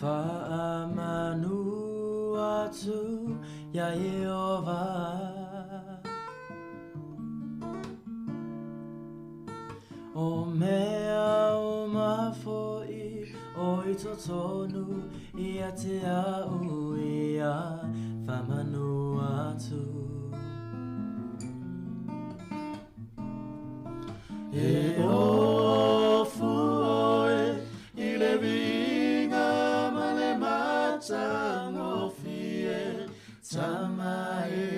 Faamanu atu ia Ieova. O mea o mafoi o i totonu ia te au ia faamanu atu. E ofu oe i le viiga ma le matagofie tama e.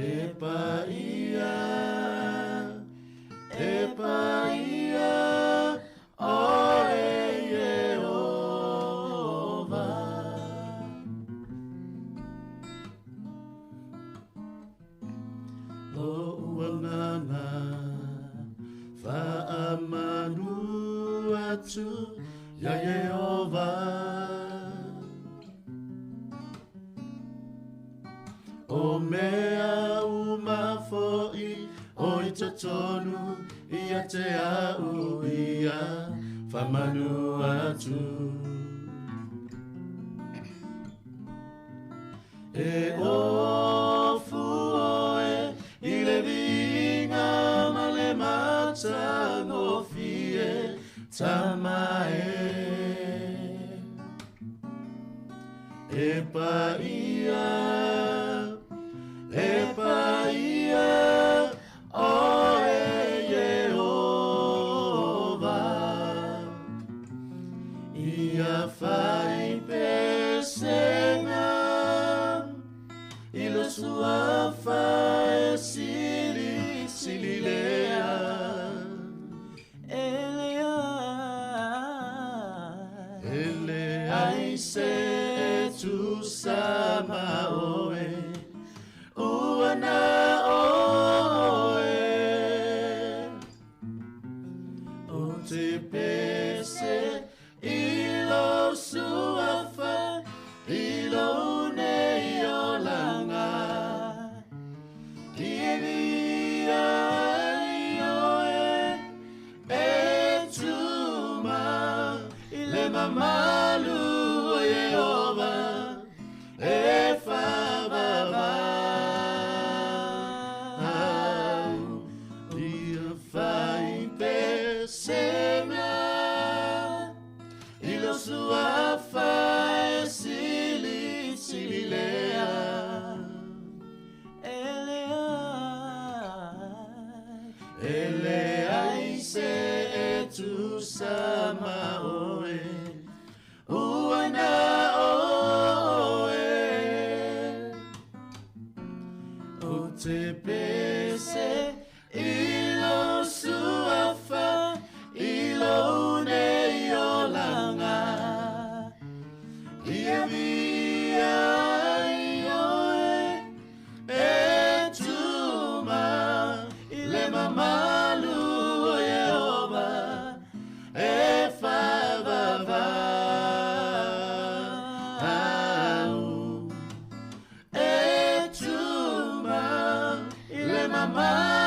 E paia, e paia, oe Ieova. Lo'u agaga faamanu atu ia Ieova. O mea uma fo'i o i totonu ia te au ia faamanu atu. E ofu oe i le viiga ma le matagofie tama e. E paia, e paia, oe Ieova. Ia fai pesega i lo suafa e sili sililea. Elea, ele ai se e tusa ma oe, ua na oe. O te pese i lo suafa i lo nei olaga. Ia ai oe e tuma i le mamalu o Ieova e faavavau. Ia fai pesega i lo suafa e silisililea. Elea, ele ai se e tusa ma oe, ua na oe. O te pese i lo suafa i lo nei olaga. Ia via ai oe e tuma i le mamalu o Ieova e faavavau. E tuma i le mamalu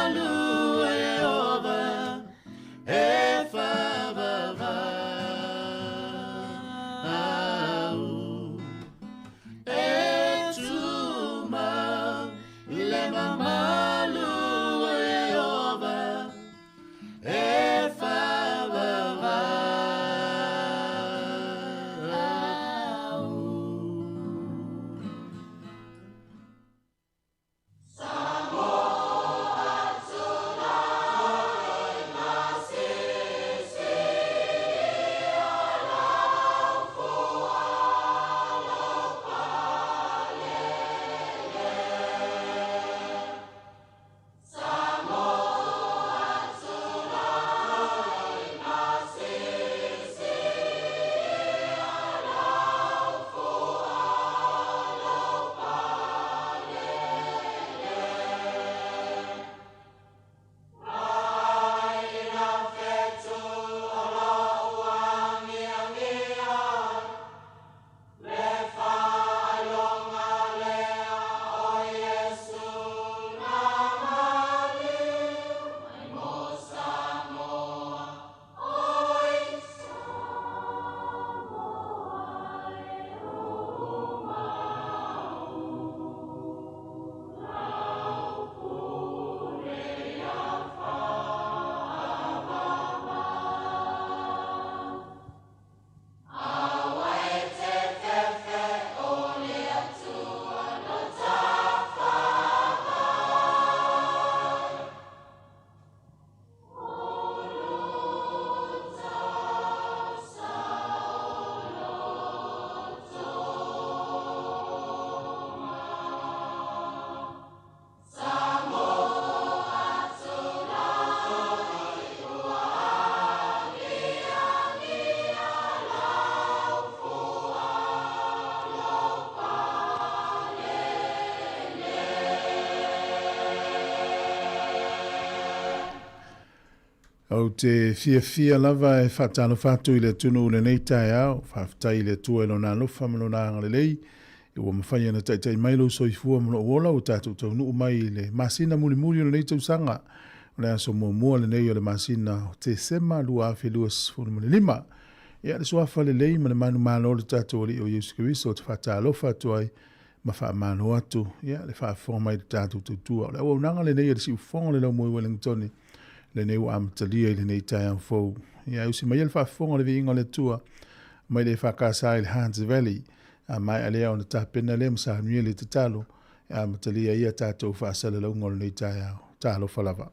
Ou te fiafia lava e faatalofa atu i le atunuu i lenei taeao. Faafetai i le Atua i Lona alofa ma Lona agalelei ua mafai ona taitai mai lou soifua ma lou ola ua tatou taunuu mai i le masina mulimuli o lenei tausaga. O le aso muamua lenei o le masina o Tesema 2025. Ia, le suafa lelei ma le manumalo o le tatou Alii o Iesu Keriso ou te faatalofa atu ai ma faamalo atu ia le faafofoga mai i le tatou tautua. O le auaunaga lenei a le Siufofoga o le Laumoi Ueligitone, lenei ua amatalia i lenei taeao fou. Ia e usi mai le faafofoga o le viiga o le Atua mai le EFKS i le Hunter Valley. A maea lea ona tapena lea ma saunia le tatalo e amatalia ai a tatou faasalalauga o lenei taeao. Talofa lava.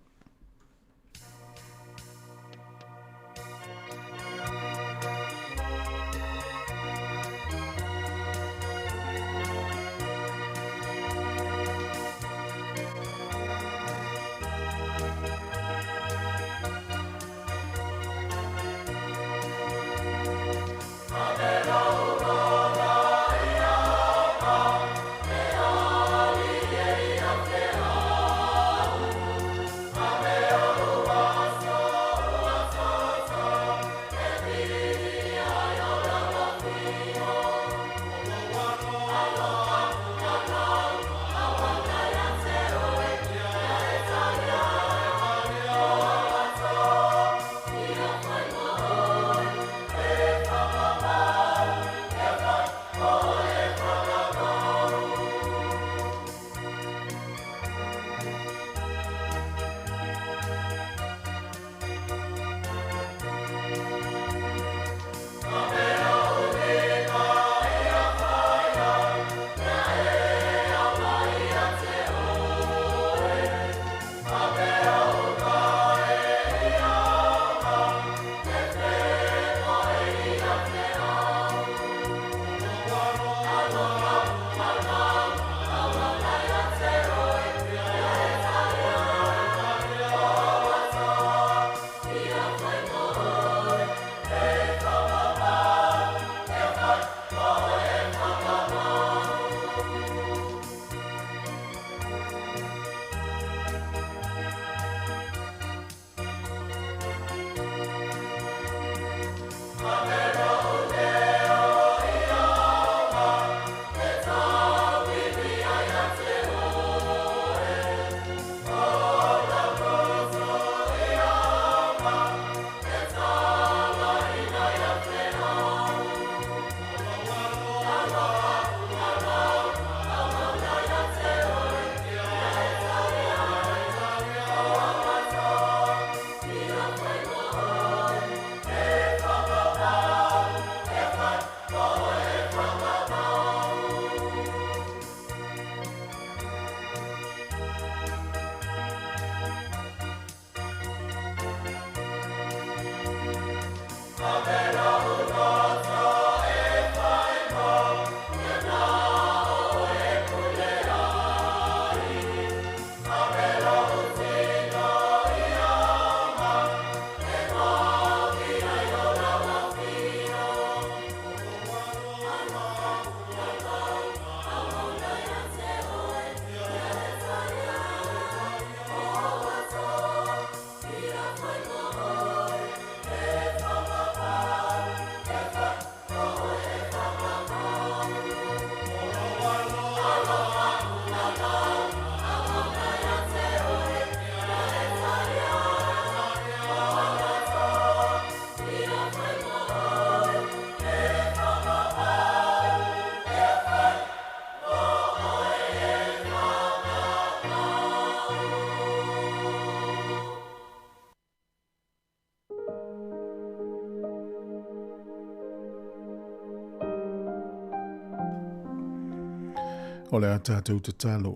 O le a tatou tatalo.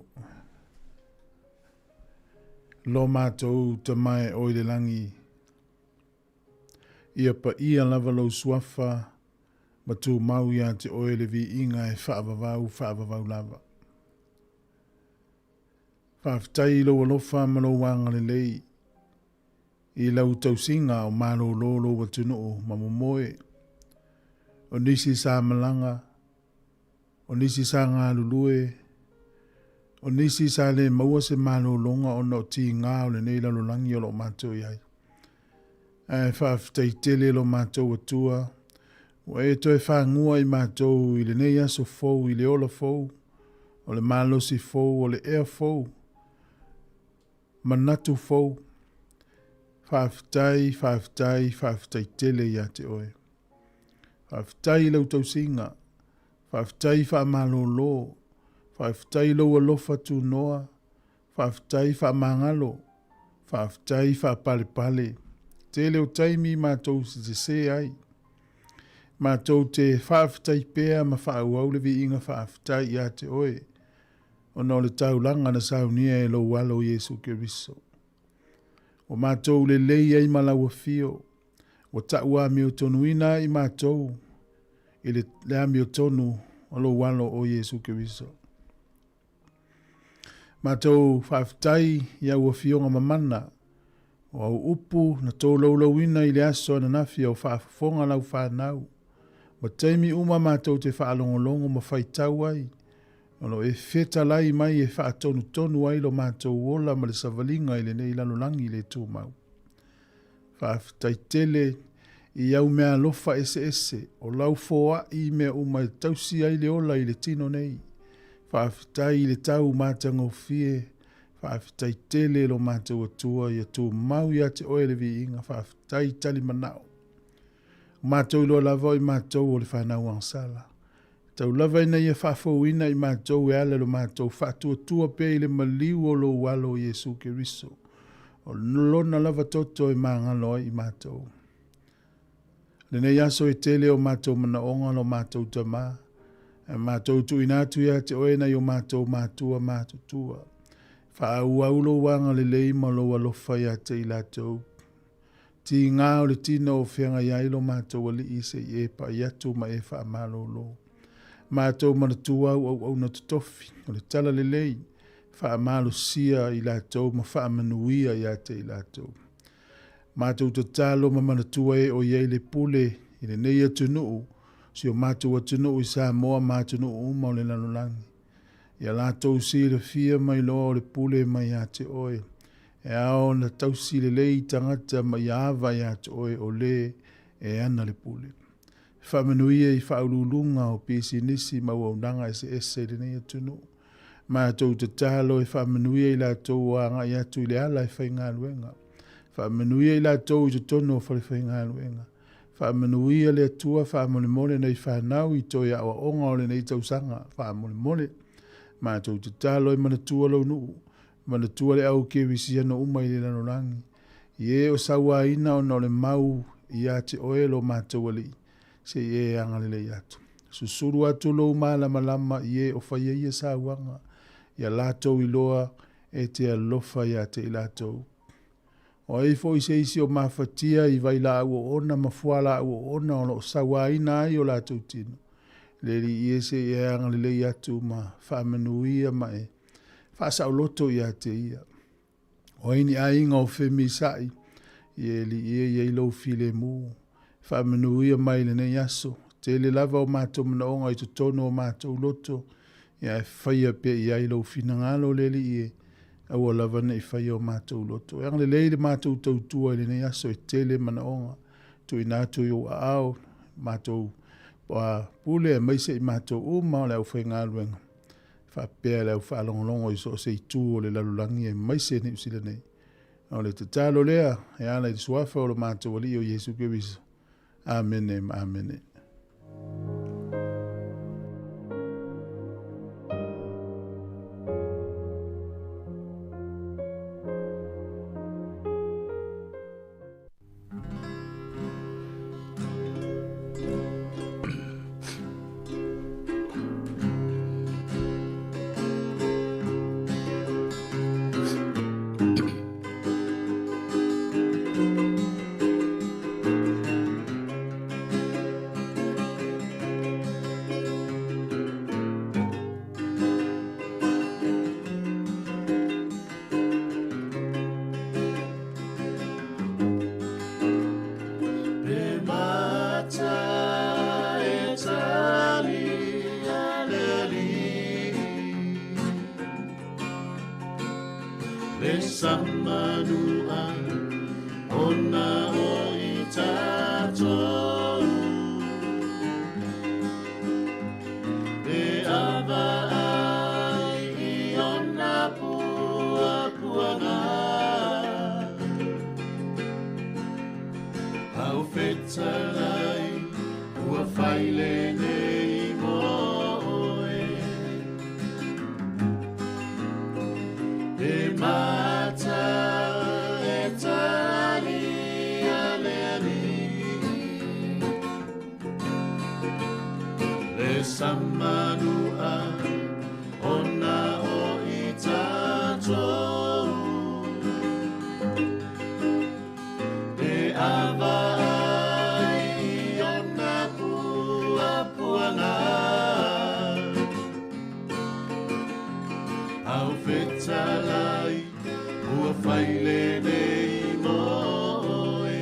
Lo matou Tama e o i le lagi, ia paia lava lou suafa ma tumau ia te oe le viiga e faavavau faavavau lava. Faafetai i lou alofa ma lou agalelei i lau tausiga o malolo lou atunuu ma momoe. O nisi sa malaga, o nisi sa galulue, o nisi sa le maua se malologa ona o tiga o lenei lalolagi o lo o matou i ai. Ae faafetai tele lo matou Atua, ua e toe fagua i matou i lenei aso fou, i le ola fou, o le malosi fou, o le ea fou, manatu fou. Faafetai, faafetai, faafetai tele ia te oe. Faafetai i lau tausiga, faafetai faamalolo, faafetai i lou alofa tunoa, faafetai faamagalo, faafetai faapalepale. Tele o taimi matou te sese ai, matou te faafetai pea ma faaauau le viiga faafetai ia te oe, ona o le taulaga na saunia e lou Alo Iesu Keriso. Ua matou lelei ai ma lau afio, ua tauamiotonuina ai matou i le amiotonu o lou Alo o Iesu Keriso. Matou faafetai i au afioga mamana, o au upu na tolaulauina i le aso ananafi o faafofoga lau fanau, ma taimi uma matou te faalogologo ma faitau ai, o lo o e fetalai mai e faatonutonu ai lo matou ola ma le savaliga i lenei lalolagi le tumau. Faafetai tele i au meaalofa eseese, o lau foai i mea uma e tausi ai le ola i le tino nei. Faafetai i le tau matagofie, faafetai tele lo matou Atua ia tumau ia te oe le viiga, faafetai talimanao. O matou iloa lava o i matou o le fanau agasala. Tau lava ina ia faafouina i matou e ala i lo matou faatuatua pea i le maliu o lou Alo o Iesu Keriso, o lona lava toto e magalo ai i matou. Lenei aso e tele o matou manaoga lo matou Tama, e matou tuuina atu ia te oe nai o matou matua matutua. Faaauau lou agalelei ma lou alofa ia te i latou. Tiga o le tino o feagai ai lo matou Alii se i e pai atu ma e faamalolo. Matou manatua au auauna totofi o le talalelei, faamalosia i latou ma faamanuia ia te i latou. Matou tatalo ma manatua e o i ai le pule i lenei atunuu, si o matou atunuu i Samoa ma atunuu uma o le lalolagi. Ia latou silafia mai loa o le pule mai ia te oe, e ao ona tausi lelei tagata ma ia ava ia te oe o le e ana le pule. Faamanuia i faauluuluga o pisinisi ma auaunaga eseese i lenei atunuu. Matou tatalo e faamanuia i latou o agai atu i le ala e faigaluega. Faamanuia i latou i totonu o falefaigaluega. Faamanuia le Atua, faamolemole nei fanau i toe aoaoga o lenei tausaga. Faamolemole. Matou tatalo e manatua lou nuu, manatua le au kerisiano uma i le lalolagi. I e o sauaina ona o le mau ia te oe lo matou Alii, se i e agalelei atu. Susulu atu lou malamalama i e o faia ia sauaga, ia latou iloa e te alofa ia te i latou. O ai foi se isi o mafatia i vailaau oona ma fualaau oona o lo o sauaina ai o latou tino, le Alii e se i e agalelei atu ma faamanuia ma e faasaoloto ia te ia. O ai ni aiga o femisa'i, i Alii e i ai lou filemu, faamanuia mai lenei aso. Tele lava o matou manaoga i totonu o matou loto, ia e faia pea i ai lou finagalo le Alii e, aua lava ne i faia o matou loto. E agalelei le matou tautua i lenei aso e tele manaoga, tuuina atu i ou aao, matou pule aemaise i matou uma o le aufaigaluega, faapea le aufaalogologo i so o se itu o le lalolagi aemaise Niu Sila nei. O le tatalo lea e ala i le suafa o lo matou Alii o Iesu Keriso. Amene ma amene. Le samanua Ona o i tatou E ava ai i ona puapuaga Au fetalai ua fai lenei mo oe E mata e tali a le Alii Le samanua ona o i tatou E ava ai i ona puapuaga Au fetalai ua fai lenei mo oe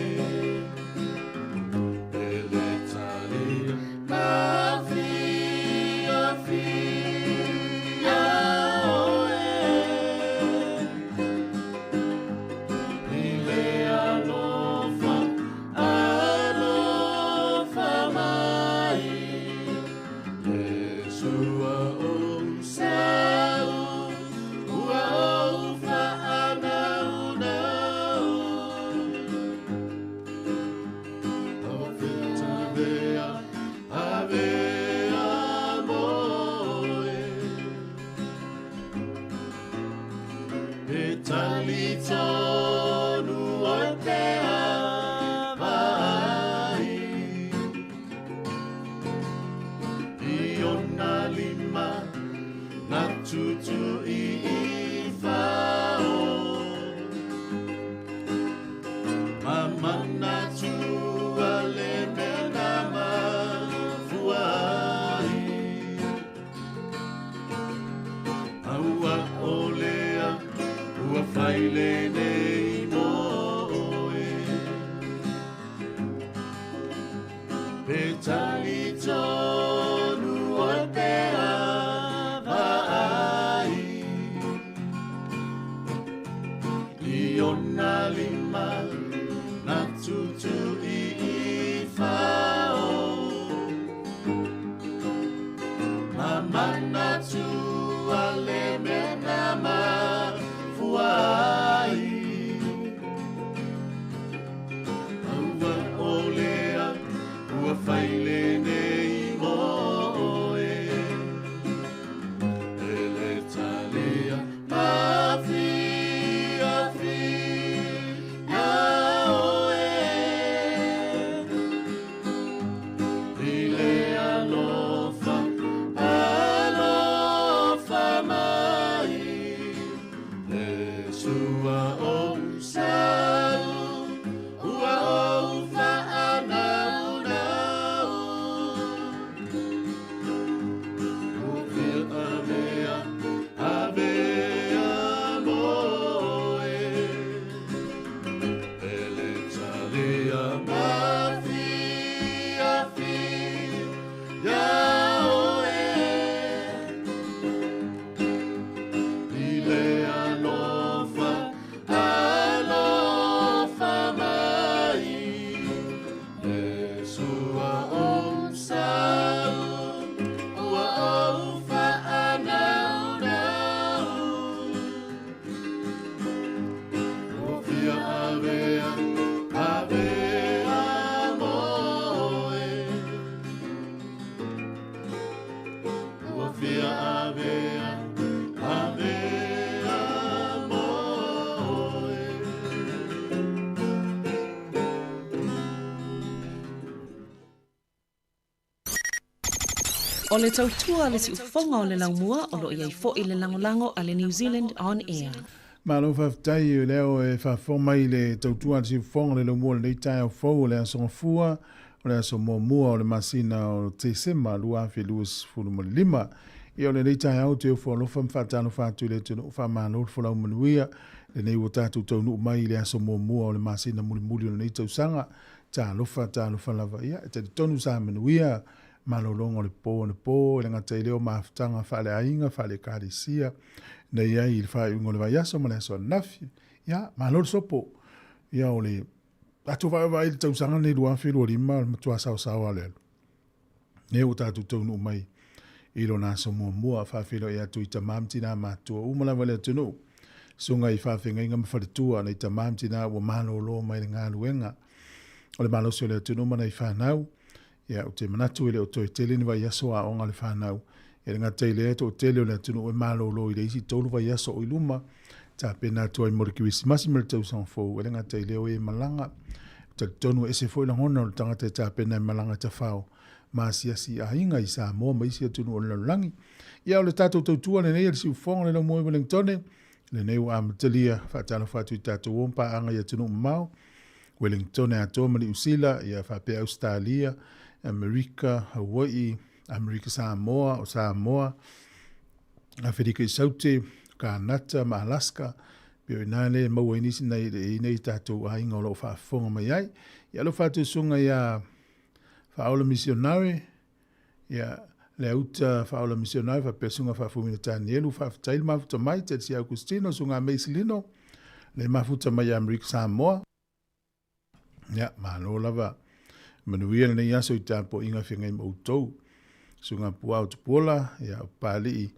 E le talia mafiafia oe I le alofa, alofa mai Le sua o sau ua ou faanaunau Avea, avea moe E tali tonu o te ava ai I ona lima na tutu i i fao Ma manatua le mea na mafua ai Aua o lea ua fai lenei mo oe Pe tali tonu o te ava ai I ona lima na tutu i i fao Ma manatua le mea na mafua ai Aua o lea ua fai lenei mo oe E le talia mafiafia oe I le alofa, alofa mai Le sua o sau ua ou faanaunau Ua fia avea, avea moe E le talia mafiafia oe I le alofa, alofa mai Le sua o sau ua ou faanaunau Ua fia avea, avea moe Ua fia avea, avea moe O le tautua a le siufofoga o le laumua o lo o i ai foi le lagolago a le New Zealand On Air. Malo faafetai o lea e faafofoga mai i le tautua a le siufofoga o le laumua o lenei taeao fou o le Aso Gafua, o le aso muamua o le masina o Tesema 2025. Ia o lenei taeao ou te ofo alofa ma faatalofa atu i le atunuu, faamalo le folau manuia lenei ua tatou taunuu mai i le aso muamua o le masina mulimuli o lenei tausaga. Talofa, talofa lava. Ia, e talitonu sa manuia malologa o le po anapo, e le gata i lea o mafutaga faaleaiga, faale-ekalesia na i ai i le faaiuga o le vaiaso ma le aso ananafi. Ia, malo le sopo. Ia, o le Tatou vaavaai i le tausaga lenei 2025, o le matua saosao lava o le alu. Lea ua tatou taunuu mai i lona aso muamua, faafeiloai atu i tama ma tina matutua uma lava i le atunuu, susuga i faafeagaiga ma faletua, nai tama ma tina ua malolo mai le galuega o le malosi o le atunuu ma nai fanau. Ia, ou te manatu e le o toe tele ni vaiaso aoga a le fanau. E le gata i lea, e toatele o le atunuu e malolo i le isi tolu vaiaso o i luma, tapena atu ai mo le Kerisimasi ma le tausaga fou. E le gata i lea, o e malaga. Ou te talitonu e ese foi lagona o le tagata e tapena e malaga tafao ma asiasi i aiga i Samoa ma isi atunuu o le lalolagi. Ia, o le tatou tautua lenei a le Siufofoga o le Laumua i Wellingtone, lenei ua amatalia. Faatalofa atu i tatou o ma paaga i atunuu mamao, Wellingtone atoa ma Niu Sila, ia faapea Ausetalia, Amerika, Hawaii, Amerika Samoa, o Samoa, Aferika i Saute, Kanata ma Alaska, pei o ina lea e maua ai nisi nai e nei tatou aiga o lo o faafofoga mai ai. Ia alofa atu susuga ia Faaola Misionare, ia le auta Faaola Misionare faapea susuga Faafouina Tanielu, faafetai le mafuta mai, Tetsi Augustino, susuga Meisilino, le mafuta mai Amerika Samoa. Ia, malo lava. Manuia lenei aso i tapuaiga feagai ma outou. Susuga Puao Tupuola, ia, o Papalii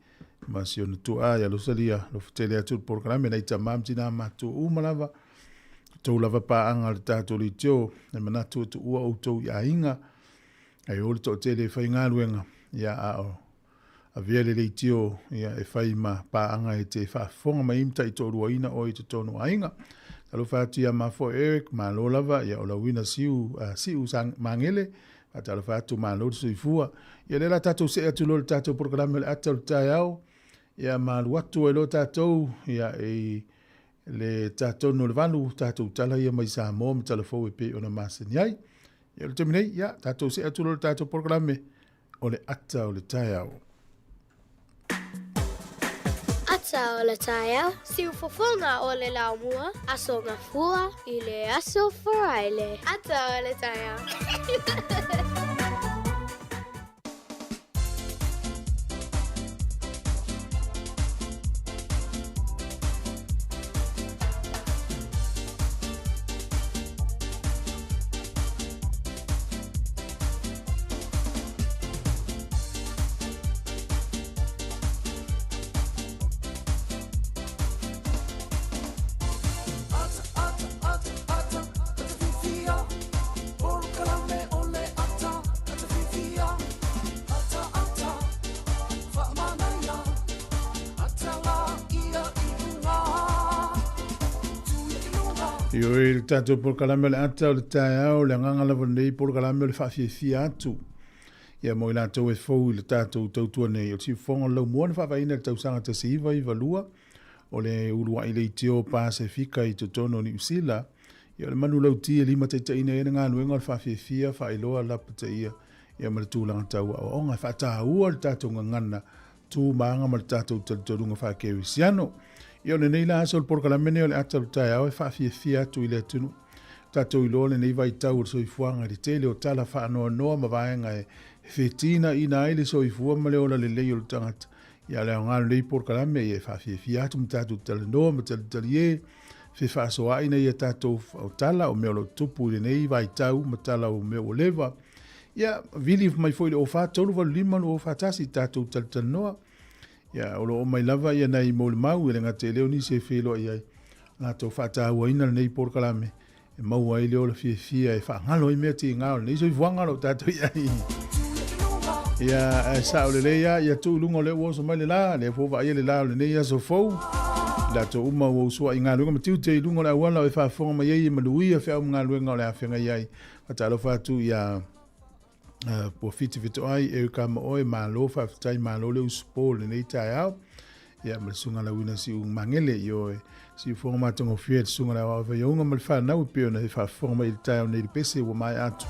ma si ona tuaa ia Losalia, alofa tele atu le polokalame nai tama ma tina matutua uma lava. Outou lava paaga le tatou leitio, e manatu e tuua outou i aiga, ai o le toatele e faigaluega, ia, a o avea le leitio ia, e fai ma paaga e te faafofoga mai ai ma taitoaluaina oe i totonu o aiga. Talofa atu ia mafoe Eric, malo lava, ia o lauina siu, siu sang, mangele, faatalofa atu, malo le soifua. Ia lea la tatou see atu loa i le tatou polokalame o le ata o le taeao, ia malu atu ai loa tatou, ia i le tatonu o le 8, tatou tala ia mai Samoa ma tala fou e pei ona masani ai. Ia o le taimi nei, ia tatou see atu loa i le tatou polokalame o le ata o le taeao. Ata o le taeao, siufofoga o le laumua, aso gafua i le aso Faraile. Ata o le taeao. Ioe, le tatou polokalame o le ata o le taeao, le agaga lava lenei polokalame o le faafiafia atu. Ia mo i latou e fou i le tatou tautua nei, o le siufofoga o le laumua na faavaeina i le tausaga 1992, o le uluai leitio Pasefika i totonu o Niu Sila, ia o le manulauti e limataitaiina ai le galuega o le faafiafia, faailoa, lapataia, ia ma le tulaga tau aoaoga. E faataua le tatou gagana tu ma aga ma le tatou talitonuga faakerisiano. Ia o lenei la aso o le polokalame lenei o le ata o le taeao e faafiafia atu i le atunuu. Tatou iloa lenei vaitau o le soifuaga i le tele o tala faanoanoa ma vaega e fetinaina ai le soifua ma le ola lelei o le tagata. Ia o le aoga o lenei polokalame ia e faafiafia atu ma tatou talanoa ma talitalie fefaasoaai ina ia tatou tala o mea o lo o tutupu i lenei vaitau ma tala o mea ua leva. Ia, vili mai foi i le 04 385 2041 tatou talatalanoa. Ia, o lo o mai lava ia nai molimau e le gata i lea o nisi e feiloai ai latou faatauaina lenei polokalame e maua ai le ola fiafia e faagalo ai mea tiga o lenei soifuaga o lo o tatou i ai. Ia, ae sao lelei lava, ia tuu i luga o lea ua oso mai le la, lea foi ua vaaia le la o lenei aso fou. I latou uma ua usuai i galuega ma tiute i luga o le auala o e faafofoga mai ai e manuia feau ma galuega o le a feagai ai. Faatalofa atu ia Puafiti Fetoai, Eric Amaoe, malo faafetai, malo le usupo i lenei taeao. Ia ma le susuga Lauina Siu Magele, ioe, siufofoga matagofie le susuga le aoao Vaiauga ma le fanau e pei ona e faafofoga mai i le taeao nei i le pese ua maea atu.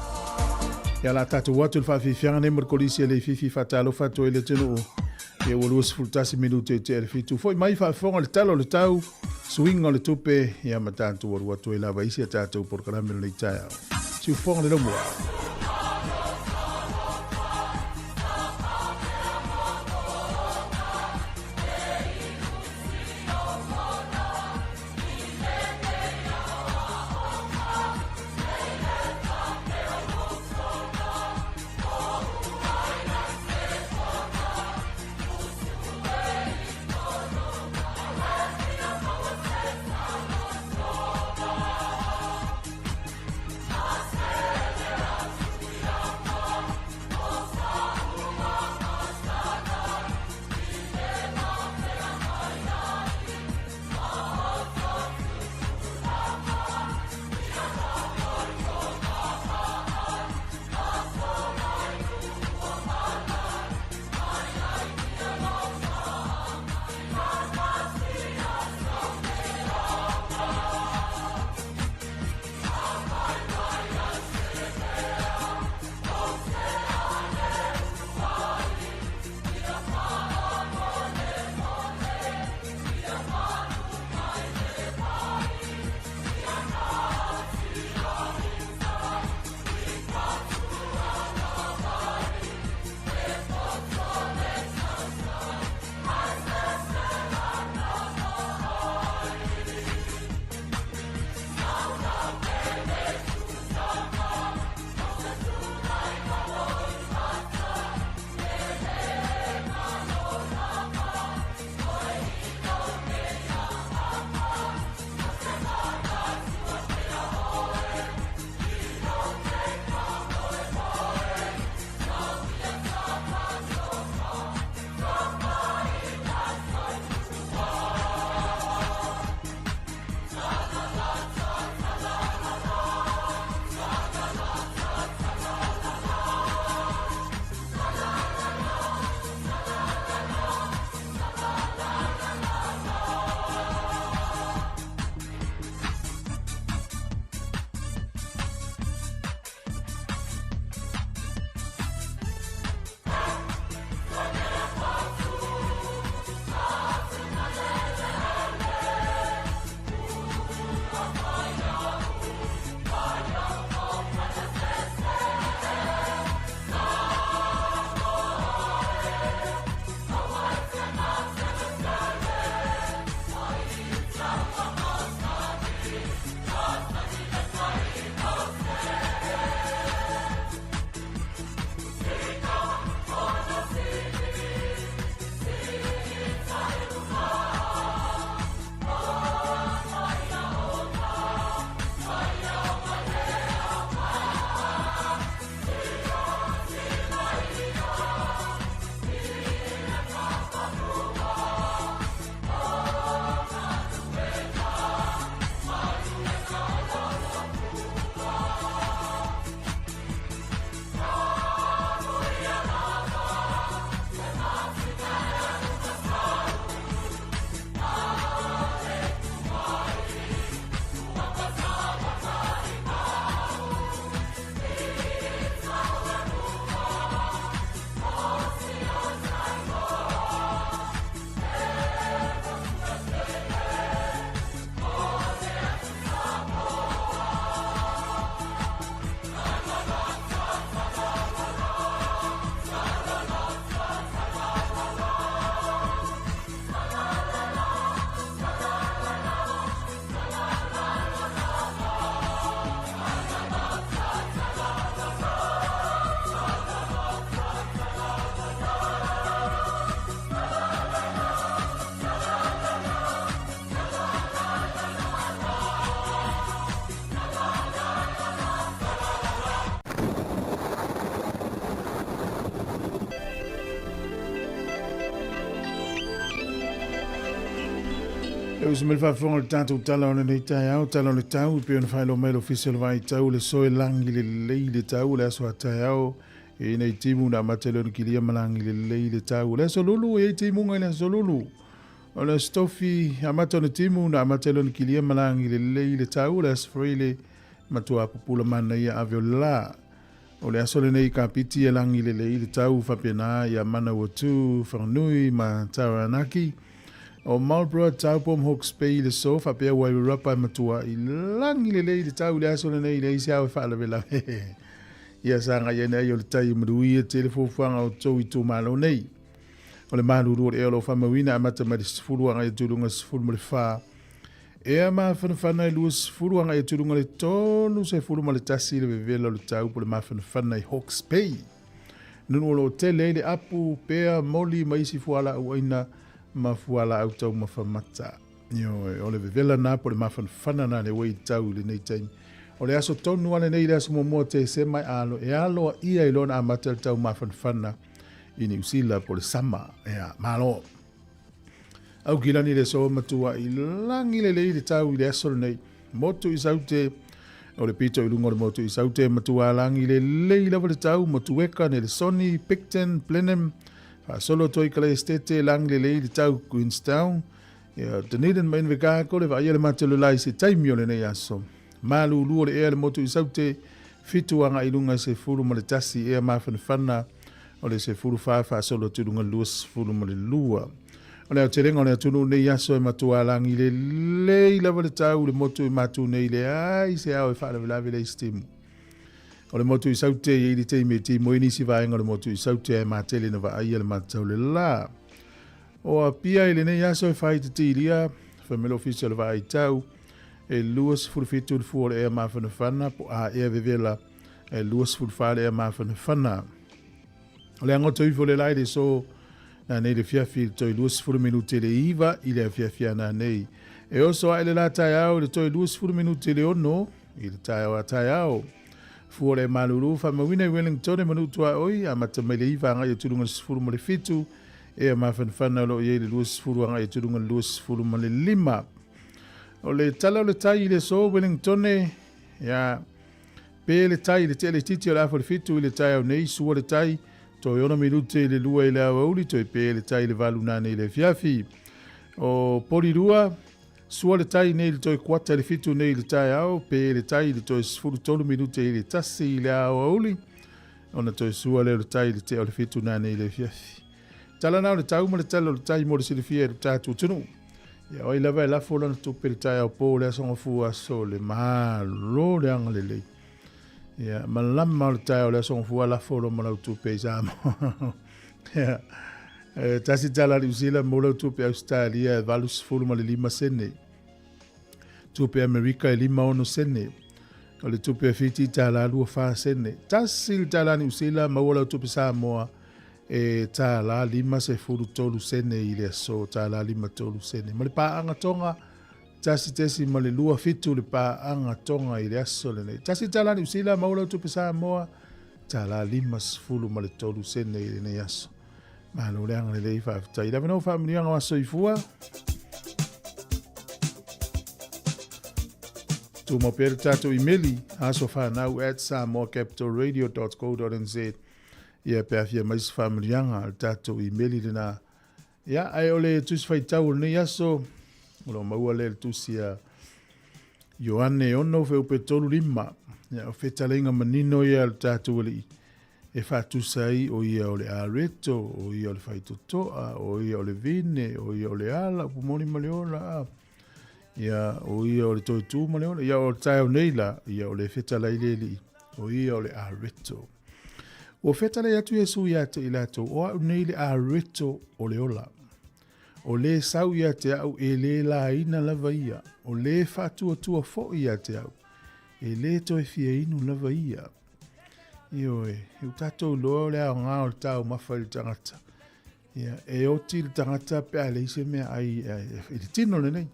Ia la tatou atu le faafiafiaga nei mo le kolisi e Leififi faatalofa atu ai le atunuu. Ia ua 21 minute i tea le fitu. Foi mai faafofoga le tala o le tau, suiga o le tupe, ia ma tatou alu atu ai lava isi a tatou polokalame o lenei taeao. Siufofoga le laumua. E uso mai le faafofoga o le tatou tala o lenei taeao, tala o le tau, e pei ona faailoa mai le Ofisa o le Vaai Tau, le soe lagi lelei le tau o le aso a taeao, e i nei timu na amata i le onokilia ma lagi lelei le tau. O le aso lulu, e i ai timuga i le aso lulu. O le aso tofi, amata ona timu na amata i le onokilia ma lagi lelei le tau. O le aso Faraile, matua pupula manaia ave o le la. O le aso lenei i Kapiti e lagi lelei le tau faapena ia Manawatu, Whanganui ma Taranaki. O Marlborough, Taupo ma Hawke's Bay i le so faapea Wairarapa e matua i lagi lelei le tau i le aso lenei leai se ao e faalavelave. Ia sagai ane ai o le tai e manuia tele fuafuaga o tou itumalo nei. O le malulu o le ea o lo o faamauina amata mai le 10 agai atu i luga 14 Ea mafanafana e 20 agai atu i luga le 31 le vevela o le tau po le mafanafana i Hawke's Bay. Nunu o lo o tele ai le apu, pea, moli ma isi fualaau aina ma fualaau taumafa mata. Ioe, o le vevela na po le mafanafana na le ua i tau i lenei taimi. O le aso tonu a lenei le aso muamua o Tesema e alo e aloaia i lona amata le tau mafanafana i Niu Sila po le sama. Ea, malo. Aukilani le aso matua i lagi lelei le tau i le aso lenei. Motu i Saute, o le pito i luga o le motu i Saute, matua lagi lelei lava le tau, Motueka, Nelesoni, Picton, Blenheim, faasolo atu ai Kalaestete, lagi lelei le tau, Queenstown, ia, Dunedin ma Invercargill, e vaaia le matelolai i se taimi o lenei aso. Malulu o le ea le motu i Saute, 7 agai i luga 11 ea mafanafana o le 14 faasolo atu i luga 22. O le aotelega o le atunuu nei aso e matua lagi lelei lava le tau le motu i matu nei leai se ao e faalavelave leai se timu. O le motu i Saute i le taimi e timu ai nisi vaega o le motu i Saute ae matele na vaaia le matau le la. O Apia i lenei aso e fai titilia, fai mai le ofisa o le vaai tau, e 27 le fua o le ea mafanafana po a ea vevela e 24 le ea mafanafana. O le agoto ifo le lai le so na nei le fiafi le toi 20 minute le iva i le afiafi ana nei. E oso ae le la taeao le toi 20 minute le ono i le taeao a taeao. Fua le malulu faamauina i Wellington e manutu a oi amata mai le iva agai atu luga le 17 ea mafanafana o lo o i ai le 20 agai atu luga le 25. O le tala o le tai i le aso Wellington ia pe le tai i le tele titi o le afa o le 7 i le taeao nei sua le tai toe 6 minute i le 2 i le aoauli toe pe le tai i le 8 nanei i le afiafi. O Porirua Sua le tai nei i le toe kuata i le 7 nei i le taeao, pe le tai i le toe 13 minute i le 1 i le aoauli, ona toe sua lea o le tai i le tea o le 7 nanei i le afiafi. Tala na o le tau ma le tala o le tai mo le silafia e le tatou atunuu. Ia o ai lava e lafo lana tupe i le taeao po le aso gafua aso le malo le agalelei. Ia malama o le taeao o le aso gafua lafo lo ma lau tupe i Samoa. Ia, e, tasi tala Niu Sila mo lau tupe Australia e 85 sene. Tupe Amerika e 56 sene. O le tupe a Fiti tala 24 sene. Tasi le tala Niu Sila maua lau tupe Samoa e tala 53 sene i le aso tala 53 sene. Ma le paaga tonga 1.27 le paaga tonga i le aso lenei. Tasi tala Niu Sila maua lau tupe Samoa tala 53 sene i lenei aso. Malo le agalelei faafetai. Lava nau faamanuiaga o aso soifua. Tumau pea le tatou imeli asofanau at samoacapitalradio.co.nz ia pe afia mai se faamanuiaga le tatou imeli lena. Ia, ae o le tusi faitau o lenei aso, o lo o maua lea i le tusi a Ioane 6 feupe 3 5. Ia, o fetaleiga manino ia a le tatou Alii e faatusa ai o ia o le areto, o ia o le faitotoa, o ia o le vine, o ia o le ala, upu moni ma le ola, a. Ia, o ia o le toetū ma le ola. Ia, o le taeao nei la, ia, o le fetalai le Alii, o ia o le areto. Ua fetalai atu Iesu ia te i latou, o au nei le areto o le ola. O lē sau ia te au e lē laina lava ia, o lē faatuatua foi ia te au, e lē toe fia inu lava ia. Ioe, e u tatou iloa o le aoga o le taumafa i le tagata. Ia, e oti le tagata pe a leai se mea ai i le tino lenei.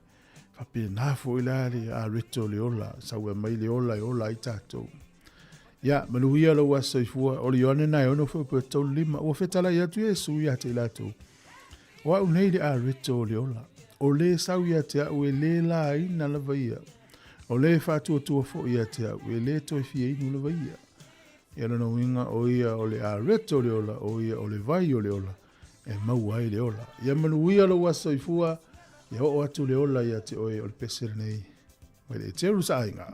Faapena foi la le areto o le ola, sau e mai le ola e ola ai tatou. Ia, manuia lou aso soifua, o le Ioane na e ono foi pe tolu lima, ua fetalai atu Iesu ia te i latou. O au nei le areto o le ola. O lē sau ia te a'u e lē lāina lava ia. O lē faatuatua foi ia te a'u e lē toe fia inu lava ia. Ia lona uiga o ia o le areto o le ola, o ia o le vai o le ola, e maua ai le ola. Ia manuia lou aso soifua, ia oo atu le ola ia te oe o le pese lenei mai le Eteru Saaiga.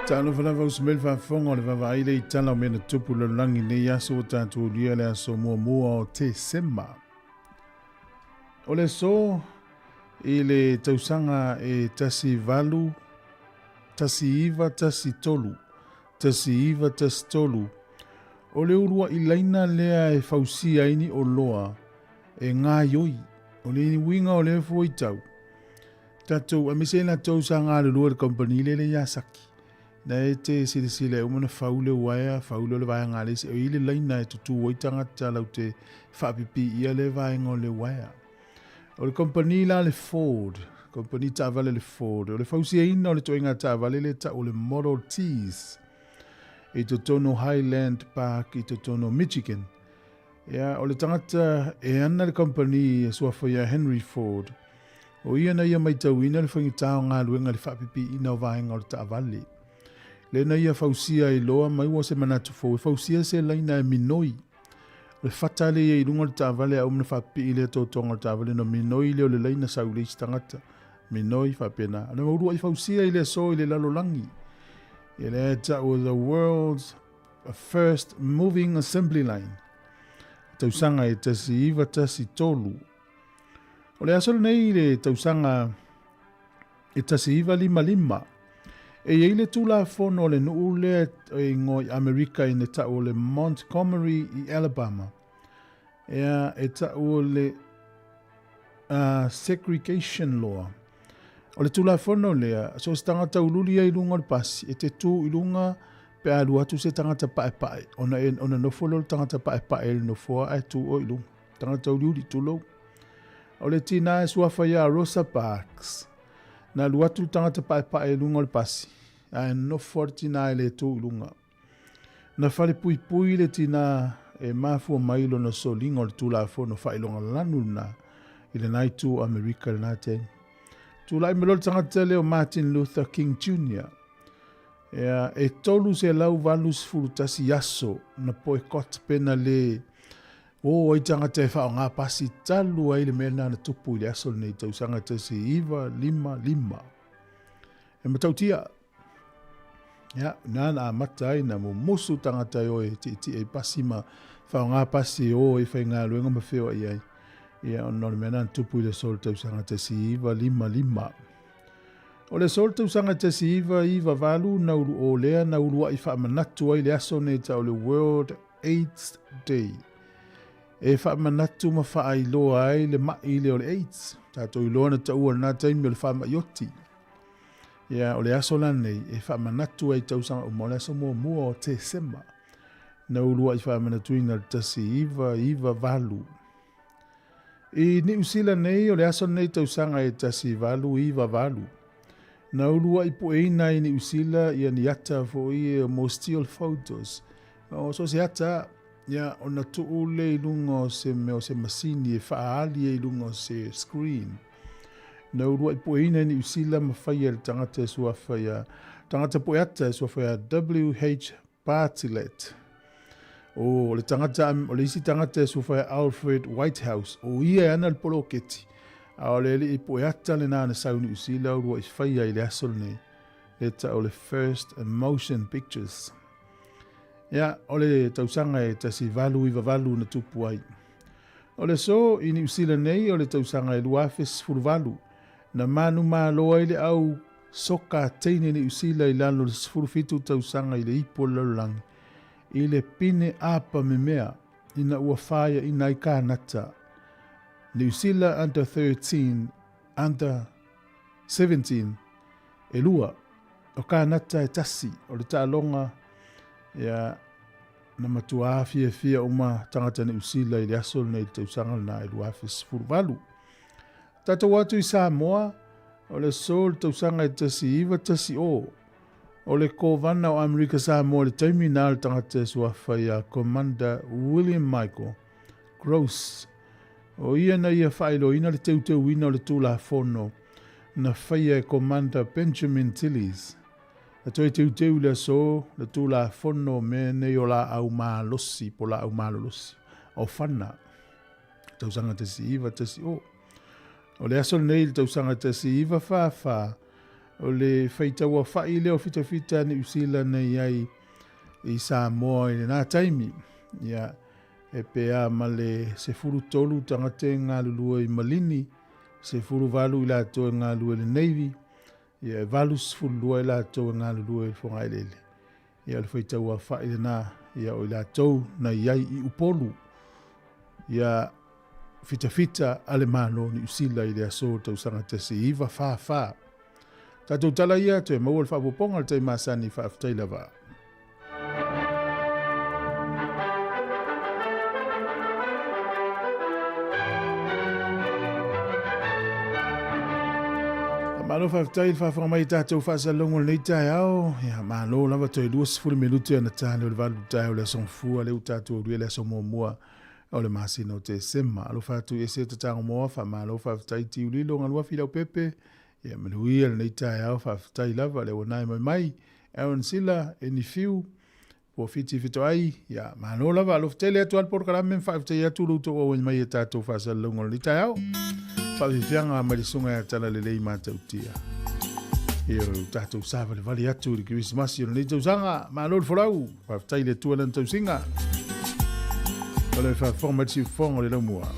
Talofa lava uso mai le faafofoga o le vaavaai lea i tala o mea na tupu i le lalolagi i lenei aso ua tatou ulia le aso muamua o Tesema. O le aso i le tausaga e 18 1913, 1913, o le uluaʻi laina lea e fausia ai ni oloa e gaioi. O le uiga o lea fuaitau, tatou, aemaise i latou sa galulue i le kamupani lea e le Yasaki, na e te silasila e uma ona fau le uaea, fau lea o le vaega a le isi, e i ai le laina e tutū ai tagata latou te faapipiia lea vaega o le uaea. O le kamupani la le Ford, kamupani taavale le Ford, o le fausiaina o le ituaiga taavale lea e tau o le Model Ts i totonu o Highland Park i totonu o Michigan. Ia, o le tagata e ana le kamupani e suafa ia Henry Ford, o ia na ia maitauina le faigata o galuega i le faapipiina o vaega o le taavale. Lea na ia fausia ai loa mai ua se manatu fou e fausia se laina e minoi. O le fata lea i luga o le taavale a uma ona faapipii lea totoga o le taavale ona minoi lea o le laina sau i le isi tagata. Minoi faapena. Na uluai fausia i le aso i le lalolagi. Ia lea e tau o the world's first moving assembly line. Tausaga e 1913. O le aso lenei i le tausaga e 1955, e i ai le Tulafono a le nuu lea e igoa i Amerika ina tau o le Montgomery i Alabama. Ea, e tau o le Segregation Law. O le Tulafono lea, so o se tagata ululi ai i luga o le pasi, e te tū i luga pe a alu atu se tagata paepae, ona, e, ona nofo lea o le tagata paepae i le nofoa ae tū oe i luga. Tagata uliuli, tulou. O le tinā e suafa iā Rosa Parks, na alu atu le tagata paepae i luga o le pasi, ae nofo le tinā e le tū i luga. Na falepuipui le tinā e mafua mai lona soliga o le Tulafono Faailoga Lanu lena i lena itu o Amerika i lena taimi. Tulai mai loa le tagata lea o Martin Luther King Jr. Ea, e 381 aso na boycott pe na le o ai tagata e faaaoga pasi talu ai le mea lena na tupu i le aso lenei tausaga 1955. E matautia, Ia, na na amata ai na mumusu tagata e o e tiitii ai pasi ma faaaoga pasi e o ai faigaluega ma feoai ai. Ia, ona o le mea na na tupu i le aso o le tausaga 1955. O le aso o le tausaga 1998 na ulu o lea na uluai faamanatu ai le aso nei tau o le World AIDS Day. E faamanatu ma faailoa ai le mai lea o le AIDS. Tatou iloa na taua i lena taimi o le faamai oti. Ia, o le aso la nei e faamanatu ai tausaga uma, o le aso muamua o Tesema, na uluai faamanatuina le 1998. I Niu Sila nei, o le aso nei tausaga e 1898, na uluai pueina ai Niu Sila ia ni ata foi e mo still photos. O so se ata, ia, ona tuu le i luga o se mea o se masini e faaali ai i luga o se screen. Na uluai pueina i Niu Sila ma faia e le tagata e suafa ia, tagata pueata e suafa ia W.H. Bartlett. O le tagata, o le isi tagata e suafa ia Alfred Whitehouse, o ia e ana le poloketi. A o le alii pueata lena na sau i Niu Sila uluai faia i le aso lenei, le tau o le First Motion Pictures. Ia, o le tausaga e 1898 na tupu ai. O le aso i Niu Sila nei o le tausaga e 2018, na manumalo ai le au soka teine Niu Sila i lalo o le 17 tausaga i le ipu o le lalolagi, i le pine apa memea ina ua faiaina ai Kānata Niu Sila Under 13, Under 17 e lua, o Kānata e tasi, o le taaloga ia Na matuā fiafia uma tagata Niu Sila i le aso lenei i le tausaga lena e 2018. Tatou atu i Samoa, o le aso le tausaga e 1910. O le Kovana o Amerika Samoa i le taimi na le tagata e suafa ia Commander William Michael Gross. O ia na ia faailoaina le teuteuina o le Tulafono na faia e Commander Benjamin Tillies. Na toe teuteu i le aso le Tulafono o mea nei o laau malosi po o laau malolosi o fana, tausaga 1910. O le aso lenei i le tausaga 1944, o le faitauafa'i lea o fitafita a Niu Sila na i ai i Samoa i lena taimi. Ia, e pea ma le 13 tagata e galulue i Malini, 18 i latou e galulue i le Navy, Ia, e 82 i latou e galulue i le fogaeleele. Ia, o le faitauafa'i lena, ia, o i latou na i ai i Upolu. Ia, fitafita a le Malo o Niu Sila i le aso o tausaga 1944. Tatou tala ia, toe maua le faaopoopoga o le tai masani, faafetai lava. Malo faafetai le faafofoga mai i tatou faasalalauga o lenei taeao. Ia, malo lava toe 20 minute ona ta lea o le 8 taeao le aso Gafua lea ua tatou aulia le aso muamua o le masina o Tesema. Alofa atu i ese tatago moa, faamalo faafetai Tiulilo Galuafi Leaupepe. Ia manuia lenei taeao, faafetai lava le uanae mai mai. Aaron Sila, Eni Fiu, po Fiti Fitoai, ia malo lava, alofa tele atu a le polokalame ma faafetai atu lo outou auai mai e tatou faasalalauga o lenei taeao. Faafiafiaga mai le susuga ia Talalelei Matautia. Ia o tatou savalivali atu i le Kerisimasi o lenei tausaga. Malo le folau. Faafetai i le Atua i lana tausiga. O le faafofoga mai le siufofoga o le laumua.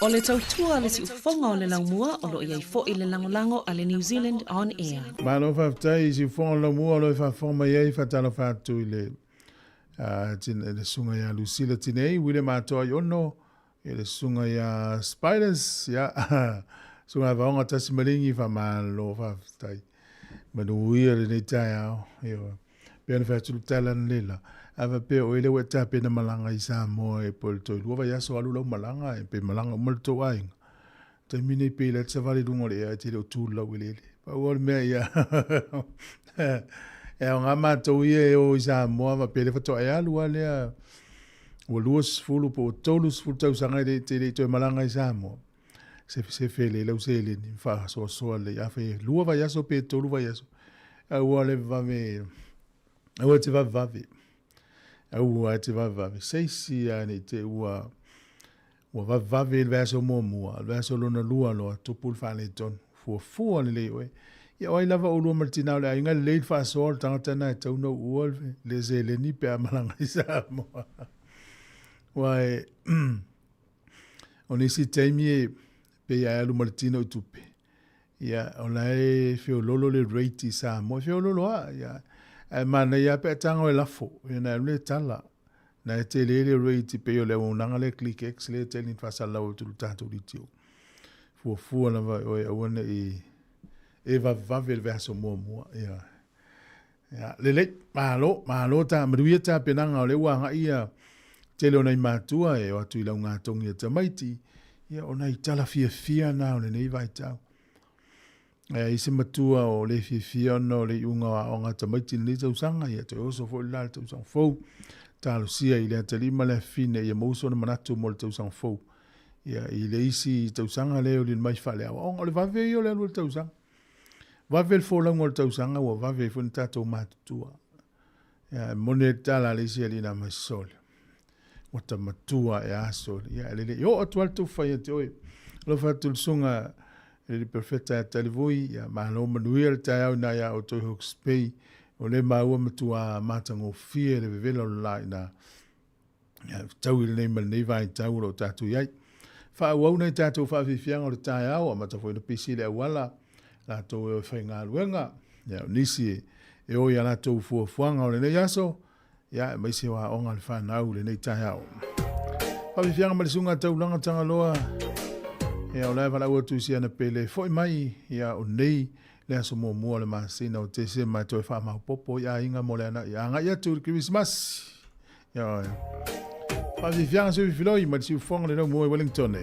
O le tautua a le siufofoga o le laumua o lo o i ai foi le lagolago a le New Zealand On Air. Malo faafetai i siufofoga o le laumua o lo o e faafofoga mai ai faatalofa atu i le le susuga ia Lucilla Tinei, William Atoa Iono, i le susuga ia Spiders, ia, susuga ia Vaoga Tasimaligi, faamalo faafetai. Manuia lenei taeao. Ioe. Pei ona fai atu le tala na lela, a faapea o oe lea ua e tapena malaga i Samoa e po o le toe lua vaiaso alu lau malaga e pe malaga uma le tou aiga. Taimi nei pei la e te savali i luga o le ea e te le o tu i le laueleele. Pau lava o le mea ia E aoga matou ia e o i Samoa faapea le faatoa e alu lava lea ua 20 po o 30 tausaga e te le i toe malaga i Samoa. Sefesefe lelei lau seleni ma faasoasoa lelei. Afai e lua vaiaso pe tolu vaiaso, aua le vave, aua e te vavevave. Aua e te vavevave. Se isi lava ne i te i ua Ua vavevave i le vaiaso muamua, o le vaiaso lona lua loa, tupu le faaletonu. Fuafua lelei oe. Ia o ai lava oulua ma le tina o le aiga, lelei le faasoa o le tagata lena e tatau ona uua le seleni pe a malaga i Samoa. Aua e, o nisi taimi e pei a e alu ma le tino i tupe, ia o la e feololo le rate i Samoa, e feololo lava, ia, ae manaia lava pe a tago e lafo, ia ona e alu lea e tala. Na e tele le rate pei o le auaunaga lea ClickX lea e tele ina faasalalau atu i le tatou DTO. Fuafua lava e oe aua ne i e vavevave i le vaiaso muamua. Ia. Ia, lelei, malo, malo ta manuia tapenaga o lea ua agai ia tele o nai matua e o atu i laugatogi a tamaiti, ia o nai tala fiafia na o lenei vaitau. Ae ai se matua o le fiafia ona o le iuga o aoga a tamaiti i lenei tausaga, ia toe oso foi le la i le tausaga fou. Talosia i le atalii ma le afafine ia maua sona manatu mo le tausaga fou. Ia, i le isi tausaga lea e oli mai faaleaoaoga. O le vave ia o le alu o le tausaga. Vave le folauga o le tausaga ua vave ai foi ona tatou matutua. Ia, e moni ai le tala a le isi alii na mai sole. Ua ta matua e a sole. Ia, e lele i oo atu lava le taufai ia te oe. Alofa atu le susuga i le Perfeta ia Talivui, ia malo manuia le taeao ina ia outou i Hawke's Bay. O lea maua matua matagofie le vevela o le la ina. Ia, fetaui lenei ma lenei vaitau o lo o tatou i ai. Faaauau nai tatou faafiafiaga o le taeao, amata foi ona pisi le auala, latou e o e faigaluega, ia, o nisi e o i a latou fuafuaga o lenei aso, ia, aemaise o aoga a le fanau i lenei taeao. Faafiafiaga ma le susuga Taulaga Tagaloa, ia, o la e valaau atu i si ana pele, foi mai, ia, o nei le aso muamua o le masina o Tesema e toe faamaopoopo i aiga mo le agai atu i le Kerisimasi. Ia, faafiafiaga sui filoi mai le siufofoga le Laumua i Wellington.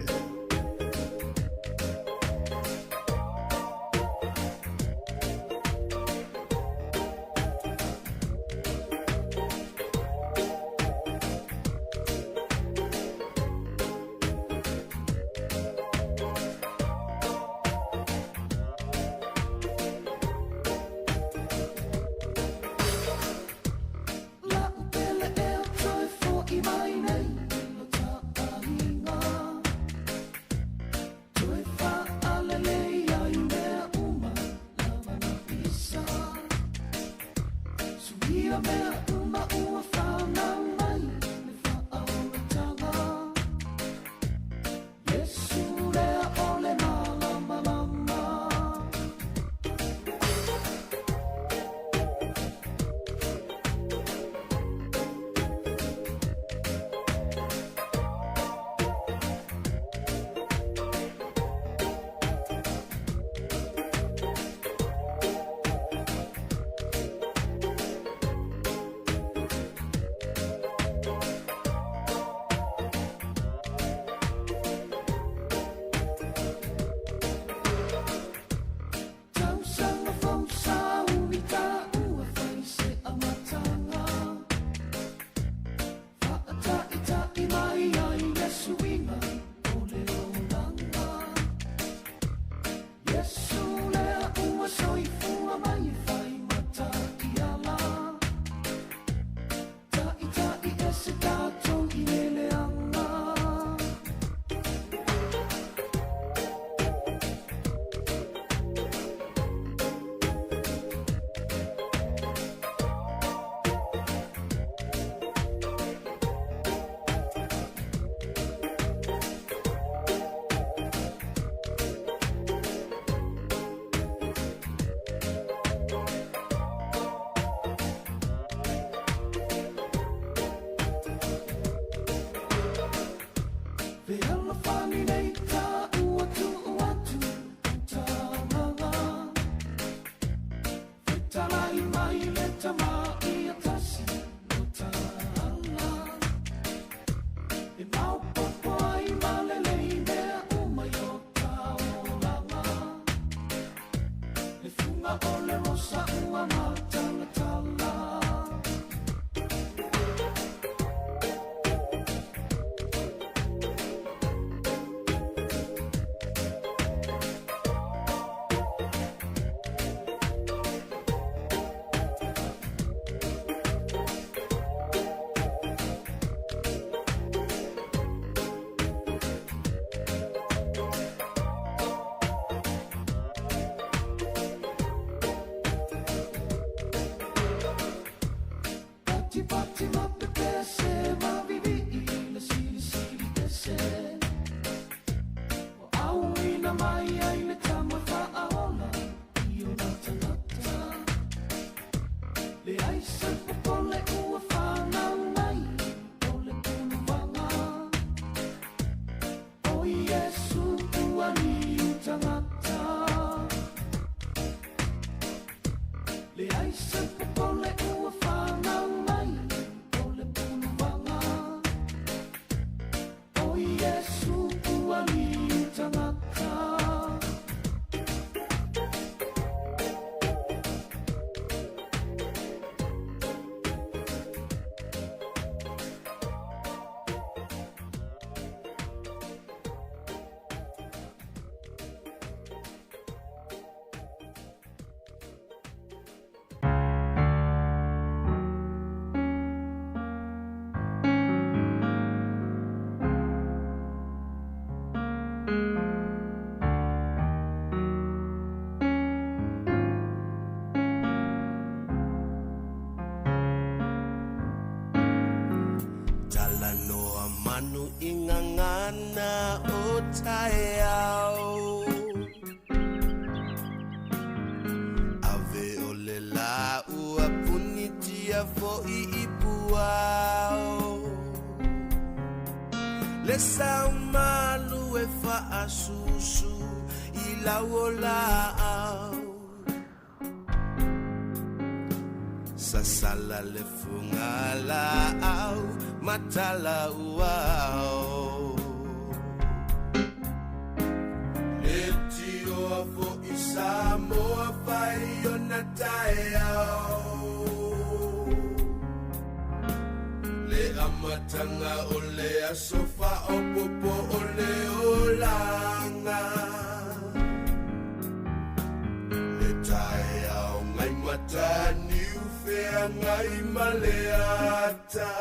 Talanoa manu i gagana o taeao. Ave o le lā ua punitia foʻi i puao. Le saumalu e faasusu i lau o laau. Sasala le fugalaau matalauao. Le tioa foʻi Samoa fai ona taeao. Le amataga o le aso faaopopo o le olaga. Le taeao gai mataniu feagai ma le ata.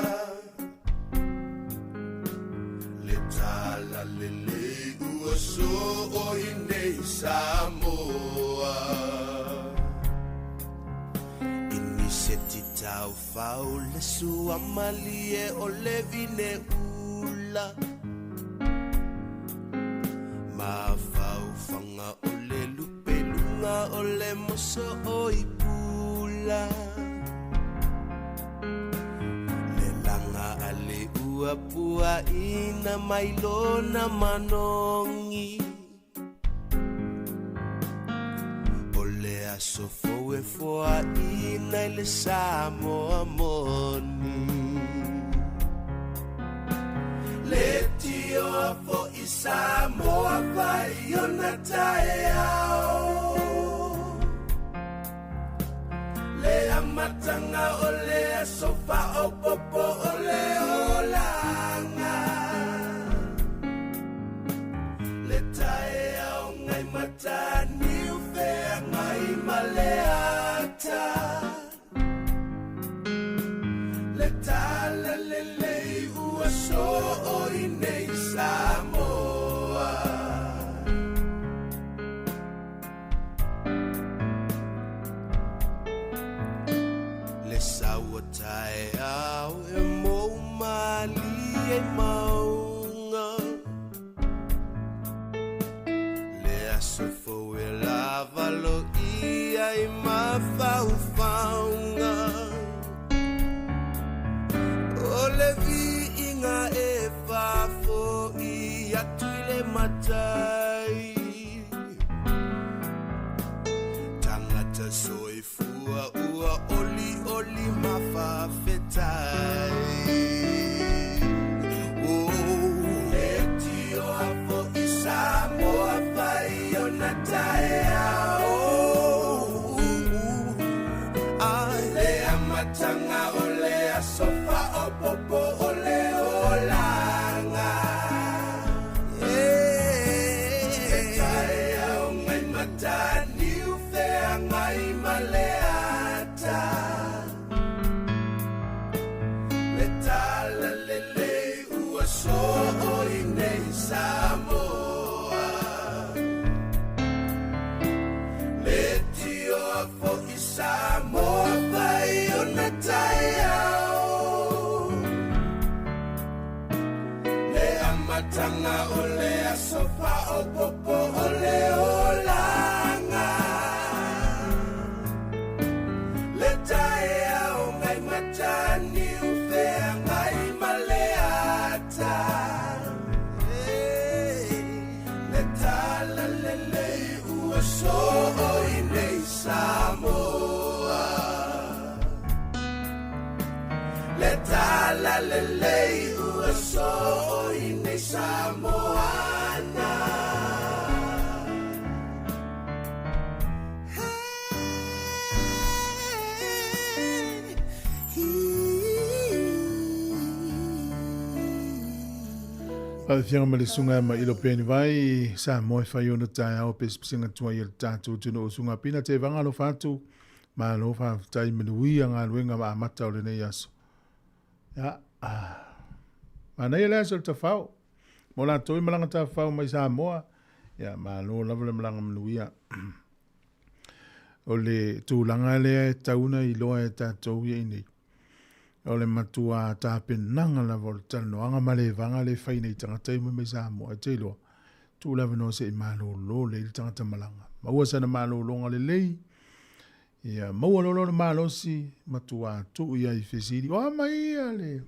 Le tala lelei ua soo i nei Samoa. Iniseti taufau le suamalie o le vine ula. Mafaufaga o le lupeluga o le moso o i pula. Le laga a le ua puaʻina mai lona manogi. O le aso fou e foaʻina i le Samoa moni. Le tioa foʻi Samoa fai ona taeao. Le amataga o le aso faaopopo o le olaga. Le taeao gai mataniu feagai ma le ata. Le tala lelei ua soo i nei Samoa. Le sau o taeao e mou malie i mauga. Le aso fou e lavaloia i mafaufauga. O le viiga e faafoʻi atu i le matai. Tagata soifua ua olioli mafaafetai. Oh, le tioa foʻi Samoa fai ona taeao. Ai, le amataga o le aso faaopopo o le olaga. Amataga o le aso faaopoopo o le olaga. Le taeao ngai mataniu feagai ma le ata. Le talalelei ua soo i nei Samoa. Le talalelei ua soo i nei Samoana. Faafiaga ma le susuga ma Ilo Peni Vai, Samoa e fai ona taeao pesepesega tuai a le tatou atunuu o Susuga Pina Tevaga alofa atu, malo faafetai manuia galuega ma amata o lenei aso. Ia, manaia le aso o le tafao. Mo latou e malaga tafafao mai Samoa, ia malo lava le malaga manuia. O le tulaga lea e tatau ona iloa e tatou ia i nei, o le matua tapenaga lava o le talanoaga ma le vaga lea e fai nei tagata ia mai Samoa. E te iloa, tuu le avanoa se i malolo lelei le tagata malaga. Maua sana malologa lelei, ia maua loa lona malosi, matua tuu i ai i fesili, o a mai ia le,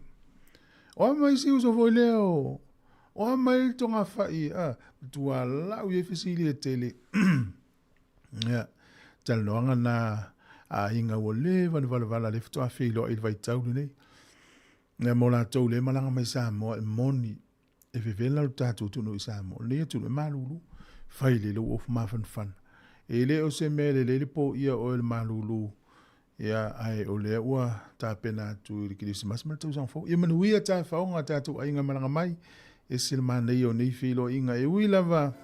o a mai si uso foi lea o, o a mai le togafai, a, matua lau i ai fesili e tele. Ia, talanoaga na a aiga ua leva ona valavala lea faatoa feiloai i le vaitau lenei. Ia, mo latou lea e malaga mai Samoa, e moni, e vevela lo tatou atunuu i Samoa. O lenei atunuu e malulu, fai lelei lou ofu mafanafana. E le o se mea lelei le poia o oe e le malulu, ia, ae o lea ua tapena atu i le Kerisimasi ma le tausaga fou. Ia manuia tafaoga a tatou aiga malaga mai, ese le manaia o nei feiloaiga. E ui lava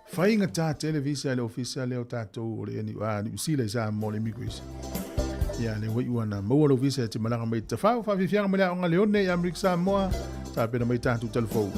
faigata tele visa i le ofisa lea o tatou o le Niu Sila i Samoa, le immigration. Ia, lea ua iu ana maua lou visa e te malaga mai i Tafao, faafiafiaga mai le aoga Leone i Amerika Samoa, tapena mai tatou talafou.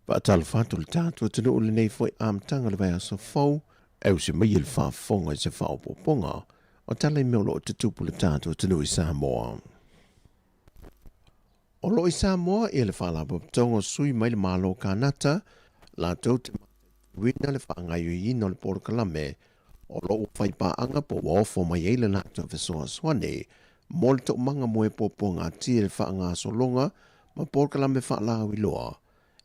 Faatalofa atu le tatou atunuu i lenei foi amataga o le vaiaso fou, e usi mai i le faafofoga i se faaopoopoga o tala i mea o lo o tutupu i le tatou atunuu i Samoa. O lo o i Samoa ia le Faalapotopotoga o Sui mai le Malo o Kanata, latou te mataituina le faagaoioiina o le polokalame o lo o ua fai paaga po ua ofo mai ai le latou fesoasoani mo le toomaga mo e puapuagatia i le faagasologa ma polokalame faalauiloa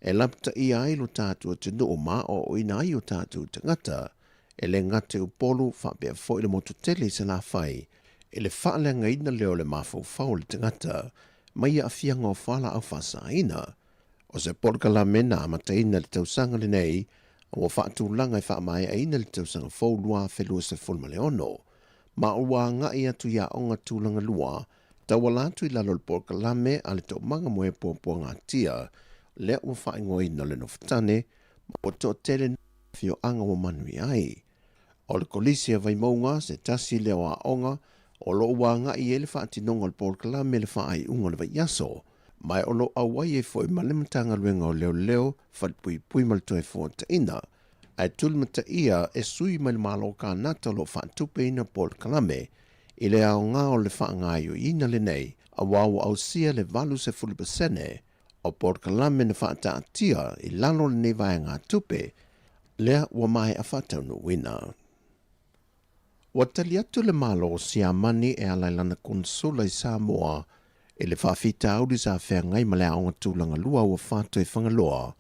e lapataia ai lo tatou atunuu ma aoaoina ai o tatou tagata e le gata i Upolu faapea foi le motu tele i Salafai i le faaleagaina lea o le mafaufau o le tagata mai aafiaga o fualaau faasaina. O se polokalame na amataina i le tausaga lenei a ua faatulaga e faamaeaina i le tausaga fou 2026, ma ua agai atu i aoga tulaga lua tauala atu i lalo o le polokalame a le Toomaga mo e Puapuagatia lea ua faaigoaina o le Nofotane ma ua toatele afioaga ua manuia ai. O le Kolisi a Vaimauga se tasi lea o aoga o lo o ua agai i ai le faatinoga o le polokalame i le faaiuga o le vaiaso, ma o lo o auai ai foi ma le Matagaluega o Leoleo, Falepuipui ma le Toefuataiga, ae tulimataia e sui mai le Malo o Kanata o lo o faatupeina polokalame. i le aoga o le faagaoioiina lenei, auā ua ausia le 80% o polokalame na faataatia i lalo o lenei vaegatupe lea ua maea faataunuuina. Ua tali atu le Malo o Siamani e ala i lana Konesula i Samoa i le faafitauli sa feagai ma le Aoga Tulaga Lua ua fato i Fagaloa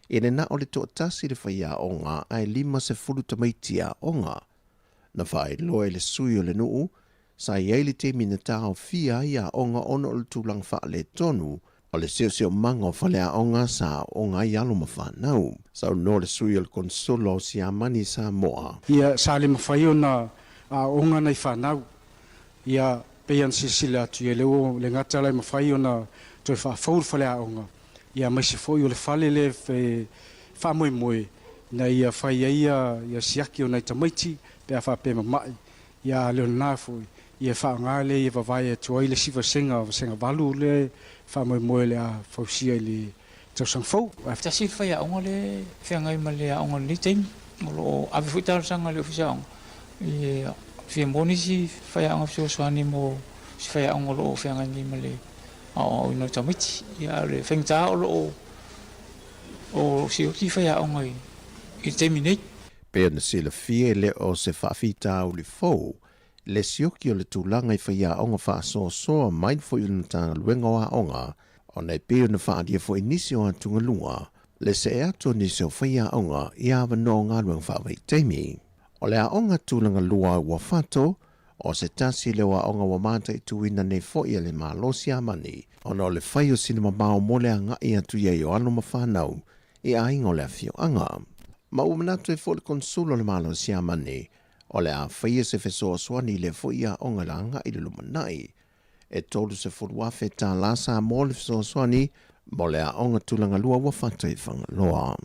i le na o le toatasi le faiaoga ae 50 tamaiti aoga. Na faailoa e le sui o le nuu sa i ai le taimi na taofia ai aoga ona o le tulaga faaletonu o le siosiomaga o faleaoga sa aooga ai alo ma fanau. Saunoa le sui o le Konesula o Siamani i Samoa. Ia, sa le mafai ona aooga nai fanau. Ia, pei ona silasila atu, ia lea ua le gata la e mafai ona toe faafou le faleaoga, ia aemaise foi o le fale lea e faamoemoe ina ia fai ai ia siaki o nai tamaiti pe a faapea e mama'i. Ia a le o lena foi, ia faaaoga lea ia vavae atu ai le isi vasega, vasega 8 lea e faamoemoe o le a fausia i le tausaga fou. Tasi le faiaoga lea e feagai ma le aoga i lenei taimi. O lo o ave foi talosaga i le Ofisa Aoga e fia maua nisi faiaoga fesoasoani mo si faiaoga o lo o feagai nei ma le aoaoina o tamaiti. Ia a o le faigata o lo o sioti faiaoga i le taimi nei. Pei ona silafia e le o se faafitauli fou le sioki o le tulaga i faiaoga faasoasoa mai foi o le Matagaluega o Aoga, ona e pei ona faaalia foi nisi o atugaluga le see atu o nisi o faiaoga i avanoa o galuega faavaitaimi. O le aoga tulaga lua ua fato, o se tasi lea o aoga ua mataituina nei foi e le Malo Siamani, ona o le fai o sina mamao mo le agai atu i ai o alo ma fanau i aiga o le afioaga. Ma ua manatu ai foi le Konesula o le Malo Siamani, o le a faia se fesoasoani i lea foi aoga i le agai i le lumanai. E $30,000 tālā Samoa le fesoasoani mo le aoga tulaga lua ua fata i Fagaloa.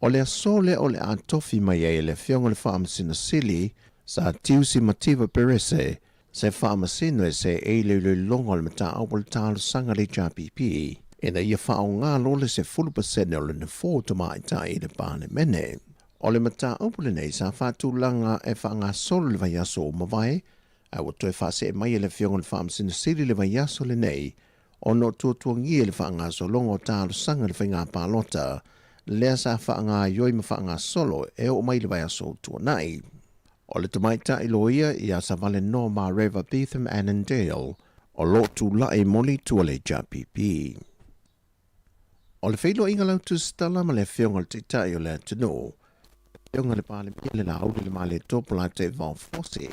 O le aso lea o le a tofi mai ai e le Afioga i le Faamasino Sili, Sir Tiusi Mativa Perese, se faamasino e seei le iloiloga o le mataupu o le talosaga a le HRPP ina ia faaaoga loa le 10% o le nofoa tamaitai i le Palemene. O le mataupu lenei sa faatulaga e faagasolo i le vaiaso ua mavae, ae ua toe faasee mai e le Afioga i le Faamasino Sili le vaiaso lenei ona o tuatuagia i le faagasologa o talosaga i le faiga palota lea sa faagaioi ma faagasolo e oo mai i le vaiaso ua tuanai. O le tamaitai loia ia Savalenoa Mareva Beetham Annandale o lo o tulai mo le itu a le HRPP. O le feiloaiga lautusitala ma le Afioga i le Taitai o le atunuu, le Afioga i le Palemia le Laauli le Malietoa Polataivao Fosi,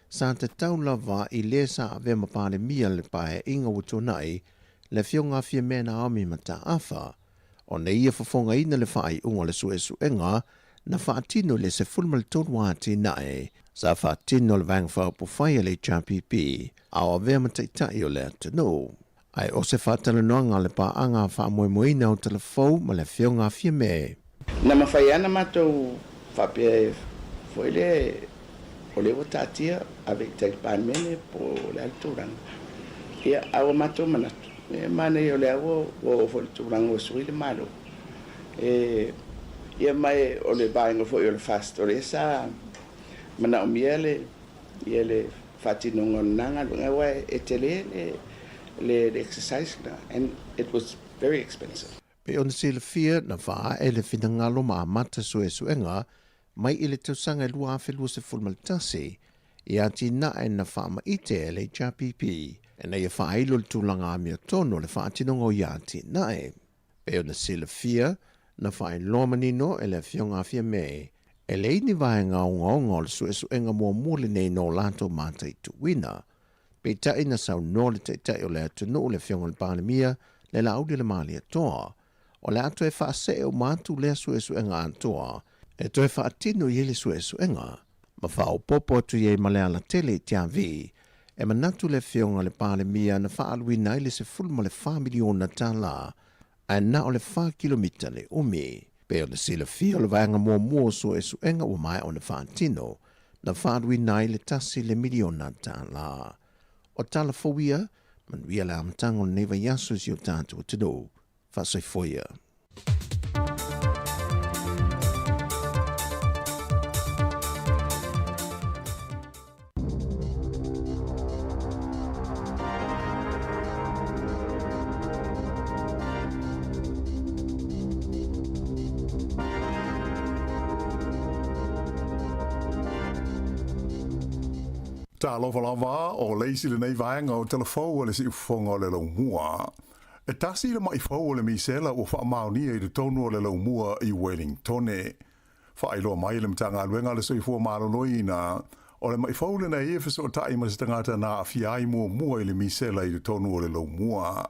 sa tatau lava i le sa avea ma Palemia le Paeaiga ua tuanai, le Afioga a Fiamē Naomi Mataafa, ona ia fofogaina le faaiuga o le suesuega na faatino i le 13 atinae sa faatino e le Vaega Faaupufai a le HRPP a o avea ma Taitai o le atunuu. Ae o se faatalanoaga a le paaga faamoemoeina o Talafou ma le Afioga a Fiamē. Na mafai lava ona matou faapea foi lea o lea ua taatia ave i tai i le Palemene po o le a le tulaga. Ia, a ua matou manatu, e manaia o lea ua oo foi i le tulaga ua sui le Malo. E, ia ma e o le vaega foi o le FAST, o lea sa manaomia le, ia le faatinoga o lena galuega aua e tele le, le, le exercise lena and it was very expensive. Pei ona silafia, na faaee le finagalo ma amata suesuega mai i le tausaga e 2021 i atinae na faamaite e le HRPP ina ia faailo le tulaga amiotonu o le faatinoga o ia atinae. Pei ona silafia, na faailoa manino e le Afioga a Fiamē, e leai ni vaega ogaoga o le suesuega muamua lenei no latou mataituina. Peitai na saunoa le Taitai o le atunuu le Afioga i le Palemia, le Laauli le Malietoa, o le a toe faasee uma atu lea suesuega atoa e toe faatino i ai le suesuega, ma faaopoopo atu i ai ma le alatele i Tiavi, e manatu le Afioga i le Palemia na faaaluina ai le $14 miliona tala ae na o le fa kilomita le umi. Pei ona silafia o le vaega muamua o suesuega ua maea ona faatino, na faaaluina ai le $1 miliona tala. O tala fou ia, manuia le amataga o lenei vaiaso i si o tatou atunuu. Faasoifua ia. Talofa lava, o le isi lenei vaega o Tala Fou a le Siufofoga o le Laumua. E tasi le ma'i fou o le misela ua faamaonia i totonu o le Laumua i Welingtone. Faailoa mai e le Matagaluega a le Soifua Maloloina, o le ma'i fou lenei e fesootai ma se tagata na aafia ai muamua i le misela i totonu o le Laumua.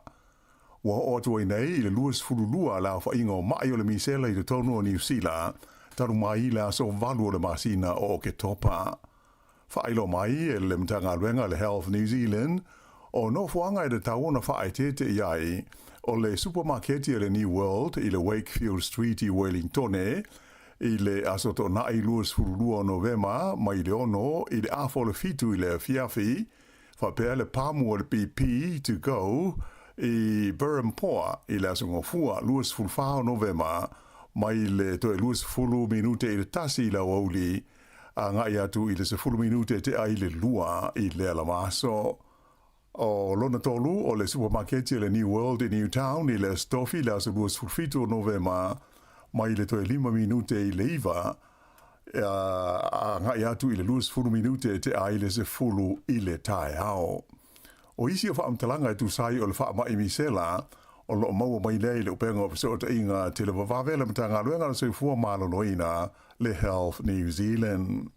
Ua oo atu ai nei i le 22 le aofaiga o ma'i o le misela i totonu o Niu Sila talu mai le aso 8 o le masina o Oketopa. Faailoa mai e le Matagaluega a le Health New Zealand, o nofoaga e tatau ona faaeteete i ai o le supamaketi a le New World i le Wakefield Street i Welingtone i le Aso Toonai 22 o Novema mai le 6 i le afa o le 7 i le afiafi, faapea le pamu o le BP to go i Berhampore i le Aso Gafua 24 o Novema mai le toe 20 minute i le 1 i le aoauli agai atu i le 10 minute tea i le 2 i lea lava aso. O lona tolu o le supamaketi a le New World i Newtown i le Aso Tofi le aso 27 o Novema mai le toe 5 minute i le 9 agai atu i le 20 minute tea i le 10 i le taeao. O isi o faamatalaga e tusa ai o le faamai misela o lo o maua mai nei i le upega o fesootaiga televavave a le Matagaluega o le Soifua Maloloina le Health New Zealand.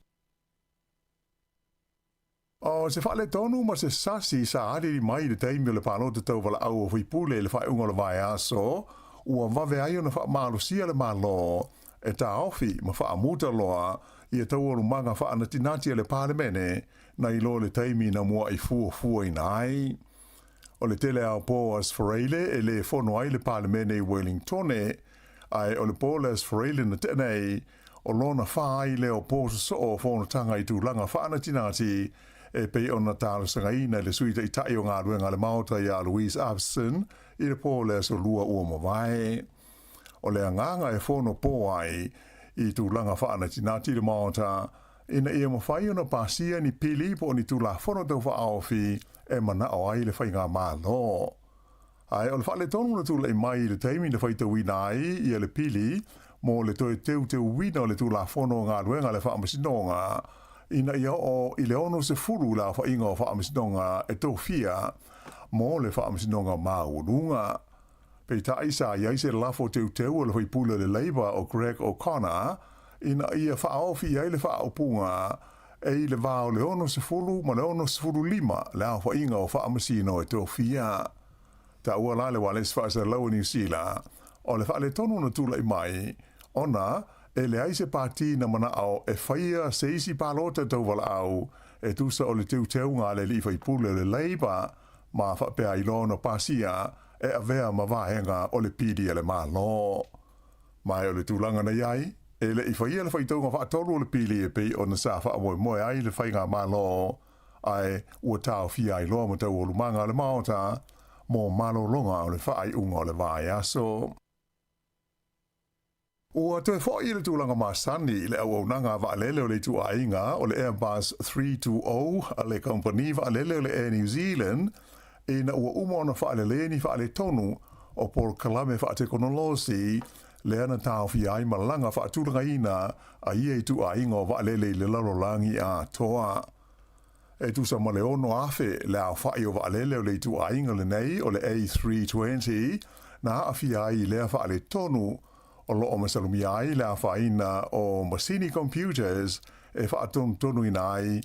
O se faaletonu ma se sasi sa aliali mai i le taimi o le palota tauvalaau o faipule i le faaiuga o le vaiaso, ua vave ai ona faamalosia le Malo e taofi ma faamuta loa ia taualumaga faanatinati a le Palemene nai lo le taimi na mua'i fuafuaina ai. O le tele ao po Aso Faraile e lē fono ai le Palemene i Welingtone, ae o le po le Aso Faraile na tea nei, o lona fā ai lea o po sosoo o fonotaga i tulaga faanatinati e pei ona talosagaina e le Sui Taitai o Galuega a le Maota ia Louise Upston i le po o le Aso Lua ua mavae. O le agaga e fono pō ai i tulaga faanatinati le Maota ina ia mafai ona pasia ni pili po o ni Tulafono Tau Faaofi e manao ai le Faigamalo. Ae o le faaletonu na tulai mai i le taimi na faitauina ai ia le pili mo le toe teuteuina o le Tulafono o Galuega a le Faamasinoga ina ia oo i le 60 le aofaiga o Faamasinoga e tofia mo le Faamasinoga Maualuga. Peitai sa i ai se lafo teuteu a le faipule o le Labour o Greg O'Connor ina ia faaofi i ai le faaupuga e i le va o le 60 ma le 65 le aofaiga o faamasino e tofia. Taua la le ualesi faasalalau o Niu Sila o le faaletonu na tulai mai ona e leai se pati na manao e faia se isi palota tauvalaau e tusa o le teuteuga a le alii faipule o le Labour ma faapea ai loa ona pasia e avea ma vaega o le pili a le Malo. Ma o le tulaga na i ai, e le i faia le faitauga faatolu o le pili e pei ona sa faamoemoe ai le Faigamalo, ae ua taofia ai loa ma taualumaga a le Maota mo malologa o le faaiuga o le vaiaso. Ua toe foi i le tulaga masani i le auaunaga a vaalele o le ituaiga o le Airbus 320 a le kamupani vaalele o le Air New Zealand ina ua uma ona faalelei ni faaletonu o polokalame faatekonolosi lea na taofia ai malaga faatulagaina a ia ituaiga o vaalele i le lalolagi atoa. E tusa ma le 6,000 le aofai o vaalele o le ituaiga lenei o le A320 na aafia ai i lea faaletonu o lo o masalomia ai le afaina o masini computers e faatonutonuina ai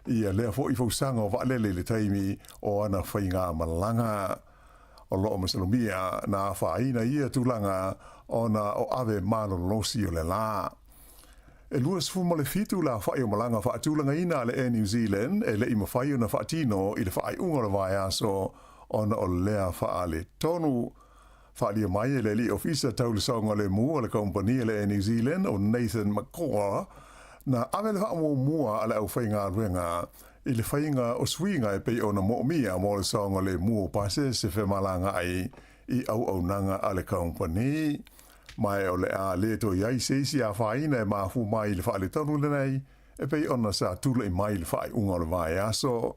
ia lea foi fausaga o vaalele i le taimi o ana faigamalaga. O lo o masalomia na afaina ia tulaga ona o ave malolosi o le la. E 27 le aofai o malaga faatulagaina a le Air New Zealand e le i mafai ona faatino i le faaiuga o le vaiaso ona o lea faaletonu. Faaalia mai e le alii ofisa tau le saogalemu a le kamupani a le Air New Zealand o Nathan McCaw, na ave le faamuamua a le aufaigaluega i le faiga o suiga e pei ona moomia mo le saogalemu o pasese femalagaai i auaunaga a le kamupani. Ma e o le a le toe i ai se isi afaina e mafua mai i le faaletonu lenei e pei ona sa tulai mai i le faaiuga o le vaiaso.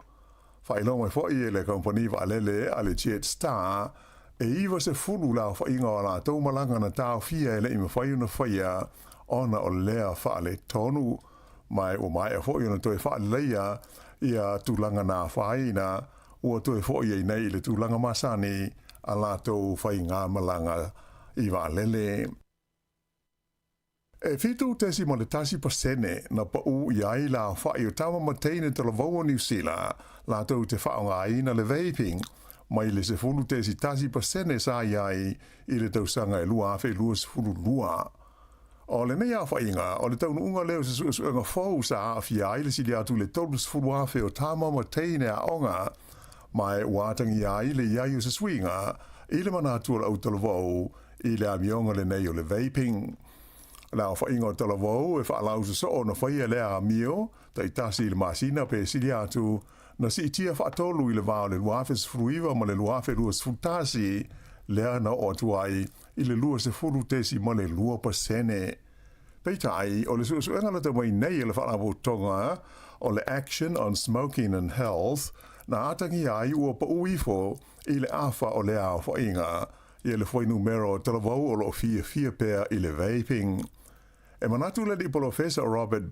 Faailoa mai foi e le kamupani vaalele a le Jetstar e 90 le aofaiga o a latou malaga na taofia e le i mafai ona faia ona o lea faaletonu. Ma e ua maea foi ona toe faaleleia ia tulaga na afaina ua toe foʻi ai nei i le tulaga masani a latou faigamalaga i vaalele. E 7.1% na paʻū i ai le aofaʻi o tama ma teine talavou o Niu Sila latou te faaaogaina le vaping, mai le 10.1% sa i ai i le tausaga e 2022. O lenei aofaiga, o le taunuuga lea o se suesuega fou sa aafia ai le sili atu i le 30,000 o tama ma teine aoga, ma e ua atagia ai le i ai o se suiga i le manatu o le autalavou i le amioga lenei o le vaping. O le aofaiga o talavou e faalausa soo ona faia lea amio, taitasi i le masina pe sili atu, na siitia faatolu i le va o le 2019 ma le 2021, lea na oo atu ai i le 20.2%. Peitai, o le suesuega lata mai nei a le Faalapotopotoga o le Action on Smoking and Health, na atagia ai ua pau ifo i le afa o lea aofaiga ia le fuainumera o talavou o lo o fiafia pea i le vaping. E manatu le alii polofesa Robert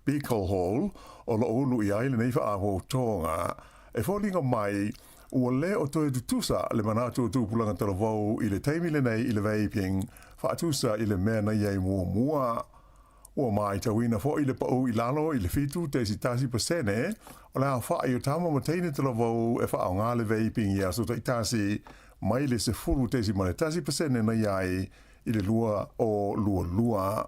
Beaglehole, o lo o ulu i ai lenei faalapotopotoga, e foliga mai ua le o toe tutusa le manatu o tupulaga talavou i le taimi lenei i le vaping faatusa i le mea na i ai muamua. Ua matauina foi le pau i lalo i le 7.1% o le aofai o tama ma teine talavou e faaaoga le vaping i aso taitasi, mai le 10.1% na i ai i le 2022.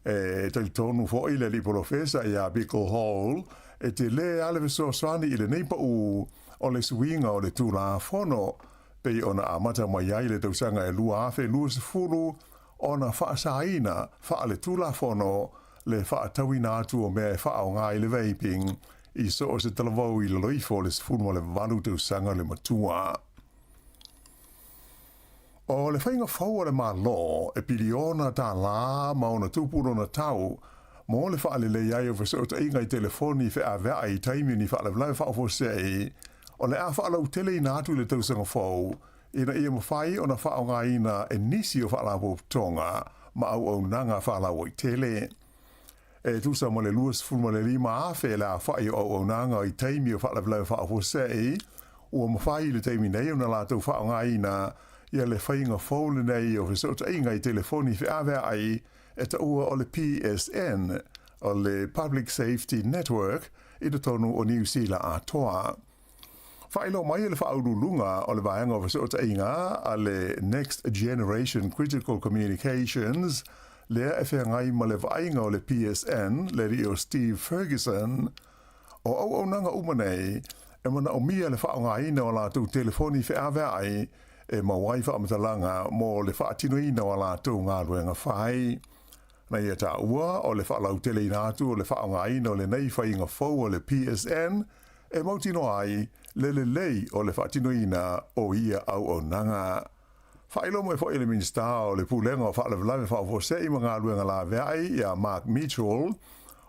E talitonu foi le alii polofesa ia Beaglehole e tele lava le fesoasoani i lenei pau o le suiga o le Tulafono pei ona amata mai ai le tausaga e 2020 ona faasaina faaletulafono le faatauina atu o mea e faaaoga i le vaping i so o se talavou i lalo ifo o le 18 tausaga le matua. O le faiga fou a le Malo e piliona tālā ma ona tupu lona tau mo le faalelei ai o fesootaiga i telefoni feaveai i taimi o ni faalavelave faafuasei, o le a faalauteleina atu i le tausaga fou ina ia mafai ona faaaogaina e nisi o faalapotopotoga ma auaunaga faalauaitele. E tusa ma le 25,000 le aofai o auaunaga i taimi o faalavelave faafuasei ua mafai i le taimi nei ona latou faaaogaina ia le faiga fou lenei o fesootaiga i telefoni feaveai e taua o le PSN, o le Public Safety Network, i totonu o Niu Sila atoa. Faailoa mai e le faauluuluga o le vaega o fesootaiga a le Next Generation Critical Communications, lea e feagai ma le vaaiga o le PSN, le alii o Steve Ferguson, o auaunaga uma nei e manaomia le faaaogaina o latou telefoni feaveai e maua ai faamatalaga mo le faatinoina o a latou galuega fai. Na ia taua o le faalauteleina atu o le faaaogaina o lenei faiga fou o le PSN e mautinoa ai le lelei o le faatinoina o ia auaunaga. Faailoa mai foi e le Minisita o le Pulega o Faalavelave Faafuasei ma Galuega Laveai ia Mark Mitchell,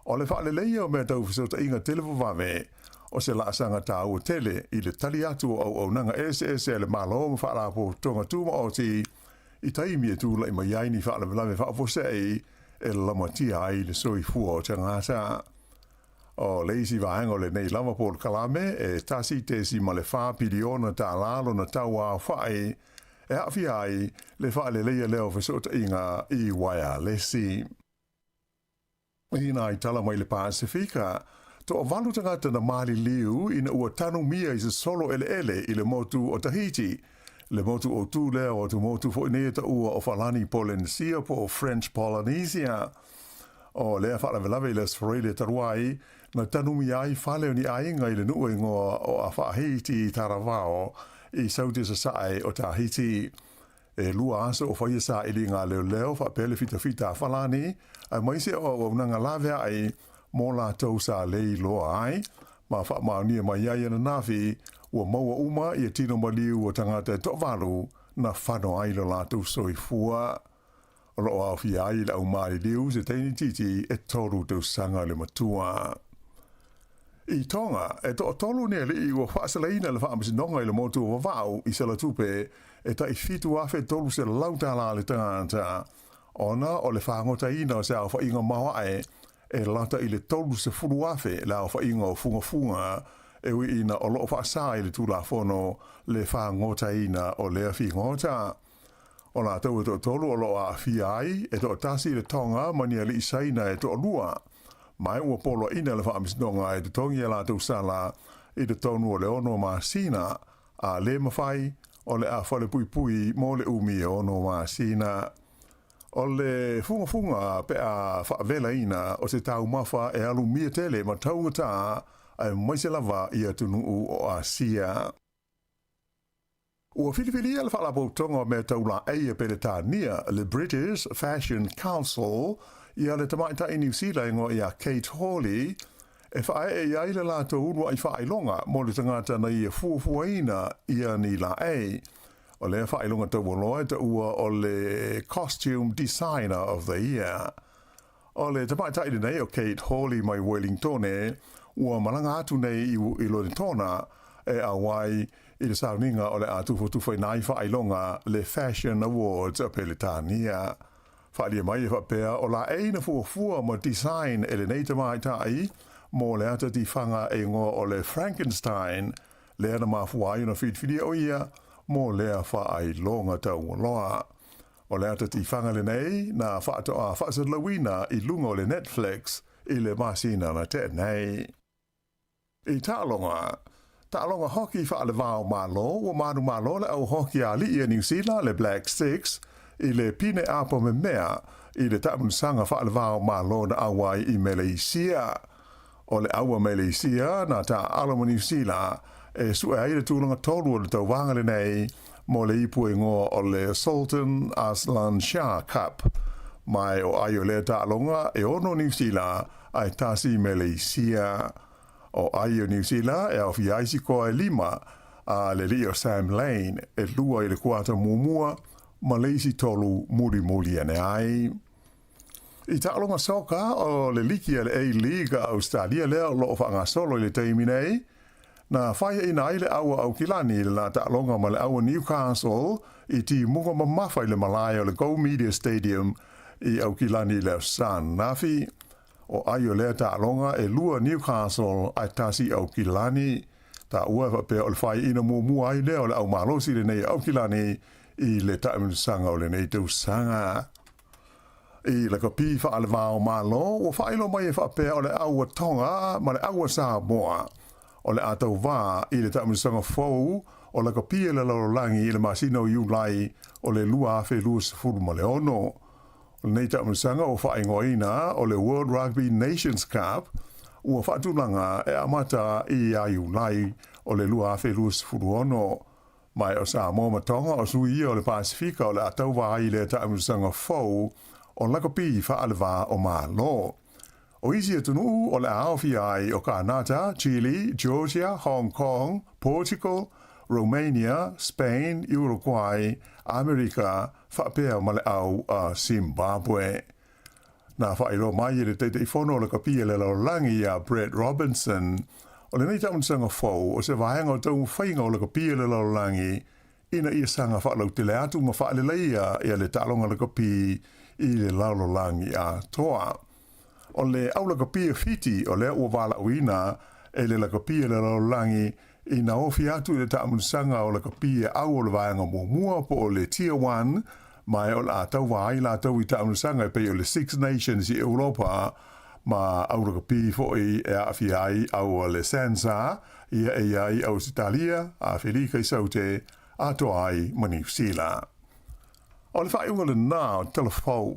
o le faaleleia o mea tau fesootaiga televavave o se laasaga taua tele i le tali atu o auaunaga eseese a le Malo ma Faalapotopotoga Tumaoti i taimi e tulai mai ai ni faalavelave faafuasei e lamatia ai le soifua o tagata. O le isi vaega o lenei lava polokalame e $1.4 piliona lona tau aofai e aafia ai le faaleleia lea o fesootaiga i uaealesi. I nai tala mai le Pasifika, toavalu tagata na maliliu ina ua tanumia i se solo eleele i le motu o Tahiti, le motu autū lea o atumotu foi nei e taua o Falani Polenesia po o French Polynesia. O lea faalavelave i le Aso Faraile talu ai, na tanumia ai fale o ni aiga i le nuu e igoa o Afaahiti i Taravao i Saute Sasae o Tahiti. E lua aso o faia sailiga a leoleo faapea le fitafita a Falani, aemaise o auaunaga laveai mo latou sa le iloa ai, ma faamaonia mai ai ananafi ua maua uma ia tino maliu o tagata e toavalu na fano ai lo latou soifua. O lo o aofia ai le au maliliu se teine itiiti e 3 tausaga le matua. I Tonga, e toatolu ni alii ua faasalaina e le faamasinoga i le motu o Vava'u i Salatupe e tai $7,300 le tagata, ona o le fagotaina o se aofaiga maoae. e lata i le 30,000 le aofaiga o fugafuga e ui ina o lo o faasā i le Tulafono le fāgotaina o lea figota. O latou e toatolu o lo o aafia ai, e toatasi le Tonga ma ni alii Saina e toalua. Ma ua poloaiina le Faamasinoga e totogi a latou sala i totonu o le ono masina, a le mafai, o le a falepuipui mo le umi e ono masina. O le fugafuga pe a faavelaina o se taumafa e alumia tele ma taugata aemaise lava i atunuu o Asia. Ua filifilia le Faalapotopotoga o Mea Tau Laei a Peretania, le British Fashion Council, ia le tamaitai Niu Sila e igoa ia Kate Hawley, e faaee i ai le latou uluai faailoga mo le tagata na ia fuafuaina ia ni laei. O lea faailoga taualoa e taua o le Costume Designer of the Year. O le tamaitai lenei o Kate Hawley mai Wellingtone, ua malaga atu nei i Lonetona e auai i le sauniga o le a tufatufaina ai faailoga le Fashion Awards a Peretania. Faaalia mai e faapea o laei na fuafua ma design e lenei tamaitai mo le ata tifaga e igoa o le Frankenstein, lea na mafua ai ona filifilia o ia mo lea faailoga taualoa. O le ata tifaga lenei na faatoa faasalalauina i luga o le Netflix i le masina na tea nei. I taaloga, taaloga hoki faalevao Malo, ua manumalo le au hoki a alii a Niu Sila, le Black Sticks, i le pine apo memea i le taamilosaga faalevao Malo na auai i Meleisia. O le au a Meleisia na taaalo ma Niu Sila e sue ai le tulaga tolu o le tauvaga lenei mo le ipu e igoa o le Sultan Azlan Shah Cup. Ma o ai o lea taaloga e ono Niu Sila ae tasi Meleisia. O ai o Niu Sila e aofia ai sikoa e lima a le alii o Sam Lane e lua i le kuata muamua ma le isi tolu mulimuli ane ai. I taaloga soka o le liki a le A-League a Ausetalia lea o lo o faagasolo i le taimi nei, na faiaina ai le au a Aukilani i le la taaloga ma le au a Newcastle i timuga mamafa i le malae o le Go Media Stadium i Aukilani i le Aso Sa ananafi. O ai o lea taaloga e lua Newcastle ae tasi Aukilani. Taua e faapea o le faiaina muamua ai lea o le au malosi lenei a Aukilani i le taamilosaga o lenei tausaga. I lakapi faalevao Malo, ua faailoa mai e faapea o le au a Tonga ma le au a Samoa o le a tauvā i le taamilosaga fou o lakapi e le lalolagi i le masina o Iulai o le 2026. O lenei taamilosaga ua faaigoaina o le World Rugby Nations Cup ua faatulaga e amata ia Iulai o le 2026. Ma o Samoa ma Tonga o sui ia o le Pasifika o le a tauva ai i lea taamilosaga fou o lakapi faalevā o Malo. O isi atunuu o le a aofia ai o Kanata, Chile, Georgia, Hong Kong, Portugal, Romania, Spain, Uruguay, Amerika, faapea ma le au a Zimbabwe. Na faailoa mai e le Taitaifono o lakapi a le lalolagi ia Brett Robinson, o lenei taamilosaga fou o se vaega o taumafaiga o lakapi a le lalolagi ina ia saga faalautele atu ma faaleleia ia le taaloga lakapi i le lalolagi atoa. O le au lakapi a Fiti o lea ua valaauina e le lakapi a le lalolagi ina ofi atu i le taamilosaga o lakapi e au o le vaega muamua po o le Tier 1, ma e o le a tauva ai latou i taamilosaga e pei o le Six Nations i Europa ma au lakapi foi e aafia ai au a le SANZAR, ia e i ai Ausetalia, Afelika i Saute, atoa ai ma Niu Sila. O le faaiuga lenā o Tala Fou.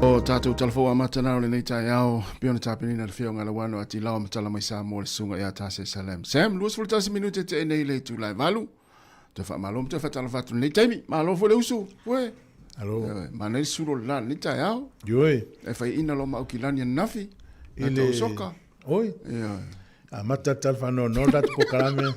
O tātou talafou amata nā o lenei taeao, pei ona tapenaina le Afioga ia Lauano Atilao ma tala mai Samoa le susuga ia Tase Salem. Sam, 21 minute te nei le itula e valu. Toe faamalo ma toe faatalofa atu i lenei taimi. Malo foi le usu, ue. Alo. Manaia le sulo le la lenei taeao. Ioe. E faiaina loa ma Aukilani ananafi. I le... soka. Oi. Ioe. Amata tala whanono ratu polokalame.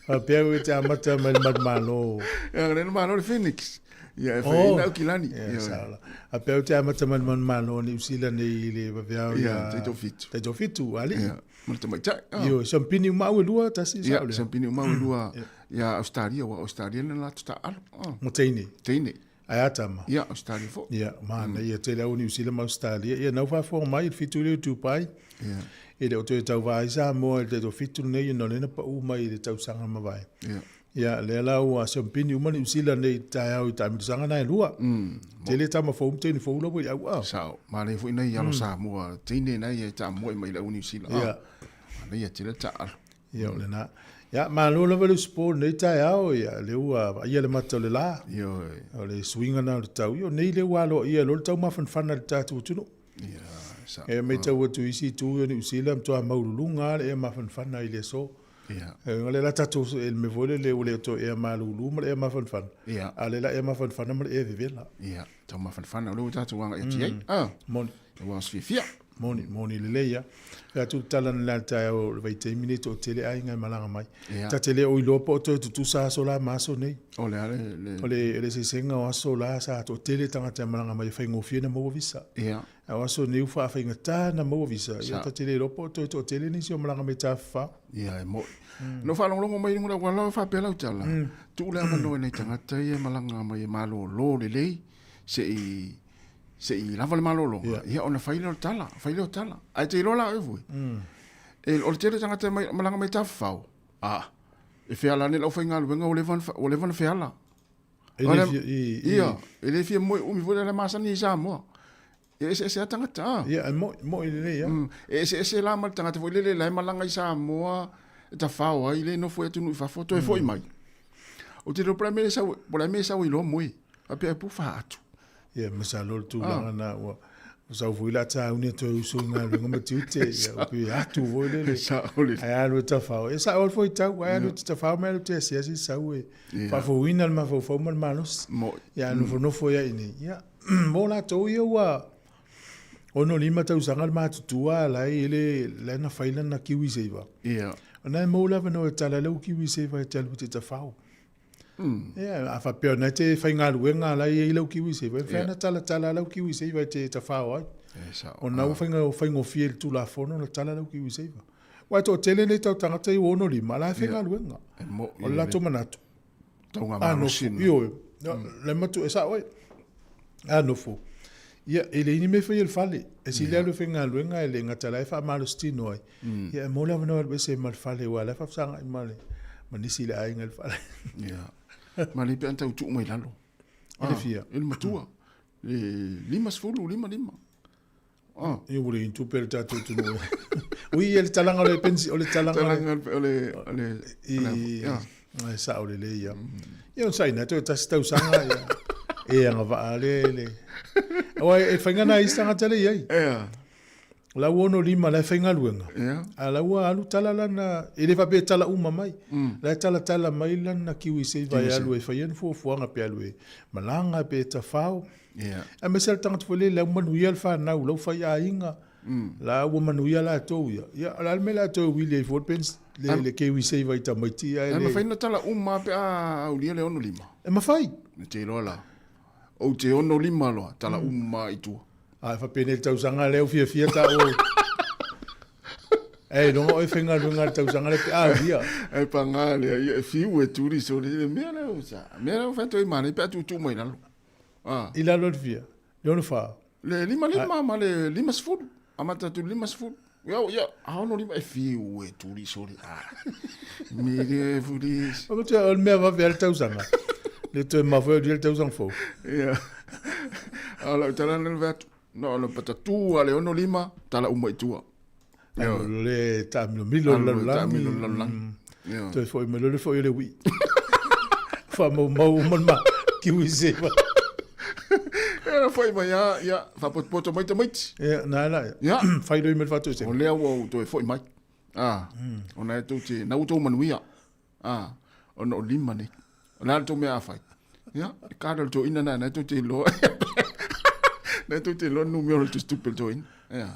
Faapea ue te amata mai le malu malo. Ia, le malo le Phoenix. Ia, e fai ai na Aukilani. Ia, sao la. A pea o te amata mai le manumalo o Niu Sila nei i le vaveao ia... Ia, taitoafitu. Taitoafitu, alii. Ia, ma le tamaitai. Ioe, siampini uma au e lua, tasi, sao lea. Ia, siampini uma au e lua ia Ausetalia, aua o Ausetalia le latou taaalo. Mo teine. Teine. Ae a tama? Ia, Ausetalia foi. Ia, manaia tele au Niu Sila ma Ausetalia. Ia, na ua faafofoga mai i le fitu lea o Dubai. Ia. E le o toe tauva ai Samoa i le taitoafitu lenei ona o lea na pau mai i le tausaga na mavae. Ia. Ia, lea la ua siampini uma Niu Sila nei i le taeao i taamilosaga na e lua. Tele tama fou ma teine fou la ua i auaa. Sao. Manaia foi nai alo Samoa, teine nai e taamoe mai i le au Niu Sila. Ia. Manaia tele taaalo. Ia, o lena. Ia, malo lava le usupo i lenei taeao, ia, lea ua vaaia le mata o le la. Ioe. O le suiga na o le tau. Ia, o nei lea ua aloaia loa le taumafanafana i le tatou atunuu. Ia, sao. E matau atu i isi itu o Niu Sila, matua maualuluga lava le ea mafanafana i le aso. Ia. E o lea la tatou, e le mea foi lele ua le toe ea malulu ma le ea mafanafana. Ia. A o lea la ea mafanafana ma le ea vevela. Ia, taumafanafana, o lea ua tatou agai atu i ai. Ah. Moni. Ua oso fiafia. Moni, moni lelei lava. Fai atu le tala na le taeao o le vaitaimi nei toatele aiga e malaga mai. Ia. Ta te le o iloa po o toe tutusa aso la ma aso nei. O le a le, le... O le, le eseesega o aso la sa toatele tagata e malaga mai e faigofie na maua visa. Ia. A o aso nei ua faafaigata na maua visa. Ia Sa. ta te le iloa po o toe toatele nisi o malaga mai tafafao. Ia, e moi. Na ou faalogologo mai i luga o le auala o faapea lau tala, tuu le avanoa i nai tagata ia e malaga mai e malolo lelei, se i se i lava le malologa, ia ona fai lea o le tala, fai lea o tala. Ae te iloa la oe foi, e, o le tele o tagata e mai, malaga mai tafafao, a, e feala ane le aufaigaluega ua leva ona, ua leva ona feala. E le fia, i, i. Ia, e le fia moe umi foi le masani i Samoa. E eseese lava tagata, a. Ia, e mo'i, mo'i lelei lava. E eseese la ma le tagata foi lele la e malaga i Samoa, e tafao ai, le nofo i atunuu i fafo, toe foi mai. Ou te iloa po o le a le mea e sau, po o le a le mea e sau ai loa moe. Faapea e pufa atu. Ia, masalo le tulaga na ua sau foi la tauni e toe usu i galuega ma tiute, ia ua pei atu foi lele. Sao lele. Ae alu e tafao. E sao foi tau, ae alu e tafao mai alu te asiasi sau e faafouina le mafaufau ma le malosi. Moi. Ia nofonofo ia i nei. Ia, mo latou ia ua 65 tausaga le matutua la e le la na fai lana kiwi saver. Ia. Ona e maua le avanoa e tala lau kiwi saver e te alu e te tafao. Ia, a faapea o na te faigaluega la e i ai lau kiwi saver, e mafai ona talatala lau kiwi saver e te tafao ai. E sao. Ona ua faiga faigofie i le Tulafono ona tala lau kiwi saver. Aua e toatele nei tau tagata i ua 65, a la e faigaluega. E mo'i O le latou manatu. Tauga A nofo, malosi na. ioe, le matu e sao ai. A nofo, ia, e leai ni mea e faia i le fale. E sili alu e faigaluega e le gata la e faamalositino ai. Ia, e maua le avanoa e alu ese ai ma le fale, aua o la e faafesagai ma le ma nisi i le aiga i le fale. Ia. Ma le pe ana tau tuu mai lalo. I le fia? I le matua. Le 50, 55. Ah. Ia ua le tupe le tatou atunuu. Ui, ia le talaga o le pensi, o le talaga. Talaga o le, o le, I, ia. e sao lelei ia. Ia o saina toe tasi tausaga ia. E agavaa le, le. Aua e faiga na isi tagata le i ai. Ia. O la ua 65 la e faigaluega. Ia. A la ua alu tala lana, e le faapea e tala uma mai. La e talatala mai lana kiwi saver e alu e fai ai ni fuafuaga pe alu e malaga pe tafao. Ia. Aemaise le tagata foi lele, la ua manuia le fanau, la ua faiaiga, la ua manuia latou ia. Ia, o le a le mea o le a toe wili ai fua le pens, le, le kiwi saver i tamaiti ae E le... mafai ona tala uma pe a aulia le 65. E mafai. E te iloa la. Ou te 65 loa, tala uma i tua. A e faapea nei le tausaga lea ua fiafia taua. E iloga oe faigaluega i le tausaga lea pe a aulia. E paga lea, ia e fiu e tuli sole le mea lea ua sa. Mea lea ua fai atu ai manaia pe a tuutuu mai lalo. Ah. I lalo le fia? Le 64? Le 55 ma le 50. Amata atu i le 50. Ia, ia, a 65 e fiu e tuli sole. Ah. Me le fuli. O te o le mea vave a le tausaga. Le toe mafua e le tausaga fou. Ia. A lau tala na le atu. No, no patatu a le 65, tala uma i tua. Ia. Le taamilomilo le lalolagi. Taamilo le lalolagi. Ia. Toe foi mai loa le foi o le uii. Faamaumau uma le ma kiwi saver. Ia, foi mai a, ia, faapotopoto mai tamaiti. Ia, na la. Ia. Fai loa mai le faatoesega. O lea ua ou toe foi mai. Ah, ona e tou te, na ua tou manuia. Ah, ona o lima nei. O le a le tou mea a fai? Ia, e kare o le toeaina na, na e tou te iloa. Na e tou te iloa numera o le tusitupe o le toeaina. Ia,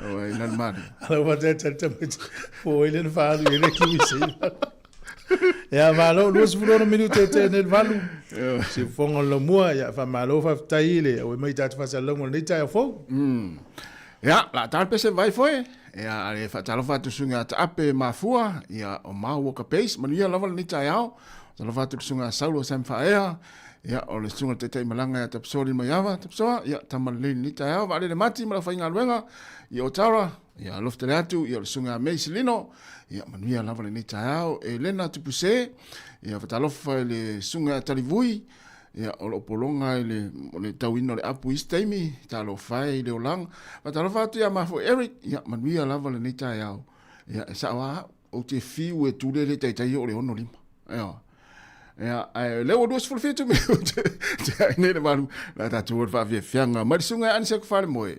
o ai nani mare. Ala ua tata tamaiti, po ai le na whaalu i le kiwi saver. Ia, malo, 26 minute e tea nei le 8. Siufofoga o le Laumua, ia, faamalo faafetai i le auai mai i tatou faasalalauga o lenei taeao fou. Ia, la ta le pese vai foi. Ia, ale faatalofa atu susuga ia Taape Mafua, ia, o Mau Walker Base. Manuia lava lenei taeao. Faatalofa atu i le susuga ia Saulo Sam Faaea, ia, o le susuga i le Taitai Malaga ia Tapisoa Limaiava. Tapisoa, ia, tama lelei lenei taeao. Vaalele Mati ma le aufaigaluega i Otara. Ia, alofa tele atu, ia, o le susuga ia May Silino. Ia, manuia lava lenei taeao. Elena Tupuse, ia, faatalofa i le susuga ia Talivui, Ia, o loo pologa i le, o le tauina o le apu i isi taimi, talofa e i le olaga. Faatalofa atu ia ma foi Eric, ia, manuia lava lenei taeao. Ia, e sao lava au, ou te fiu e tule le taitai oo i le 65. Ioe. Ia, ae o lea ua 27 minute, tea ai nei le 8, o le a tatou o i le faafiafiaga mai le susuga ia Aniseko Falemoe.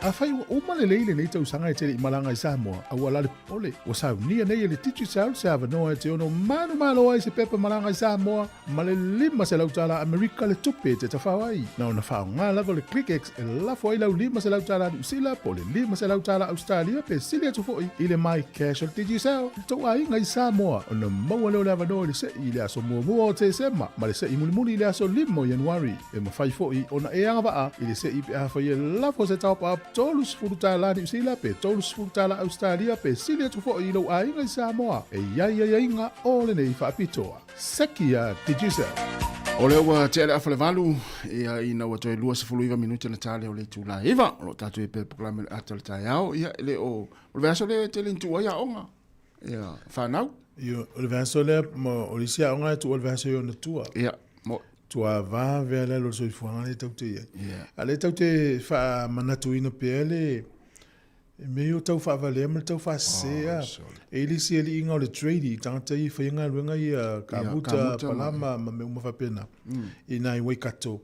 Afai ua uma lelei lenei tausaga e te le i malaga i Samoa, aua la le popole, ua saunia nei e le Digicel se avanoa e te ono manumalo ai se pepa malaga i Samoa ma le $500 Amerika le tupe e te tafao ai. Na ona faaaoga lava o le ClickX e lafo ai lau $500 Niu Sila po o le $500 Ausetalia pe sili atu foi i le MyCash o le Digicel i tou aiga i Samoa ona maua lea o le avanoa i le se'i i le aso muamua o Tesema ma le se'i mulimuli i le aso 5 o Ianuari. E mafai foi ona e agavaa i le se'i pe afai e lafo se top-up $30 Niu Sila pe $30 Ausetalia pe sili atu foi i lou aiga i Samoa. E i ai aiaiga o lenei faapitoa. Seki a Digicel. O lea ua tea le afa le valu, ia ina ua toe 29 minute na tale o le itula e 9, o lo o tatou i pea polokalame o le ata o le taeao, ia e le o, o le vaiaso lea e tele ina tuu ai aoga, ia, fanau. Ia, o le vaiaso lea, o le isi aoga e tuu ai le vaiaso i ona tua. Ia, mo. Tua vave lava le alu o le soifuaga lea tatou te i ai. Ia. A o lea tatou te faamanatuina pea le mea ia o tau faavalea ma le tau faasese a. E i ai le isi aliiga o le tradie, tagata ia e faia galuega ia, kamuta, palama ma mea uma faapena i nai Waikato.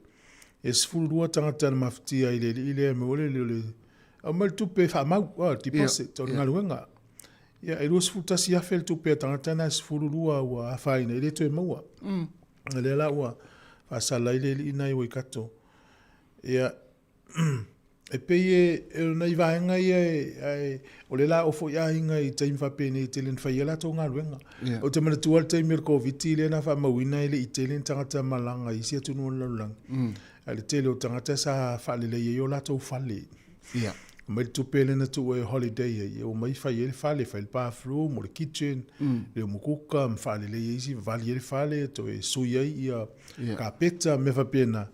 E 12 tagata na mafatia i le alii lea, mea ua le o le aumai le tupe faamau, deposit o le galuega. Ia, e $21,000 le tupe a tagata na e 12 ua afaina, e le toe maua. O lea la ua faasala ai le alii na i Waikato. Ia, e pei e, o nai vaega ia e, o lea la o foi aiga i taimi faapenei e tele ina fai ai latou galuega. Yeah. Ou te manatua le taimi o le Koviti lea na faamauina e le i tele ni tagata malaga i isi atunuu o le lalolagi. Ae le tele o tagata sa faalelei ai o latou fale. Yeah. Aumai le tupe lea na tuu e holiday ai, omai fai ai le fale, fai le bathroom, o le kitchen, le umukuka, ma faalelei ai isi, vali ai le fale, toe sui ai ia kapeta, mea faapena.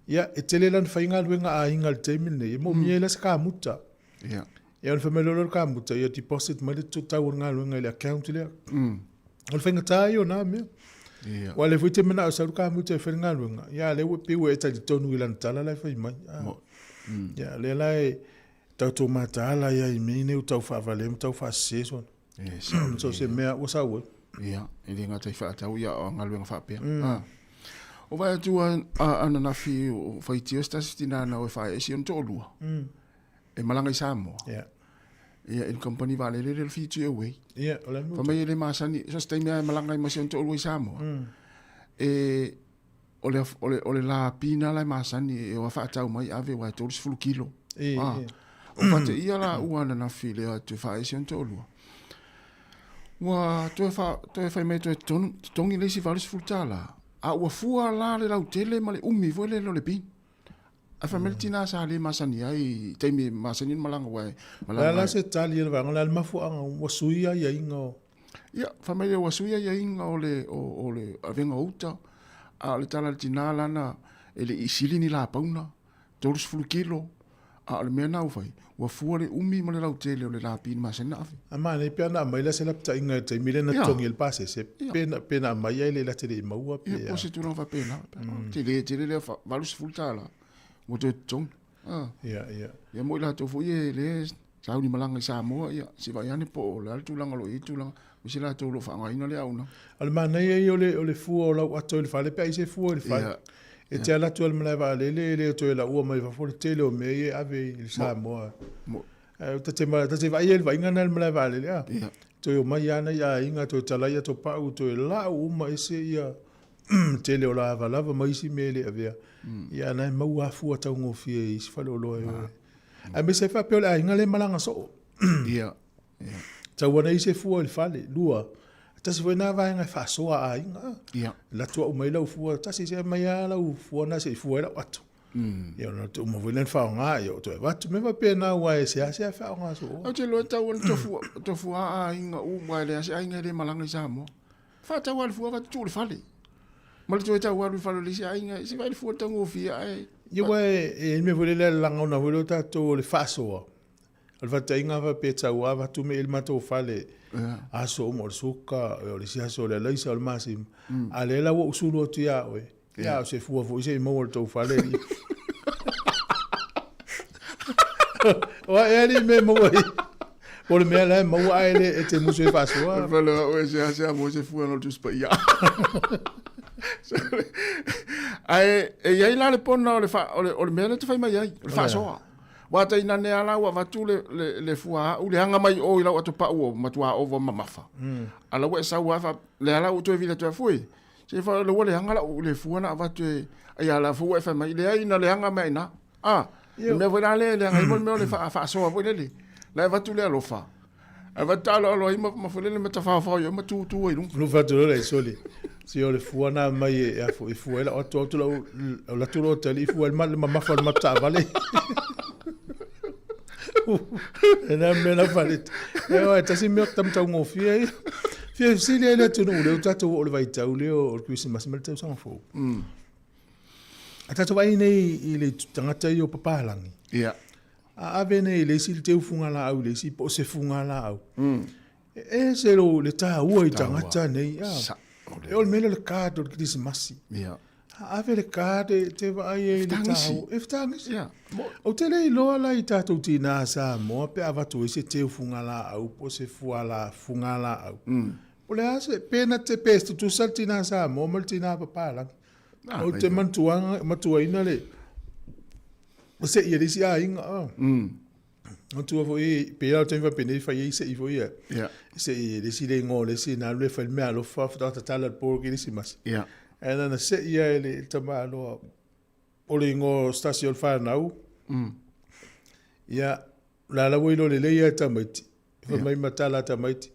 Ia, e tele la ona fai galuega a aiga i le taimi lenei, e moomia ai la se kamuta. Ia. Ia ona fai mai loa lea o le kamuta, ia deposit mai le tau o le galuega i le account lea. O le faigata ia o na mea. Ia. Aua o lea foi e te manao e sau le kamuta e fai le galuega, ia a o lea ua pei ua e talitonu i lana tala la e fai mai. Ia, o lea la e tatou mataala ai lava i mea nei o tau faavalea ma tau faasese sona. E sao So se mea ua sau ai. Ia, e le gata i faatau, ia, o galuega faapea. Ah. O vaai atu ananafi o faitio se tasi tina na o e faaee si ona toalua. E malaga i Samoa. Ia. Ia, i le kamupani vaalele lea o le Fiji Airways. Ia, o le a le mea. Fai mai e le masani, so se taimi lava e malaga ai ma si ona toalua i Samoa. E, o le, o le, o le lapi na la e masani e o faatau mai ave aua e 30 kilo. E, ah. e. O fate ia la ua ananafi le atu e faaese ona toalua. Ua toe, fa, toe fai mai toe totogi le isi $80. A ua fua la le lautele ma le umi foi lele o le pin. Ae fai mai le tina sa le masani ai i taimi e masani ona malaga aua e malaga. O le a la se tali a le vaega, o le a le mafuaaga ua sui aiaiga o. Ia, fai mai ua sui aiaiga o le, o, o le avega o uta, a o le tala a le tina lana e le i sili ni lapauna, 30 kilo, a o le mea na ua fai, ua fua le umi ma le lautele o le lapi na masani ona ave. A manaia pe ana aumai la se lapataiga i le taimi lea na totogi ai le pasese, pe na aumai ae le la te le i maua pe a. Ia, po o se tulaga faapena. Tele tele lea $80 ua toe totogi. Ia, ia. Ia mo i latou foi e le sauni malaga i Samoa, ia, se i vaai ane po o le a le tulaga o lo o i ai tulaga, aemaise latou o lo o faaaogaina lea auaunaga. O le manaia ia o le fua o lau ato i le fale pe a i ai se fua i le fale. E te alu atu i le malae vaalele e le toe laua mai fafo le tele o mea ia e ave i Samoa. Ae ta te ta te vaai ai i le vaaiga lena i le malae vaalele, a. Toe omai lava nai aiga, toe talai ato pau, toe lau uma ese ia tele o lavalava ma isi mea e le avea. Ia a o la e maua lava fua taugofie i isi faleoloa e o ai. Aemaise ai faapea o le aiga lea e malaga soo. Ia. Tau ana i se fua i le fale. Lua, tasi foi na vaega e faasoa a aiga. Ia. Alu atu au mai lau fua, tasi se aumai lava lau fua na se i fua ai lau ato. Ia ona te uma foi lea ona faaaoga, ia toe avatu. Mea faapena aua e seasea faaaoga soo. Ou te iloa e tatau ona tofua, tofua a aiga uma, e leai se aiga e le malaga i Samoa. Faatau lava le fua avatu tuu i le fale. Ma le toe tau alu i le fale o le isi aiga, se i vaai le fua taugofie ae. Ia aua e i ai le mea foi lele e lagona foi lea o tatou o le faasoa. O le faataitaiga faapea e tau avatu mea i le matou fale, aso uma o le suka, o le isi aso o le alaisa, o le masima. A o lea la ua ou sulu atu ia oe, ia o se fua foi se i maua i le tou fale. Ua ea alii mea e maua ai. Po o le mea la e maua ae le e te musu e faasoa. O le fale o e seasea maua se fua na o le Tusi Paia. Ae e i ai la le pona o le, o le, o le mea lea e te fai mai ai, o le faasoa. Ua tainane lava la ua avatu le, le, le fuaau leaga mai o i lau atopau ua matua ova mamafa. A la ua e sau lava fa, lea la ua toe vili atu ai foi. Se fa le ua leaga lau le fua na avatu e, ai a la foi ua e fai mai, leai na leaga mea ina. Ah, le mea foi la lea e leaga ai mo le mea o le faasoa foi lele. La e avatu le alofa. Ae avatu taaloalo ai ma, ma foi lele ma tafaofao i ai ma tutu ai i luga. Lu fatu lola i soli. Si o le fua na mai e afo i fua ela atu atu lau o la tu tali i fua le mamafa o le mata vale. E na me na fale. E o e tasi mea tam tau ngofia i. Fia sili ai le atunuu leo tatou o le vaitau leo o le Kerisimasi ma le tausaga fou. A tatou vaai nei i le tagata ia o papalagi. Ia. A ave nei i le isi le teu fugalaau i le isi po o se fugalaau. E ese lo le taua i tagata nei. A. E o le mea lea o le card o le Kerisimasi. Ia. A ave le card e te vaai ai i le taua. E fetagisi. Ia. Ou te le iloa la i tatou tinā Samoa pe avatu ai se teu fugalaau po o se fuala fugalaau. Po o le a se, pe na te, pe tutusa le tinā Samoa ma le tinā papalagi. Ou te manatuaga, matuaina le se'i a le isi aiga. Oh. Matua foi, pei lava o le taimi faapenei fai ai se'i foi ia. Yeah. Se'i le isi le igoa o le isi na alu e fai le meaalofa faatoa tatala le po o le kerisimasi. Yeah. Ae na ona se'i lava e le tamaloa o le igoa o se tasi o le fanau. Ia, la la ua iloa lelei lava e tamaiti. Fai mai ma tala a tamaiti,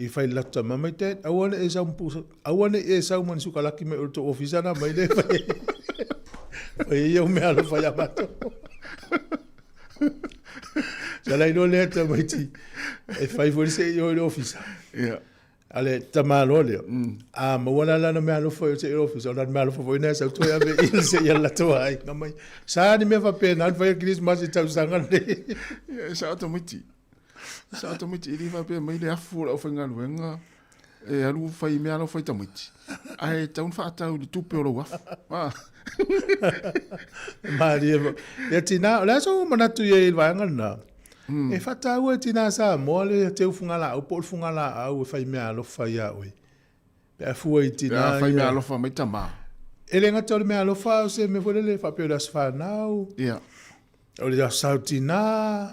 i fai le latou tama mai, Dad, aua ne i e sau ma pusa, aua ne i e sau ma ni sukalaki mai o le tou ofisa na mai lea e fai ai. Fai ai au meaalofa ia matou. Sa la iloa lea tamaiti, e fai foi le se'i o i le ofisa. Yeah. A le tamaloa lea, a maua la lana meaalofa i o se'i o le ofisa, o lana meaalofa foi lena e sau toe ave i le se'i a le latou aiga mai. Sa ni mea faapena na fai ai le Kerisimasi i le tausaga lenei. Ia, e sao tamaiti. Sao tamaiti e le faapea mai le afu o le aufaigaluega e alu fai mea lau fai tamaiti. Ae tatau ona faatau i le tupe o lou afu. Ah. Malie foi. Ia tina, o le a sou manatu i ai i le vaega lena? E faataua e tinā Samoa le teu fugalaau po o le fugalaau e fai meaalofa ia oe. Pe a fua i tinā Pe a fai meaalofa mai tamā. E le gata o le meaalofa a o se mea foi lele faapea o le aso fanau. Ia. O le aso sao tinā.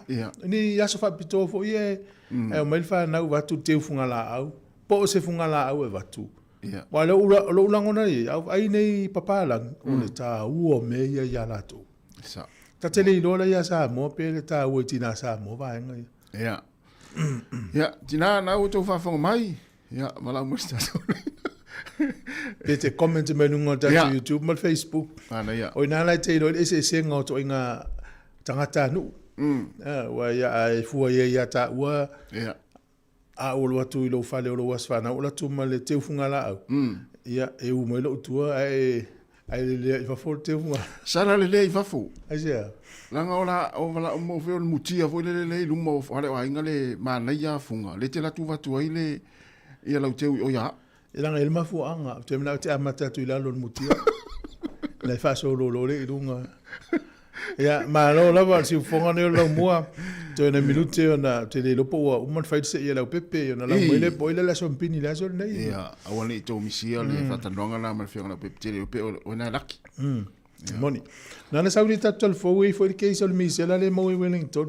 Ia. Ni aso faapitoa foi e e omai le fanau avatu le teu fugalaau po o se fugalaau e avatu. Ia. Aua o lou lagona ia, a vaai nei papalagi, o le taua o mea ia ia latou. Sa. Ta te le iloa la ia Samoa pe le taua i tinā Samoa vaega ia. Ia. Ia, tinā, na ua tou faafofoga mai. Ia, valaau mai se tatou. Pe te comment mai luga o le tatou Ia. YouTube ma le Facebook. Ana ia. O ina la e te iloa i le eseesega o ituaiga tagatanuu. Ah, ua ia a e fua ia ia taua Ia. A ou alu atu i lou fale o lou aso fanau, ou alu atu ma le teu fugalaau. Ia, e u mai lou tua ae ae lelea i fafo le teu fugalaau. Sala lelea i fafo. Aisea? Leaga o la, o valaau mau foi o le mutia foi lele lea i luma o fale o aiga le manaia fuga, le te alu atu avatu ai le ia lau teu i o ia au. E leaga e i ai le mafuaaga, ou te manao e te amata atu i lalo o le mutia. Ona e faasololo lea i luga. Ia, malo lava le siufofoga nei o le laumua. Toe nai minute ona ou te le iloa po ua uma ona fai le sei a Leaupepe ona lau mai lea po o ai le aso mipini i le aso lenei. Ia, aua ne i tou misia le faatalanoaga lena ma le Afioga ia Leaupepe tele pe o ina e laki. Moni. Na ona sau nei tatou talafou e i ai foi le case o le misela lea e maua i Wellington.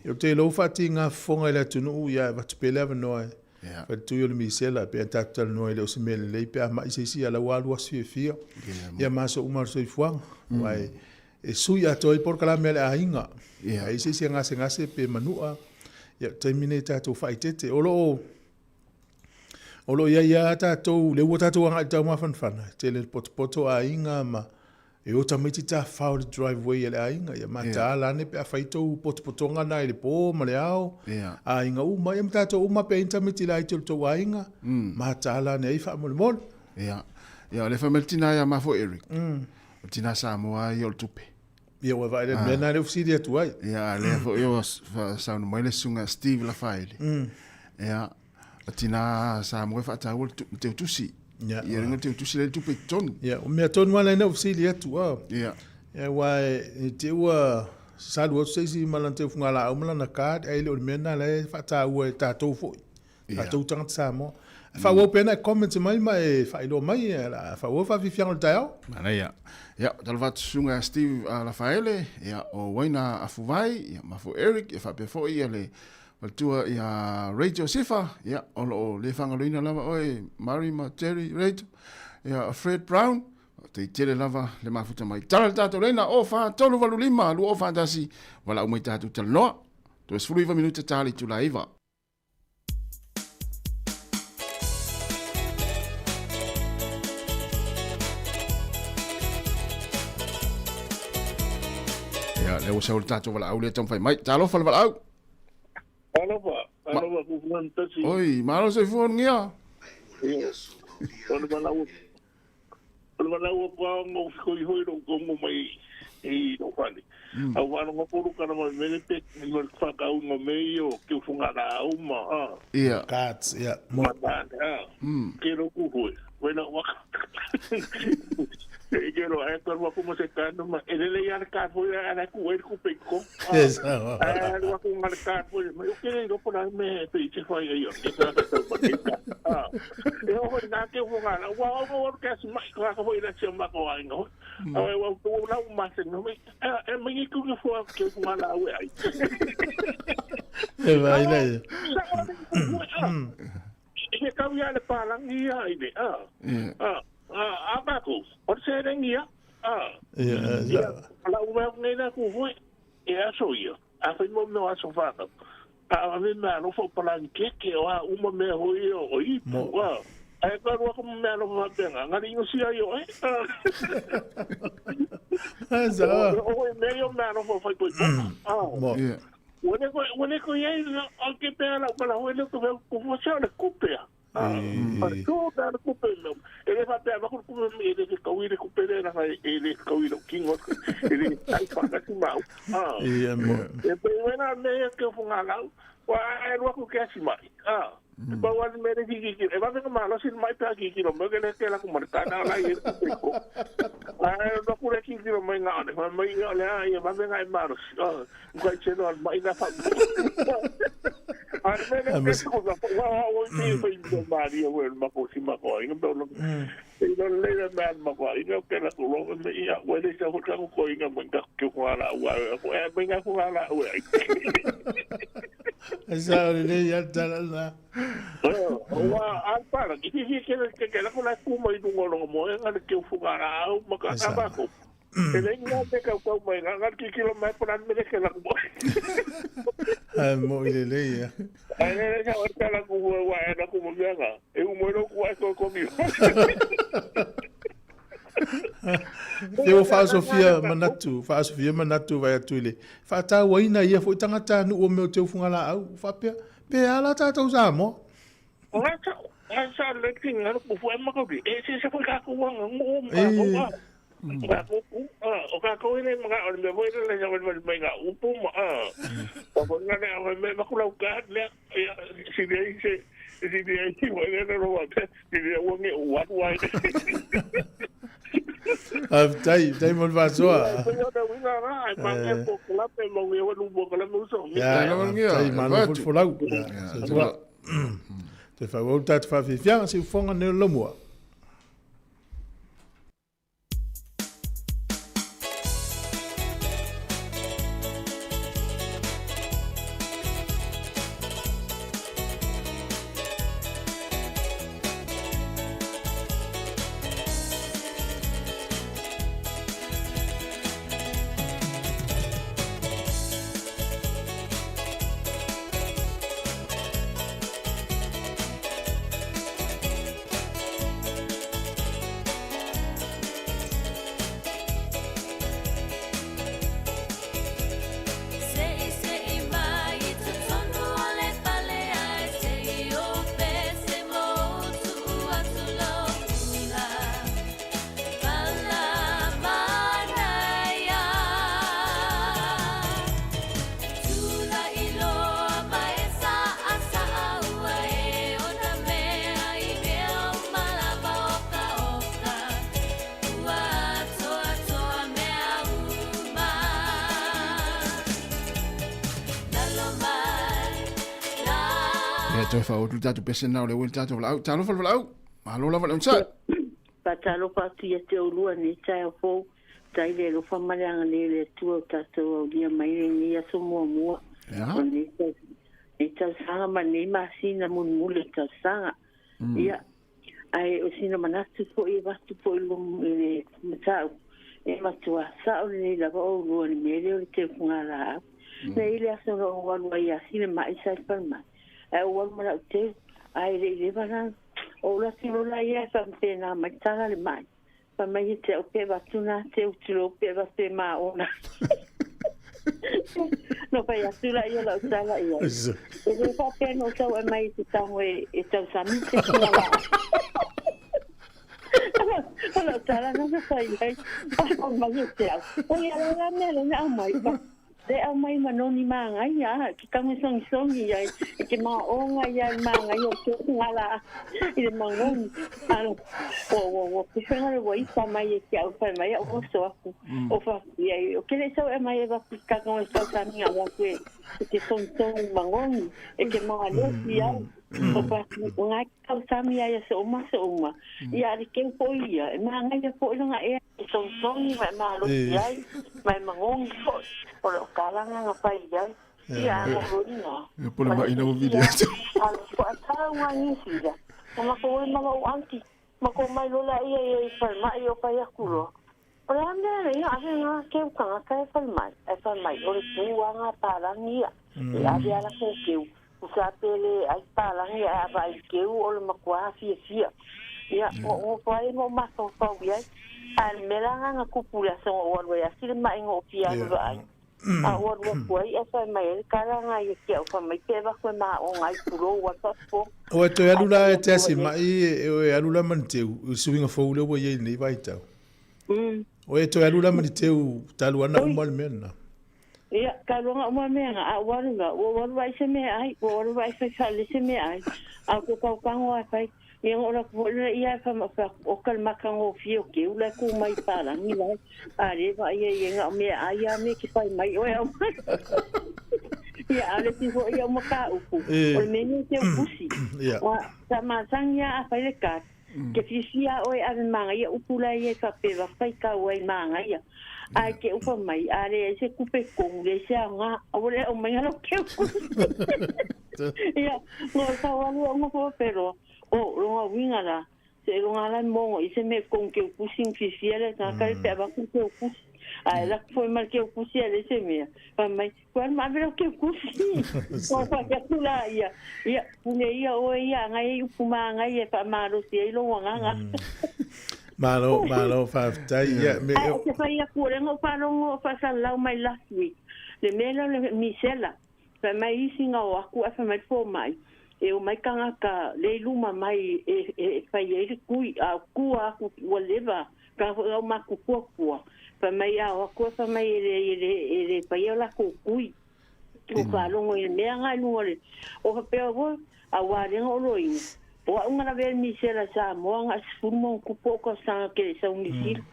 Ou te iloa ua faatiga fofoga i le atunuu, ia e avatu pea le avanoa e Fai le tui o le misela, pei ona tatou talanoa e le o se mea lelei pe a mai se isi a la ua alu aso fiafia ia ma aso uma o le soifuaga. Aua e sui atoa ai polokalame a le aiga. A i ai se isi e gasegase pe manua, ia o le taimi lenei tatou faaeteete. O lo o o lo o i ai lava tatou, lea ua tatou agai i le taumafanafana, e tele potopoto aiga ma E o tamaiti tafafao i le driveway a le aiga, ia mataala ane pe a fai tou potopotoga na i le po ma le ao, aiga uma, ia ma tatou uma pe i ai ni tamaiti laiti o le tou aiga, mataala ane ai faamolemole. Ia, ia o lea fai mai le tina ia ma foi Eric. O le tina Samoa ia o le tupe. Ia ua vaai le mea na lea ua fesili atu ai. Ia, a lea foi o saunoa mai le susuga Steve Lafaele. Ia, O tina Samoa e faataua le teutusi. Ia, Ia luga teutusi le tupe i totonu. Ia, o mea tonu lava lena ua fesili atu. Oh. Ia. Ia, aua e te ua salu atu se isi ma lana teu fugalaau ma lana card, ae le o le mea lena la e faataua e tatou foi. Ia. Tatou tagata Samoa. Faaauau pea ona e comments mai ma e faailoa mai, o le a faaauau faafiafiaga o le taeao. Manaia. Ia, talofa atu susuga ia Steve Lafaele, ia, o Waina Afuvai, ia, ma foi Eric, ia faapea foi ia le faletua ia Ray Josefa, ia, o lo o le faagaloina lava oe Mary ma Jerry Rachel, ia, Fred Brown, faafetai tele lava le mafuta mai. Tala le tatou laina o 4385 2041, valaau mai tatou talanoa. Toe 19 minute ta le itula e 9. Ia, lea ua sau le tatou valaau lea taumafai mai. Talofa le valaau. Talofa, talofa kukuan tasi. Oi, malo soifua gia. Ia, o le valaau O le valaau atu lava ona ou fetoi foi lou togo mai i lou fale. A ua faalogo atu lou tala mai mele pe ma le faatauina o mea ia o keu fugalaau ma a. Ia. Cards, ia. Ma tane a. Ke lou kuhue. Wai lau waka. E ke loa e alu atu ma se tane ma e lele ia le card foi a la ku e ku pe ko. Yes. A alu atu ma le card foi mai o ke le iloa po o le a le mea e pei se fai ai o ke tagata tau ma ke card. A. E oo foi nā te ufonga la, ua ono olu ke asi mai, ka foi la sia mako ai no. A ua tu la u ma se no me. E mai ni ku fo ke ufonga la ue ai. E vai le. E kau ia le palangi ia i le a. A a a ko. O se rengi ia. A. Ia. La u mea nei la ku foi e aso ia. A fai mo mea o aso whanau. A ave mea alofa o palangi keke o a uma mea hoi o o ipu. A ai ka rua ko mea alofa whapea ngari ingo si ai o e. A sa. O e mea o mea alofa whai poi po. A. Mo. Ua le ko iai o ke pea la upala hoi le ko ko fo se o le kupe a. E le faapea avatu le kupe e le fetaui le kupe lea leaga e le fetaui i lou tino e le tai faatasi ma au. Ia mo. E pei foi la mea ia ke ofogalau, ua ae alu atu ke asi mai. E pau lava le mea lea kikikilo, e vave ona malosi le mai pe a kikilo mai, ke le kela atu ma le tana o la e i ai le kupe i totonu. Ae alu atu le kikilo mai na o le fai mai o le a ia vave ona e malosi. Ukai tino al mai na fa. Ai me le ke ko ka wa wa o ti ko i mo mari o el mako si mako ai no lo. E no le le me al mako ai no ke la ko lo me ia wa le sa ko ka ko inga mo ka ko ko ala wa ko e me nga ko ala wa. Sa le le ya tala la. Wa al para ki ki ke ke ke la ko la ku mai dungo lo mo e ngale ke fu gara au maka ka ko. E le ingoa me kaukau mai ngā ngā kikilo mai po lan mele ke laku moi. Ai mo i le le ia. Ai le le sa orka laku hua wa e laku mo mea ngā. E u mo lo ku ai ko ko mi. Te o whaasofia manatu, whaasofia manatu vai atu i le whaatauaina ia foi tangata nu o meo te ufunga la au, whapea, pe ala tātou Samoa. Ngā sa, ngā sa le tinga ku fue makauri. E se se foi ka ku wanga ngu ma ko. O kākou e le manaʻo le mea foi lele savalivali mai nā upu ma o foi nga lea me makulau ka lea ia sili ai se sili ai foi lele lo wa sili ai ua nge u atu ai. Faafetai, faafetai mo le faasoa. Pei o le uiga la, ai manaia po kalape mau ia walu mo kalape uso. Ia, faafetai, malo folafolau. Ia, soifua. Toe faaauau le tatou faafiafiaga, siufofoga nei o le Laumua. Ia toe faaauau atu le tatou pese lena o lea ua i le tatou valaau. Talofa le valaau. Malo lava le onosai. Faatalofa atu ia te oulua i lenei taeao fou. Faafetai i le alofa ma le agalelei o le Atua ua tatou aulia mai lenei aso muamua o lenei tausaga ma lenei masina mulimuli o le tausaga. Ia, ae o sina manatu foi e avatu foi i le mataupu, e matua sao lelei lava oulua i le mea lea o le teufagalaau. Nei le aso na ou alu ai ia Silemai sa i falemai, ae ou alu ma lau teu, ae le i leva la. Ou alu atu loa la ia e faapena mai tala le mai. Fai mai e te au pe avatu nā teu tulou pe avatu e māona. No fai atu la ia lau tala ia. E le faapea no tau e mai te tango e, e tausami te tua la. O lau tala na sa fai ai. Au mai e te au. O ia la la mea le na au mai. Le aumai ma noni māngai a ke tango songisongi ai e ke māonga ia i māngai o te ngala i le mangoni a o o o pesega le wai pa mai e ke au fai mai au oso aku o fa ia o ke le sau e mai e va ka ngo e sau sami a wa ke ke songisongi mangoni e ke mālosi ai o fa ngai kau sami ai so uma so uma ia le keu foi ia e māngai ia foi longa e E songisongi ma e malosi ai, ma e magogi foi, o lou tala na fai i ai. Ia, a mo ina. Ia pole mai ina ua vili atu. A lo a tau nga New Zealand. O makou e ma lou aunty, makou mai lola ia ia i falemai o fai aku loa. O le a mea le ia ave nga keu tangata e falemai, ae falemai o le pu a nga palangi ia. E ave a lakou keu, usa pe le ai palangi ae ava ai keu o le makuā fiafia. Ia, o o ai mo mafaufau i ai. A le mea la nga kupu le aso o alu ai asi le mai ngo pia alu vaai. A o alu aku ai e fai mai ai le kala nga ia ki au fa mai pe va koe ma o ngai pulo ua fa po. O e toe alu la e te asi mai e o e alu la mani teu i suinga fou le ua iai nei vaitau. O e toe alu la mani teu talu ana uma le mea lena. Ia, ka ronga uma mea nga, a ua alu la, ua ua alu ai se mea ai, ua ua alu ai fai whaale se mea ai. A ko kau kango ai fai, ia ngo ora ko le ia fa ma fa o ka maka ngo fio ke ula ku mai parangi la. A re va ia ia nga mea ai a me ke fai mai oe au mai. Ia a le ti ho ia uma ka upu. O le mea te upusi. Ia. Wa sa ma sangia a fai le ka. Ke fiafia oe ave māngaia upu la ia i whapeva whai kau ai māngaia. Ai ke upa mai, a le ai se kupe kongu, le se anga, a wale au mai ngalo ke upu. Ia, ngo sa walu au ngofo pero, o, ronga winga la, se ronga la mongo, i se me kongu ke upu sing fiafia le, nga kare pe awaku ke upu. Ai la foi mal ke upu si ale se mea. Fa mai, Koe ma ave ke kusi. O fa ke kula ia. Ia, pune ia oe ia ngai e upu ma ngai e fa malosi ai lo wanganga. Malo, malo, faafetai. Ia, me Ai, te whai aku o renga o wharongo o whasalau mai last week. Le mea leo le misela. Whai mai isi ngā o aku a whai mai fō mai. E o mai kangaka le luma mai e, e, e whai ai le kui a kua aku ua leva. Ka hoi au maku puapua. Fai mai a o aku e fai mai e le, e le, e le pai o lako kui. O whalongo i le mea ngai lunga le. O whapea wo, a wā renga o loinga. O au ngana vea misela sa moa nga sifuru mo kupo o ka sanga ke le sau misila.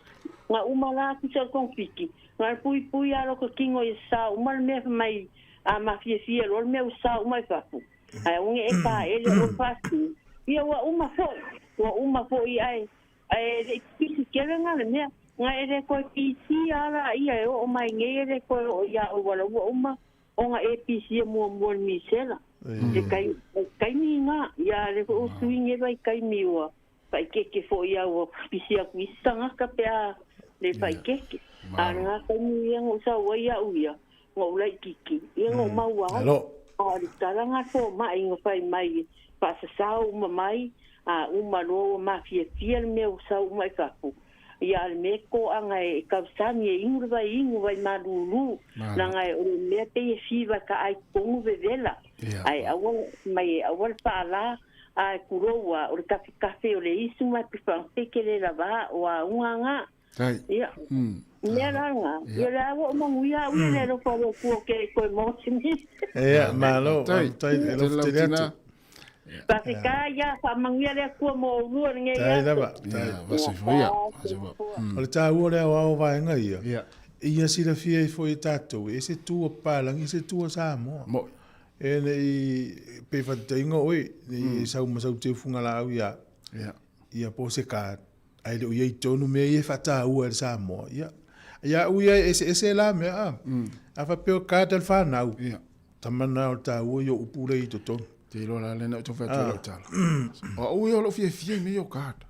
Nga uma la aku sa kong piki. Nga pui pui a loko kingo i sa uma le mea mai a mafia fia lo le mea u sa uma i fafu. Ai unge e pa ele o fasu. Ia ua uma foi. Ua uma foi ai Ae le i pisi kele nga le mea, nga e le koe pisi a la ia e oo mai nei e le koe oo ia oi wala ua uma o nga e pisi e muamua le misela. Le kai, kaimi nga, ia le o tui nge vai kaimi ua whai keke fo ia ua pisi aku isi tangaka pe a le whai keke. A nga kaimi ia ngo sa ua ia uia, ngo ula i kiki, ia ngo maua ai. A le tala nga fo mai ngo whai mai, whaasasau uma mai, A uma loa ua mafiafia le mea ua sau uma i fafo, ia a le mea koaga e kausani e igu le vai igu vai malūlū, laga e o le mea pei e fiva ka ai tonu vevela, ae aua mai e aua le faalā, a e kulou a o le kafekafe o le isu ma pe whangpeke le lava o a unga ngā. Ia, mea la ngā. Ia le awa o manguia au ia le alofa o kua ke koe mōtini. Ia, malo, tai, e lofa tele atu. Whawhika ia, whamanguia le akua mō urua ngei Tai lava, tai. O le tāua o le aoao vaenga ia, ia silafia ai foi e tātou, e se tu a Palangi, e se tu a Samoa. E nei pe faataitaiga o oe, nei e sau ma sau teu fugalaau ia, ia po o se card, ae le o i ai tonu mea ia e faataua e le Samoa. Ia, ia au ia e eseese la mea a. A faapea o card a le fanau, tama na o le taua ia o upu la e i totonu. Te iloa la lena ou te fai atu ai lau tala. O au ia o lou fiafia i mea ia o card.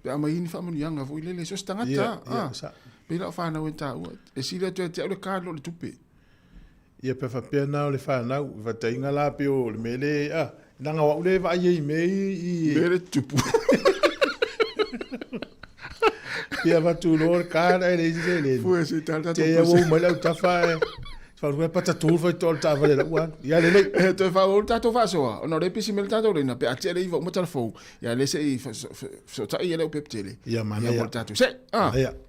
Pe a mai ai ni faamanuiaga foi lele, so o se tagata. Ia, ia, sa. Pei la o fanau e taua, e sili atu ia te au le card i lo le tupe. Ia pe faapea na o le fanau, faataiga la pe o le mea le, a, leaga o au le vaai ai i mea i... Mea le tupu. Ia avatu loa le card ae leai se seleni. Fua se tala tatou Te ia ua uma ai le autafa ae faapea patatu le faitoa o le taavale a lau alu. Ia lelei. E toe faaauau le tatou faasoa, ona o lea e pisi mai le tatou laina, pe a tea le iva uma tala fou, ia lea se i fesootai ia le upepe tele. Ia manaia. Ia mo le tatou se. Ah. Manaia.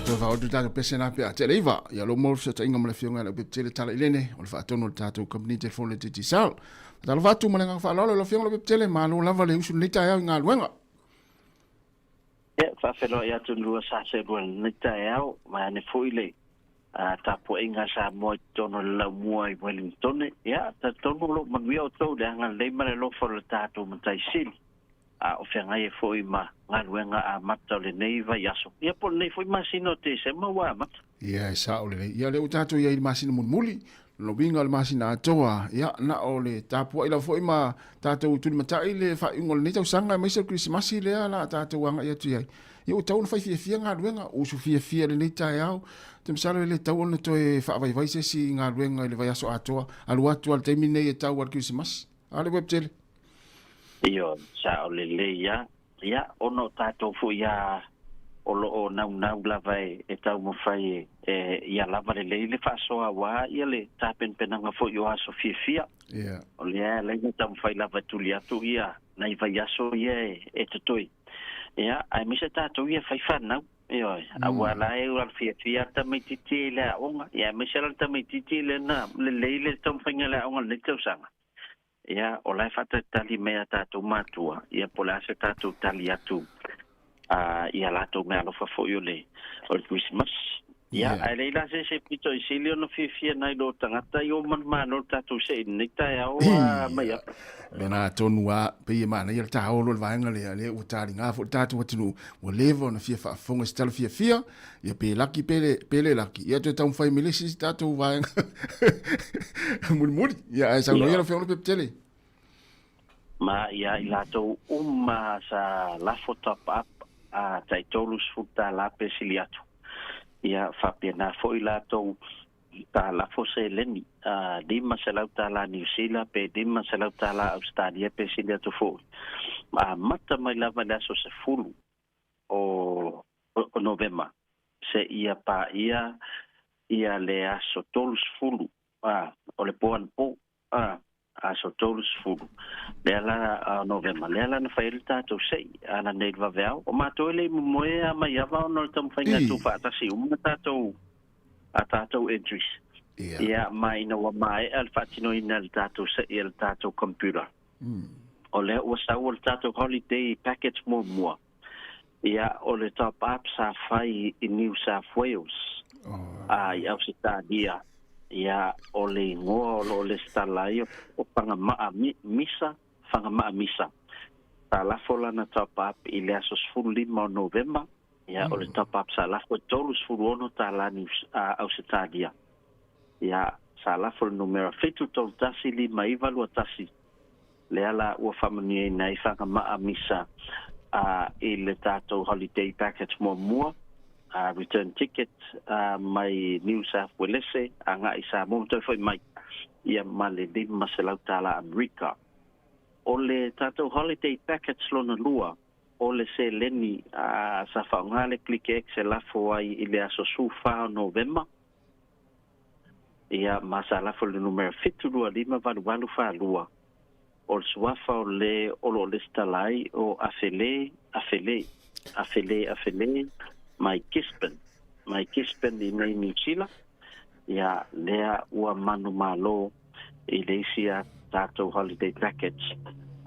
Toe faaoo atu le tatou pese la pe a tea le iva. Ia lo mo le fesootaiga ma le Afioga ia Leaupepe Tele Tala Ilene o le faatonu o le tatou kamupani telefoni o le Digicel. Faatalofa atu ma le agaga faaaloalo i lau Afioga Leaupepe Tele, malo lava le usu i lenei taeao i galuega. Ia, faafeiloai atu i lua sa seelua i lenei taeao, vaeane foi le tapuaiga a Samoa i totonu o le laumua i Wellingtone. Ia, talitonu o lo o manuia outou i le agalelei ma le alofa o le tatou Matai Sili, a o feagai ai foi ma galuega amata o lenei vaiaso, ia po o lenei foi masina o Tesema ua amata. Ia, e sao lelei. Ia, lea ua tatou i ai i le masina mulimuli, lona uiga o le masina atoa, ia, na o le tapuai lava foi ma tatou tulimatai le faaiuga o lenei tausaga aemaise o le Kerisimasi lea o le a tatou agai atu i ai. Ia, ua tatau ona fai fiafia galuega, usu fiafia i lenei taeao. Ou te masalo e le tatau ona toe faavaivai se isi galuega i le vaiaso atoa, alu atu lava i le taimi lenei e tau lava i le Kerisimasi. A le web tele. Ioe, sao lelei lava. Ia, ona o tatou foi a o lo o naunau lava e taumafai e ia lava lelei le faasoa aua ia le tapenapenaga foi o aso fiafia. Yeah. O lea e ala ai ona taumafai lava e tuli atu ia nai vaiaso ia e totoe. Ia, aemaise tatou ia fai fanau. Ioe, aua la e ua fiafia le tamaitiiti i le aoga, ia aemaise la le tamaitiiti lea na lelei le taumafaiga i le aoga i lenei tausaga. Ia, o la e faatalitali mai a tatou matua, ia po o le a se tatou tali atu a i a latou meaalofa foi o le o le Kerisimasi. Ia, ae leai la se isi pito i sili ona fiafia nai lo tagata i o manumalo le tatou see i lenei taeao a mai atu. Lena atonu a, pei e manaia le taolo o le vaega lea, lea ua taliga foi le tatou atunuu, ua leva ona fia faafofoga i se tala fiafia, Ia pe laki pe le, pe le laki, ia toe taumafai mai le isi tatou vaega mulimuli. Ia ae saunoa ia lau Afioga Lopepe Tele. Ma ia i latou uma sa lafo top up a tai $30 pe sili atu. Ia faapena foi latou sa lafo seleni a $500 Niu Sila pe $500 Ausetalia pe sili atu foi. Ma amata mai lava i le aso 10 o Novema seia paia ia le aso 30 o le po anapo, aso 30 lea la o Novema, lea la na fai ai le tatou sei ala nei i le vaveao. O matou e le i momoe a mai ava ona o le taumafaiga e tuufaatasi uma tatou a tatou entries. Ia, ma ina ua maea le faatinoina e le tatou sei e le tatou computer. O lea ua sau o le tatou holiday package muamua. Ia, o le top up sa fai i New South Wales, a i Ausetalia. Ia, o le igoa o lo o lesitala ai o Fagama'a Misa, Fagama'a Misa. Sa lafo lana top up i le aso 15 o Novema. Ia, o le top up sa lafo e $36 New Ausetalia. Ia, sa lafo i le numera 731 5921, lea la ua faamanuiaina ai Fagama'a Misa i le tatou holiday package muamua, return ticket mai New South Welese agai i Samoa ma toe foi mai, ia ma le $500 Amerika. O le tatou holiday package lona lua, o le seleni sa faaaoga le ClickX e lafo ai i le aso 14 o Novema, ia ma sa lafo i le numera 7258842, o le suafa o le o lo o lesitala ai o Afele, Afele, Afele, Afele, mai Gisborne, mai Gisborne i nei Niu Sila, ia lea ua manumalo i le isi a tatou holiday package.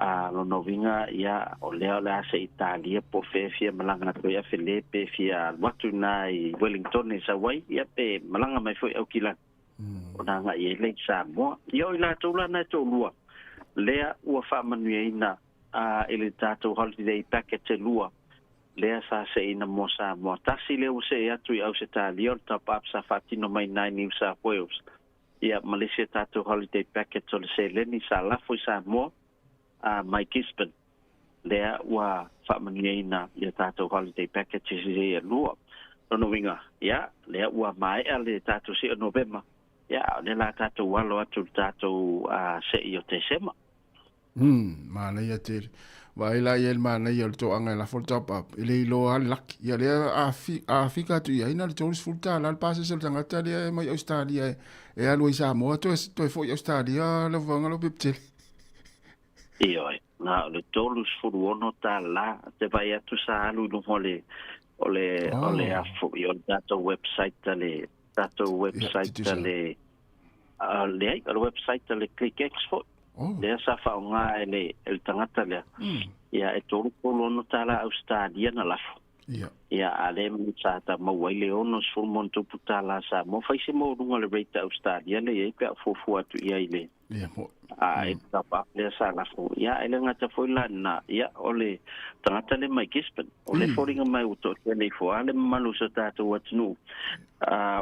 A lona uiga, ia, o lea o le a se i talia po o fea e fia malaga atu ai Afele pe fia alu atu i ina i Wellington e sau ai, ia pe malaga mai foi Aukilani ona agai ai lea i Samoa. Ia o i latou la na e toalua lea ua faamanuiaina i le tatou holiday package e lua lea sa seina mo Samoa. Tasi lea ua see atu i Ausetalia o le top up sa faatino mai i ina i New South Wales. Ia ma le isi a tatou holiday package o le seleni sa lafo i Samoa a mai Gisborne lea ua faamanuiaina ia tatou holiday packages ia e lua. Lona uiga, ia, lea ua maea le tatou sei o Novema, ia, a o lea la tatou alo atu i le tatou sei o Tesema. Manaia tele. Vaai la i ai le manaia o le toaga e lafo le top up, e le iloa lava le laki. Ia lea a, fi, a fika atu i ai na le $30 le pasese o le tagata lea e mai Australia e, e alu ai Samoa, toe, toe foi i Australia lau Afioga Lopepe tele. Ioe, na o le $36 te vaai atu sa alu i luga o le o le o le afo i o le tatou website a le tatou website a le a leai o le website a le ClickX foi. Oh. Lea sa faaaoga e le, e le tagata lea. Ia, e $36 Ausetalia na lafo. Ia. Ia, a lea mai sa ta maua ai le $60+ Samoa. Fai se maualuga o le rate a Ausetalia lea e i ai pe a ou fuafua atu i ai i le, Ia, mo. a e top up lea sa lafo. Ia, e le gata foi la lena, ia, o le tagata lea mai Gisborne, o lea e foliga mai ua toatele ifo lava le mamalu o si o tatou atunuu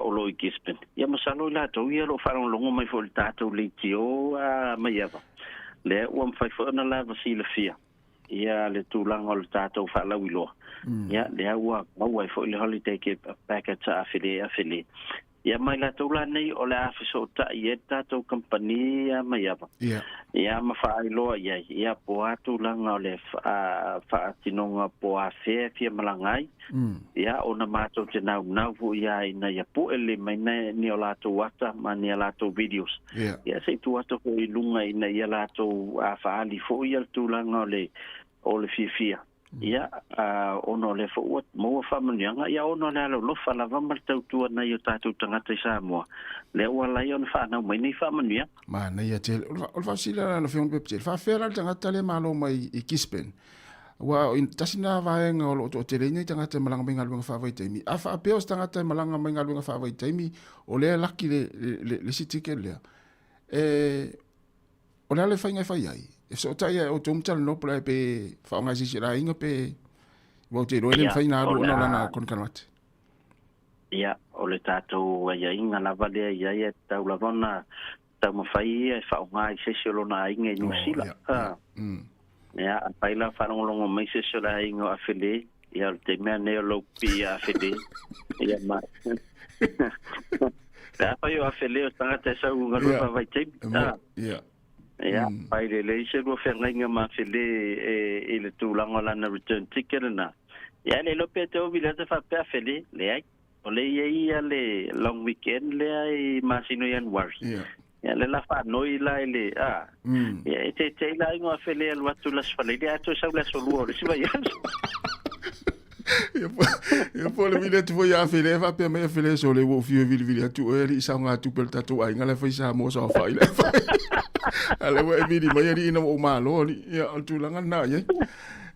o lo o i Gisborne. Ia masalo i latou ia o lo o faalogologo mai foi i le tatou leitio maiava, lea ua mafai foi ona lava silafia ia le tulaga o le tatou faalauiloa. Ia lea ua maua ai foi le holiday package a Afele Afele. Ia ma i latou la nei o le a fesootai ai le tatou kamupani ia Maiava. Ia. Ia ma faailoa i ai, ia po o a tulaga o le faatinoga po o afea e fia malaga ai. Ia ona matou te naunau foi ia ina ia pue lelei mai ni o latou ata ma ni a latou videos. Ia. Ia se i tuu atu foi i luga ina ia latou faaali foi ia le tulaga o le o le fiafia. Ia, ona o lea foi ua maua faamanuiaga, ia ona o le alolofa lava ma le tautua nai o tatou tagata i Samoa, lea ua ala ai ona faanau mai nei faamanuiaga. Manaia tele. O le faafesili la lau Afioga Pepsi, e faafefea la le tagata lea e malo mai i Gisborne? Aua tasi lena vaega o lo o toateleina i tagata e malaga mai galuega faavaitaimi. A faapea o se tagata e malaga mai galuega faavaitaimi, o lea e laki le, le, le, le isi ticket lea, e, O le a le faiga e fai ai? E fesootai ai outou ma talanoa po o le a pe faaaoga e se isi o le aiga pe aua ou te iloa e le mafai ona alu ona o lana konekarate. Ia, o le tatou aiaiga lava lea e i ai e tatau lava ona taumafai ia e faaaoga i se isi o lona aiga i Niu Sila. Ia, afai la faalogologo mai se isi o le aiga o Afele, ia o le taimi lava lenei o lou pipii ia Afele, ia ma Pe afai o Afele o se tagata e sau i galuega faavaitaimi, Ia. Ia, pai lelei se lua feagaiga ma Afele i le tulaga o lana return ticket lena. Ia, e le iloa pe te ovi le ata faapea Afele, leai. O lea e i ai ia le long weekend lea i masina o Ianuari. Ia. Ia, lea la faanoi la i le, a, ia, e teitei la aiga o Afele e alu atu i le Aso Faraile, ae toe sau i le Aso Lua o le isi vaiaso. Ia po o le vili atu foi ia Afele, e faapea mai Afele, sole ua ou fiu e vilivili atu oe alii saogatupe a le tatou aiga la e fai Samoa saofai la e fai. A lea ua e vili mai alii ina ua ou malo alii. Ia, o le tulaga lena i ai.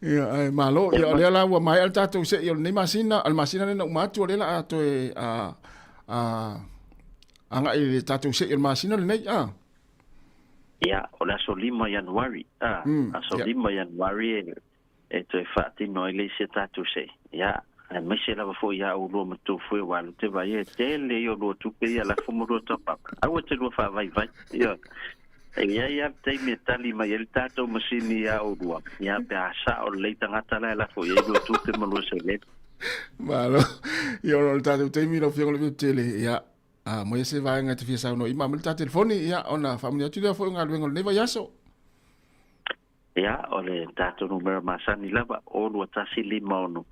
Ia, ae malo. Ia, o lea la ua maea le tatou sei o lenei masina, o le masina lea na uma atu, o lea la a toe a, a, agai i le tatou sei o le masina lenei, a. Ia, o le aso 5 Ianuari, a, aso 5 Ianuari e, e toe faatino ai le isi a tatou sei. Ia, Aemaise lava foi iā oulua ma Tofue ua alu te vai e tele ia o lua tupe ia lafo ma lua top-up. Aua te lua faavaivai. Ioe. E i ai lava le taimi e tali mai ai le tatou masini iā oulua, ia pe a sao lelei tagata la e lafo i ai lua tupe ma lua seleni. Malo. Ia ona o le tatou taimi lau Afioga i le Pito Tele, ia, a moe se vaega e te fia saunoa i ma mai le ta telefoni, ia, ona faamanuia atu lea foi o galuega o lenei vaiaso. Ia, o le tatou numera masani lava, o 2156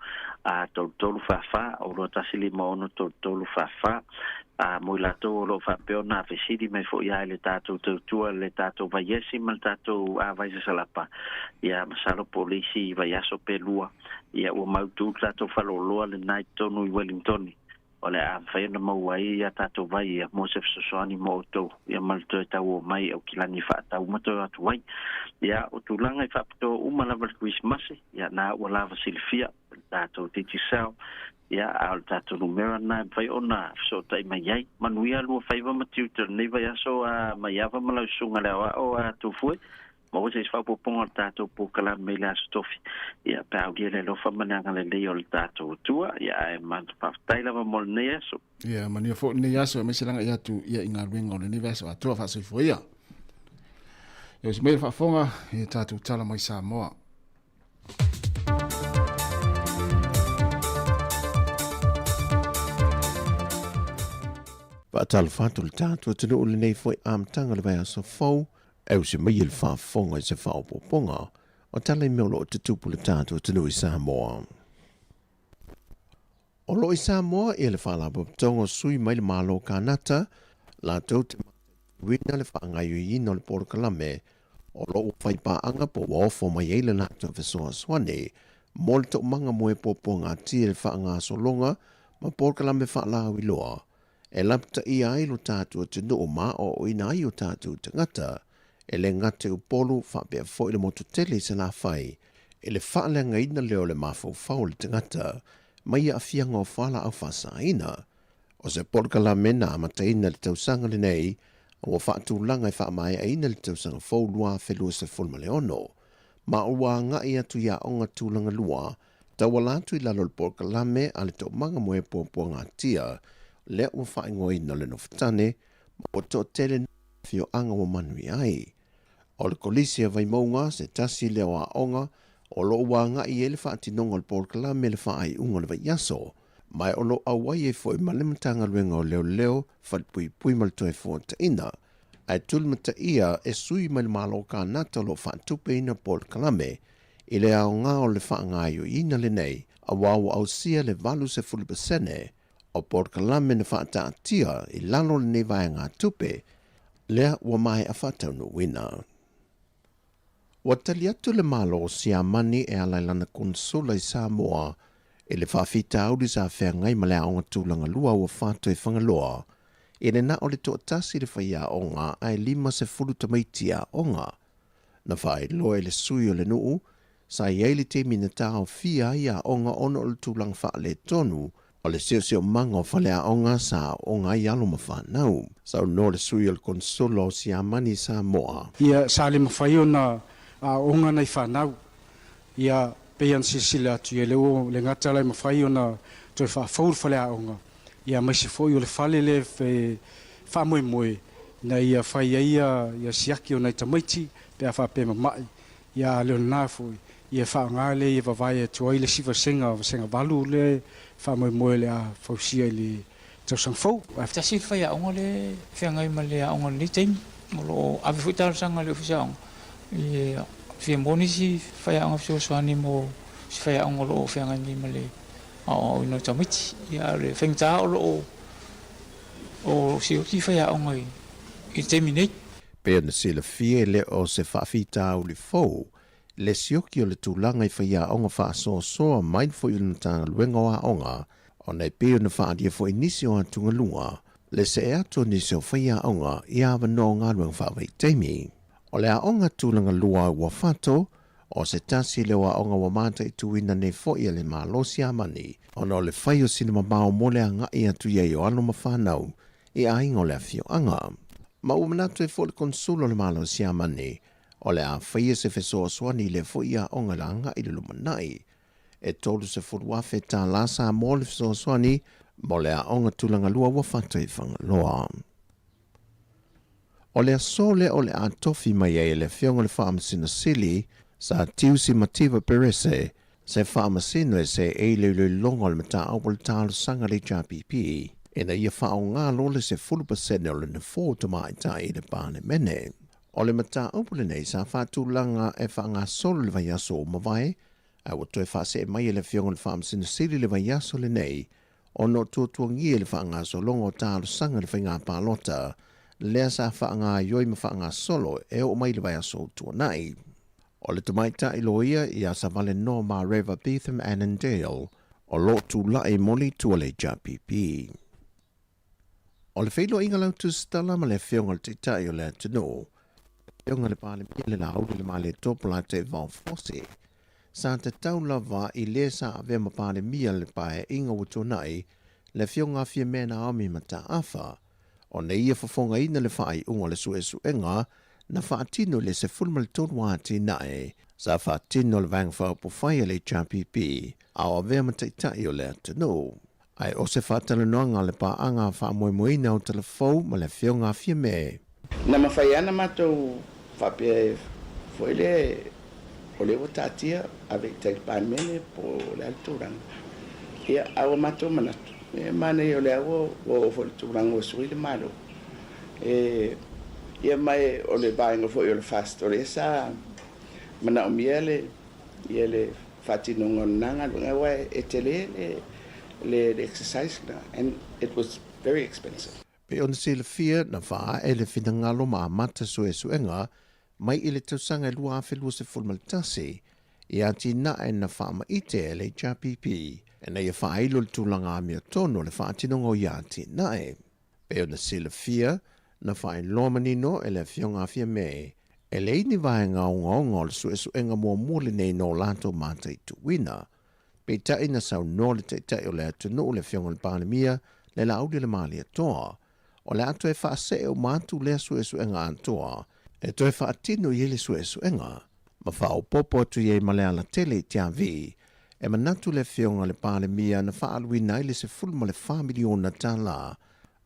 a 3344, o 2156 3344, a mo i latou o lo o faapea ona fesili mai foi lava i le tatou tautua i le tatou vaiesi ma le tatou vaisasalapa, ia, masalo po o le isi vaiaso pe lua, ia, ua mautu le tatou faleoloa lena i totonu i Wellingtoni. O le a mafai ona maua ai a tatou vai ia mo se fesoasoani mo outou ia ma le toe tauo mai i Aukilani e faatau ma toe o atu ai. Ia, o tulaga i faapitoa uma lava le Kerisimasi, ia na ua lava silafia e le tatou Digicel, ia a o le tatou numera lena e mafai ona fesootai mai ai. Manuia lua faiva ma tiute o lenei vaiaso a Maiava ma lau Susuga le Aoao a Tufue. Maua se isi faaopoopoga o le tatou polokalame i le Aso Tofi, ia, pe a aulia le alofa ma le agalelei o le tatou Atua, ia, ae faafetai lava mo lenei aso. Ia, manuia foi lenei aso, aemaise le agai atu ia i galuega o lenei vaiaso atoa, faasoifua ia. Ia usi mai le faafofoga i tatou tala mai Samoa. Faatalofa atu le tatou atunuu i lenei foi amataga o le vaiaso fou, E usi mai e le faafofoga i se faaopoopoga o tala i mea o lo o tutupu i le tatou atunuu i Samoa. O lo o i Samoa ia le Faalapotopotoga o Sui mai le Malo o Kanata latou te mataituina le faagaoioiina o le polokalame o lo o ua fai paaga po ua ofo mai ai le latou fesoasoani mo le toomaga mo e puapuagatia i le faagasologa ma polokalame faalauiloa e lapataia ai lo tatou atunuu ma aoaoina ai o tatou tagata, e le gata i Upolu faapea foi le motu tele i Salafai, i le faaleagaina lea o le mafaufau o le tagata mai aafiaga o fualaau faasaina. O se polokalame na amataina i le tausaga lenei a ua faatulaga e faamaeaina i le tausaga fou 2026, ma ua agai atu i aoga tulaga lua Tauala atu i lalo o le polokalame a le Toomaga mo e Puapuagatia, lea ua faaigoaina o le Nofotane, ma ua toatele nuu ma afioaga ua manuia ai. O le Kolisi a Vaimauga se tasi lea o aoga o lo o ua agai i ai le faatinoga o le polokalame i le faaiuga o le vaiaso, ma o lo o auai ai foi ma le Matagaluega o Leoleo, Falepuipui ma le Toefuataiga, ae tulimataia e sui mai le Malo o Kanata o lo o faatupeina polokalame i le aoga o le faagaoioiina lenei aua ua ausia le 80% o polokalame na faataatia i lalo o lenei vaegatupe lea ua maea faataunuuina. Ua tali atu le Malo o Siamani e ala i lana Konesula i Samoa i le faafitauli sa feagai ma le aoga tulaga lua ua fato i Fagaloa i le na o le toatasi le faiaoga ae 50 tamaiti aoga. Na faailoa e le sui o le nuu, sa i ai le taimi na taofia ai aoga ona o le tulaga faaletonu o le siosiomaga o faleaoga sa aooga ai alo ma fanau. Saunoa le sui o le Konesula o Siamani i Samoa. Ia, sa le mafai ona aooga nai fanau. Ia, pei ona silasila atu, ia lea ua le gata la e mafai ona toe faafou le faleaoga, ia aemaise foi o le fale lea e faamoemoe ina ia fai ai ia siaki o nai tamaiti pe a faapea e mamai, ia a le o lena foi, ia faaaoga lea ia vavae atu ai le isi vasega, vasega 8 lea e faamoemoe o le a fausia i le tausaga fou. Tasi le faiaoga lea e feagai ma le aoga i lenei taimi. O lo o ave foi talosaga i le Ofisa Aoga e fia maua nisi faiaoga fesoasoani mo si faiaoga o lo o feagai nei ma le aoaoina o tamaiti. Ia a o le faigata o lo o sioti faiaoga i le taimi nei. Pei ona silafia e le o se faafitauli fou le sioki o le tulaga i faiaoga faasoasoa mai foi o le Matagaluega o Aoga, ona e pei ona faaalia foi nisi o atugaluga le see atu o nisi o faiaoga i avanoa o galuega faavaitaimi. O le aoga tulaga lua ua fato, o se tasi lea o aoga ua mataituina nei foi e le Malo Siamani, ona o le fai o sina mamao mo le agai atu i ai o alo ma fanau i aiga o le afioaga. Ma ua manatu ai foi le Konsula o le Malo Siamani, o le a faia se fesoasoani i lea foi aoga i le agai i le lumanai. E $30,000 tālā Samoa le fesoasoani mo le aoga tulaga lua ua fata i Fagaloa. O le aso lea o le a tofi mai ai e le Afioga i le Faamasino Sili, Sir Tiusi Mativa Perese, se Faamasino e seei le iloiloga o le mataupu o le talosaga a le HRPP ina ia faaaoga loa le 10% o le nofoa tamaitai i le Palemene. O le mataupu lenei sa faatulaga e faagasolo i le vaiaso ua mavae, ae ua toe faasee mai e le Afioga i le Faamasino Sili le vaiaso lenei ona o tuatuagia i le faagasologa o talosaga i le faiga palota lea sa faagaioi ma faagasolo e oo mai i le vaiaso ua tuanai. O le tamaitai loia ia Savalenoa Mareva Beetham Annandale o lo o tulai mo le itu a le HRPP. O le feiloaiga lautusitala ma le Afioga i le Taitai o le atunuu, le Afioga i le Palemia le Laauli le Malietoa Polataivao Fosi, sa tatau lava i le sa avea ma Palemia le Paeaiga ua tuanai, le Afioga a Fiamē Naomi Mataafa, ona ia fofogaina le faaiuga o le suesuega na faatino i le 13 atinae sa faatino e le Vaega Faaupufai a le HRPP a o avea ma Taitai o le atunuu. Ae o se faatalanoaga a le paaga faamoemoeina o Talafou ma le Afioga a Fiamē. Na mafai lava ona matou faapea foi lea o lea ua taatia ave i tai i le Palemene po o le a le tulaga. Ia, a ua matou manatu, e manaia o lea ua oo foi i le tulaga ua sui le Malo. E, ia ma o le vaega foi o le FAST, o lea sa manaomia le ia le faatinoga o lena galuega aua e tele le le exercise lena and it was very expensive. Pei ona silafia, na faaee le finagalo ma amata suesuega mai i le tausaga e 2021 i atinae na faamaite e le HRPP ina ia faailo le tulaga amiotonu o le faatinoga o ia atinae. Pei ona silafia, na faailoa manino e le Afioga a Fiamē, e leai ni vaega ogaoga o le suesuega muamua lenei no latou mataituina. Peitai na saunoa le Taitai o le atunuu le Afioga i le Palemia, le Laauli le Malietoa, o le a toe faasee uma atu lea suesuega atoa e toe faatino i ai le suesuega, ma faaopoopo atu i ai ma le alatele i Tiavi, e manatu le Afioga i le Palemia na faaaluina ai le $14 miliona tala,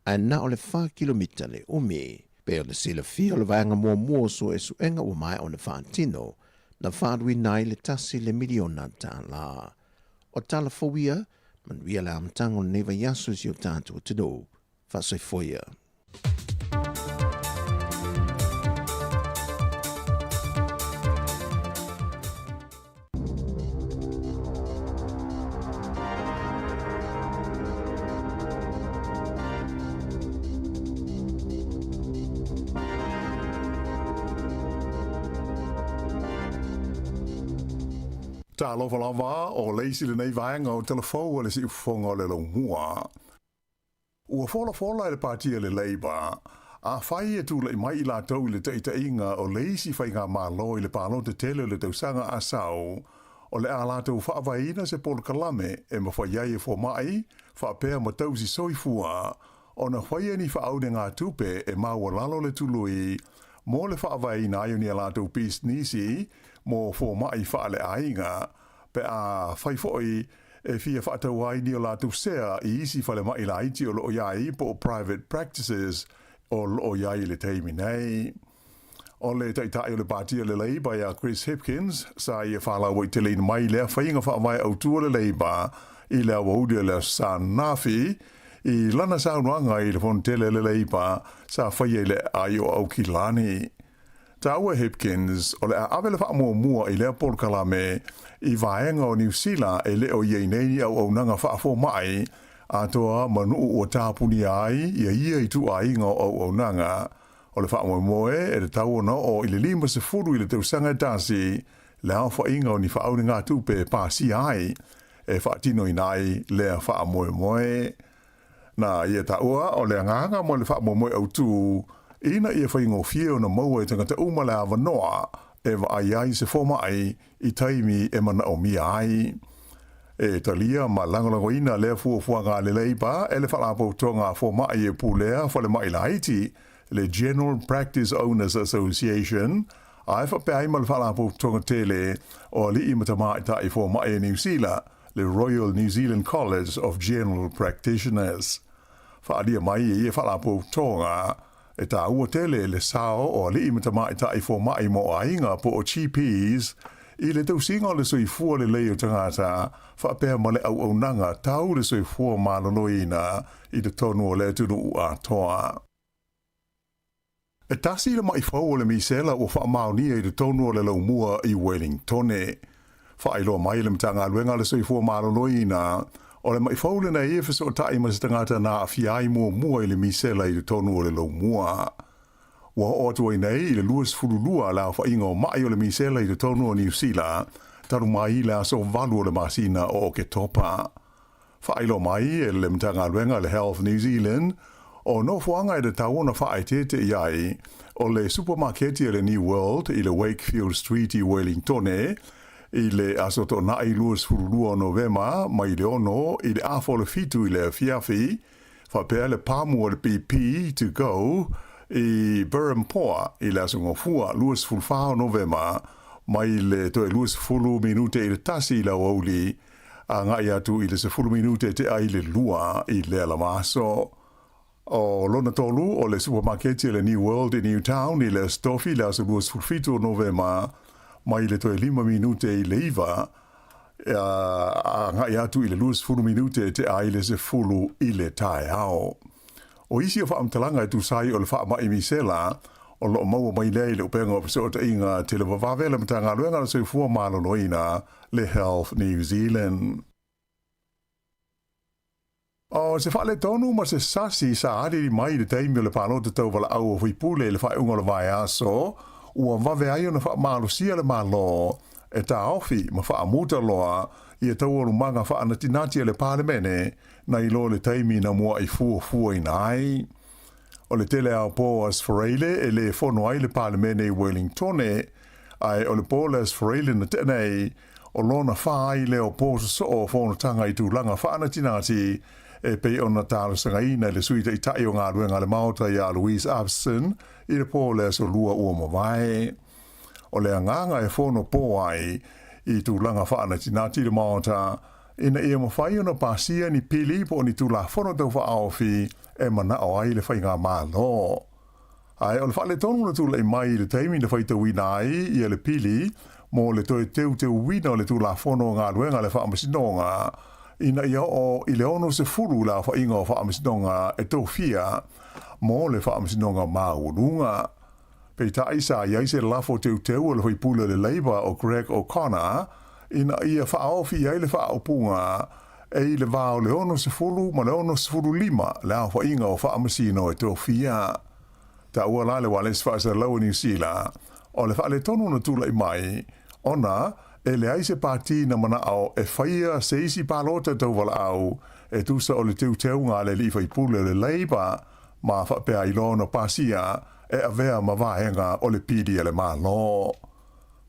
ae na o le fa kilomita le umi. Pei ona silafia o le vaega muamua o suesuega ua maea ona faatino, na faaaluina ai le tasi le miliona tala. O tala fou ia, manuia le amataga o lenei vaiaso i si o tatou atunuu. Faasoifua ia. Talofa lava, o le isi lenei vaega o Talafou a le Siufofoga o le Laumua. Ua folafola e le Pāti a le Labour, afai e tulai mai i latou i le taitaiga o le isi faigamalo i le palota tele o le tausaga a sau, o le a latou faavaeina se polokalame e mafai ai e fomai faapea ma tausi soifua ona faia ni faaunegatupe e maualalo le tului mo le faavaeina ai o ni a latou pisinisi mo fomai faaleaiga pe a fai foi e fia faatau ai ni o latou sea i isi falemai laiti o lo o i ai po o private practices o lo o i ai i le taimi nei. O le Taitai o le Pāti a le Labour ia Chris Hipkins, sa ia faalauaiteleina mai lea faiga faavae autu a le Labour i le aoauli o le Aso Sa ananafi, i lana saunoaga i le Fonotele a le Labour sa faia i le aai o Aukilani. Taua Hipkins, o le a ave le faamuamua i lea polokalame i vaega o Niu Sila e le o i ai nei ni auaunaga faafomai atoa ma nuu ua tapunia ai ia ia ituaiga o auaunaga. O le faamoemoe e tatau ona oo i le 50 i le tausaga e tasi le aofaiga o ni faaunegatupe e pasia ai e faatinoina ai lea faamoemoe. Na ia taua o le agaga mo le faamoemoe autu ina ia faigofie ona maua e tagata uma le avanoa e vaai ai se fomai i taimi e manaomia ai. E talia ma lagolagoina lea fuafuaga a le Labour e le Faalapotopotoga a Fomai e Pulea Falemai Laiti, le General Practice Owners Association, Ae faapea ai ma le Faalapotopotoga tele o Alii ma Tamaitai Fomai a Niu Sila, le Royal New Zealand College of General Practitioners. Faaalia mai e ia faalapotopotoga, e taua tele le sao o alii ma tamaitai fomai mo aiga po o GPs i le tausiga o le soifua lelei o tagata faapea ma le auaunaga tau le soifua maloloina i totonu o le atunuu atoa. E tasi le maʻi fou o le misela ua faamaonia i totonu o le laumua i Wellingtone. Faailoa mai e le Matagaluega a le Soifua Maloloina, o le maʻi fou lenei e fesootai ma se tagata na aafia ai muamua i le misela i totonu o le laumua. Ua oo atu ai nei i le 22 le aofaiga o maʻi o le misela i totonu o Niu Sila talu mai le aso 8 o le masina o Oketopa. Faailoa mai e le Matagaluega a le Health New Zealand, o nofoaga e tatau ona faaeteete i ai, o le supamaketi a le New World i le Wakefield Street i Wellingtone, i le Aso Toonai 22 o Novema mai le 6 i le afa o le 7 i le afiafi, faapea le pamu o le BP to go i Berhampore i le Aso Gafua 24 o Novema mai le toe 20 minute i le 1 i le aoauli agai atu i le 10 minute tea i le 2 i lea lava aso. O lona tolu, o le supamaketi a le New World i Newtown i le Aso Tofi i le aso 27 o Novema mai le toe 5 minute i le 9 agai atu i le 20 minute tea i le 10 i le taeao. O isi o faamatalaga e tusa ai o le faamai misela, o lo o maua mai lea i le upega o fesootaiga televavave a le Matagaluega o le Soifua Maloloina, le Health New Zealand. O se faaletonu ma se sasi sa aliali mai i le taimi o le palota tauvalaau o faipule i le faaiuga o le vaiaso, ua vave ai ona faamalosia le Malo e taofi ma faamuta loa ia taualumaga faanatinati a le Palemene nai lo le taimi na mua'i fuafuaina ai. O le tele ao po Aso Faraile e lē fono ai le Palemene i Wellingtone, ae o le po le Aso Faraile na tea nei, o lona fā ai lea o po sosoo o fonotaga i tulaga faanatinati e pei ona talosagaina e le Sui Taitai o Galuega a le Maota iā Louise Upston i le po o le Aso Lua ua mavae. O le agaga e fono pō ai i tulaga faanatinati le Maota ina ia mafai ona pasia ni pili po o ni Tulafono Tau Faaofi e manao ai le Faigamalo. Ae o le faaletonu na tulai mai i le taimi na faitauina ai ia le pili mo le toe teuteuina o le Tulafono o Galuega a le Faamasinoga ina ia oo i le 60 le aofaiga o Faamasinoga e tofia mo le Faamasinoga Maualuga. Peitai sa i ai se lafo teuteu a le faipule o le Labour o Greg O'Connor ina ia faaofi i ai le faaupuga e i le va o le 60 ma le 65 le aofaiga o faamasino e tofia. Taua la le ualesi faasalalau o Niu Sila o le faaletonu na tulai mai ona e leai se pati na manao e faia se isi palota tauvalaau e tusa o le teuteuga a le alii faipule o le Labour ma faapea ai loa ona pasia e avea ma vaega o le pili a le Malo.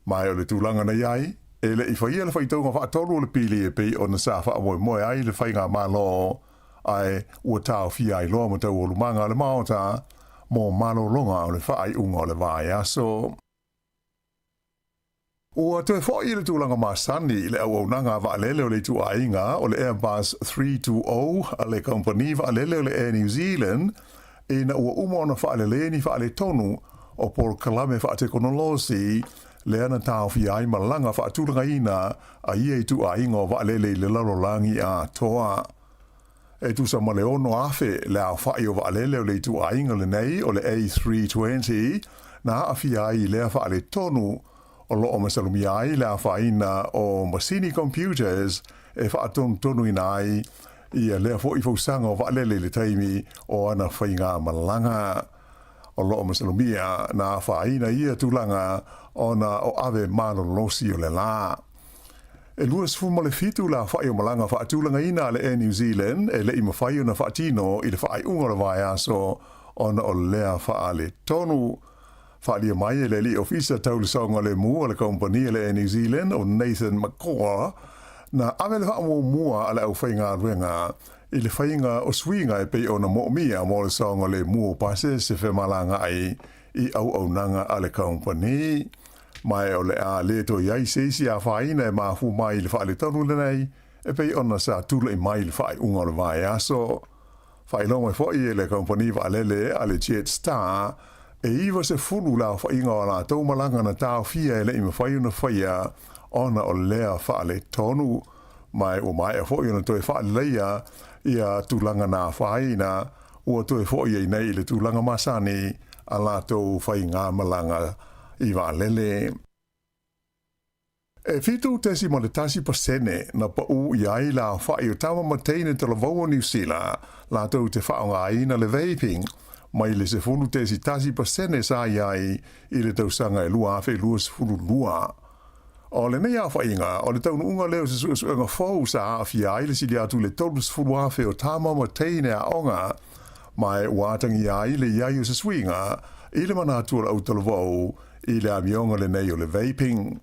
Ma e o le tulaga na i ai, e le i faia le faitauga faatolu o le pili e pei ona sa faamoemoe ai le Faigamalo, ae ua taofia ai loa ma taualumaga a le Maota mo malologa o le faaiuga o le vaiaso. Ua toe foi i le tulaga masani i le auaunaga a vaalele o le ituaiga o le Airbus 320 a le kamupani vaalele o le Air New Zealand ina ua uma ona faaleleia ni faaletonu o polokalame faatekonolosi lea na taofia ai malaga faatulagaina a ia ituaiga o vaalele i le lalolagi atoa. E tusa ma le 6,000 le aofai o vaalele o le ituaiga lenei o le A320 na aafia ai i lea faaletonu o lo o masalomia ai le afaina o masini computers e faatonutonuina ai ia lea foi fausaga o vaalele i le taimi o ana faigamalaga. O lo o masalomia na afaina ia tulaga ona o ave malolosi o le la. E 27 le aofai o malaga faatulagaina a le Air New Zealand e le i mafai ona faatino i le faaiuga o le vaiaso ona o lea faaletonu. Faaalia mai e le alii ofisa tau le saogalemu a le kamupani a le Air New Zealand o Nathan McCaw, na ave le faamuamua a le aufaigaluega i le faiga o suiga e pei ona moomia mo le saogalemu o pasese femalagaai i auaunaga a le kamupani. Ma e o le a le toe i ai se isi afaina e mafua mai i le faaletonu lenei e pei ona sa tula'i mai i le faaiuga o le vaiaso. Faailoa mai foi e le kamupani vaalele a le Jetstar e 90 le aofaiga o a latou malaga na taofia e le i mafai ona faia ona o lea faaletonu. Ma ua maea foi ona toe faaleleia ia tulaga na afaina ua toe foi ai nei i le tulaga masani a latou faigamalaga i vaalele. E 7.1% na paʻū i ai le aofaʻi o tama ma teine talavou o Niu Sila latou te faaaogaina le vaping, mai le 10.1% sa i ai i le tausaga e 2022. O lenei aofaʻiga, o le taunuuga lea o se suesuega fou sa aafia ai le sili atu i le 30,000 o tama ma teine aoga, ma e ua atagia ai le i ai o se suiga i le manatu o le autalavou i le amioga lenei o le vaping.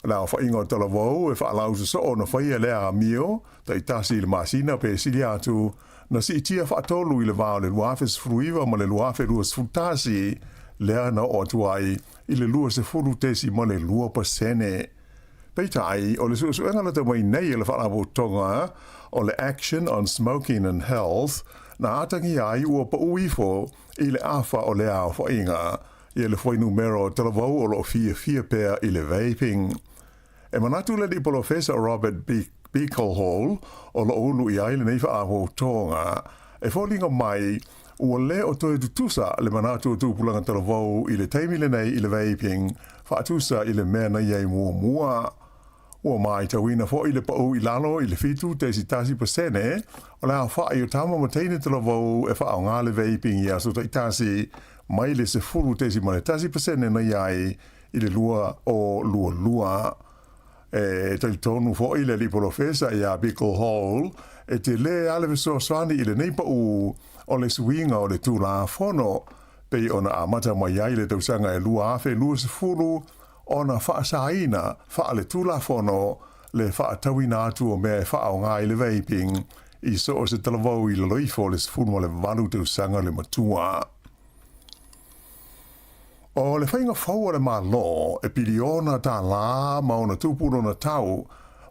O le aofaiga o talavou e faalausa-soo na faia lea amio, taitasi i le masina pe sili atu, na siitia faatolu i le va o le 2019 ma le 2021, lea na oo atu ai i le 20.2%. Peitai, o le suesuega lata mai nei a le Faalapotopotoga o le Action on Smoking and Health na atagia ai ua pau ifo i le afa o lea aofaiga, ia le fuainumera o talavou o lo o fiafia pea i le vaping. E manatu le alii polofesa o Robert Beaglehole o lo o ulu i ai lenei faapotopotoga, e foliga mai ua le o toe tutusa le manatu o tupulaga talavou i le taimi lenei i le vaping faatusa i le mea na i ai muamua. Ua matauina foi le pau i lalo i le 7.1% o le aofai o tama ma teine talavou e faaaoga le vaping i aso taitasi, mai le 10.1% na i ai i le 2022. E talitonu foi le alii polofesa ia Beaglehole e tele lava le fesoasoani i lenei pau o le suiga o le Tulafono pei ona amata mai ai le tausaga e 2020 ona faasaina faaletulafono le faatauina atu o mea e faaaoga i le vaping i so o se talavou i lalo ifo o le 18 tausaga le matua. O le faiga fou a le Malo e piliona tālā ma ona tupu lona tau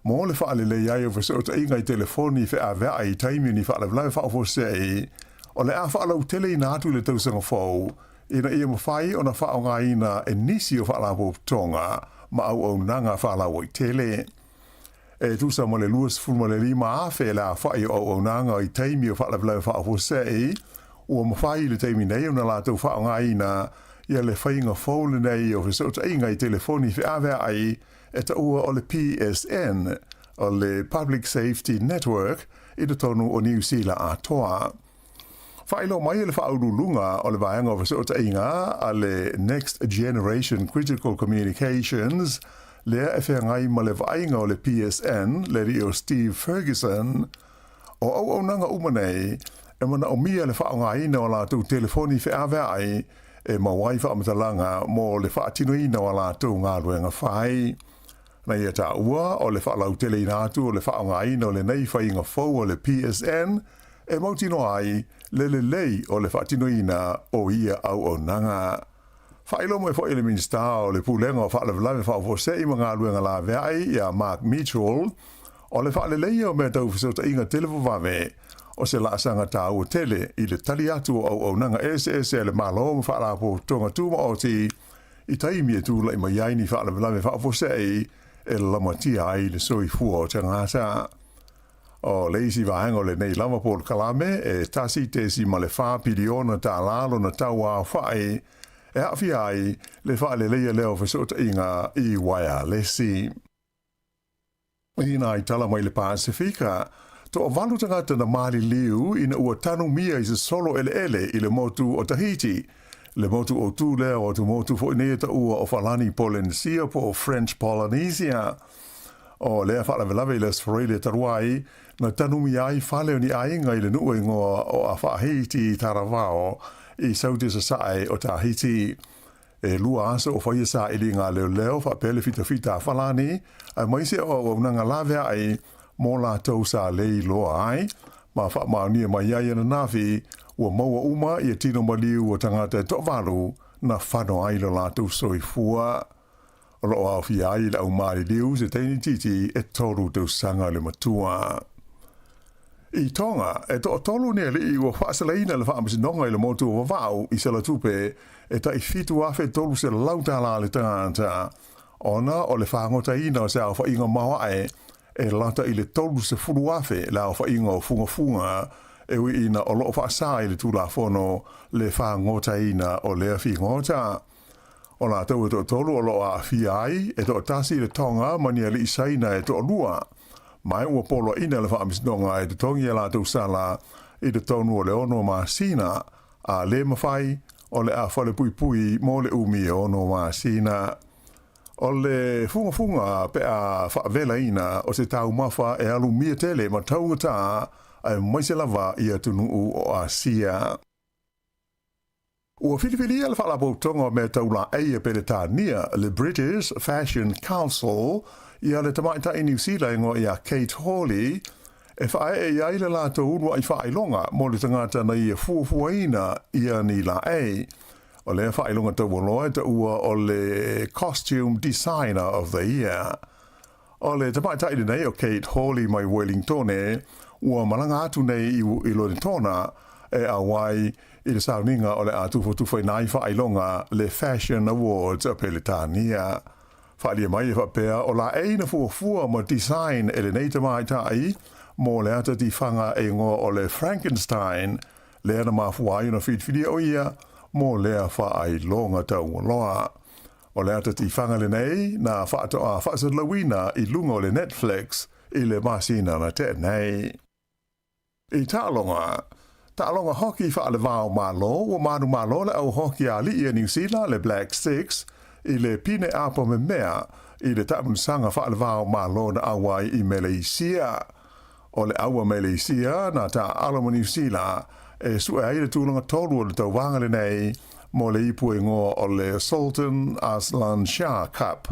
mo le faalelei ai o fesootaiga i telefoni feaveai i taimi o ni faalavelave faafuasei, o le a faalauteleina atu i le tausaga fou ina ia mafai ona faaaogaina e nisi o faalapotopotoga ma auaunaga faalauaitele. E tusa ma le 25,000 le aofai o auaunaga i taimi o faalavelave faafuasei, ua mafai i le taimi nei ona latou faaaogaina ia le faiga fou lenei o fesootaiga i telefoni feaveai e taua o le PSN, o le Public Safety Network, i totonu o Niu Sila atoa. Faailoa mai e le Faauluuluga o le Vaega o Fesootaiga a le Next Generation Critical Communications, lea e feagai ma le vaaiga o le PSN, le alii o Steve Ferguson, o auaunaga uma nei e manaomia le faaaogaina o a latou telefoni feaveai e maua ai faamatalaga mo le faatinoina o a latou galuega fai. Na ia taua o le faalauteleina atu o le faaaogaina o lenei faiga fou a le PSN e mautinoa ai le lelei o le faatinoina o ia auaunaga. Faailoa mai foi e le Minisita o le Pulega o Faalavelave Faafuasei ma Galuega Laveai ia Mark Mitchell, o le faaleleia o mea tau fesootaiga televavave o se laasaga taua tele i le tali atu o auaunaga eseese a le Malo ma Faalapotopotoga Tumaoti i taimi e tulai mai ai ni faalavelave faafuasei e lamatia ai le soifua o tagata. O le isi vaega o lenei lava polokalame e $1.4 piliona lona tau aofai e aafia ai le faaleleia lea o fesootaiga i uaealesi. I nai tala mai le Pasefika, toavalu tagata na maliliu ina ua tanumia i se solo eleele i le motu o Tahiti, le motu autū lea o atumotu foi nei e taua o Falani Polenesia po o French Polynesia. O lea faalavelave i le Aso Faraile talu ai, na tanumia ai fale o ni aiga i le nuu e igoa o Afaahiti i Taravao i Saute Sasae o Tahiti. E lua aso o faia sailiga a leoleo faapea le fitafita a Falani, aemaise o auaunaga laveai mo latou sa le iloa ai, ma faamaonia mai ai ananafi ua maua uma ia tino maliu o tagata e toavalu na fano ai lo latou soifua. O loo aofia ai le aumaliliu se teine itiiti e 3 tausaga le matua. I Tonga, e toatolu ni alii ua faasalaina le faamasinoga i le motu o Vava'u i Salatupe e tai 7,300 tala le tagata, ona o le fagotaina o se aofaiga maoae e lata i le 30,000 le aofaiga o fugafuga e ui ina o loo faasā i le Tulafono le fagotaina o lea figota. O latou e toatolu o loo aafia ai, e toatasi le Tonga ma ni alii Saina e toalua. Ma ua poloaiina le faamasinoga e totogi a latou sala i totonu o le 6 masina, a le mafai, o le a falepuipui mo le umi e 6 masina. O le fugafuga pe a faavelaina o se taumafa e alumia tele ma taugata aemaise lava i atunuu o Asia. Ua filifilia le Faalapotopotoga o Mea Tau Laei a Peretania, le British Fashion Council, ia le tamaitai Niu Sila e igoa ia Kate Hawley, e faaee i ai le latou uluai faailoga mo le tagata na ia fuafuaina ia ni laei. O lea faailoga taualoa e taua o le Costume Designer of the Year. O le tamaitai lenei o Kate Hawley mai Wellingtone, ua malaga atu nei i Lonetona e auai i le sauniga o le a tufatufaina ai faailoga le Fashion Awards a Peretania. Faaalia mai e faapea o laei na fuafua ma design e lenei tamaitai mo le ata tifaga e igoa o le Frankenstein, lea na mafua ai ona filifilia o ia mo lea faailoga taualoa. O le ata tifaga lenei na faatoa faasalalauina i luga o le Netflix i le masina na tea nei. I taaloga, taaloga hoki faalevao Malo, ua manumalo le au hoki a alii a Niu Sila le Black Sticks i le pine apo memea i le taamunusaga faalevao Malo na auai i Meleisia. O le au a Meleisia na taaalo ma Niu Sila e sue ai le tulaga tolu o le tauvaga lenei mo le ipu e igoa o le Sultan Azlan Shah Cup.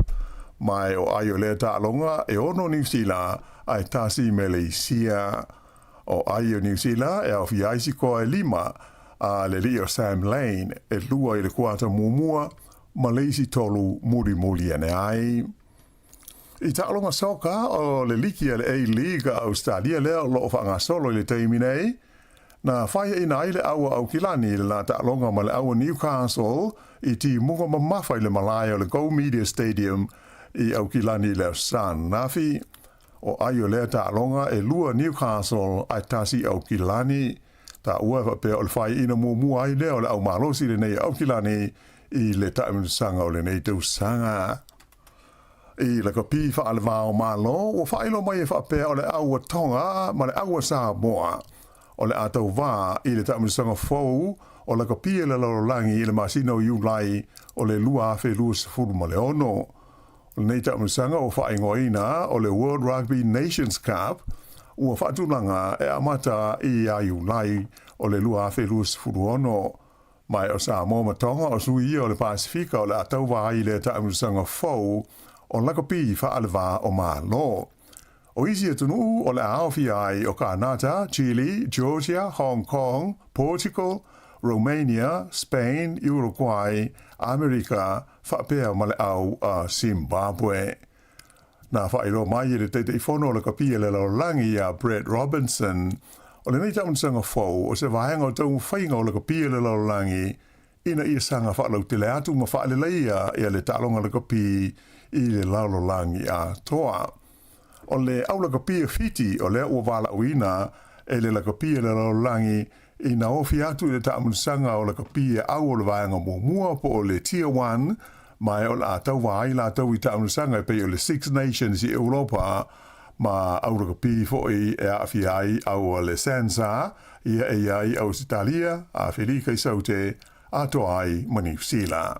Mai o ai o lea taaloga e 6 Niu Sila ae 1 Meleisia. O ai o Niu Sila e aofia ai sikoa e 5 a le alii o Sam Lane e 2 i le kuata muamua ma le isi 3 mulimuli ane ai. I taaloga soka o le liki a le A-League a Australia lea o loo faagasolo i le taimi nei, na faiaina ai le au a Aukilani i le la taaloga ma le au a Newcastle i timuga mamafa i le malae o le Go Media Stadium i Aukilani i le Aso Ananafi. O ai o lea taaloga e 2 Newcastle ae 1 Aukilani. Taua e faapea o le faiaina muamua ai lea o le au malosi lenei a Aukilani i le taamilosaga o lenei tausaga. I lakapi faalevao Malo, ua faailoa mai e faapea o le au a Tonga ma le au a Samoa o le a tauvā i le taamilosaga fou o lakapi e le lalolagi i le masina o Iulai o le 2026. O lenei taamilosaga ua faaigoaina o le World Rugby Nations Cup ua faatulaga e amata ia Iulai o le 2026. Mai o Samoa ma Tonga o sui ia o le Pasifika o le a tauvā ai i lea taamilosaga fou o lakapi faalevā o Malo. O isi atunuu o le a aofia ai o Kanata, Chile, Georgia, Hong Kong, Portugal, Romania, Spain, Uruguay, Amerika, faapea ma le au a Zimbabwe. Na faailoa mai e le Taitaifono o lakapi a le lalolagi ia Brett Robinson, o lenei taamilosaga fou o se vaega o taumafaiga o lakapi a le lalolagi ina ia saga faalautele atu ma faaleleia ia le taaloga lakapi i le lalolagi atoa. O le au lakapi a Fiti o lea ua valaauina e le lakapi a le lalolagi ina ofi atu i le taamilosaga o lakapi e au o le vaega muamua po o le Tier 1, ma e o le a tauvā ai latou i taamilosaga e pei o le Six Nations i Europa ma au lakapi foi e aafia ai au a le SANZAR, ia e i ai Ausetalia, Afelika i Saute, atoa ai ma Niu Sila.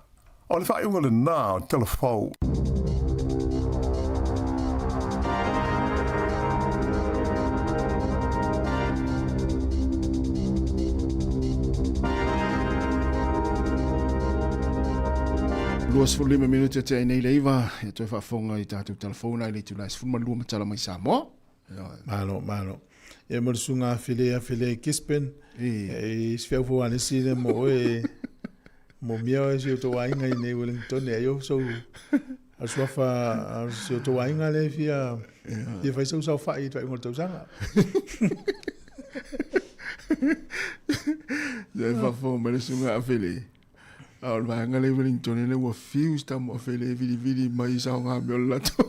O le faaiuga lenā o Tala Fou. 25 minute tea i nei le 9, e toe faafofoga i tatou tala fou na i le itula e 12 ma tala mai Samoa. Malo, malo. E mo le susuga Fele Fele Gisborne, e si feau fou anisi le mo oe, mo mia oe si o tō aiga i nei Wellington, e ai o sou O le suafa o si o outou aiga lea e fia, fia fai sau saofai i le faaiuga o le tausaga. Ia e faafofoga mai le susuga a Fele. A o le vaega lea i Wellington lea ua fiu si tama o Fele e vilivili mai i saogamea o le latou.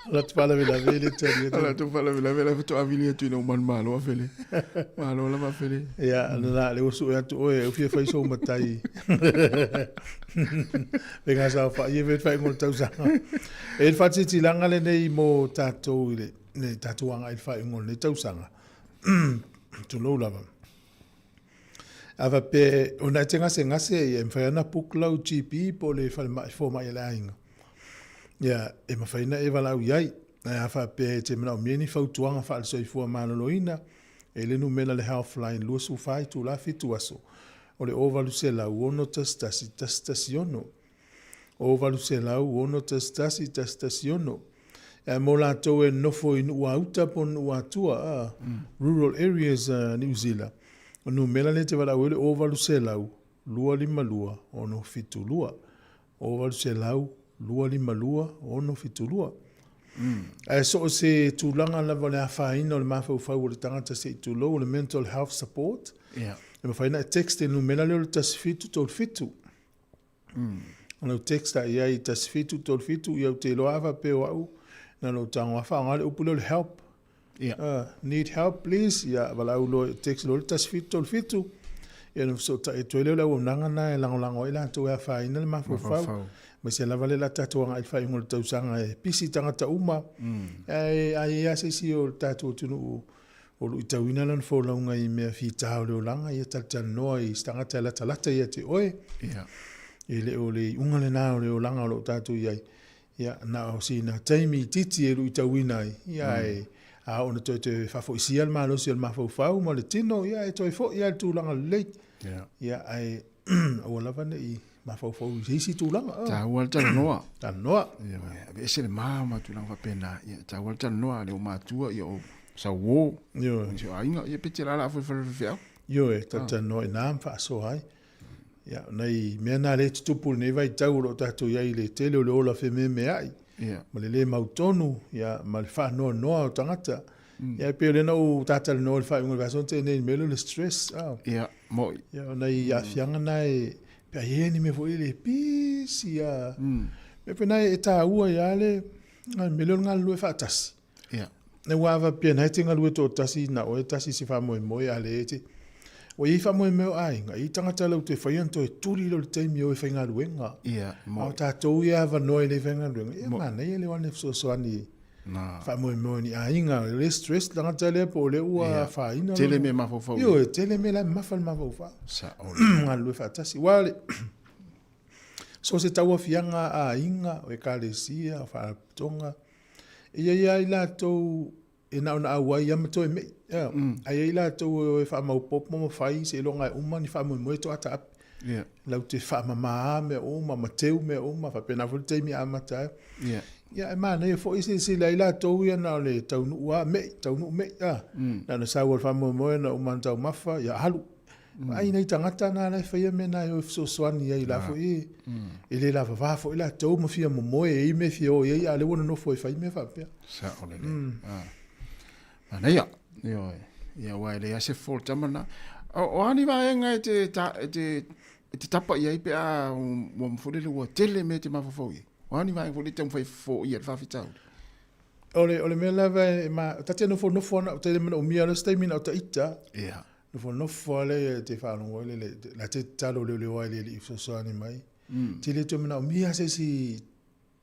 Latou faalavelave le tali atu. Latou faalavelave la faatoa vili atu ina ua manumalo a Fele. Malo lava Fele. Ia, lena lea ua sue atu oe, ua fia fai sou matai. Faiga saofai e fai faaiuga o le tausaga. E le faatilatilaga lenei mo tatou i le, le tatou agai i le faaiuga o lenei tausaga. Tulou lava. A faapea ona e te gasegase ia e mafai ona book lau GP po o le falemai fomai a le aiga. Ia e mafai ona e valaau i ai. Ae a faapea e te manaomia ni fautuaga faale-soifua maloloina, e le numera le Healthline 24 itula 7 aso, o le 0800 611 116. 0800 611 116. Ae mo latou e nofo i Nuuauta po o Nuuatua, rural areas Niu Sila, o numera lea e te valaau ai o le 0800 252 672. 0800 252 672. Ae so o se tulaga lava o le afaina o le mafaufau o le tagata se i tulou, o le mental health support, e mafai ona e text i le numera lea o le 1737. O lau text a i ai 1737, ia ou te iloa lava faapea o au na lou tago lava faaaoga le upu lea o le help. Need help please, ia valaau loa, text loa le 1737, ia ona fesootai atu ai lea o le auaunaga lena e lagolago ai latou e afaina le mafaufau. Aemaise lava lea o le a tatou agai i le faaiuga o le tausaga e pisi tagata uma, ae a i ai lava se isi o le tatou atunuu o luitauina lana folauga i mea fita o le olaga, ia talatalanoa i se tagata e latalata ia te oe. E le o le iuga lena o le olaga o lo o tatou i ai. Ia, na o sina taimi itiiti e luitauina ai, ia, ae a oo ina toe faafoisia le malosi o le mafaufau ma le tino, ia, e toe foi lava i le tulaga lelei. Ia, ae aua lava ne i mafaufau i se isi tulaga. Taua le talanoa. Talanoa. Ia, aveese le ma ma tulaga faapena. Ia, taua le talanoa, le o matua, ia o sauo, Ioe. o aiga, ia pe te lala foi fale feau. Ioe, talatalanoa i ina ma faasoa ai. Ia, o nai mea na lea e tutupu i lenei vaitau o lo o tatou i ai i le tele o le ola fememeai, ma le le mautonu, ia, ma le faanoanoa o tagata. Ia, e pei o lea na ou talatalanoa i le faaiuga o le vaiaso na tea nei i le mea lea o le stress. Ia, moi. Ia, o nai aafiaga na e, pe a i ai ni mea foi lele e pisi, ia. Mea foi na e taua ai lava le mea lea o le galulue faatasi. Ia. Aua a faapea na e te galue toatasi na oe tasi se faamoemoe a lea e te Ua i ai faamoemoe o aiga, e i ai tagata lau toe faia ona toe tuli lea o le taimi e o e faigaluega. Ia, A o tatou ia e avanoa e le faigaluega, ia manaia le o ane e fesoasoani i faamoemoe o ni aiga. O le stress le tagata lea po o lea ua afaina. Tele mea mafaufau. Ioe, tele mea la e mamafa le mafaufau. Sao. Galulue faatasi. Aua o le so o se tauaofiaga a aiga, o ekalesia, o faalapotopotoga, E i ai lava i latou e na ona auai lava ma toe me'i. Ae i ai latou e o e faamaopoopo ma fai seiloga e uma ni faamoemoe toa taape. Latou te faamama mea uma ma teu mea uma, faapena foi le taimi e amata ai. Ia, e manaia foi silasila ai latou ia na o le taunuu lava me'i, taunuu me'i, a. Na ona sau lava o le faamoemoe na uma ona taumafa, ia alu. Vaai nai tagata na la e faia mea na e o e fesoasoani ai la foi e le lavava foi latou ma fia momoe e i ai mea e fia o i ai a o lea ua nonofo e fai mea faapea. Sao lelei. Manaia. Ioe. Ia aua e leai se fofo o le tama lena. O a ni vaega e te e te e te tapa i ai pe a ua foi lele ua tele mea e te mafaufau i ai? O a ni vaega foi lele e taumafai e foia le faafitauli? O le o le mea lava e ma ta te nofonofo ana ou te le manaomia loa se taimi na o ita. Ia. Nofonofo lava lea e te faalogo ai le la te tatalo leoleoa i le Alii e fesoasoani mai. Te le toe manaomia se isi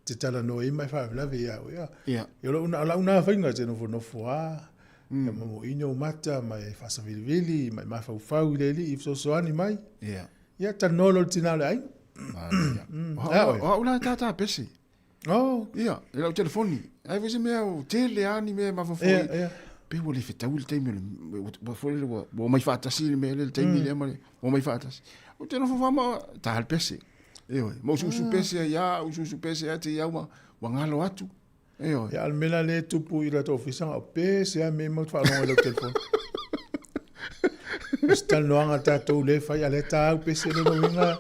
te talanoa ai ma e faalavelave ia oe. Ia. O lau na, lau na faiga te nofonofo lava, ia momoina ou mata ma e faasavilivili ma e mafaufau i le Alii e fesoasoani mai. Ia. Ia talanoa loa i le tina o le aiga. O au la e tātā pese. Oh. Ia, i lau telefoni. Ai foi se mea o tele lava ni mea e mafaufau ai. Ia, ia. Pe ua le fetaui le taimi o le, ua foi lele ua omai faatasi le mea lea, le taimi lea ma le omai faatasi. Ou te nofo faa ma ta le pese. Ioe, ma usuusu pese ai lava, usuusu pese lava te i au ma ua galo atu. Ioe. Ia, o le mea la lea e tupu i la tou ofisa, o pese lava mea matou te faalogo i lau telefoni. O se talanoaga a tatou lea e fai, a o lea e ta au pese, lona uiga.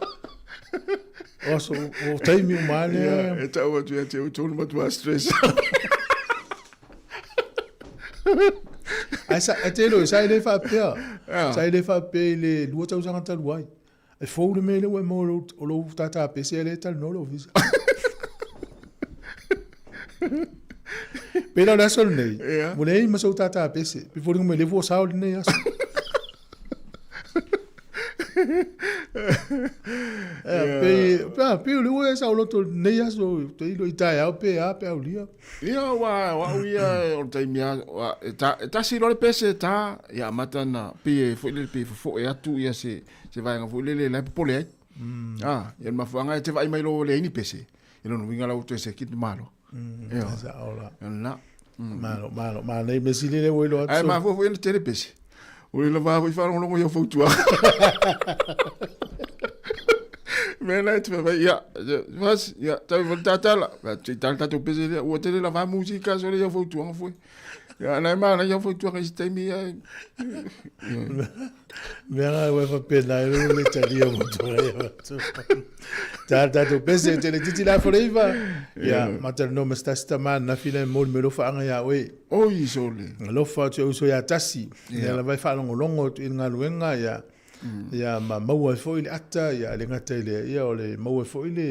O aso, o taimi uma lea. Ia, e tau atu ia te au tonu matua stress. Ai sa, e te lo, sa i le faapea. Sa i le faapea i le 2 tausaga talu ai. E fou le mea lea ua e maua o lou tātā pese a lea e talanoa le ofisa. Pei la o le aso lenei, ua leai ma sou tātā pese. Pe foliga mai le fua sao lenei aso. Pe, pe o le ua e saoloto lenei aso, te ilo i taeao pe a pe aulia. Ia, ua, o au ia, o le taimi a, e, ta, e tasi loa le pese e tā, ia amata na, pei e foi lele, pei e fofoe atu ia se, se vaega foi lele, la e popole ai. Ah, ia le mafuaaga e te vaai mai loa ua leai ni pese, ia lona uiga la ua toe seki le malo. Ia. Sao la. Ia lena. Malo, malo, mānei me sili le ua iloa atu. Ae mafua foi ona tele pese. Ua le lava foi faalogologo i au fautuaga. Mea la e te fai mai, ia, Fasi, ia, tau foi le tatala. Se i tala tatou pese lea, ua tele lava musika sole i au fautuaga foi. Ia, na e mānaia au fautuaga i se taimi, ia. Mea ngā ua whapena e rū le talia mo tō rei atu. Tā tātou pese, te le titi la foreiva. Ia, mata no ma stasi tama na fila e moli me lofa anga ia oe. Oi, sole. Lofa atu e uso ia tasi. Ia la vai whaalongolongo atu i ngā luenga, ia. Ia, ma maua e foi le ata, ia, le ngata i le, ia, o le maua e foi le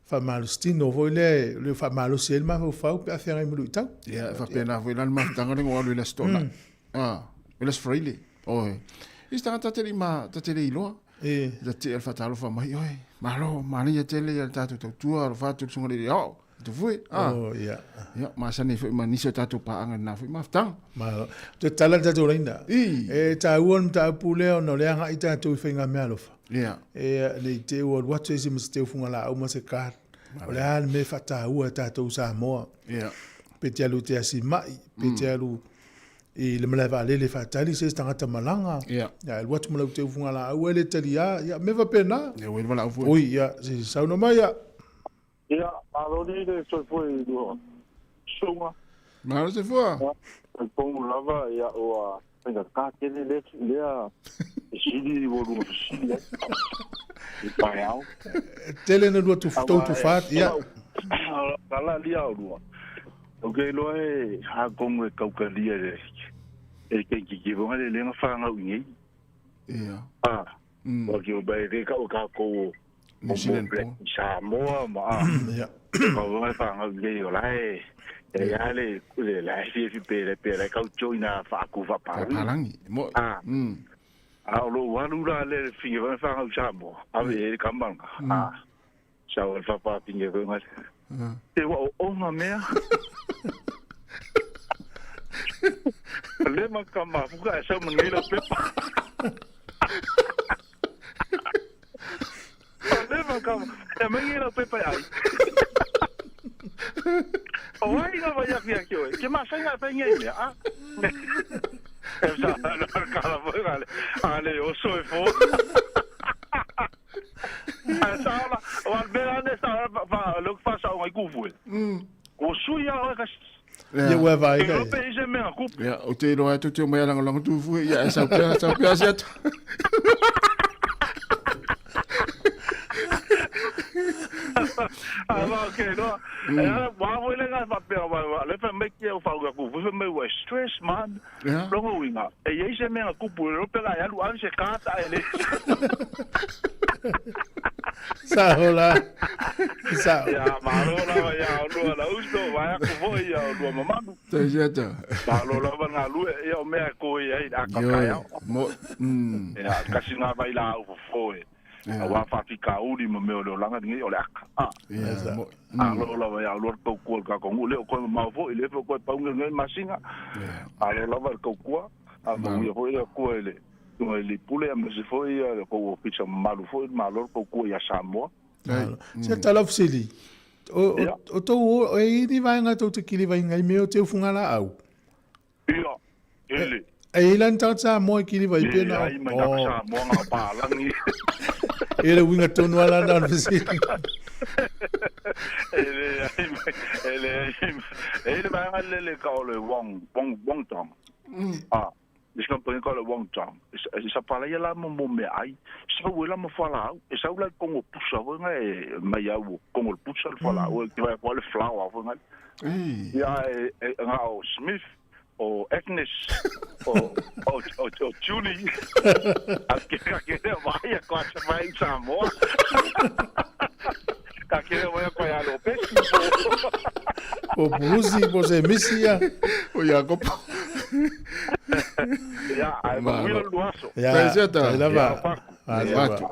faamalositino foi lea, le faamalosi ai le mafaufau pe a feagai ma luitau. Ia, e faapena foi la le mafutaga lea na ou alu i le Aso Toonai. Ah, i le Aso Faraile. Oi. Isi tagata ta te le ma, ta te le iloa. E. Ta te le faatalofa mai, oi, malo, manaia tele ia le tatou tautua, alofa atu le susuga i le ao. Tu fue. Ah. Oh, ia. Ia, masani foi ma nisi o tatou paaga i lena foi mafutaga. Malo. Toe tala le tatou laina. I. E tāua le mataupu lea ona o lea agai tatou i faigamea alofa. Ia. E, nei te ua alu atu e isi ma se teufunga laau ma se card. O le a le mea e faataua e tatou Samoa. Ia. Pe te alu i te asi mai, pe te alu i le malae vaalele e faatali se isi tagata malaga. Ia. Ia, e alu atu ma lau teufunga laau e le taliā. Ia, mea faapena. Ia, ua i le valaau foi. Oi, ia, se saunoa mai ia. Ia, malo ni le soifua i lua susuga. Malo soifua. Ia, talitonu lava ia ua faigata tele lea lea fesili ua lua fesili ai i taeao. Tele na lua tufu tou tufa atu, ia. O tala lia o lua. Ou ke iloa e atonu e taukalia e le keiki ki fonga le lenga whanau i nei. Ia. Ah. Ua ki o bai ke kau kākou o New Zealand po. Samoa ma a. Ia. Kau fonga le whanau i nei o la e e ia le le la e fie fi pe le pe le kau joina whaaku whapalangi. Whapalangi. Mo. Ah. A o lo walu la le finge fonga whanau Samoa. Ave e kamanga. Ah. Sa o le whapa finge fonga. Te wa o onga mea. Le ma ka mafuka e sau manei lau pepa. Le ma ka e mangi lau pepa e ai. O ai ngā vai aku ia ki oe. Ke masai ngā whai ngai mea, a? E sa, na kala foi ngā le, a le oso e fō. A sa ola, o al mea ane sa ola, fa, le fa sa o ngai kufu e. O sui a oe ka Ia ua vai Ke kai. rope i se mea kupu. Ia, o te iloa atu te o mai a langolangô tu fue, ia, e sau pea, sau pea se atu. A ma ke no. E ala wa foi le ngai faapea wa wa le fa mai ki au fa ku fu mai wa stress man. Yeah. Longo uiga. E iai se mea kupu e rope la e alu ave se kata e le. Sao la. Sao. Ia malo lava ia o lua la uso vai aku foi ia o lua mamalu. Tai se ata. Malo lava ngā lue ia o mea e koe ai a Ioe. kakae ao. Mo. Ia kasi ngā vai la au fofo e. Ia. Aua whawhikauri ma mea o le olanga nei o le aka. Ah. Ia, mo. Alo lava ia lua kaukua le kakongu le o koe mamao foi le fo koe paunga ngai masinga. Ia. Alo lava le kaukua. A manuia foi le kua i le tunga i le pule a mese foi ia le kou ofisa mamalu foi malo le kaukua ia Samoa. Tai. Se tala fesili. O Ia. o tou o e i ni vaega tou te kili vai ngai mea o te ufunga laau. Ia. Ele. E i lan tagata Samoa e kili vai E pena. ai mai ngā Samoa ngā pālangi. E le uiga tonu ala na o le fesili. Ele ai mai ele ai mai. E le vaega le le ka o le wong wong wong tong. Ah. This company called Wong Tong. E sapalaia la mo mo meaai. Sau e la ma fualaau. E sau la i kongo pusa foi nga e mai au o kongo le pusa le fualaau. E vai foi le flower foi nga. Ia e e nga o Smith o Agnes o o o, o Julie. A ke ka ke le vai a koa sa vai i Samoa. Ka ke le vai a koa ia Lopesi. Po Purusi, po se misi ia. O Iakopo. Ia, ae manuia le aso. Ia, tai lava. Ia, atu.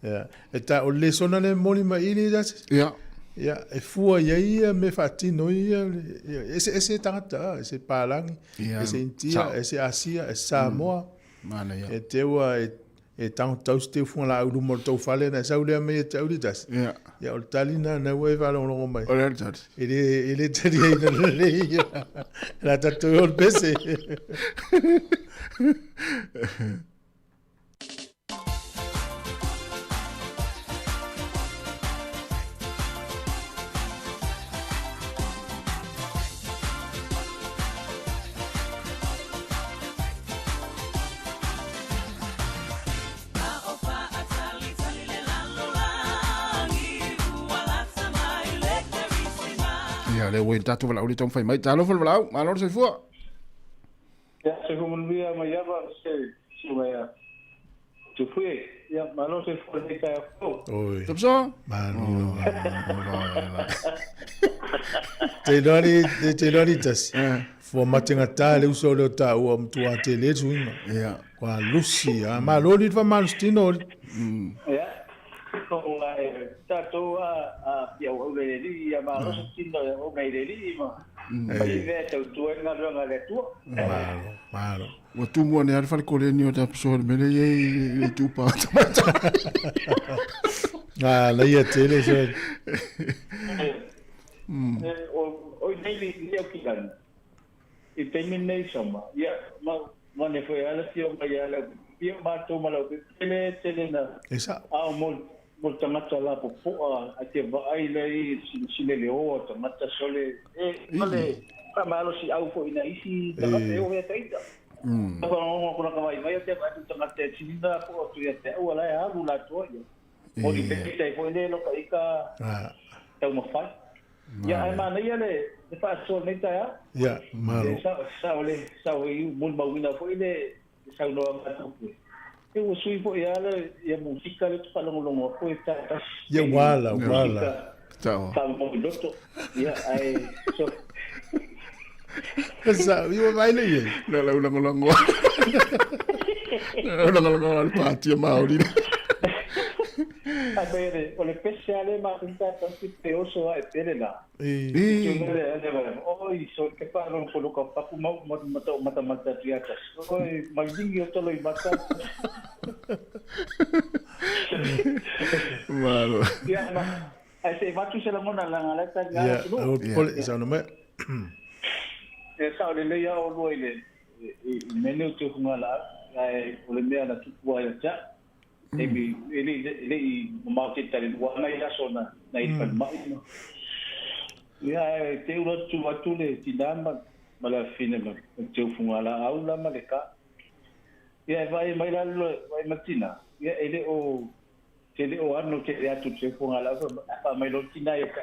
Ia, e ta o le lesona le moli mai ili tasi. Ia. Ia, e fua ia ia me whaatino ia, ese ese tangata, ese Palangi, ese Intia, ese Asia, ese Samoa. Mana ia. E te ua e e tango tausi te ufunga la au luma o le tou fale na e sau lea mai e te auli tasi. Ia. Ia o le tali na na ua e whaalongolongo mai. O le tali. E le, e le tali ai na lelei ia. La tatou e o le pese. Ia, le ua i le tatou valaau le taumafai mai. Talofa le valaau, malo le soifua. Ia, soifua manuia mai ava se se mai a. Tufue, ia, malo soifua nei taeao fou. Oi. Tapso? Malo. Te iloa li, te iloa li tasi. Fua matengatā le uso leo tāua matua tele suiga. Ia. Kua lusi, a malo li le whamalositino oli. Ia, ko ngai tātou a a pia au le li ia malosi tino ia o ngai le li ma. Mai vea tautua i galuega a le Atua. Malo, malo. Ua tumu ane lava le fale koleni o Tapso i le mea lea e i ai le itupa o tamaitai. Ah, laia tele so. O i nei li au ki lani. I taimi nei sama. Ia, ma, ma ne foi ala tio mai ala. Ia mātou ma lau tele tele na. E sa. A o mo mo tangata la popoa a te vaai le i sine le oa tangata sole e male ka malo si au fo ina isi tangata e o hea taita. Ka whangongo kona ka vai mai o te vai tu tangata e tinina po atu ia te au ala e alu la toa ia. O ni pekita i foi le loka i ka tau mawhai. Ia, ai manaia le le faasoa nei taeao. Ia, malo. E sa sa o le sa o i molimauina foi le le saunoaga a Tupu. E ua sui foi lava le ia musika le faalogologo atu e tasi. Ia, ua ala, ua ala. Tao. Faamomoli loto. Ia, ae so Sa, i ua vaai le ia. Na lau lagolago. Na lau lagolago le pātia Māori. Ai pei le, o le pese a le matou tātou ki te oso a e pele la. I. Oi, so ke pa ro ko loka paku mau mata mata mata tu ia tas. Oi, mai dingi o tolo i mata. Malo. Ia, ma, ai se vatu se lagona langa la ta nga. Ia, o pole sa no me. E sa o le leia o lua i le i mene o te hunga la ai o le mea na tupu ai a Taimi e le e le i mamao te tari ua ana i aso na na i falemai ma. Ia e te ura atu atu le tina ma ma le afine ma te ufunga la au la ma le ka. Ia e vai mai la lo vai matina. Ia e le o te le o ano te le atu te ufunga la au fa mai lo tina ia ka.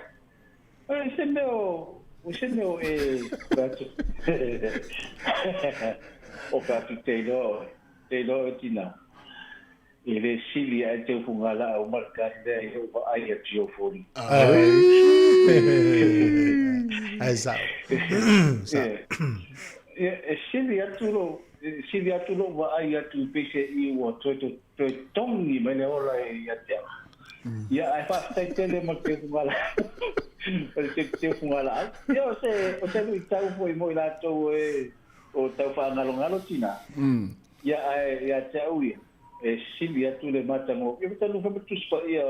E se mea o o se mea o e atu. O ka atu te iloa te iloa o tina. E le sili ae te ufunga laau ma le kai lea i lou vaai atu i ou foliga. Ai sao. Sao. E sili atu lou, e sili atu lou vaai atu i pei se i ua toe toe tongi mai le ola ia te au. Ia, ae faafetai tele mo te ufunga laau. O le te ufunga laau. Ia, o se, o se luitau foi mo i latou e o tau whaangalongalo tina. Ia ae ia te au ia, e sili atu le matangofie. Ia tanu wha matusi pa ia o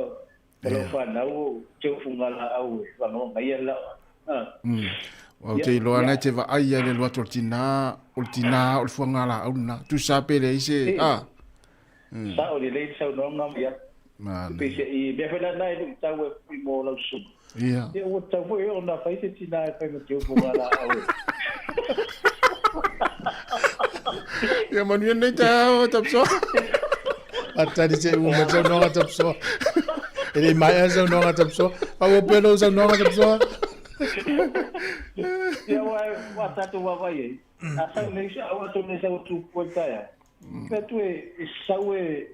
lau whanau o te ufunga la au e whangaonga ia la. Au te iloa nei te vaai ia le loa atu o le tina, o le tina, o le fuaga la au lena. Tusa pe leai se, a. Sa o le lei saunoaga ia. Pei se i mea foi la na e lui tau e pui mo lau susuga. Ia. Ia ua tau foi ona fai se tina e fai ma te ufunga la au e. Ia manuia lenei taeao Tapsoa. Faatali se i uma saunoaga Tapsoa. E le i maea saunoaga Tapsoa. Faaauau pea lou saunoaga Tapsoa. Ia ua tatou vaavaai ai, a sau nei, a sau nei sau atu i taeao, Fai atu e sau e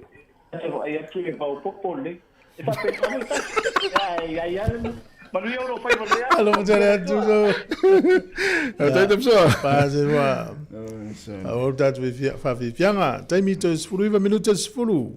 te vaai atu e maopoopo lelei. E faapena foi tasi. Ai ai ai manuia o lou faiva lelei. Alo mo tele atu so. Tai tapsoa. Pa se wa. O tatu whawhiwhianga. Taimi te 19 minute 10.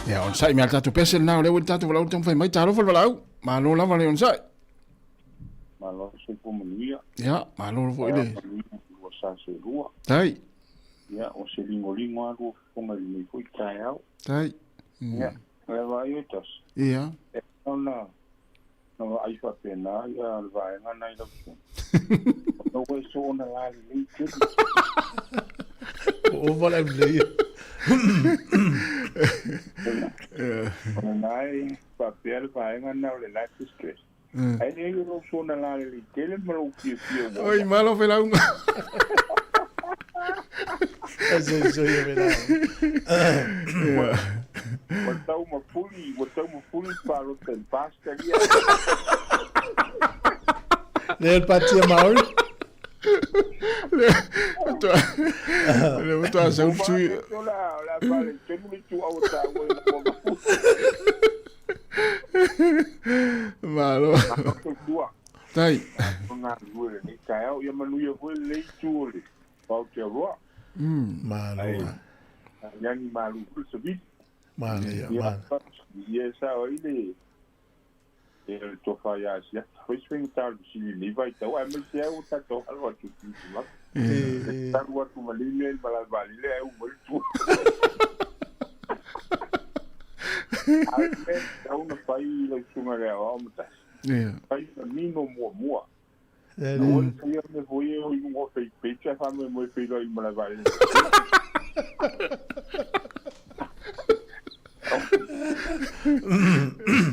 Ia, onosai mea le tatou pese lena o lea ua i le tatou valaau le taumafai mai. Talofa le valaau. Malo lava le onosai. Malo le soifua manuia. Ia, malo foi le. Ua sa se lua. Tai. Ia, o se ligoligo lava lua fofoga i lenei foi taeao. Tai. Ia, le vaai o tasi. Ia. E ona na vaai faapena ia le vaega na i lau susuga. Ona ua e soona lalelei tele. Ua ova le aulelei. O lena e faapea le vaega na o le life distress. Ae le ai o lou soona lalelei tele ma lou fiafia ua Oi, malo felauga. Ua tau mafuli, ua tau mafuli le palota i le pastor ia. Lea le patia Maori. Le faatoa sau le sui. O le a faaletonu le ituau o taua ina ua mafuli. Malo. Malo soifua. Tai. Galulue lenei taeao. Ia manuia foi lenei itu o le Aotearoa. Malo. Aniani malu foi le savili. Manaia, manaia. Ia e sao ai le le tofa ia Asiata. Foi se faigata o le fesili i lenei vaitau, aemaise ai ua tatou alo atu i Kerisimasi. E talu atu ma nei mea i le malae vaalele ae uma ai le tua. A o le mea e tatau ona fai lau susuga i le aoao matasi, fai manino muamua. Aua le faia mea foi e o i luga o Facebook ae faamoemoe e feiloai i le malae vaalele.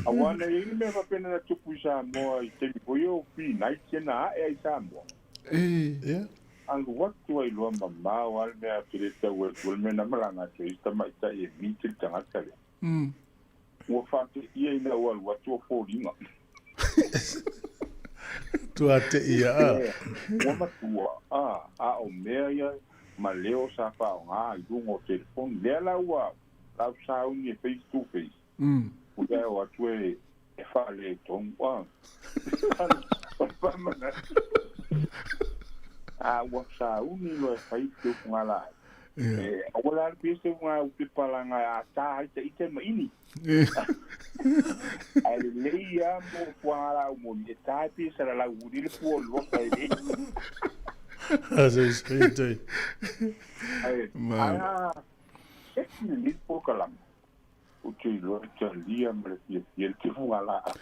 Aua na i ai le mea faapena na tupu i Samoa i taimi foi o P-Night ia na ae ai i Samoa. Ia. Alu atu ai loa mamao lava le mea ou te le tau atua le mea na malaga atu ai si tamaitai e meet le tagata lea. Ua faateia ina ua alu atu o foliga. Tua teia a. Ua matua a, a o mea ia ma leo sa faaaoga i luga o telefoni. Lea la ua lau sauni e face to face. Ua e o atu e faaletonu a. A ua sauni loa e fai le ufugalaai. Aua la le pia se uga u pepa laga e ata ai ta ita ma ini. Ae lelei lava mo fuaga laau moni e ta ai pia salalau uli le pua o le loka e le. Ae a seki lenei le polokalame, ou te iloa e talia ma le fiafia le tefuga laau.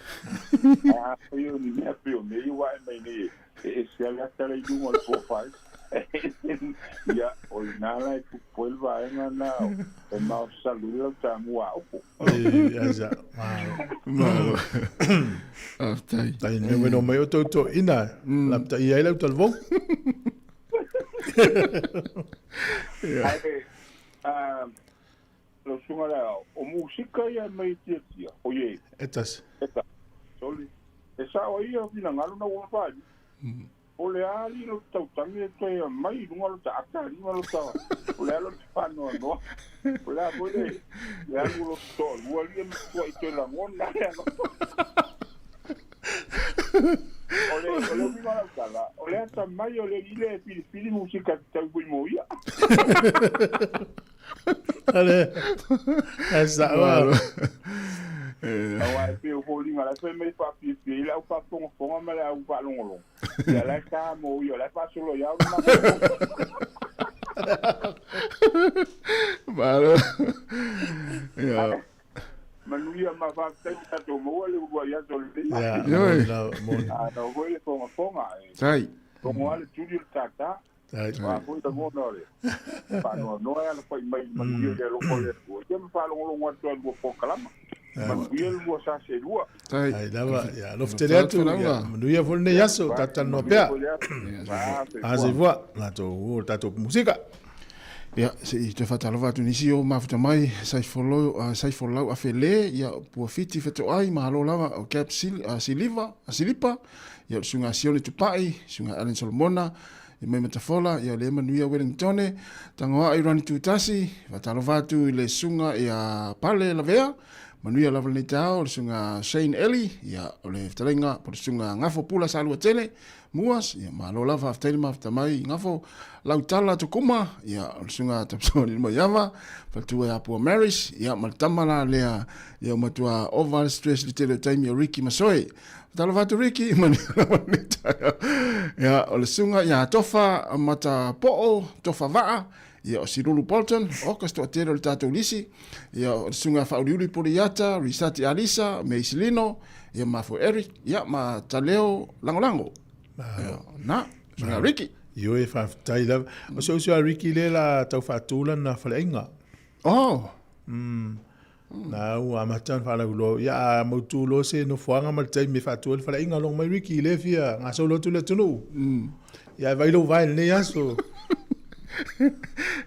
Ae afai o ni mea pei o mea ia ua ae mai nei e ese lava le ata la i luga o le profile, ia, o i ina la e tupu ai le vaega lena e maosalu ai lau tamua a opo. Malo. Faafetai. Tai mea weno mai o tau toeina, lapataia ai lau talavou. Ae, Lau susuga le ao, o musika ia e mai e tiatia, o ie. E tasi. E tasi. Soli. E sao ai ia finagalo na ua faali. O le a alii lo te tautagi e toe aumai i luga lo ta ata alii ma lo ta, o le a lo te faanoanoa. O le a foi le, le alu o lo te toalua alii e matuai toe lagona ai alofa. O le, o le uiga o lau tala, o le atamai o le alii lea e filifili musika tatau foi mo ia. Ale, e sao a. Aua e pei o foliga la e fai mai faafiafia ai le au faafogafoga ma le au faalogologo. Ia la e ta mo ia, o la e faasolo ia au le Malo. Ia. Manuia ma faafetai ua tatou maua le uluai aso lenei. Ia, moni lava, moni. A na foi le fogafoga e. Tai. Fogo lava le tuli o le tātā. Aua foi lagona o le faanoanoa e alafai mai i le manuia i le alofa o le Atua. Ia ma faalogologo atu ai i lua polokalama. Manuia le lua sa selua. Ai lava, ia alofa tele atu, ia manuia foi lenei aso, tatou talanoa pea. A soifua, latou o le tatou musika. Ia, se i toe faatalofa atu nisi o mafuta mai, Saifolo, Saifolau Afele, ia, Puafiti Fetoai, malo lava, o Cap Siliva, Silipa, ia, o le Susuga Sione Tupai, Susuga Allen Solomona, I mai Matafola, ia le manuia Wellingtone, Tangoa'i Rani Tutasi, faatalofa atu i le susuga ia Pale Lavea, manuia lava lenei taeao, le susuga Shane Eli, ia o le fetalaiga po o le susuga Gafo Pula Saluatele, Muas, ia malo lava, faafetai le mafuta mai Gafo, Lautala Tukuma, ia o le susuga Tapsoani Maiava, faletua ia Pua Maris, ia ma le tama la lea, ia ua matua ova le stress i le tele o taimi o Ricky Masoe. Talofa atu Ricky, manuia lava lenei taeao. Ia, o le susuga ia Tofa Matapoo, Tofa Vaa, ia o Silulu Bolton, August toatele o le tatou lisi, ia o le susuga Faauliuli Puliata, Risati Alisa, Meisi Lino, ia Mafo Eric, ia ma Taleo Lagolago. Ia, na, susuga Ricky. Ioe, faafetai lava. O si ou uso a Ricky lea la tau faatu lana faleaiga. Oh. Na ua amata ona faalauiloa, ia a mautu loa se nofoaga ma le taimi e faatu ai le faleaiga logo mai Ricky lea e fia gasolo atu le atunuu. Ia e vaai lou vae i lenei aso.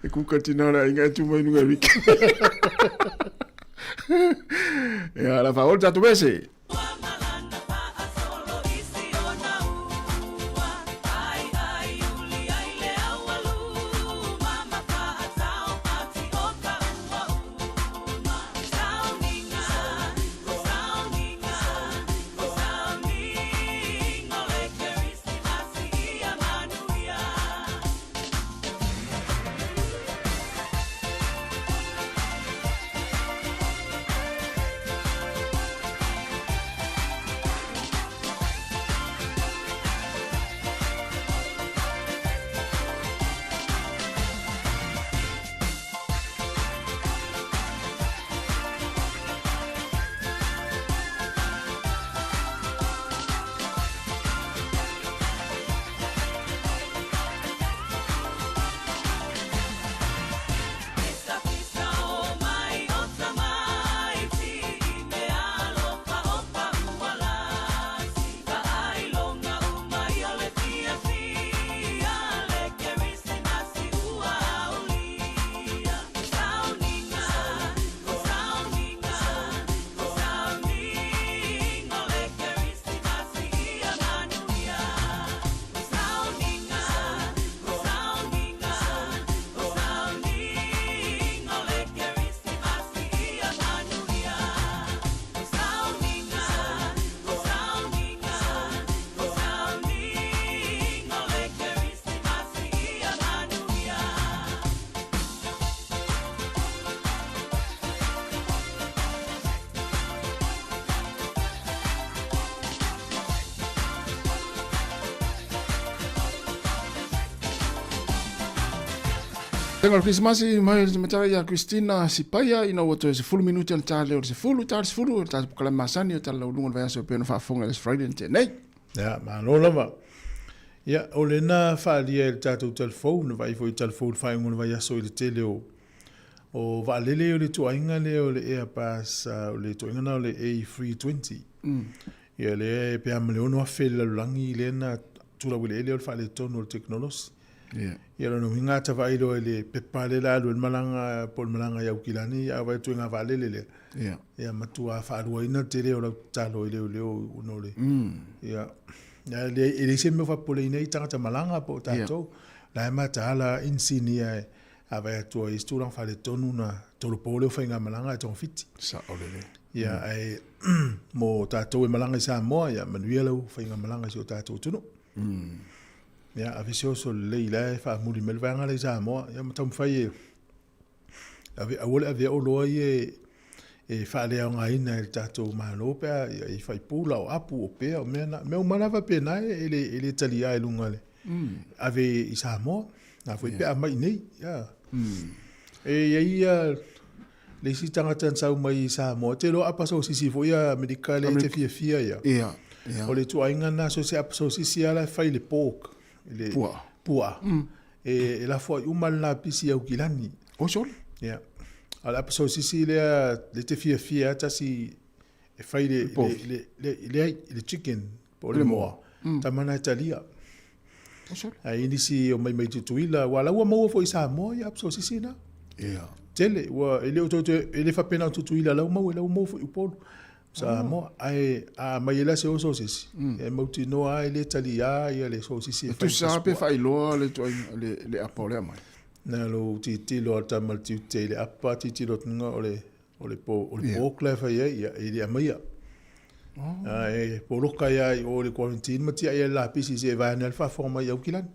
E kuka tina o le aiga e tu mai luga e Ricky. Ia, la faaolo tatou ese. Tenga o le Kerisimasi mai le matara ia Christina Sipaia ina ua toe 10 minute ona ta lea o le 10, ta le 10 o le tatou polokalame masani o tala laualuga o le vaiaso e pei ona faafofoga i le Aso Faraile na tea nei. Ia, malo lava. Ia, o lena faaalia e le tatou talifou, na vaai foi i talifou i le faaiuga o le vaiaso i le tele o o vaalele o le ituaiga lea o le Airbus, o le ituaiga lena o le A320. Ia, lea pe a ma le 6,000 i le lalolagi lea na tulaueleele o le faaletonu o le tekonolosi. Ia lona uiga a ta vaai loa i le pepa lea la alu ai le malaga po o le malaga i Aukilani a vaai atu i ga vaalele lea. Ia matua faaluaina le tele o lau tatalo i leoleo ona o le ia e leai se mea o faapopoleina ai tagata malaga po o tatou. La e mataala inisinia a vaai atu ai i se tulaga faaletonu ona tolopo lea o faigamalaga ae togafiti. Sao lelei. Ia ae mo tatou e malaga i Samoa, ia manuia lau faigamalaga i si o tatou atunuu. Ia ave se oso lelei la e faamuli mai le vaega lea i Samoa. Ia ma taumafai e ave, aua le avea oloa ia e faaleaogaina e le tatou Malo pe a ia, i faipula, o apu, o pea, o mea na, mea uma lava faapena e le, e le taliā i luga le ave i Samoa. Na foi pe a mai i nei. Ia. E i ai ia le isi tagata na sau mai i Samoa, te iloa apa sosisi foi ia Amerika lea e te fiafia ia. Ia, ia. O le ituaiga lena, so se apa sosisi lava la e fai i le pork, i le Puaa. Puaa. E lafo ai uma le lapisi i Aukilani. Oi sole. Ia. A o le apa sosisi lea lea te fiafia lava tasi e fai le, le, le, le, le chicken po o le moa, tama na e talia. Ae i nisi o mai mai Tutuila, aua la ua maua foi i Samoa ia apa sosisi na. Ia. Tele, ua, e le o toe, e le faapena o Tutuila la ua maua, la ua maua foi i Upolu. Samoa, ae a aumai ai la se sosisi, e mautinoa lava e le taliā ia le sosisi e fai. E tusa lava pe faailoa le ituaiga, le apa o le aumai. Na lou tilotilo a le tama i le tiute i le apa, tilotilo atu o le O le po, o le pork la e fai ai, ia, e le aumaia. E poloka ai lava i o i le quarantine ma tiai ai le lapisi seia vae ane ai le faafofoga mai i Aukilani.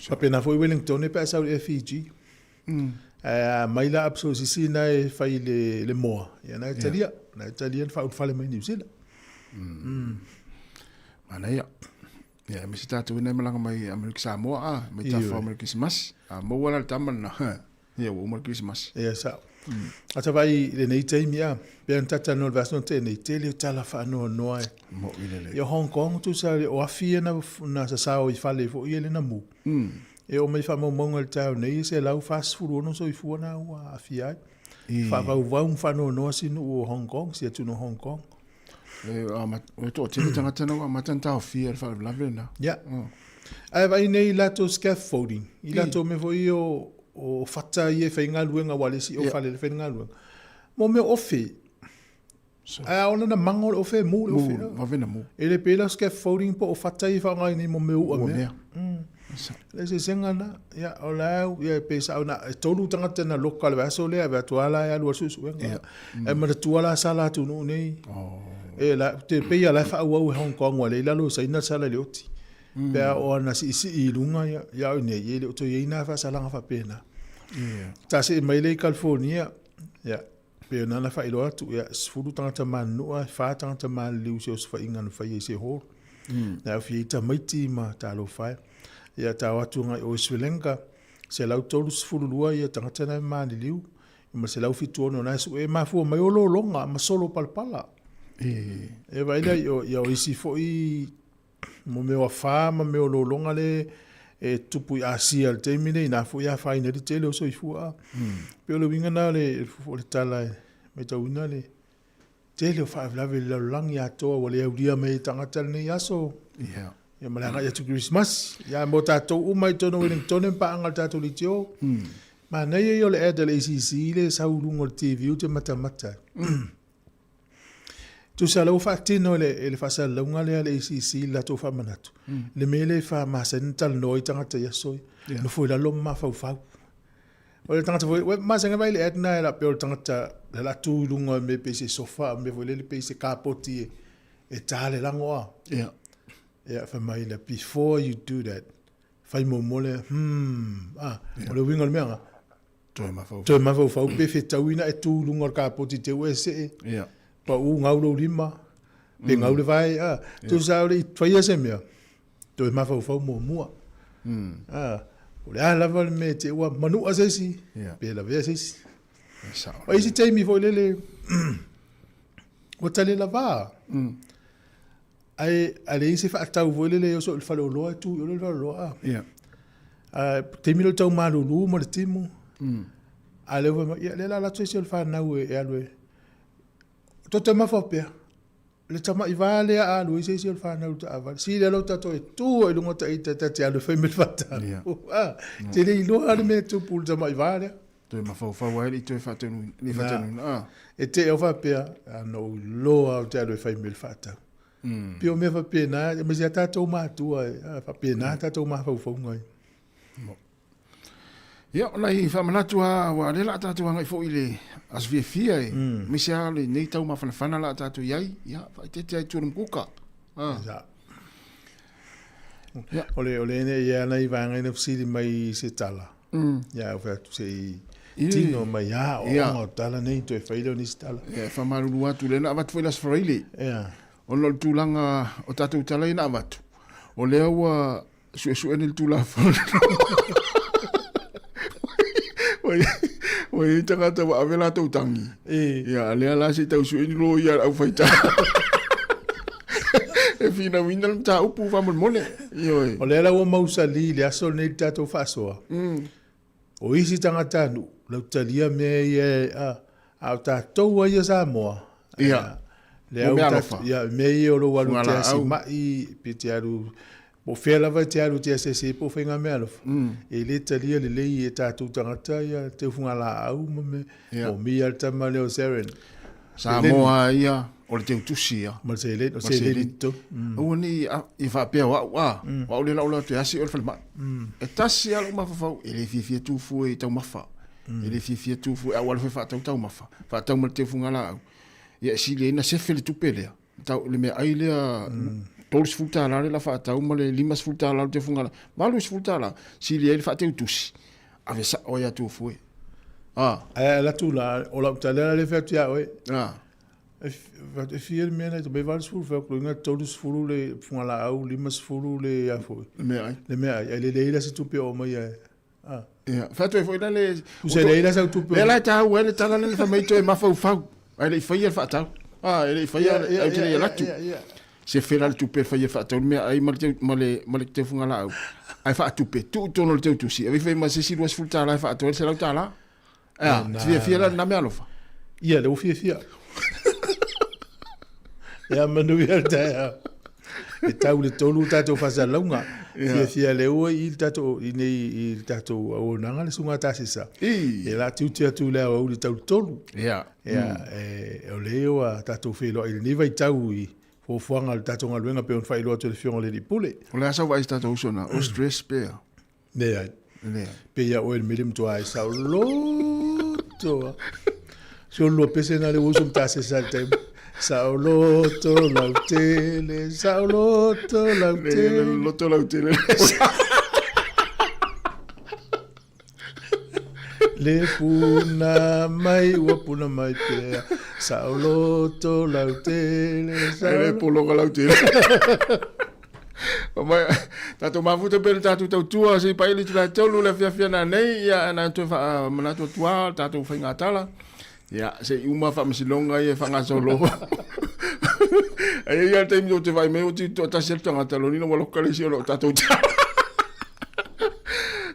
Faapena foi Wellington pe a sau i le FEG. Ae a aumai la apsosisi na e fai i le, le moa, ia na e talia, na e talia na faaulufale mai Niu Sila. Manaia. Ia, aemaise tatou ina e malaga mai Amerika Samoa, a, mai tafa o mai Kerisimasi. A maua la le tama lena, ia ua uma le Kerisimasi. Ia, sao. A ta vaai i lenei taimi, a, pei ona ta talanoa i le vaiaso na tea nei, tele o tala faanoanoa e. Mo'i lelei. Ia, Hong Kong, tusa o afi ia na sasao i fale foi ia le na mu. E oo mai i faamaumauga i le taeao nei, e 146 soifua na ua aafia ai. Faavauvau ma faanoanoa si nuu o Hong Kong, si atunuu o Hong Kong. O le toatele tagata na ua amata ona taofia i le faalavelave lena. Ia. Ae vaai nei i latou scaffolding, i latou mea foi ia o fata ia e fai galuega aua le isi o fale e fai le galuega. Mo mea o ofe. Ae a ona na mago le ofe e mu le ofe. Mu, vave na mu. E le pei la scaffolding po o fata ia e faaaoga nei mo mea ua mea. Le eseesega lena. Ia, o la e, ia, pei sa ona, e tolu tagata na loka i le vaiaso lea, ave atu lava la e alu a suesuega. Yeah. E manatua la sala atunuu nei. Oh. E la, te pei a la e faaauau e Hong Kong, ua le i lalo o Saina sala i le oti. Pe a o ana siisii i luga, ia, ia o nei, e le o toe i ai na faasalaga faapena. Yeah. Ta see mai lea i California, ia, pei ona na faailoa atu, ia, 10 tagata manunua, e 4 tagata maliliu i se osofaiga na faia i se hall. Na aofia ai tamaiti ma talofa e. Ia, ta o atu agai o i Sri Lanka, 132 ia tagata na e maliliu, ma 176 na e sue, e mafua mai o lologa ma solo palapala. E vaai lea, ia o isi foi mo mea o afa ma mea o lologa le e tupu i Asia i le taimi nei, na foi e afaina ai le tele o soifua. Pei o le uiga na o le, o le tala e matauina le tele o faalavelave i le lalolagi atoa ua le aulia mai e tagata lenei aso. Yeah. Ia ma le agai atu Kerisimasi. Ia mo tatou uma i totonu o Wellington ma paaga le tatou leitio. Manaia ia o le ad a le ACC le sau i luga o le TV ou te matamata ai. Tusa la ua faatino e le, e le faasalalauga lea a le ACC le latou faamanatu, le mea lea e faamasani ona talanoa ai tagata i aso ia, yeah. Nofo i lalo ma mafaufau. O le tagata foi, ua masani vaai le ad na e la pei o le tagata le la tu i luga o mea pei se sofa, mea foi lele pei se kapoti e, e tā le lago a. Yeah. Yeah, fai mai le, before you do that, fai muamua le, ah, yeah. O le uiga o le mea nga, Toe mafaufau. Toe mafaufau pe fetauina e tu i luga o le kapoti te ua e see. Yeah. Pa u ngau lou lima, pe ngau le vae. Ah, yeah. Tusa o le i whaia se mea, toe mafaufau muamua. Ah, o le a lava le mea te ua manua se isi, yeah. pe lavea se isi. Yeah, O isi taimi foi lele, ua tale lava. Ae a leai se faatau foi lele e oso i le faleoloa e tu i o le faleoloa. A. Yeah. A taimi lea o le tau malulu ma le timu. A lea ua fai mai, ia lea la alu atu isi o le fanau e, e alu e. Toe toe mafaufau pea. le tamaiva lea a alu ai se isi o le fanau i le taavale, sili lava lou tatou e tu ai i luga o ita ta te alu e fai mai le faatau. E te le iloa lava le mea e tupu i le tamaiva lea. Toe mafaufau ai le i toe faataunuina, le faataunuina. Ah. E te au faapea, na ou iloa ou te alu e fai mai le faatau. Pei o mea faapena, aemaise a tatou matua, faapena tatou mafaufauga ai. Ia, o nai faamanatu lava, aua o lea o le a tatou agai foi i le aso fiafia e, aemaise lava lenei tau mafanafana o le a tatou i ai, ia, faaeteete lava i tua o le mukuka. Ah. Ia. O le, o le ene ia nai vaega ina fesili mai i se tala. Ia, au fai atu se i tino mai a, o o tala nei toe fai lea o nisi tala. Ia, e faamalulu atu, lea na avatu foi le Aso Faraile. Ia. Ona o le tulaga o tatou tala ia na avatu, o lea ua suesue nei le Tulafono. Ua i ai tagata ua ave latou tagi. Ia, a lea la se i tau sue ni loia a le aufaitala. E finauina le mataupu faamolemole. Ioe. O lea la ua mausali i le aso lenei le tatou faasoa. O isi tagatanuu, lautalia mea ia a, a o tatou a ia Samoa, Ia. Lea Mo mea alofa. Ia, mea ia o lou alu te asi mai, pe te alu, po o fea lava e te alu te asiasi ai po o faiga meaalofa, e le talia lelei e tatou tagata ia teu fugalaau ma mea. Ia. Moomia le tama lea o Seren. Samoa ia, o le teutusi ia. Ma le seleni, o seleni totonu. Aua ne i i faapea o au a, o au lea o le a ou alu atu e asi oe i le falemai. E tasi lava lou mafaufau, e le fiafia tu fua i taumafa. E le fiafia tu fua, a ua alu foi e faatau taumafa, faatau ma le teu fugalaau. Ia e sili ai ona sefe le tupe lea, tau le meaai lea $30 le la faatau ma le $50 le teu fugalaau, $80, sili ai le faateutusi, ave sao ai ia Tufue. Ah. Ae alu atu la, o lau tala la lea e fai atu ia oe. Ah. E fia le mea na i 80 fai atu loa 30 le fugalaau, 50 le a foi. Le meaai. Le meaai. Ae le leai la se tupe o aumai ai. Ah. Ia, fai atu ai foi la le... Tusa e leai la sau tupe. Lea la e taua ai le tala lea na fai mai toe mafaufau. Ae le i faia le faatau. Ah, e le i faia, ae ou te le i alu atu. Sefe la le tupe e faia faatau le meaai ma le ma le ma le teufugalaau. Ae faatupe, tuu i totonu o le teutusi, ave ifo ai ma se isi $20 e faatoa ai le $100. Ea, te fiafia la i lena meaalofa? Ia, lea ua fiafia. Ia manuia le taeao. E tau le tolu tatou faasalalauga. Fiafia lea ua i le tatou i nei i le tatou auaunaga le Susuga Tasesa. E la tiute atu i le aoauli tau le tolu. Ia. Ia, e, o lea ua tatou feiloai i lenei vaitau i fuafuaga o le tatou galuega pei ona faailoa atu e le Afioga i le Alii Pule. O le a sau vaai i si tatou uso na, o stress pea? Leai. Leai. Pei ia oe le mea lea matua ai saoloto lava. Si o lua pese na le uso mtasesa le taimi. Saoloto lautele, saoloto lautele. Le loto lautele. Le puna mai, ua puna mai pea. Saoloto lautele, saoloto. Le pologa lautele. Mai, tatou mafuta pea le tatou tautua se i pai le itula tolu le afiafi ana nei, ia na toe faamanatu atu lava le tatou faigatala. Ia, se i uma faamasinoga ia e faagasolo. Ai ia le taimi ou te vaai mai ua toatasi atu tagata lona ua loka le isi o tatou tala.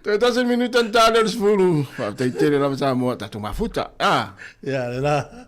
Toe tasi minuta na tale o le 10. Faafetai tele lava Samoa, tatou mafuta. Ah. Ia, lena.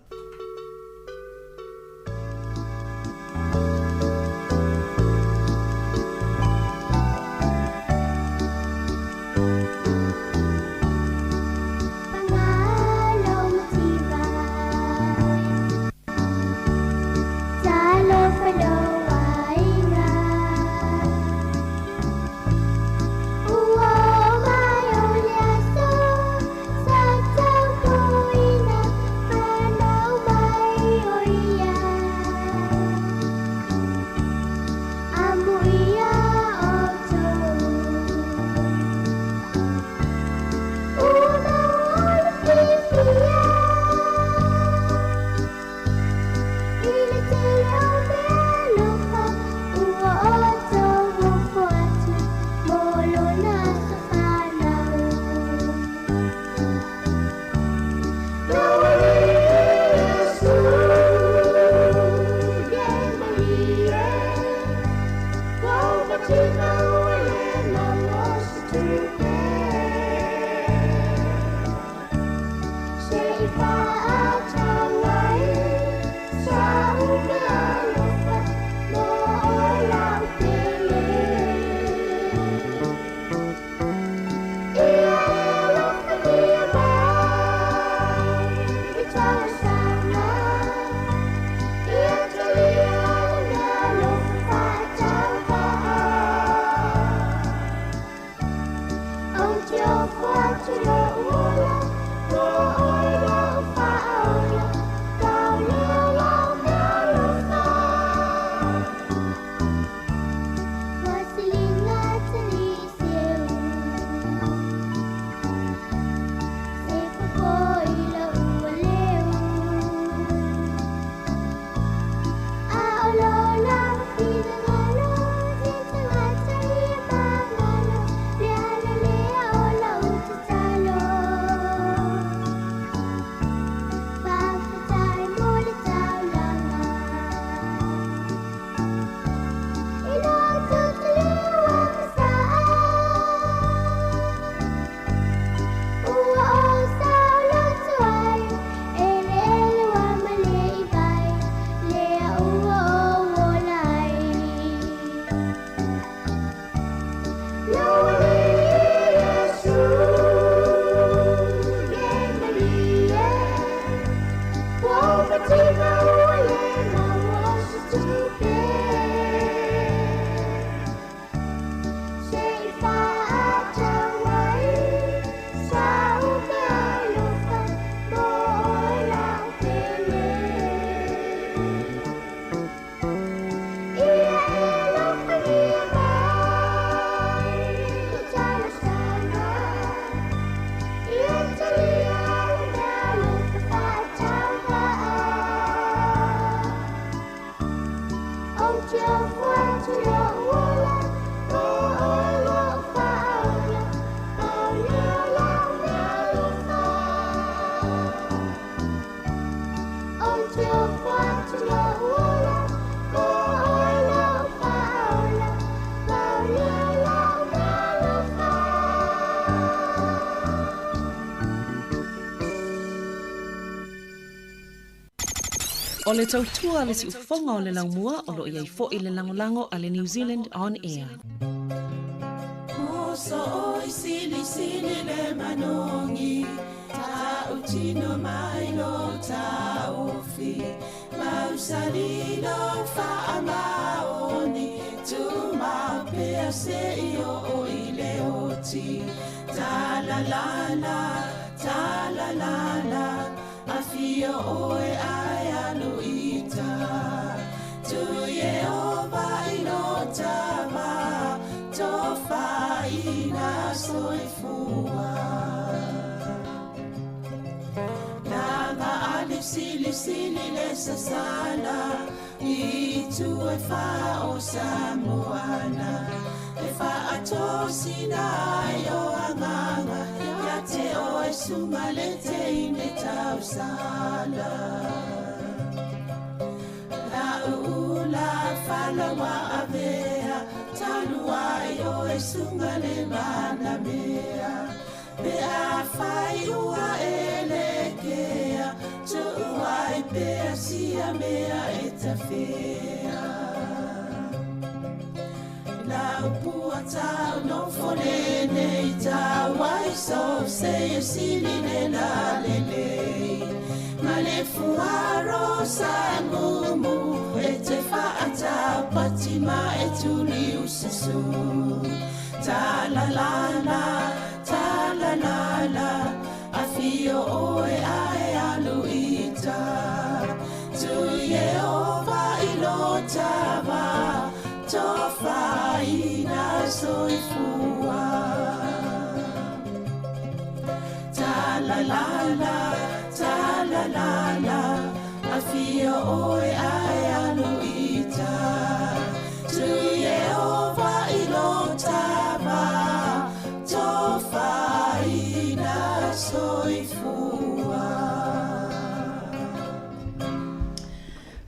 O le tautua a le siufofoga o le laumua o lo o i ai foi le lagolago a le New Zealand On Air.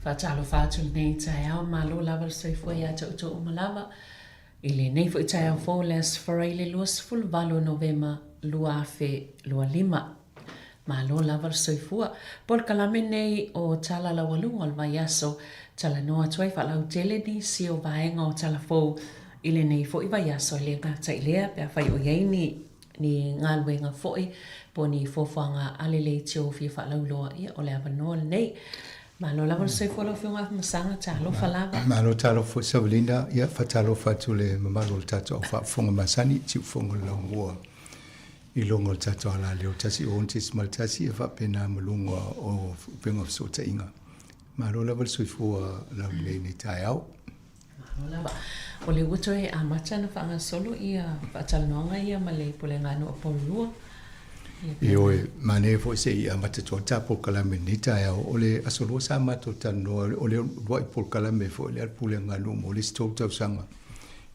Faatalofa atu lenei taeao, malo lava le soifua ia te outou uma lava. I lenei foi taeao fou o le Aso Faraile 28 o Novema 2025. Malo lava le soifua. Polokalame nei o Tala Laualuga o le Vaiaso, talanoa atu ai faalautele nisi o vaega o Tala Fou i lenei foi vaiaso e le gata i lea pe afai o i ai ni ni galuega foi po o ni fuafuaga a le leitio ua fia faalauiloa, ia o le avanoa lenei. Malo lava le soifua lau Afioga Afamasaga, talofa lava. Malo talofa foi Savalina, ia faatalofa atu le mamalu o le tatou au faafofoga masani, siufofoga o le laumua i luga o le tatou alaleo 106.1 ia faapena ma luga o upega o fesootaiga. Malo lava le soifua laulelei i lenei taeao. Malo lava. O lea ua toe amata ona faagasolo ia faatalanoaga ia ma le Pulega Nuu o Poulua. Ioe, manaia foi se i amata atu ai le ta polokalame i lenei taeao. O le Aso Lua sa matou talanoa, o le uluai polokalame foi lea a le Pulega a Nuu mo le isi 3 tausaga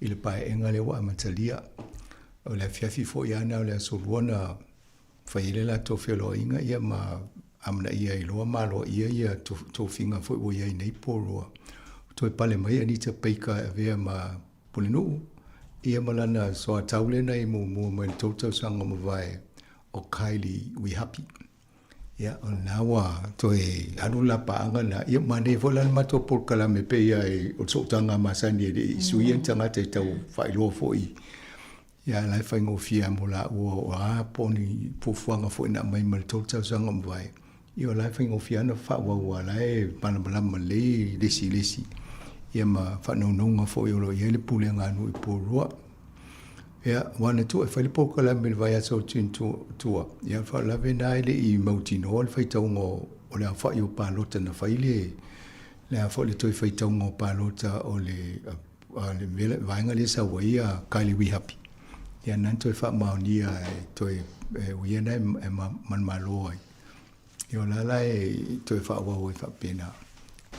i le paeaiga lea ua amatalia. O le afiafi foi lava lena o le Aso Lua na fai ai le latou feoloaiga ia ma amanaia ai loa ma aloaia ia tofiga foi ua i ai nei Poulua. Ua toe pale mai Anita Baker e avea ma Pulenuu ia ma lana soatau lea na i muamua mai le tou tausaga ua mavae o Kylie Wihapi. Ia, o lena ua toe alu la paaga lena. Ia, manaia foi la le matou polokalame pei lava o le sootaga masani e le i suia ni tagata e tau faailoa foi Ia, la e faigofie lava mo laua o a po o ni fuafuaga foi na aumai mai le tou tausaga ua mavae, ia o la e faigofie lava ona faaauau aua o la e malamalama lelei le isi i le isi, ia ma faanaunauga foi o lo o i ai le pulega a nuu i Porirua. Ia, aua na tuu e fai le polokalame i le vaiaso o June tua, ia o le faalavelave lena e le i mautinoa le faitauga o le aofai o palota na fai le, le a foi le toe faitauga o palota o le A le mea, vaega lea e sau ai a Kylie Wihapi, ia na toe faamaonia e toe e uia na e manumalo ai. Ia o la la e toe faaauau ai faapena.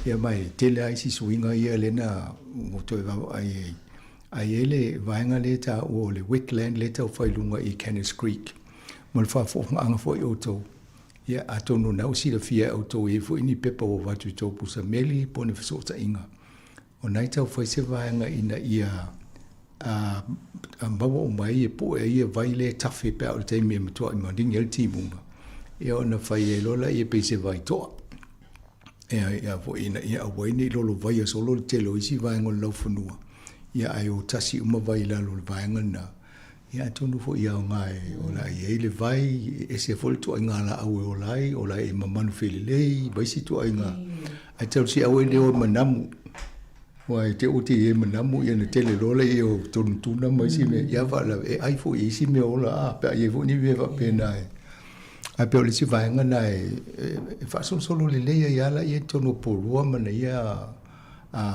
Ia ma e tele lava isi suiga ia lea na ua toe vaavaai ai. Ae i ai le vaega lea e taua o le wetland lea e tau fai i luga i Canners Creek. Mo le faafofogaaga foi outou, ia atonu o lena ua silafia e outou e i ai foi ni pepa ua avatu i tou pusa meli po o ni fesootaiga. O nai tau fai se vaega ina ia maua uma ai e pue ai ia vai lea e tafe pe a oo i le taimi e matuai maligi ai le timuga, ia ona fai ai loa lea pei se vai toa. Ia foi ina ia aua ai ne i lolovaia solo le tele o isi vaega o le laufanua, ia ae o tasi uma vai i lalo o le vaega lena. Ia atonu foi e aoga e o le a i ai le vai, e ese foi le ituaiga laau e ola ai, ola ai e mamanu felelei ma isi ituaiga. Ae tausi aua e le o e manamu. Aua e te ua te i ai manamu ia ona tele loa lea o tunatuna ma isi mea, ia faalavelave e ai foi i isi mea ola a pe a i ai foi ni mea faapena e. Ae pei o le isi vaega lena e faasolosolo lelei ai lava laia i totonu o Poulua ma ana ia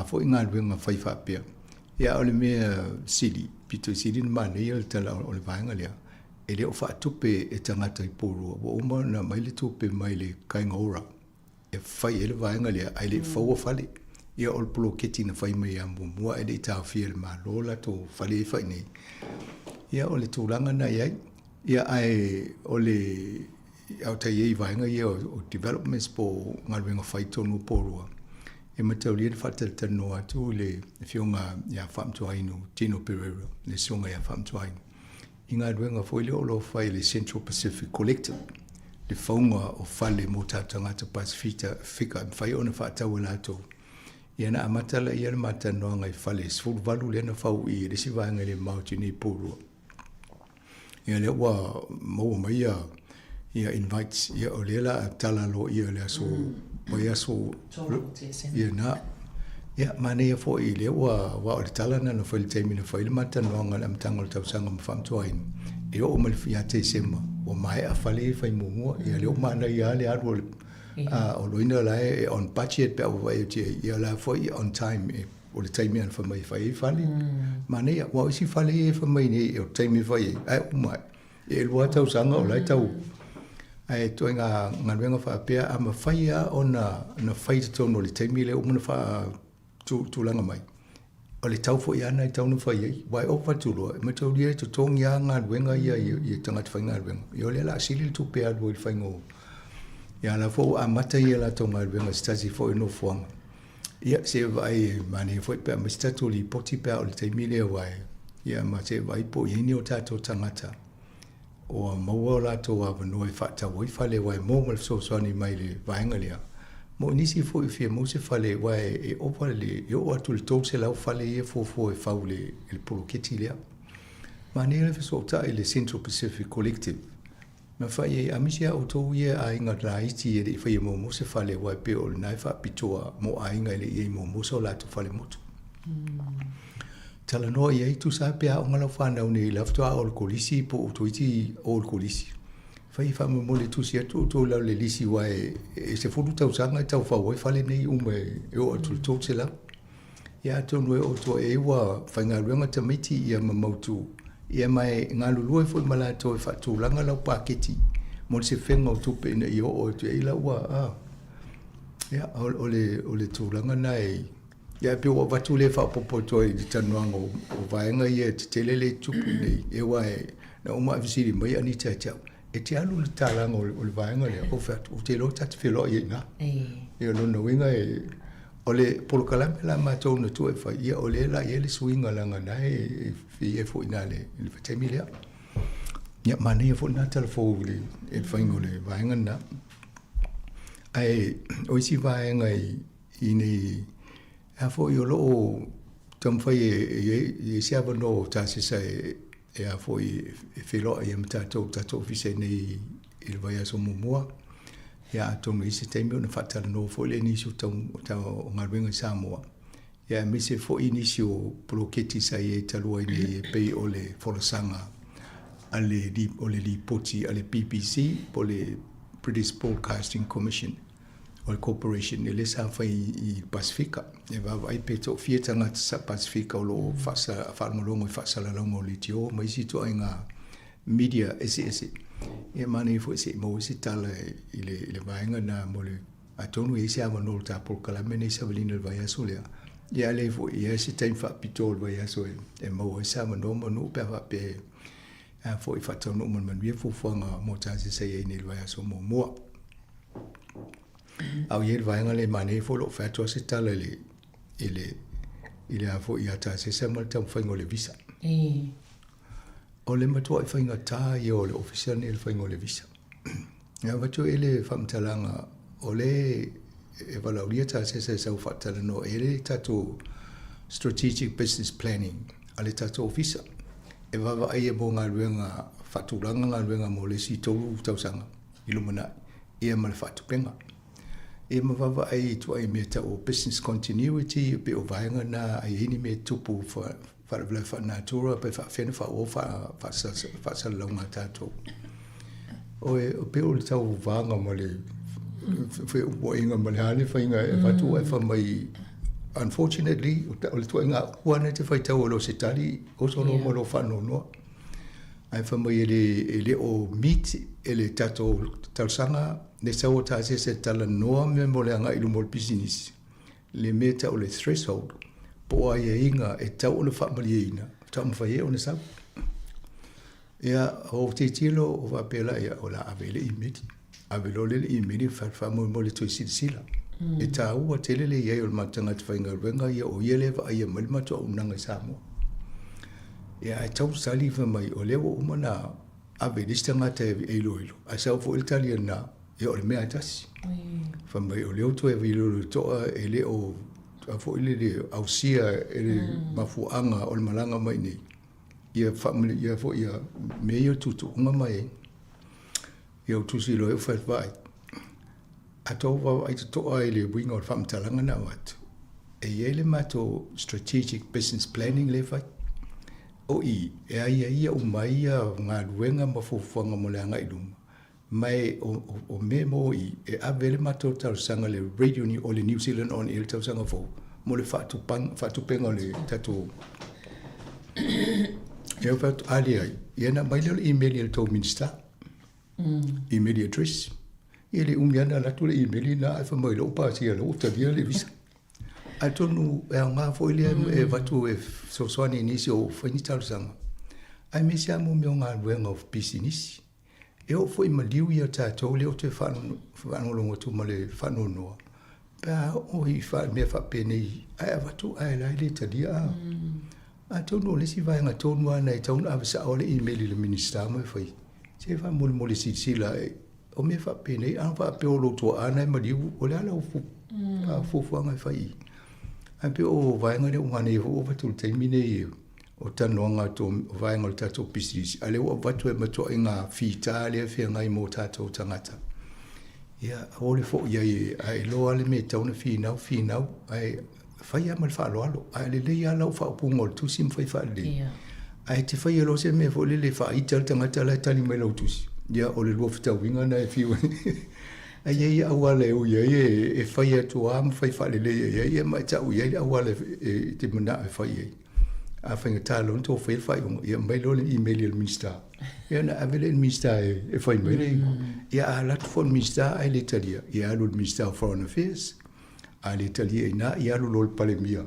foi galuega fai faapea. Ia a o le mea sili, pito i sili ona manaia le tala o le vaega lea, e le o faatupe e tagata i Poulua, ua uma ona aumai le tupe mai le Kāinga Ora e fai ai le vaega lea ae le i faua fale. Ia o le poloketi na fai mai ia muamua ae le i taofia e le Malo latou fale ia e fai nei. Ia o le tulaga lena e i ai. Ia ae o le a o tai i ai vaega ia o developments po o galuega fai i totonu o Poulua, e mataulia le faatalatalanoa atu i le Afioga ia Faamantuainu Tino Pereira, le Susuga ia Faamantuainu, i galuega foi lea o lo o fai e le Central Pacific Collective, le fauga o fale mo tatou tagata Pasefika e mafai ona faatau e latou. Ia na amata lea le ma talanoaga i fale e 18 lea na fau i i le isi vaega e le mamao atu i inei i Poulua. Ia lea ua maua mai ia ia invites ia o lea la tala aloaia le aso vaiaso ia na ia manaia foi lea ua aua o le tala lena na fai i le taimi na fai le ma talanoaga i le amataga o le tausaga ma Faamatuaina e oo mai ia Tesema ua maea fale ia e fai muamua ia lea ua manaia lava le alu o le o loina la e on budget pe a ua vaai atu i ai ia la foi on time e O le taimi lava na fai mai e fai ai fale. Manaia, aua o isi fale ia e fai mai nei, o le taimi e fai ai, ae uma ai. E 2 tausaga o la e tau. Ae ituaiga galuega faapea, a mafai lava ona fai i totonu o le taimi lea ua uma ona faatulaga mai, o le tau foi lava lena e tatau ona fai ai. Aua e ova atu loa, e mataulia e totogi lava galuega ia i tagata faigaluega. Ia o lea o le a sili le tupe e alu ai i le faiga o... Ia a o la foi ua amata ia latou galuega i se tasi foi o nofoaga. Ia, se i vaai e manaia foi pe a aumai se tatou lipoti pe a oo i le taimi lea aua e, ia ma se i vaai po o i ai ni o tatou tagata ua maua o latou avanoa e faatau ai fale aua e maua ma le fesoasoani mai le vaega lea. Mo nisi foi e fia maua se fale aua e ova le, e oo atu i le 300 fale ia e fuafua e fau i le, i le poloketi lea. Manaia le fesootai i le Central Pacific Collective Na fai ai aemaise lava outou ia aiga laiti e le i faia muamua se fale aua e pei o lena e faapitoa mo aiga e le i i ai muamua so latou fale motu. Talanoa i ai, tusa lava pe aoga lau fanau nei la faatoa oo i le kolisi po o toeitiiti oo i le kolisi. Fai faamolemole tusi atu outou i lalo o le lisi aua e 10 tausaga e tau fau ai fale nei uma e oo atu i le 300. Ia atonu e oo atu ai ua faigaluega tamaiti ia ma mautu, ia ma e galulue foi ma latou e faatulaga lau paketi mo le sefega o tupe ina ia oo atu ai la ua a. Ia o le o le tulaga na e ia e pei ua avatu lea faaopoopo atu ai i le talanoaga o vaega ia e tetele lea e tupu nei, ia aua e na uma ae fesili mai Anita ia te au, e te alu i le tatalaga o le vaega lea, ou fai atu, ou te iloa ta te feiloai ai i ina. Ia o lona uiga e O le polokalame la matou na tuu e fai, ia o lea la e i ai le suiga leaga na e i ai foi i ina i le taimi lea. Ia manaia foi lena tala fou i le faiga o le vaega lena. Ae o isi vaega i nei, a foi o lo o taumafai e i ai se avanoa o tasisa e a foi e feiloai ai ma tatou, tatou ofisa i nei i le vaiaso muamua. Ia atonu i se taimi ona faatalanoa foi lea i nisi o tau, o galuega i Samoa. Ia aemaise foi nisi o poloketi sa i ai talu ai nei e pei o le folasaga a le, o le lipoti a le BBC po o le British Broadcasting Commission o le corporation lea sa fai i Pasefika. E vaavaai pe toafia tagata sa Pasefika o lo o faalogologo i faasalalauga o leitio ma isi ituaiga media eseese. Ia manaia foi se i maua se tala i le, i le vaega lena mo le atonu e i ai se avanoa o le ta polokalame nei savaliina i le vaiaso lea. Ia a leai foi, e i ai se taimi faapitoa o le vaiaso e, e maua ai se avanoa ma nuu pe a faapea e a foi faataunuu ma le manuia fuafuaga mo tatou sa i ai nei i le vaiaso muamua. A o i ai le vaega lea e manaia foi lou fai atu lava se tala i le, i le, i le a foi ia Tasesa ma le taumafaiga o le visa. O le matuai faigata ia o le ofisa lenei i le faiga o le visa. E avatu ai le faamatalaga, o le e valaaulia tasese e sau faatalanoa e le tatou strategic business planning a le tatou ofisa e vaavaaia mo galuega faatulaga galuega mo le isi 3 tausaga i lumanai ia ma le faatupega. Ia ma vaavaai i tuai mea tau o business continuity pe o vaega na a i ai ni mea tupu faalavelave faalenatura pe faafefea ona faaauau faasalalauga a tatou. Oi, pei o le tauvaga ma le feupuaiga ma le a le faiga e avatu ae fai mai unfortunately o le tuaiga upu lava lena e te faitau e le o se tali oso loa ma lou faanoanoa. Ae fai mai e le, e le o meet e le tatou talosaga le sau o tasese e talanoa mea mo le agai i luma o le pisinisi. Le mea e tau o le threshold po o aiaiga e tatau ona faamalieina faatoa mafai ai ona sau. Ia, ou tilotilo o faapea la, ia, o le a ave i le imeli. Ave loa lea i le imeli faamolemole toe silasila. E taua tele le i ai o le matou tagata faigaluega ia o ia lea e vaaia mai le matou auaunaga i Samoa. Ia ae tau tali fai mai o lea ua uma ona ave i le isi tagata e iloilo, ae sau foi le tali a lena, ia o le mea lava e tasi. Fai mai o lea ua toe iloilo totoa e le o a foi lele ausia e le mafuaaga o le malaga mai i inei. Ia faamalie foi ia mea ia o tuutuuga ma e ia ou tusi loa e fai vaai. A tou vaavaai totoa i le uiga o le faamatalaga na avatu, e i ai le matou strategic business planning lea e fai. O i, e aiaia uma ai ia galuega ma fuafuaga mo le agai i luma, ma e o mea mo i e ave ai le matou talosaga i le Radio o le New Zealand On Air i le tausaga fou mo le faatupega o le tatou Ia ou fai atu, a leai, ia ona aumai lea o le email i le tou Minisita, email address. Ia e le umi lava ona alu atu le email lena ae fai mai loa ua pasia loa ua talia le visa. Atonu e aoga foi lea e avatu e fesoasoani i nisi o fai ni talosaga, aemaise lava mo mea o galuega o pisinisi. E oo foi i maliu ia tatou lea ou te faalogologo atu ma le faanoanoa, pe a oo i mea faapenei ae avatu ae la e le talia a. Atonu o le isi vaega tonu lava lena e tatau ona ave sao le email i le Minisita ma e fai, se faamolemole silasila o mea faapenei a faapea o lou tuaa lena e maliu, o le a lau fuafuaga e fai i i? Ae pei o vaega lea ua manaia foi ua avatu i le taimi lenei o talanoaga atu o vaega o le tatou pisinisi, a o lea ua avatu e matuaiga fita lea e feagai mo tatou tagata. Ia, aua le foi ai, a e iloa lava le mea e tatau ona finau, finau, ae fai lava ma le faaaloalo. Ae lelei lava lau faaupuga o le tusi ma fai faalelei. Ae e te faia loa se mea foi lele e faaita le tagata la e tali mai lau tusi, ia o le lua fetauiga lena e fiu ai. Ae i ai auala e ui ai e fai atu lava ma fai faalelei ai, ma e tau i ai le auala e te manao e fai ai. A faigata loa ona tou faia le faaiuga, ia aumai loa le email i le Minisita. Ia ona ave lea i le Minisita e fai mai le Ia a alu atu foi le Minisita ae le talia, ia alu i le Minisita o Foreign Affairs. A le talia i ina, ia alu loa i le Palemia.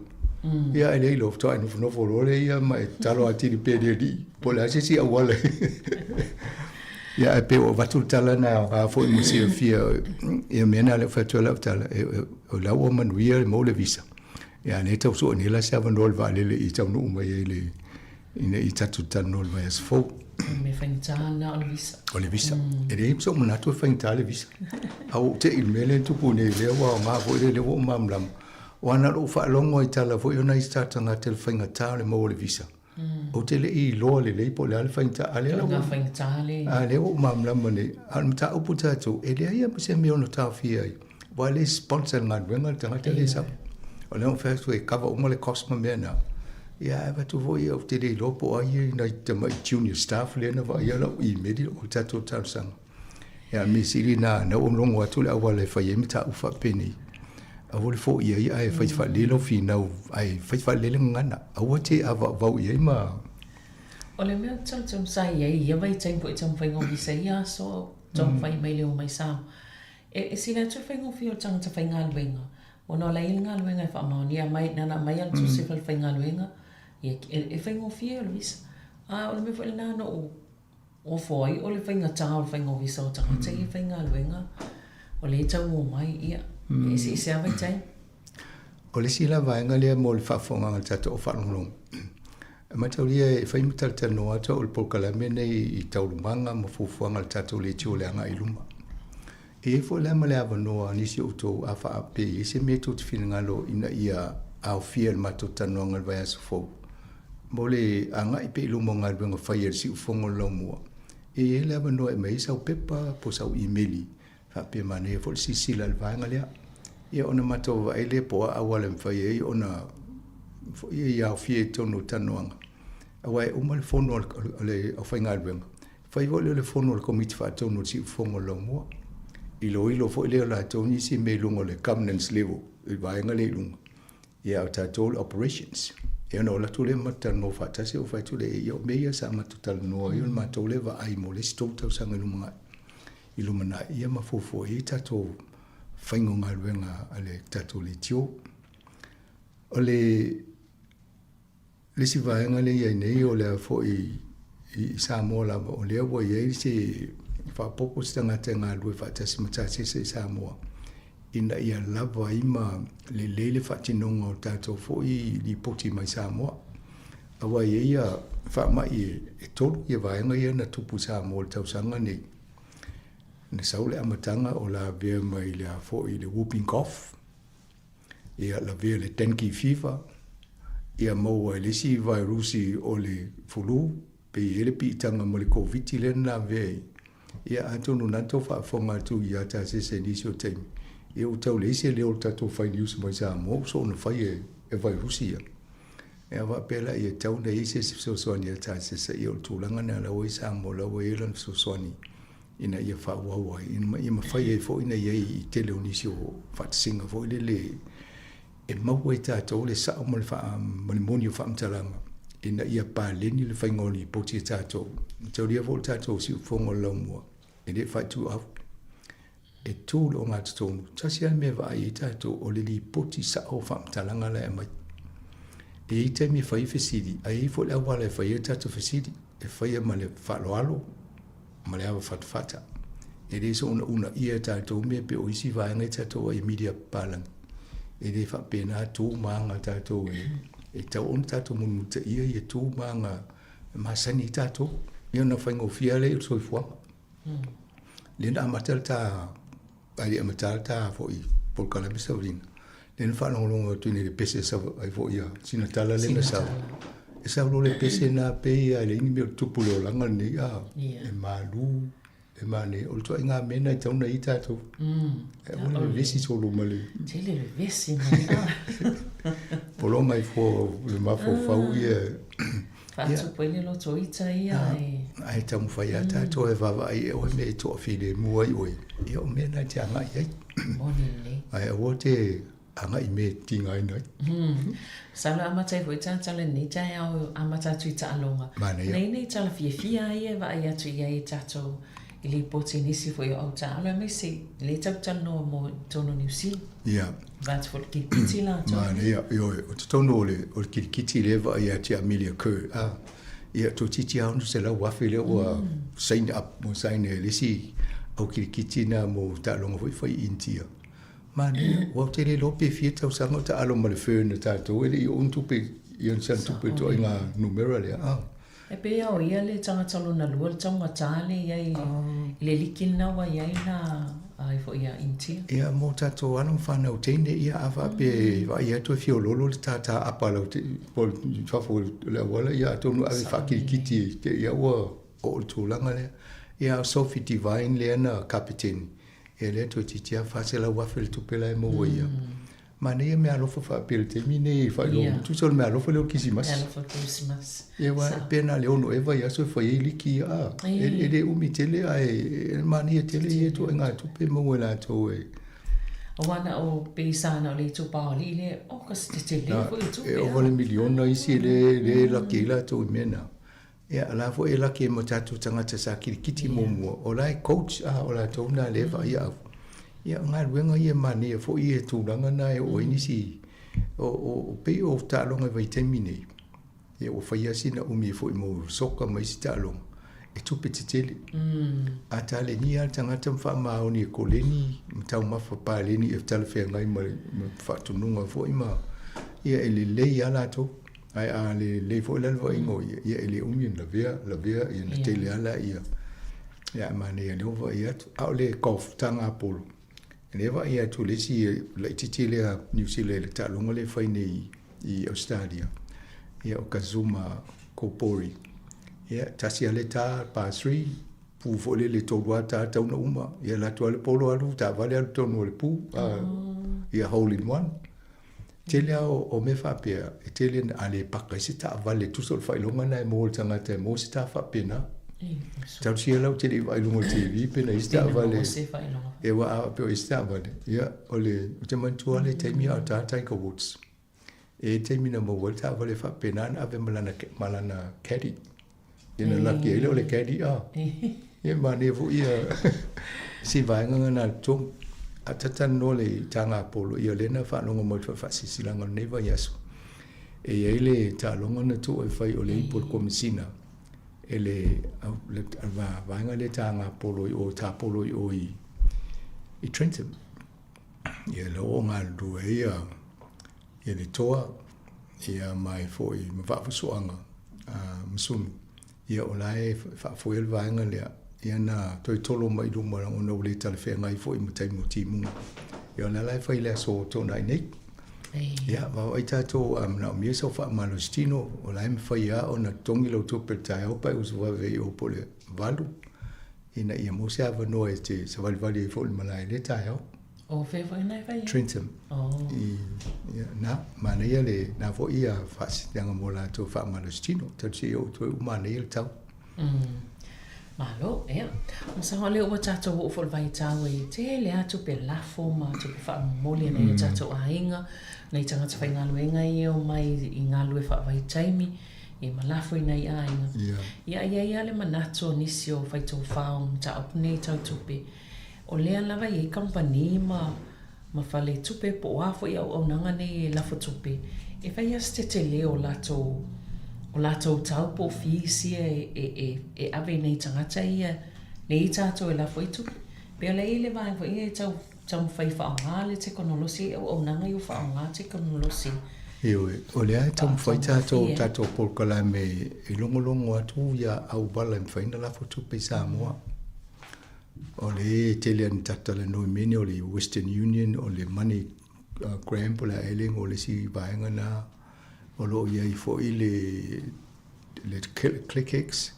Ia ae leai loa, faatoa e nofonofo loa lea ia ma e tatalo atili pea i le Alii, po o le a se isi auala. Ia ae pei ua avatu le tala lena e aoga foi mo le silafia ia mea na lea ua fai atu ai lau tala, o la ua manuia le maua le visa. Ia lea e tau sue nei la se avanoa o le vaalele i taunuu mai ai le ina ia tatou talanoa i le vaiaso fou. O le mea faigata lena o le visa. O le visa. E leai ma sou manatu e faigata le visa. A ua ou te i le mea lea e tupu nei, lea ua aoga foi lea, lea ua ou malamalama. Aua na o lou faalogo i tala foi o nai tagata i le faigata o le maua o le visa. Ou te le i iloa lelei po o le a le faigata, a o lea la ua, a lea ua ou malamalama nei. A o le mataupu tatou, e leai lava ma se mea e ono taofia ai, aua e le sponsor e le galuega le tagata lea e sau. O lea ua ou fai atu e cover uma le cost ma mea na. Ia ae avatu foi ou te le iloa po o ai nai tamai junior staff lea na vaaia lau email o le tatou talosaga. Ia, mea sili na, na ua logo atu le auala e fai ai mataupu faapenei. Aua le foi ai ae fai faalelei lau finau, ae fai faalelei le gagana. Aua te avaavau i ai ma... O le mea ou te taumafai ai i ia vaitaimi foi i taumafaiga o visa i ia aso o taumafai mai le omai Samoa. E sili atu le faigofie o le tagata faigaluega ona o la e i ai le galuega e faamaonia mai, na ona aumai lava le tusi o le falefaigaluega, ia e faigofie o le visa. A o le mea foi lena na ou Ofo ai o le faigata o le faiga o visa o tagata ia e faigaluega, o lea e tau omai, ia, e eseese lava vaitaimi. O le isi la vaega lea mo le faafofogaaga a le tatou au faalogologo, e mataulia e fai ma talatalanoa atu au i le polokalame lenei i taualumaga ma fuafuaga a le tatou leitio i le agai i luma. E i ai foi la ma le avanoa a nisi o outou a faape i ai se mea tou te finagalo ina ia aofia i le matou talanoaga i le vaiaso fou mo le agai pea i luma o galuega fai a le Siufofoga o le Laumua. E i ai le avanoa e aumai ai sau pepa po o sau imeli faapea manaia foi le silasila i le vaega lea. Ia ona matou vaai lea po o a auala e mafai ai ona foi ia aofia i totonu o talanoaga. Aua e uma le fono a le aufaigaluega, fai foi lea o le fono a le Komiti Faatonu o le Siufofoga o le Laumua. Iloilo foi lea o latou nisi mea i luga o le governance level i le vaega lea i luga. Ia a o tatou o le operations. Ia ona o atu lea ma talanoa faatasi ou fai atu lea, ia o mea ia sa matou talanoa ai o le matou lea vaai mo le isi 3 tausaga i lumanai, i lumanai ia ma fuafua i ai tatou faiga o galuega a le tatou leitio. O le Le isi vaega lea e i ai nei o lea foi i Samoa lava, o lea ua i ai se faaopoopo se tagata e galulue faatasi ma Tasese i Samoa ina ia lava ai ma lelei le faatinoga o tatou foi lipoti mai Samoa. Aua e i ai ia faamai e tolu ia vaega ia na tupu i Samoa i le tausaga nei. Na sau le amataga o lavea mai le a foi le whooping cough, ia lavea le dengue fever, ia maua i le isi vairusi o le fulu, pe i ai le piitaga ma le Koviti lea na lavea ai. Ia atonu o lena tou faafofoga atu ia Tasese i nisi o taimi, ia ua tau leai se leo o le tatou fai news mai Samoa ua soona fai e vairusi ia. Ia faapea la ia tau ona i ai se isi fesoasoani ia Tasese, ia o le tulaga lena la ua i ai Samoa, la ua i ai lana fesoasoani ina ia faaauau ai, ina ia mafai ai foi ona i ai i tele o nisi o faatasiga foi lele e maua ai tatou le sao ma le faa, ma le moni o faamatalaga ina ia paleni le faiga o lipoti a tatou. E taulia foi le tatou siufofoga o le laumua, e le faaituau. E tu le ogatotonu, tasi lava le mea e vaai ai tatou, o le lipoti sao o faamatalaga la e aumai. E i ai taimi e fai ai fesili, ae i ai foi le auala e fai ai tatou fesili, e faia ma le faaaloalo, ma le ava fatafata. E le soona uunaia e tatou mea pei o isi vaega ia tatou ai i media papalagi. E le faapena tu ma aga a tatou e, e tatau ona tatou mulimulitaia ia tu ma aga e masani ai tatou. Ia ona faigofie lava lea o le soifuaga. Lea na amata le ta Ae le i amata le ta foi polokalame savalina, lea na faalogologo atu i le pese e sau ai foi ia sina tala lea na sau. E sau loa le pese na pei lava e leai ni mea o tupu i le olaga lenei, a e malu, e manaia. O le ituaiga mea lena e tatau ona i ai tatou. E aua le vevesi solo ma le... Tele vevesi mai. Pologa ai fua le mafaufau ia. Faatupu ai le loto ita ia e. Ae taumafai lava tatou e vaavaai e oe mea e toafilemu ai oe, ia o mea na e te agai i ai. Moni lelei. Ae aua te agai i mea e tigaina ai. Masalo e amata ai foi ta tala i lenei taeao, amata atu i taaloga. Manaia. Nei nei tala fiafia ia e vaai atu i ai i tatou i lipoti i nisi foi o au taalo aemaise lea tatou talanoa mo totonu o Niu Sila. Ia. Vaai atu foi i le kirikiti latou. Manaia, ioe, o totonu o le, o le kirikiti lea e vaai ia te Amelia Kerr, a, ia, toeitiiti lava $600,000 lea ua sign up, ua sign e le isi au kirikiti na mo taaloga foi fai i Initia. Manaia, aua ou te le iloa pe fia tausaga o taalo ma le Fern a tatou, e le i oo ni tupe, ia ni sana tupe i le ituaiga numera lea, a. E pei lava o ia le tagata lona lua le taugata lea i ai i le liki lena ua i ai la ai foi ia Initia. Ia mo tatou alo ma fanau teine ia a faapea e vaai atu e fiololo le tātā apa lau te po i fafo o le auala ia atonu ave faakilikiti te ia ua oo le tulaga lea. Ia o Sophie Devine lea na kapeteni ia lea toeitiiti lava $400,000 le tupe la e maua ia. Manaia meaalofa faapea i le taimi nei e faailoa yeah. Tusa o le meaalofa lea o le Kirisimasi. Meaalofa o le Kirisimasi. Ia aua e pei na o le 6 ea vaiaso e fai ai liki ia a. E le umi tele ae manaia tele ia ituaiga tupe e maua e latou e. Aua na o pei sa na o le itupa o alii lea, oh ka se tetele foi o tupe. E ova le miliona isi e le, le laki ai latou i mea na. Ia, o la foi e laki ai ma tatou tagata sa kilikiti muamua, o la e coach a, o latou na lea e vaaia au. Ia, o galuega ia e manaia foi ia tulaga na e oo ai nisi, o, o, pei o taaloga i vaitaimi nei, ia ua fai lava sina umi foi mo soka ma isi taaloga, e tupe tetele. A talenia lava le tagata ma faamaoni e koleni ma taumafa paleni e talafeagai ma le faatonuga foi ma, ia e lelei lava latou. Ae a lelei foi la le vaaiga o ia, ia e le umi ona lavea, lavea, ia ona tele lava lea. Ia, e manaia lea ua vaai atu. A o le golf taga polo, lea e vaai atu le isi laitiiti lea Niu Sila i le taaloga lea e fai nei i Ausetalia, ia o Kazuma Kobori. Ia, tasi lava le ta, par 3, pu foi lele e tolu lava ta tau na uma. Ia, alu atu lava le polo alu taavale alu totonu o le pu, ia hole in one. Tele lava o mea faapea, e tele a le paka ai se taavale, tusa o le faailoga lena e maua e le tagata e maua se ta faapena. Talosia la ou te le i vaai i luga o le TV pe na i ai se taavale. Ia aua a faapea o i ai se taavale, ia o le, ou te manatua lava le taimi a o ta Tiger Woods. E i ai le taimi na maua ai le taavale faapena na ave ma lana, ma lana caddy. Ia na laki ai lea o le caddy a. Ia manaia foi ia si vaega na le totogi. A talatalanoa le taga polo, ia lea na faalogo mai le faasilasilaga o lenei vaiaso. E i ai le taaloga na tuu e fai o le ipu o le Komesina e le vaega lea taga polo i o, ta polo i o i Trenton. Ia lea ua galulue ai ia ia le toa ia ma e foi ma Vaafusuaga Masunu ia o la e faafoea le vaega lea ia na toe tolo mai i luma ona ua le talafeagai foi ma taimi o timuga. Ia o la la e fai i le aso Toonai nei. Ia vaavaai tatou a manaomia sau faamalosi tino o la e mafai lava ona totogi lau tupe i le taeao pe a e usu vave i o po o le 8 ina ia maua se avanoa e te savalivali ai foi i le malae i lea taeao. O fea foi na e fai ai? Trentham. Oh. I, ia, na, manaia le, na foi ia faasisiaga mo latou faamalosi tino. Talosia ia outou ua manaia le tau. Malo, ia. Masalo lea ua tatou oo foi i le vaitau e tele lava tupe lafo ma tupe faamomoli a nai o tatou aiga, nai tagata faigaluega ia e omai i galulue faavaitaimi, ia ma lafo i nai aiga. Ia, e i ai lava le manatu o nisi o faitofa o mataupu nei tau tupe, O lea lava e i ai kamupani ma ma fale tupe po o a foi auaunaga nei e lafo tupe, e fai lava se tetele o latou o latou tau po o fees ia e e e e ave i nai tagata ia nei tatou e lafo ai tupe. Pei o lea e i ai le vaega foi ia e tau taumafai e faaaoga le tekonolosi, auaunaga ia ua faaaoga tekonolosi. Ioe, o lea e taumafai tatou tatou polokalame e logologo atu ia auala e mafai ona lafo tupe i Samoa. O le tele a ni tatalanoa i mea nei o le Western Union, o le Money Gram po o le a ea le igoa o le isi vaega lena. O lo o i ai foi le le ClickX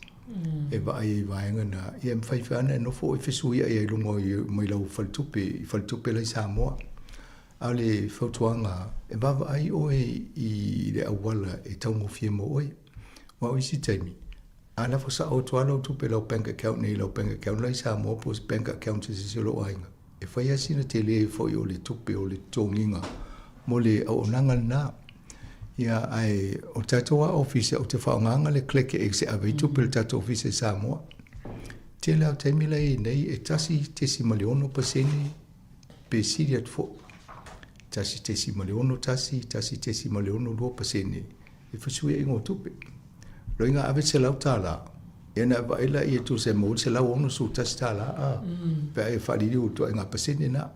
e vaai ai i vaega na. Ia e mafai foi lava ona e nofo oe fesuiai ai i luga mai lau faletupe i faletupe la i Samoa. A o le fautuaga, e vaavaai oe i le auala e taugofie mo oe. Aua o isi taimi, A lafo sao atu lava lau tupe i lau bank account nei i lau bank account la i Samoa po o se bank account a se isi o lou aiga, e fai lava sina tele foi o le tupe o le totogiga mo le auaunaga lena. Ia, ae o le tatou lava ofisa, ou te faaaogaina le ClickX e ave ai tupe i le tatou ofisa i Samoa. Tele lava o taimi la e i ai nei e 1.6% pe sili atu foi. 1.61, 1.62% e fesuiaiga o tupe. Loiga ave $100, ia ona e vaai laia e tusa e maua ai le $161 a, pe a e faaliliu i ituaiga pasene na.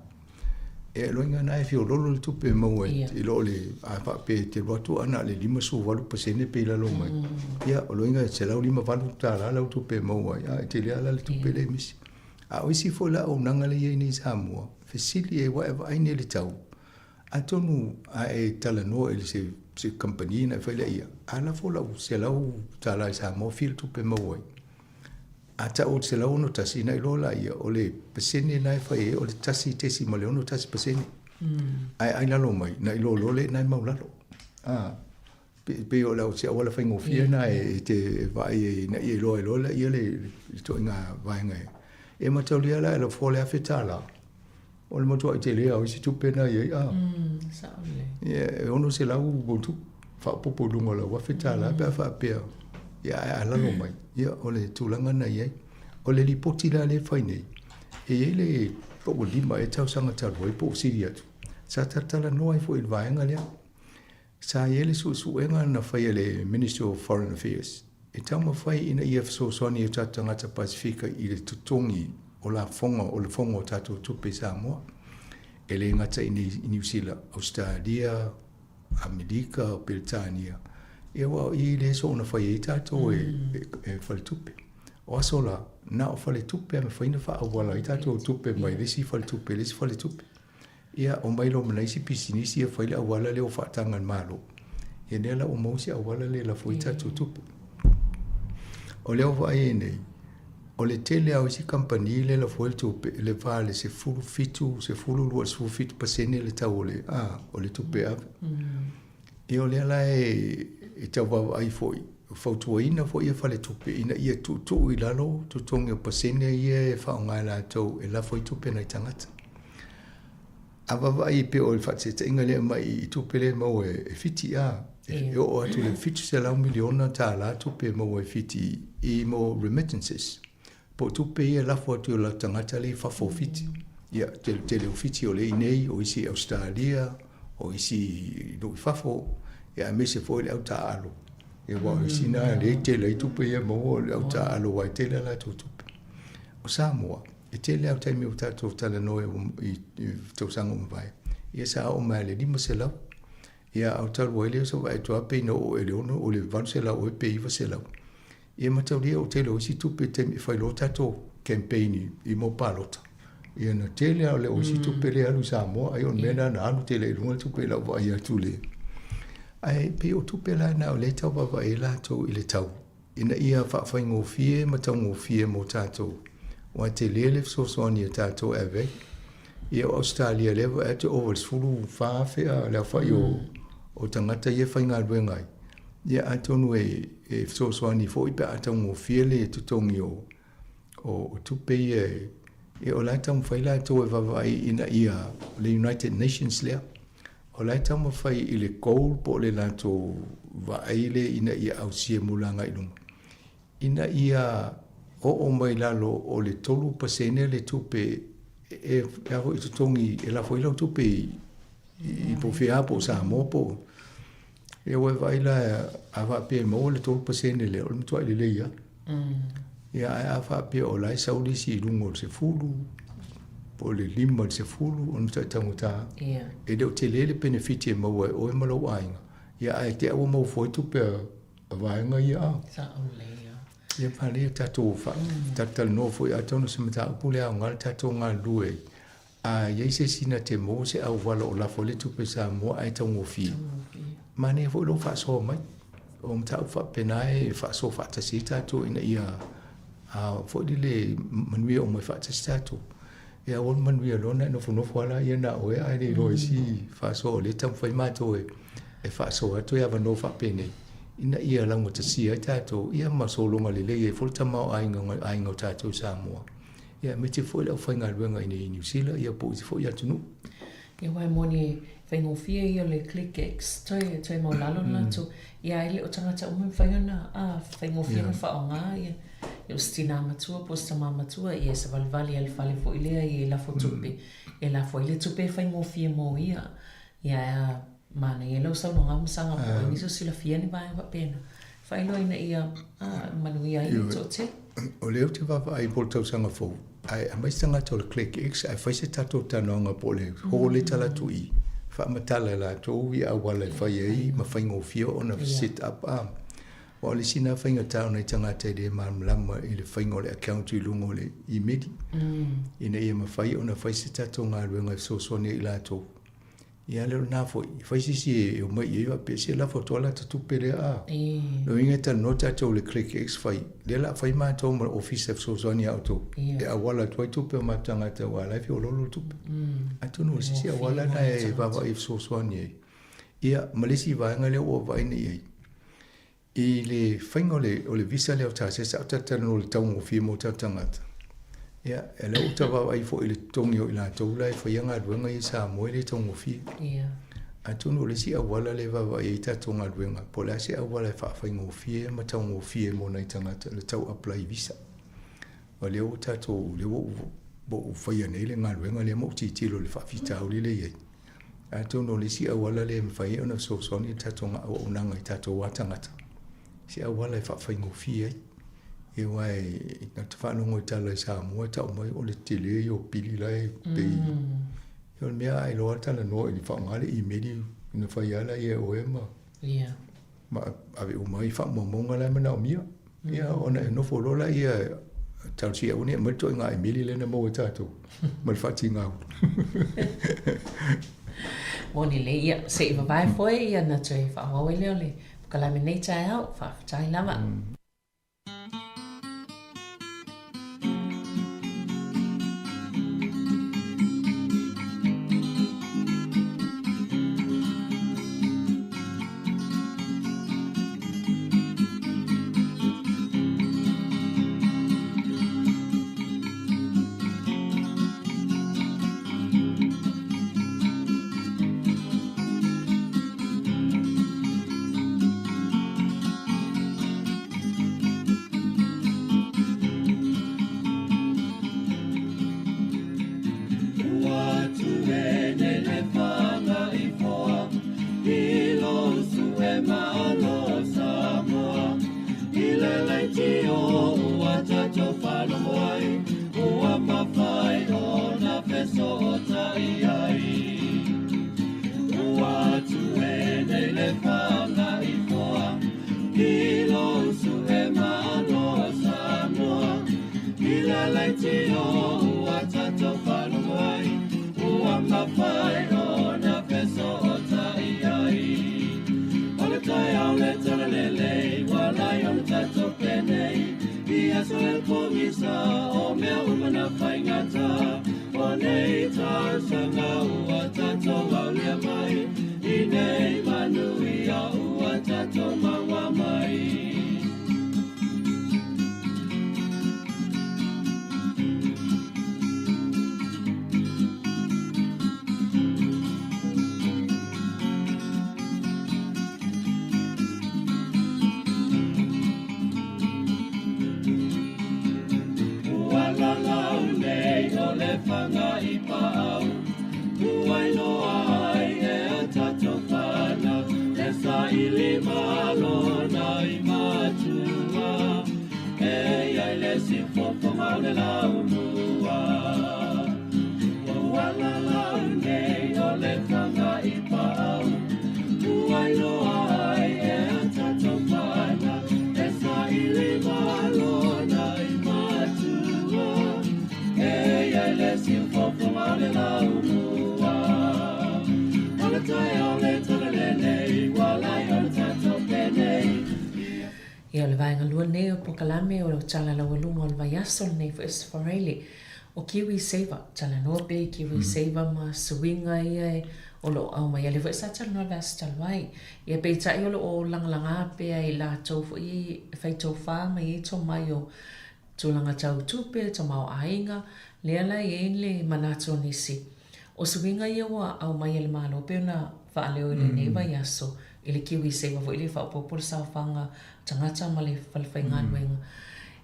Ia loiga na e fiololo le tupe e maua i lo le, a faapea e te alu atu a na o le 58% pe i lalo mai, ia o loiga e $158 lau tupe e maua ai, a e tele lava la le tupe lea e misi. A o isi foi la auaunaga lea e i ai nei i Samoa, fesili ai aua e vaai nei i le tau, Atonu a e talanoa i se se kamupani ona e fai lea ia, a lafo lau $100 i Samoa fia le tupe e maua ai. A tau o le 161 ona iloa laia o le pasene lena e fai ai o le 1.61%. Ae ai lalo mai na iloa loa lea ina e maulalo. A pei o lau se auala faigofie lena e te vaai ai ina ia iloa ai loa laia le ituaiga vaega e mataulia la e lafo le $1,000. O le matuai tele lava o isi tupe na i ai, a. Sao lelei. Ia, e 600 ma tupe faaopoopo i luga o lau $1,000 pe a faapea, ia ae a lalo mai, ia o le tulaga na i ai. O le lipoti la lea e fai nei, e i ai le po ua 5 ea tausaga talu ai po ua sili atu, sa talatalanoa ai foi i le vaega lea. Sa i ai le suesuega na fai e le Ministry of Foreign Affairs e taumafai ina ia fesoasoani i o tatou tagata Pasefika i le totogi o lafoga o lafoga o tatou tupe i Samoa, e le gata i Niu Sila, Ausetalia, Amerika, Peretania, ia aua o i lea e soona fai ai tatou e faletupe. O aso la, na o faletupe e mafai ona faaauala ai tatou tupe mai le isi faletupe i le isi faletupe. Ia, omai loa ma nai isi pisinisi ia fai le auala lea ua faataga e le Malo. Ia lea la ua maua se auala lea e lafo ai tatou tupe. O lea ua vaai ai nei, o le tele lava o isi kamupani lea e lafo ai le tupe, i le va o le 17, 12 i le 17% le tau o le, a, o le tupe e ave. Ia o lea la e, e tau vaavaai foi, fautuaina foi e faletupe ina ia tuutuu i lalo totogi o pasene ia e faaaoga e latou e lafo ai tupe a nai tagata. A vaavaai e pei o le faataitaiga lea e aumai i tupe lea e maua e Fiti a, e oo atu i le $700 miliona tala tupe e maua e Fiti i mo remittances, po o tupe ia e lafo atu i o latou tagata lea i fafo o Fiti. Ia, tele tele o Fiti o lea i inei, o isi i Ausetalia, o isi i nuu i fafo, ia aemaise foi le au taaalo. Ia aua o isi na lea e tele ai tupe ia e maua o le au taaalo aua e tele a latou tupe. O Samoa, E tele lava taimi ua tatou talanoa i tausaga ua mavae, ia sa oo mai lava i le 500. Ia a o talu ai lea o sau vaai atu lava pei na oo i le 6, o le 800 ea pe 900. Ia mataulia o le tele o isi tupe i taimi e fai loa tatou campaign i mo palota. Ia na tele lava o isi tupe lea e alu i Samoa, ai o le mea lena na alu tele i luga le tupe i lau vaai atu i le... Ae pei o tupe la na o lea e tau vaavaai ai latou i le tau. Ina ia faafaigofie ma taugofie mo tatou, aua e tele le fesoasoani a tatou e ave ai. Ia o Ausetalia lea vaai atu ua ova i le 14,000 a le aofai o tagata ia e faigaluega ai. Ia atonu e fesoasoani foi pe a taugofie le totogi o tupe ia e, o la e taumafai latou e vaavaai ina ia le United Nations lea. O la e taumafai i le goal po o le latou vaai lea ina ia ausia mo le agai i luma, ina ia oo mai lalo o le 3% le tupe e a foi totogi e lafo ai lau tupe i po o fea po o Samoa po o Ia ua e vaai la a faapea e maua le 3% lea, o le matuai lelei lava. Ia ae a faapea o la e sau le isi i luga o le 10, po o le 5 i le 10, o le matuai taugata lava. E le o tele le penefiti e maua e oe ma lou aiga, ia ae te i ua maua fua ai tupe a vaega ia a. Ia malie tatou faatalatalanoa foi atonu o se mataupu lea e aoga le tatou galulue ai. A i ai se isi na te maua se auala o lafo ai le tupe Samoa ae taugofie, manaia foi lou faasoa mai. O mataupu faapena e faasoa faatasi ai tatou ina ia foi lele manuia uma ai faatasi tatou. E aua le manuia loa ona e nofonofo lava laia na o oe ae le iloa i isi faasoa o lea e taumafai matou e faasoa atu e avanoa faapenei ina ia laugatasia ai tatou ia ma sologa lelei ai foi le tamaoaiga o aiga o tatou i Samoa. Ia aemaise foi le aufaigaluega i inei i Niu Sila ia po o isi foi atunuu. Ia aua e moni e faigofie ia o le ClickX toe toe maulalo le latou ia ae le o tagata uma e mafai ona a faigofie ona faaaoga ia ia o se tina matua po o se tama matua ia e savalivali lava i le fale foi lea ia e lafo tupe e lafo ai le tupe e faigofie mo ia ia ae a manaia lau saunoaga ma saga po o ai nisi o silafia ni vaega faapena Faailoa ina ia manuia ai le toatele. O lea ou te vaavaai po o le tausaga fou, ae aumai se tagata o le ClickX ae fai se tatou talanoaga po o le hall e tala atu i, faamatala e latou ia auala e fai ai ma faigofie ona set up a. Aua o le isi lena faigata o nai tagata e le malamalama i le faiga o le account i luga o le imeli, ina ia mafai ona fai se tatou galuega e fesoasoani ai i latou. Ia lea o lena foi, fai se isi e omai i ai faapea, se lafo atu lava lata tupe lea a. Lona uiga e talanoa tatou i le ClickX fai, lea o le a fai matou ma le ofisa e fesoasoani ia outou, e auala atu ai tupe a o matou tagata aua o la e feoloolo le tupe. Atonu o se isi auala lena e vaavaai e fesoasoani ai. Ia, ma le isi vaega lea ua vaai nei i ai, I le faiga o le, o le visa lea o Tasese, sa ou talatalanoa i le taugofie mo tatou tagata. Ia, e lea ua ou tau vaavaai foi i le totogi o i latou la e faia galuega ia i Samoa e le taugofie. Ia. Atonu o le isi auala lea e vaavaai ai tatou galuega, po o le a se auala e faafaigofie ma taugofie mo nai tagata le tau apply visa. O lea ua tatou, lea ua ou faia nei le galuega lea ma ou tilotilo i le faafitauli lea e i ai. Atonu o le isi auala lea e mafai ai ona fesoasoani le tatou auaunaga i tatou lava tagata, se auala e faafaigofie ai. Ia aua e na te faalogo i tala i Samoa e tau mai o le tele ia o pili la e pei. Ia o le mea a iloa talanoa i le faaaoga le imeli ona fai lava lea e oe ma ma ave uma ai faamaumauga la e manaomia. Ia, ona e nofo loa laia talosia aua ne i aumai le ituaiga aimeli lea na maua e tatou ma le faatiga ulu. Moni lelei, ia, se i vavae foe ia ona toe faaauau ai lea o le polokalame nei taeao. Faafetai lava. Ia, o le vaega lua lenei o polokalame o Tala Laualuga o le Vaiaso lenei foi Aso Faraile. O Kiwi Saver, talanoa pea i Kiwi Saver ma suiga ia o lo o aumai. Ia lea foi sa talanoa i le vaiaso talu ai. Ia peitai o lo o lagalaga pea e i latou foi e fai tofa ma e i ai tomai o tulaga tau tupe, tamaoaiga, lea la e i ai le manatu o nisi. O suiga ia ua aumai e le Malo pei ona faaleo i lenei vaiaso i le KiwiSaver foi lea e faaopoopo le saofaga tagata ma le falefaigaluega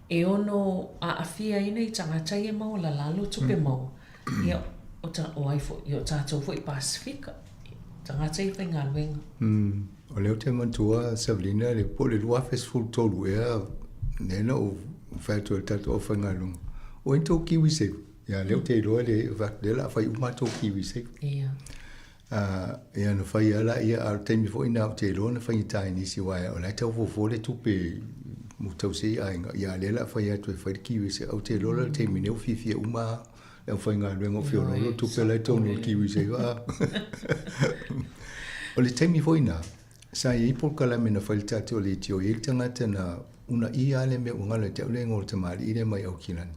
e ono aafia ai nai tagata ia e maualalalo tupe maua. Ia, o ai foi, ia o tatou foi Pasefika, tagata ia faigaluega. O lea ou te manatua Savelina le po o le 2013 ea lea na ou fai atu ai i le tatou aufaigaluega, o ai tou KiwiSaver? Ia, lea ou te iloa le, lea o le a fai uma tou KiwiSaver. Ia. Ia, na fai lava laia, a o le taimi foi lena ou te iloa na faigata ai nisi, aua o la e tau fofo le tupe mo tausi ai aiga. Ia, a o lea o le a fai atu e fai le KiwiSaver. Ou te iloa la i le taimi nei ua fiafia uma lava le aufaigaluega o feoloolo tupe la e i totonu o le KiwiSaver. O le taimi foi lena, sa i ai polokalame na fai i le tatou leitio, e i ai le tagata na uunaia lava le mea ua galo ia te au le igoa o le tamalii lea mai Aukilani.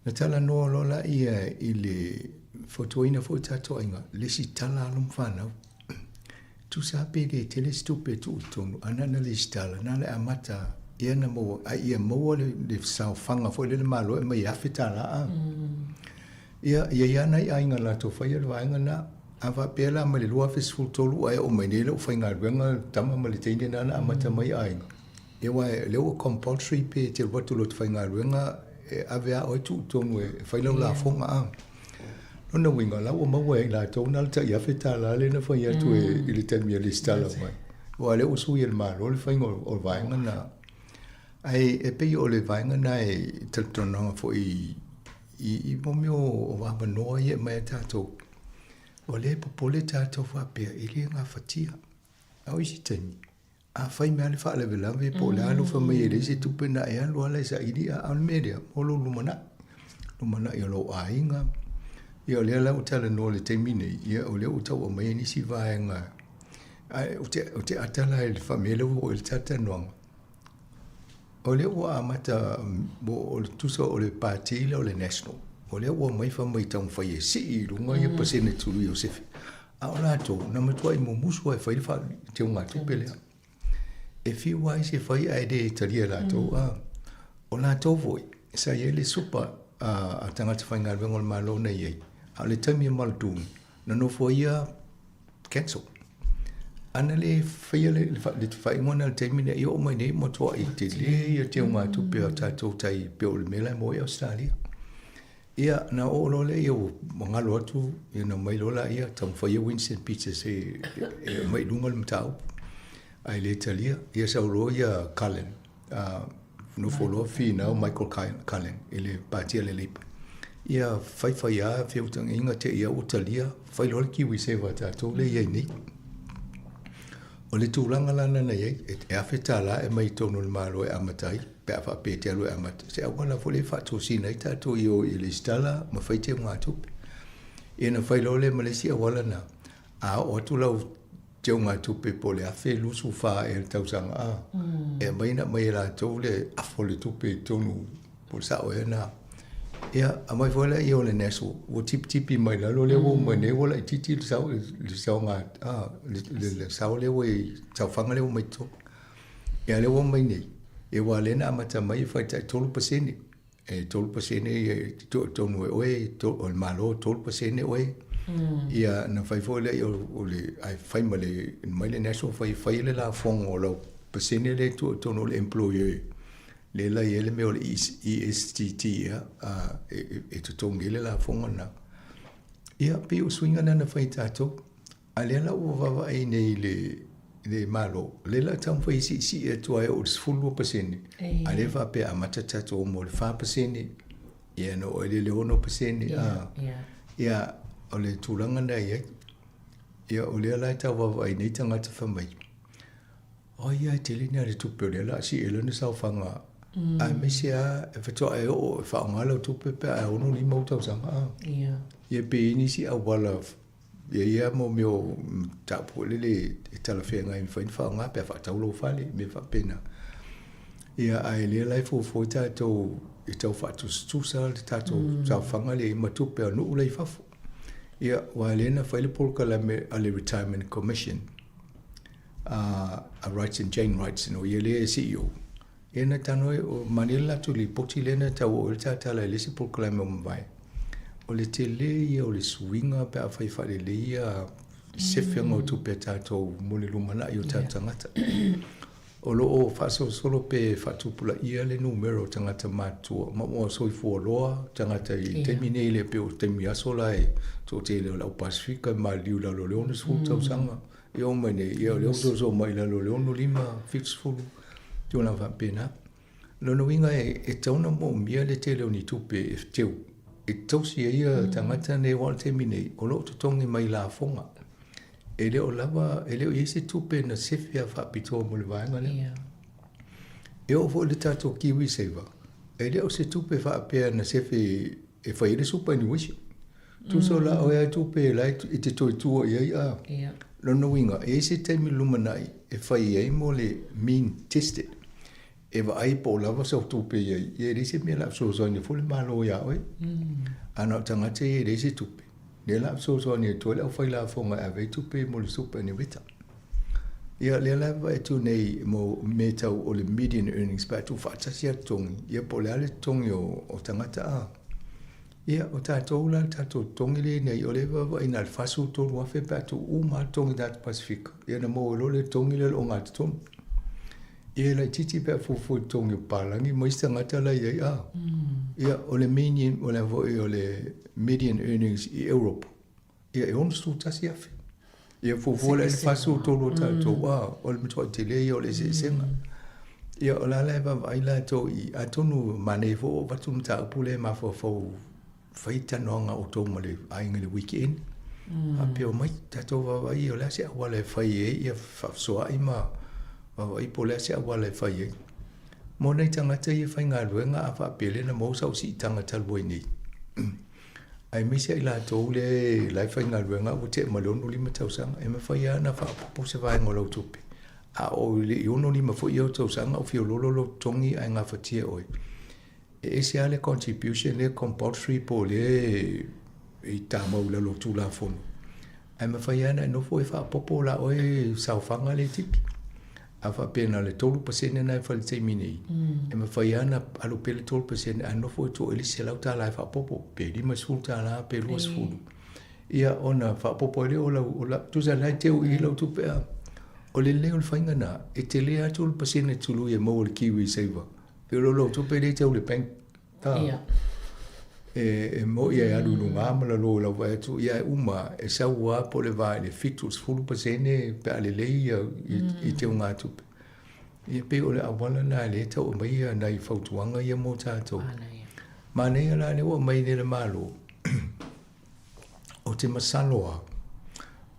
Na talanoa loa laia i le fautuaina foi o tatou aiga, lesitala alo ma fanau. Tusa pe le tele se tupe e tuu i totonu, a na ona lesitala, na ona e amata ia na maua, a ia maua le, le saofaga foi lea le Malo e aumai e $1,000 a. Ia, e i ai lava nai aiga latou faia le vaega lena. A faapea la mai le 2013 ae oo mai nei lau faigaluega tama ma le teine na na amata mai aiga. Ia aua o lea ua compulsory pe e te alu atu loa e te faigaluega e ave lava oe tuu i totonu e fai lau lafoga a. Lona uiga o la ua maua e i latou na o le tai $1,000 lea na fai atu i le taimi e resitala mai. Aua o lea ua sui e le Malo le faiga o le vaega lena. Ae e pei o le vaega lena e talitonuga foi i mea o avanoa ia e aumai a tatou, o lea e popole tatou faapea e le gafatia. A o isi taimi. Afai mea le faalavelave po o le a alofa mai e leai se tupe na e alu ala e saili, a o le mea lea, mo lou lumanai, lumanai o lou aiga. Ia o lea la ua talanoa i le taimi nei, ia o lea ua tau aumaia nisi vaega, ae ou te, ou te ata la i le faamea lea ua oo i le talatalanoaga. O lea ua amata, o le tusa o le pati lea o le National, o lea ua omai fai mai taumafai e sii i luga ia pasene tului o sefe. A o latou, na matuai mumusu lava e fai le teugatupe lea. E fiu lava isi e fai ae le talia e latou. A o latou foi, sa i ai le super a tagata faigaluega o le Malo na i ai, a o le taimi e Muldoon, na nofo ai ia cancel. Ana le faia le faaiuga lena i le taimi lea, ia oo mai nei ua matuai tele ia teugatupe a tatou tai pei o le mea la e maua ai Ausetalia. Ia, na oo loa lea, ia ua galo atu, ia na omai loa laia, taumafai ia Winston Peters e aumai i luga le mataupu, ae le talia. Ia sau loa ia Cullen, nofo loa finau Michael Cullen i le Pati a le Labour. Ia fai fai lava feutagaiga te i lava ua talia, fai loa le KiwiSaver a tatou lea e i ai nei. O le tulaga la lena na i ai, e $1,000 e aumai i totonu o le Malo e amata ai, pe a faapea e te alu e amata, se auala foi lea e faatosina ai tatou i o i lesitala ma fai teugatupe. Ia na fai loa lea ma le isi auala na, a oo atu lau teugatupe po o le $1,024 ea i le tausaga a, e aumai na aumai e latou le afa o le tupe i totonu po o le sao ea lena. Ia, aumai foi lea o le National, ua tipitipi mai lalo lea ua oo mai nei ua laitiiti le sao, le saoga, le sao lea ua i, saofaga lea ua mai totonu. Ia lea ua omai nei, ia aua lea na amata mai e fai tai 3%. E 3% ia e tonu e oe, o le Malo 3% oe. Ia na fai foi lea o le, ae fai ma le, mai le National fai, fai le lafoga o lau pasene lea e tuu i totonu o le employer, lea la e i ai le mea o le ESTT ea, e totogi ai le lafoga lena. Ia pei o suiga na na fai e tatou. A lea la ua vaavaai nei i le, le Malo, lea la taumafai e siisii atu ai o le 12%, a lea faapea amata tatou mo le 4%, ia na oo ai lea i le 6%, a, ia, o le tulaga lena e i ai. Ia, o lea la e tau vaavaai nei tagata fai mai, oi a e tele ni ale tupe o lea la a sii ai lona saofaga, aemaise lava e faatoa e oo e faaaoga lau tupe pe a e 65 ou tausaga, a. Ia pe i ai nisi auala Ia ia mo mea o mataupu foi lele e talafeagai e mafai ona faaaoga pe a faatau lou fale, mea faapena. Ia ae lea la e fuafua ai tatou e tau faatusatusa le tatou saofaga lea ma tupe a nuu la i fafo. Ia aua lea na fai le polokalame a le Retirement Commission a Wrightson, Jane Wrightson o ia lea e CEO. Ia na talanoa o manaia le latou lipoti lea na tau oo ai le tatala i le isi polokalame ua mavae. O le tele ia o le suiga pe afai e faalelei ia sefega o tupe a tatou mo le lumanai o tatou tagata. O lo o faasolosolo pe faatupulaia le numera o tagata matutua ma ua soifua loa tagata i le taimi nei le pei o taimi aso la e toatele o le au Pasefika e maliliu i lalo o le 60 tausaga. E oo mai nei, ia o lea ua soosoo mai i lalo o le 65, 70, tulaga faapena. O lona uiga e tatau ona moomia le tele o ni tupe e teu e tausi ai ia tagata nei aua o le taimi nei o lo o totogi mai lafoga. E le o lava, e le o i ai se tupe na sefe a faapitoa mo le vaega lea. E oo foi i le tatou KiwiSaver, e le o se tupe faapea na sefe e fai ai le superannuation. Tusa o la oe ai tupe la e te toe tua i ai a. Lona uiga, e i ai se taimi lumanai e fai ai mo le mean tested. E vaai po o lava sau tupe i ai, ia e leai se mea o le a fesoasoani ai foi le Malo iā oe. A na o tagata ia e leai se tupe, lea o le a fesoasoani atu ai le aufailafoga e ave ai tupe mo le superannuation. Ia lea la e vaai atu nei mo mea tau o le median earnings pe a tuufaatasi lava totogi, ia po o le a le totogi o tagata a. Ia, o tatou la le tatou totogi lea nei, o lea e vaavaai na o le $43,000 pe a tuu uma lava totogi tagata Pasefika, ia ona maua loa lea o le totogi lea o le ogatotonu. Ia e laitiiti pe a fuafua i totogi o papalagi ma isi tagata la e i ai, a. Ia, o le median, o le a foi o le median earnings i Europe, Ia, e $61,000. Ia, fuafua la i le 43 o tatou, a, o le matuai tele ia o le eseesega. Ia, o la la e vaavaai latou i, atonu manaia foi ua avatu le mataupu lea e mafaufau fai talanoaga a outou ma le aiga i le weekend. Faapea, omai tatou vaavaai o le a se auala e fai ai ia fefaasoaai ma. Vaavaai po o le a se auala e fai ai. Mo nai tagata ia e faigaluega a faapea lea na maua sau siitaga talu ai nei. Aemaise ai latou lea la e faigaluega ua tea ma le 65 tausaga, e mafai lava ona faaopoopo se vaega o lau tupe. A oo i le 65 foi ou tausaga o fiololo lou totogi ae gafatia e oe. E ese lava le contribution lea compulsory po o lea e tamau i lalo o Tulafono, ae mafai lava ona e nofo e faaopoopo la oe saofaga lea e tipi. A faapea na o le 3% lena e fai i le taimi nei, e mafai lava ona alu pea le 3% ae nofo e tuu ai le isi $100 e faaopoopo, pe $50 pe $20. Ia ona faaopoopo ai lea o lau, tusa la e teu i i lau tupe a. O le lelei o le faiga lena, e tele atu le pasene tului e maua i le Kiwi Saver E o lou tupe lea e tau i le bank a. Ia. E, e moi e alu i luga ma lalo i lau vaai atu, ia e uma, e sau lava po o le va i le 70% pe a lelei ia i, i teugatupe. Ia pei o le auala lena lea e tau aumaia nai fautuaga ia mo tatou. Manaia la lea ua aumai nei e le Malo. Ou te masalo lava,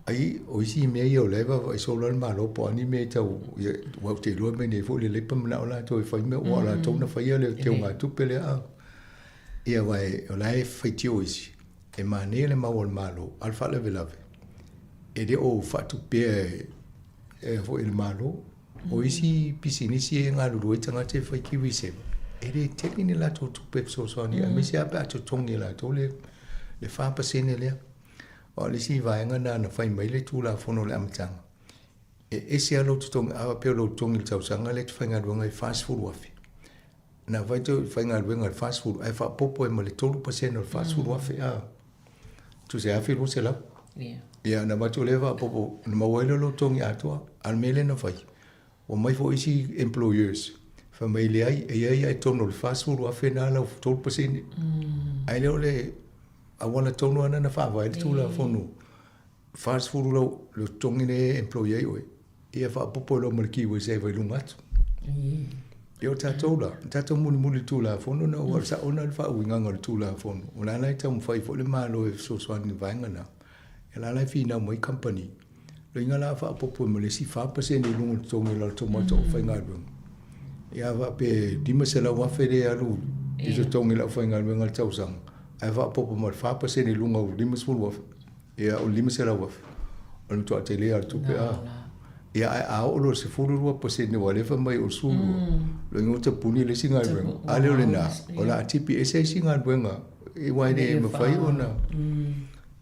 ai o isi mea ia o la e vaavaai solo ai le Malo po o a ni mea e tau, ia, aua ou te iloa mai nei foi le Labour manao latou e fai mea aua o latou na faia le teugatupe lea a. Ia aua o la e faitio isi, e manaia le mau a le Malo, a o le faalavelave, e le o faatupea e, foi e le Malo. O isi pisinisi e galulue ai tagata e fai KiwiSaver, e le tele ni latou tupe e fesoasoani, aemaise lava pe a totogi e latou le 4% lea. Aua o le isi vaega lena na fai mai le Tulafono i le amataga, e ese lava lou totogi, a faapea o lou totogi i le tausaga lea e te faigaluega ai e $40,000. Na fai te faigaluega i le 40 ae faaopoopo ai ma le 3% o le $40,000 a. Tusa e $1,200. Ia. Ia na avatu lea faaopoopo na maua ai lea o lou totogi atoa. A o le mea lea na fai, omai foi isi employers fai mai leai e i ai lava i totonu o le $40,000 lena lau 3%. Ae le o le auala tonu lava lena na faavae ai le Tulafono 40 lou totogi lea e employ ai oe, ia faaopoopo loa ma le KiwiSaver i luga atu. Ia o tatou la, tatou mulimuli i le Tulafono na ua sao na le faauigaga o le Tulafono. O la la e taumafai foi le Malo e fesoasoani i le vaega lena. Ia la la e finau mai kamupani, loiga la faaopoopo ma le isi 4% i luga o le totogi o latou matou aufaigaluega. Ia a faapea e $500,000 lea e alu i totogi o le aufaigaluega i le tausaga, ae faaopoopo ma le 4% i luga o le $50,000. Ia, o le $500,000, o le matuai tele lava o le tupe a. Ia, ae a oo loa i le 12% aua o lea e fai mai o le 12, lona uiga ua tapuni le isi galuega. A lea o lena, o le a tipi ese isi galuega, aua e le mafai ona...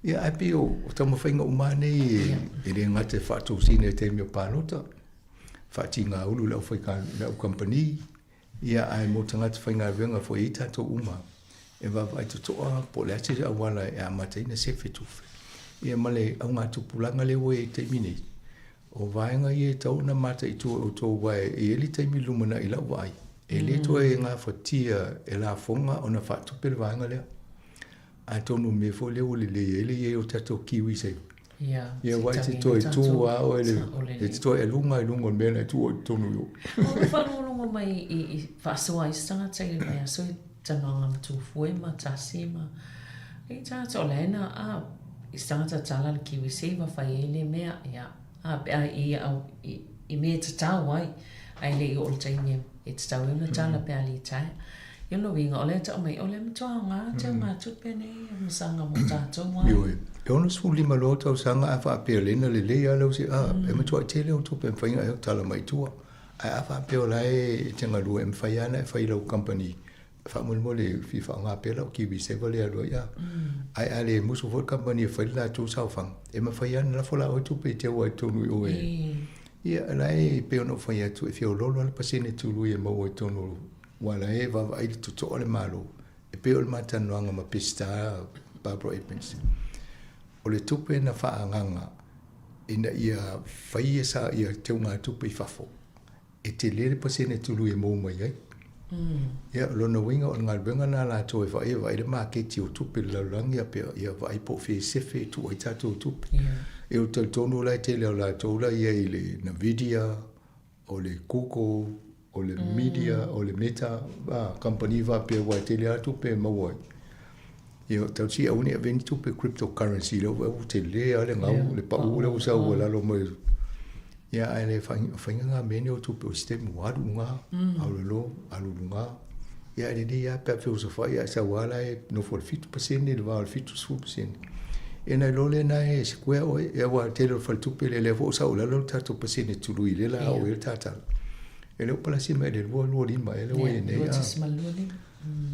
Ia, ae pei o taumafaiga uma lava nei e le gata e faatosina i taimi o palota, faatigaulu i le au kamupani, Ia, ae mo tagata faigaluega foi e i ai tatou uma e vaavaai totoa po o le a se auala e amata ai ona sefe tupe. Ia ma le augatupulaga lea ua i ai i le taimi nei, o vaega ia e tatau ona mataitu e outou aua e i ai le taimi i le lumanai i lau vaai, e le toe gafatia e lafoga ona faatupe le vaega lea. Atonu o le mea foi lea ua lelei ai le i ai o tatou KiwiSaver. Ia, Ia aua e te toe tu lava oe le, e te toe aluga i luga o le mea la e tu oe i totonu i o. Ua faalogologo mai i faasoa ai se tagata i le vaiaso i tanoaga ma Tufue ma Tasi ma i tagata o la e na a i se tagata tala le KiwiSaver fai ai le mea ia a pe a i au i, i mea e tatau ai ae le i oo i le taimi e tatau ai ona tala pe a litaea. I lona uiga, o lea e tau mai, o lea matua aoga teugatupe nei e masaga mo tatou ai. Ioe. E 65 loa tausaga a faapea lea na lelei lava lau se, a, e matuai tele au tupe e mafai ona e tala mai i tua. Ae a faapea o la e te galue e mafai lava ona e fai i lau company, faamolemole e fia faaaoga pea lau KiwiSaver lea e alu ai a. Ae a le musu foi le company e fai le latou saofaga, e mafai lava ona lafo la oe tupe e teu ai i totonu i o e. Ia, o la e pei ona ou fai atu, e feoloolo lava le pasene tului e maua i totonu o Aua la e vaavaai le totoa o le Malo, e pei o le ma talanoaga ma Peseta Barbara Edmonds, o le tupe na faaagaga ina ia fai ia sa ia teugatupe i fafo, e tele le pasene tului e maua mai ai. Ia, o lona uiga o le galuega lena a latou e vaai e vaai le maketi o tupe i le lalolagi ia pea ia vaai po o fea e sefe e tuu ai tatou tupe. E ou te talitonu la e tele o latou la i ai i le Nvidia, o le Google, o le media, o le Meta, a, kamupani faapea aua e tele lava tupe e maua ai. Ia, tau aua ne i ave ni tupe cryptocurrency lea ua tele lava le gau, le pau lea ua sau i lalo mai. Ia, ae le faiga na mea nei o tupe o se taimi ua alu i luga, alu i lalo, alu i luga. Ia, e lelei lava pe a feosofai ae sau lava la e nofo i le 7% i le va o le 70%. Ia ona iloa lea lena e square oe, ia aua o le tele o faletupe lea, lea foi ua sau i lalo le tatou pasene tului lea o le a oo i ai le tatala. E le o palasi mai i le 2.25 ea lea ua i ai nei.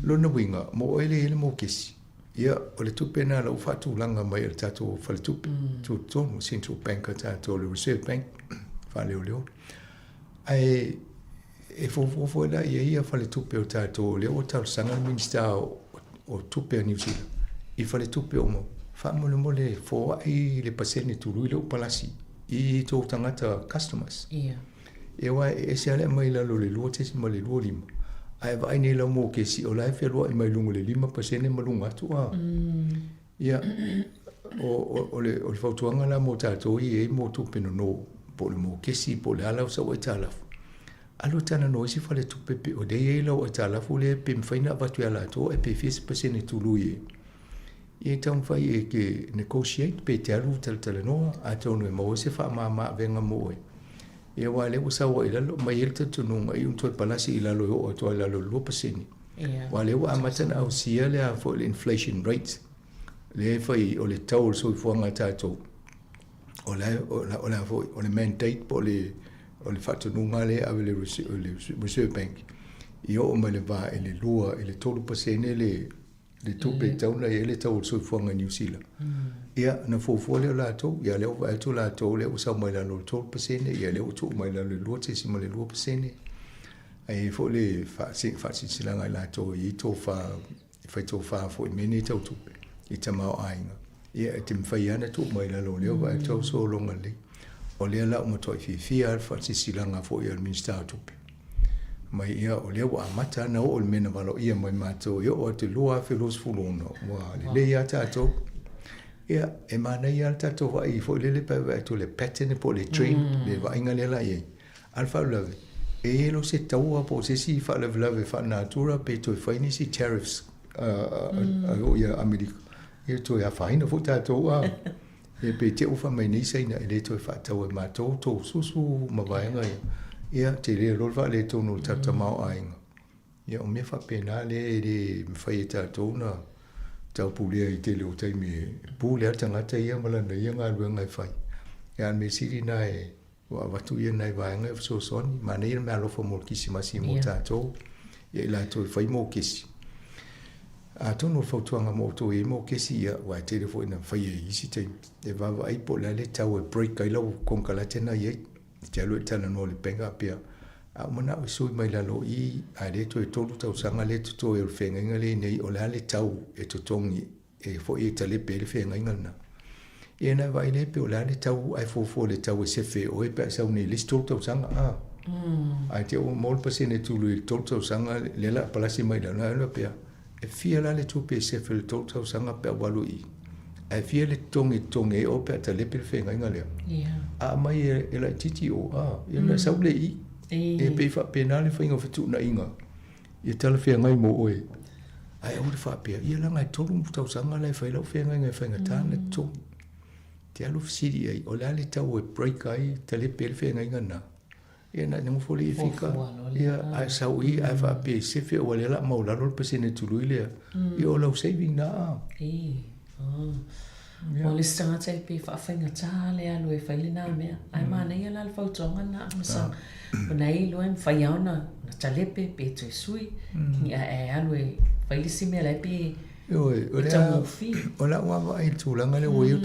Lona uiga, mo oe lea e i ai le mokesi, Ia, o le tupe lena la ua faatulaga mai e le tatou faletupe tutotonu, Central Bank a tatou, le Reserve Bank faaleoleo. Ae e fuafua foi la i ai ia faletupe o tatou, o lea ua talosaga le Minisita o Tupe a Niu Sila i faletupe uma, faamolemole foai le pasene tului lea ua palasi i tou tagata customers. Ia. Ia aua e ese lava le aumai i lalo o le 2.25, ae vaai nei lau mokesi o la e fealuai mai luga o le 5% ma luga atu a. Ia, o le fautuaga la mo tatou ia e i ai mo tupe nono, po o le mokesi po o le a lau sau aitalafu, alu e talanoa i isi faletupe pe o lea e i ai lau aitalafu lea pe mafai ona avatu ia latou ae pe fia se pasene tului e Ia e taumafai e te negotiate pe te alu talatalanoa atonu e maua ai se faamama avega mo oe. Ia aua o lea ua sau ai i lalo, mai ai le talitonuga i ona toe palasi i lalo e oo atu ai i lalo i le 2%. Aua o lea ua amata ona ausia le a foi le inflation rate lea e fai o le tau o le soifuaga a tatou. O le o le a foi o le mandate po o le o le faatonuga lea e ave i le Reserve Bank ia oo mai le va i le 2 i le 3% le le tupe e tatau ona i ai le tau o le soifuaga i Niu Sila. Ia, ona fuafua lea o latou, ia lea ua vaai atu latou lea ua sau mai lalo i le 3%, ia lea ua tuu mai lalo i le 2.2%. Ae i ai foi le faasilasilaga i latou e i ai tofa, e fai tofa foi i mea nei tau tupe, i tamaoaiga. Ia, e te mafai lava ona tuu mai lalo o lea ua vaai atu au sologa lelei. O lea la ua matuai fiafia lava le faasilasilaga foi a le Minisita o Tupe. Mai ia, o lea ua amata ona oo i le mea na valoia mai matou e oo atu i le 2026, ua lelei lava tatou. Ia, e manaia lava le tatou vaai foi lele pe a vaai atu i le pattern po o le trend, le vaaiga lea la i ai. A o le faalavelave, e i ai loa se taua po o se isi faalavelave faalenatura pe toe fai nisi tariffs a Amerika, ia toe afaina foi tatou a. Ia pe te i ua fai mai nei Saina e le toe faatau e matou tou susu ma vaega ia, ia tele loa le faaletonu o le tatou tamaoaiga. Ia o mea faapena lea e le mafai e tatou ona taupulea i tele o taimi e pule lava le tagata ia ma lana ia galuega e fai. Ia a o le mea sili lena e Ua avatu ia nai vaega e fesoasoani. Manaia le meaalofa mo le Kirisimasi mo tatou, ia i latou e fai mokesi. Atonu o le fautuaga mo outou e i ai mokesi, ia, aua e tele foi ina faia i isi taimi, e vaavaai po o le a le tau e break ai lau konekarate na i ai. E te alu e talanoa i le bank faapea, a ou manao e sui mai lalo i i, a o lea toe 3 tausaga lea e totoe o le feagaiga lea e i ai nei, o le a le tau e totogi e foi e talepe ai le feagaiga lena. Ia na vaai lea pe o le a le tau ae fuafua i le tau e sefe e oe pe a e sau nei i le isi 3 tausaga a. Ae te i ua maua le pasene tului i le 3 tausaga lea la palasi mai lalo ae faapea e fia la le tupe e sefe i le 3 tausaga pe a ua alu i i. Ae fia le totogi e totogi ai oe pe a talepe le feagaiga lea. A aumai e laitiiti o a, ia ona sau lea i i. E pei faapena le faiga o fetuunaiga. Ia talafeagai mo oe. Ae aua le faapea, ia leaga e 3 tausaga la e fai lau feagaiga e faigata ona totogi. Te alu fesili i ai, o le a le tau e break ai, talepe ai le feagaiga lena? Ia na nofo lea i fika, ia ae sau i ae faapea e sefe aua o lea o le a maualalo le pasene tului lea. Ia o lau saving lena a. O le isi tagata e pei faafaigata le alu e fai lena mea. Ae manaia la le fautuaga lena Amasanga. O na e iloa e mafai lava ona talepe pe toe sui, ae alu e fai le isi mea la e pei e taugofie. O lau vaavaai i le tulaga lea ua i ai o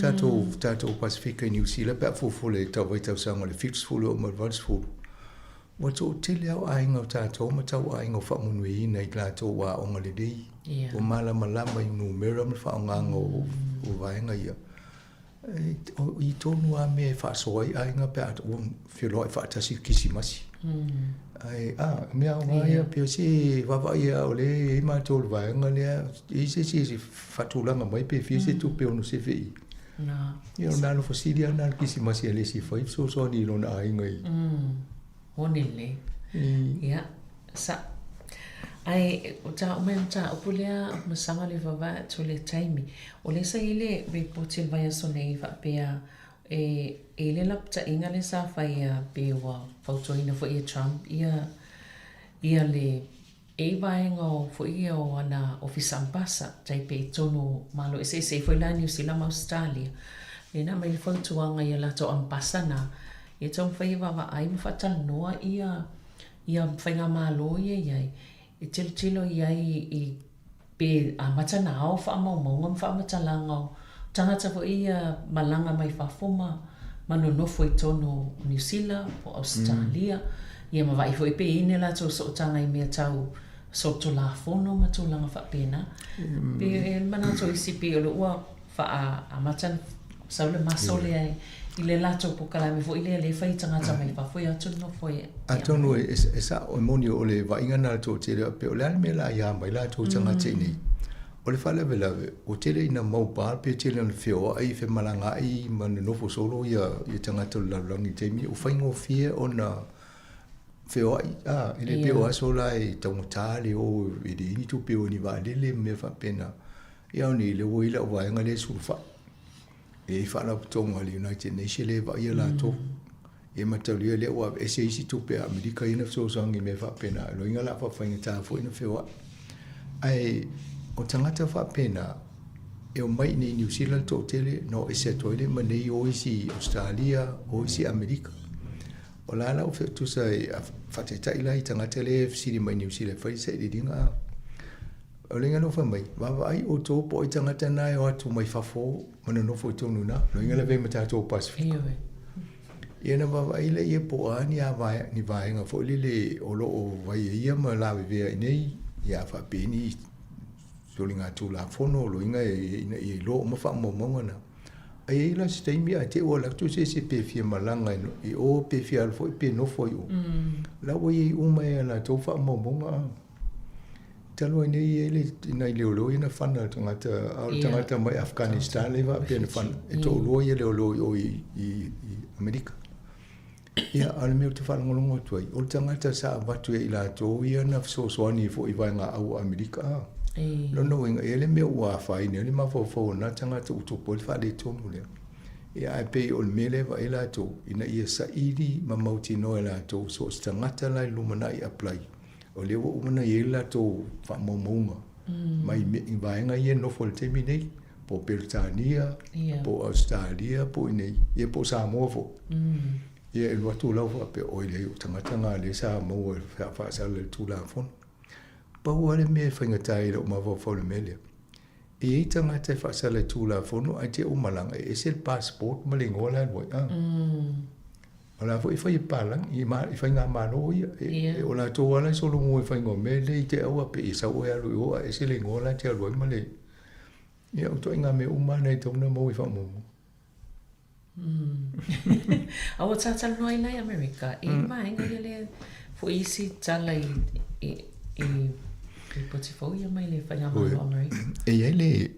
tatou Pasefika i Niu Sila pe a fuafua i le tau vaitausaga o le 70 e oo mai i le 80, Ua toatele lava o aiga o tatou ma tauaiga o faamanuiaina i latou aoga lelei, ua malamalama i numera ma le faaaogaina o vaega ia. O i tonu lava mea e faasoa ai aiga pe a ua feloai faatasi i le Kerisimasi. Ae, a, o mea aoga ia, pei o se vaavaai lava o lea e i ai matou i le vaega lea, e i ai se isi e faatulaga mai pe fia se tupe e ono sefe i i. Ia, o le meaalofa sili lava lena i le Kerisimasi a le isi e fai fesoasoani i lona aiga i. Moni lelei. Ia, sa. Ae o ta uma mataupu lea masaga le vavae atu le taimi. O lea sa i ai le repoti o le vaiaso nei faapea. E i le lapataiga lea sa faia pe ua fautuaina foi e Trump ia ia le e i vaega o foi ia o ana ofisa ambasa tai pei i totonu o Malo eseese foi la Niu Sila ma Ausetalia lea na aumai le fautuaga i a latou ambasa na ia taumafai e vaavaai ma faatalanoa ia ia faigamalo ia i ai e tilotilo i ai i Pe amata na ao faamaumauga ma faamatalaga o tagata foi ia malaga mai fafo ma ma nonofo i totonu o Niu Sila po o Ausetalia, ia ma vaai foi pe i ai ni a latou sootaga i mea tau solitulafono ma tulaga faapena. Pe e manatu isi pei o lea ua faaamata na sau le maso lea i le latou polokalame foi lea lea e fai i tagata mai fafo e o atu nonofo i Atonu e sao e moni o le vaaiga lena a le toatele faapea o le a le mea la ia mai latou tagata i nei. O le faalavelave ua tele ina mobile pe tele ona feoai femalagaai ma nonofo solo ia tagata o le lalolagi i le taimi ua faigofie ona feoai a e le pei o aso la e taugata le o e leai ni tupe e o ai i ni vaalele ma mea faapena. Ia o nei, lea ua i ai lau vaega lea e sulufai. E i ai faalapotopotoga a le United Nation lea e vaaia latou. Ia mataulia lea ua aveese isi tupe a Amerika ia na fesoasoani i mea faapena. O lona uiga o le a faafaigata foi ona feoai. Ae o tagata faapena, e omai i inei i Niu Sila le toatele na o ese atu ai lea ma nei o isi i Ausetalia, o isi i Amerika. O la la ua tusa e faataitai la i tagata lea e fesili mai i Niu Sila e fai sailiiliga. O le iga fai mai, vaavaai outou po o ai tagata na e o atu mai fafo ma nonofo i totonu i ina. O lona uiga lavea ma tatou Pasefika. Ia ona vaavaai lea po o a ni ni vaega foi lele o lo o vaai e ia ma lavevea i inei, ia a faapea ni soligatulafono, o lona uiga ina ia iloa uma faamaumauga na. Ae i ai la se taimi ae te i ua alu atu se isi pe fia malaga i o pe fia alu foi pe nofo i o. La ua i ai uma e a latou faamaumauga. Talu ai nei e le nai leoleo ia na fana le tagata a o le tagata mai Afghanistan lea faapea na fana e toalua ia leoleo i o i, i, i Amerika. Ia, a o le mea ou te faalogologo atu ai, o le tagata sa avatu e i latou ia na fesoasoani foi i vaegaau o Amerika. A. Lona uiga, e i ai le mea ua afaina ai le mafaufau o na tagata ua tupu ai le faaletonu lea. Ia, ae pei o le mea lea e vaai latou, ina ia saili ma mautinoa e latou so o se tagata la i le lumanai e apply, O lea ua uma ona i ai le latou faamaumauga mai i vaega ia e nofo i le taimi nei, po o Peretania, po o Ausetalia, po o i inei, ia po o Samoa foi. Ia e alu atu la faapea, oi leai, o tagata na lea sa maua e faasala i le Tulafono. Pau lava le mea e faigata ai i lou mafaufau i le mea lea, e i ai tagata e faasala i le Tulafono ae te i ua malaga, e ese le passport ma le igoa la e alu ai. O la foi e fai e palagi, i faigamalo ia. E, o latou lava la e solomua i faiga o mea lea i te aua pe i sau oe alu i o a ese le igoa la e te alu ai ma le... Ia, o ituaiga mea uma lava na e tatau ona maua i faamaumauga. A ua talatalanoa ai la i Amerika, e i vaega ia lea foi isi tala i, i, i lipoti fou ia mai le faigamalo o Amerika. E i ai le,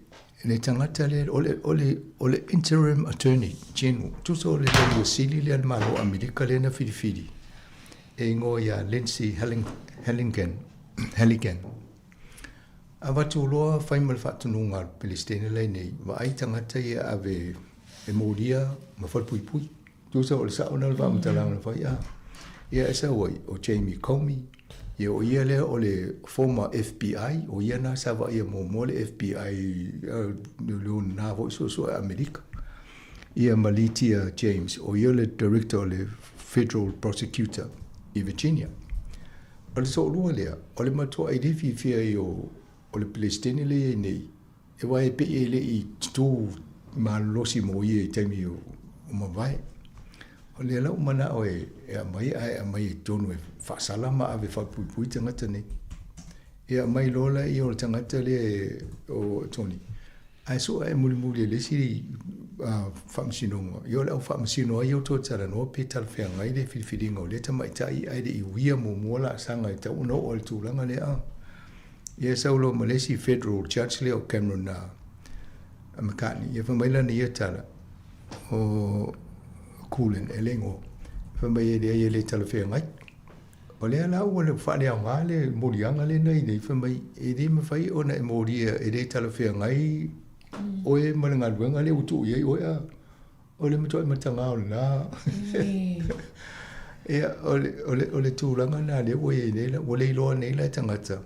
Le tagata lea, o le, o le, o le Interim Attorney General, tusa o le Loia Sili lea a le Malo o Amerika lea na filifili, e igoa ia Lindsey Halligan, Halligan. Avatu loa fai ma le faatonuga a le Peresetene la i inei, vaai tagata ia e ave e molia ma falepuipui. Tusa o le sao lena o le faamatalaga na fai, a. Ia e sau ai, o Jamie Comey, ia o ia lea o le former FBI, o ia na sa vaaia muamua le FBI leoleo na foi suesue a Amerika. Ia ma Letitia James, o ia le director o le Federal Prosecutor i Virginia. O le toalua lea, o le matuai le fiafia ai o le Peresetene lea e i ai nei, E wae pei e le i tutū malolosi mo ia i taimi o mavae. O lea la ua manao e aumai ae aumai i totonu e faasala ma ave faapuipui tagata nei. E aumai loa laia o le tagata lea o Tony, ae sue ae mulimuli e le isi faamasinoga, ia o le au faamasino ai ia o toe talanoa pe talafeagai le filifiliga o lea tamaitai ae le i uia muamua laasaga e tatau ona oo i le tulaga lea. Ia sau loa ma le isi Federal Judge lea o Cameron McCartney, ia fai mai lana ia tala, o Kulin e le igoa, fai mai e leai e le talafeagai. O lea la ua faaleaoga le moliaga lea na i nei, fai mai e le mafai ona e molia e le talafeagai oe ma le galuega lea ua tuu i ai oe a. O le matuai mataga o lena. Ia, o le, o le, o le tulaga lena lea ua i ai nei, ua le iloa nei la e tagata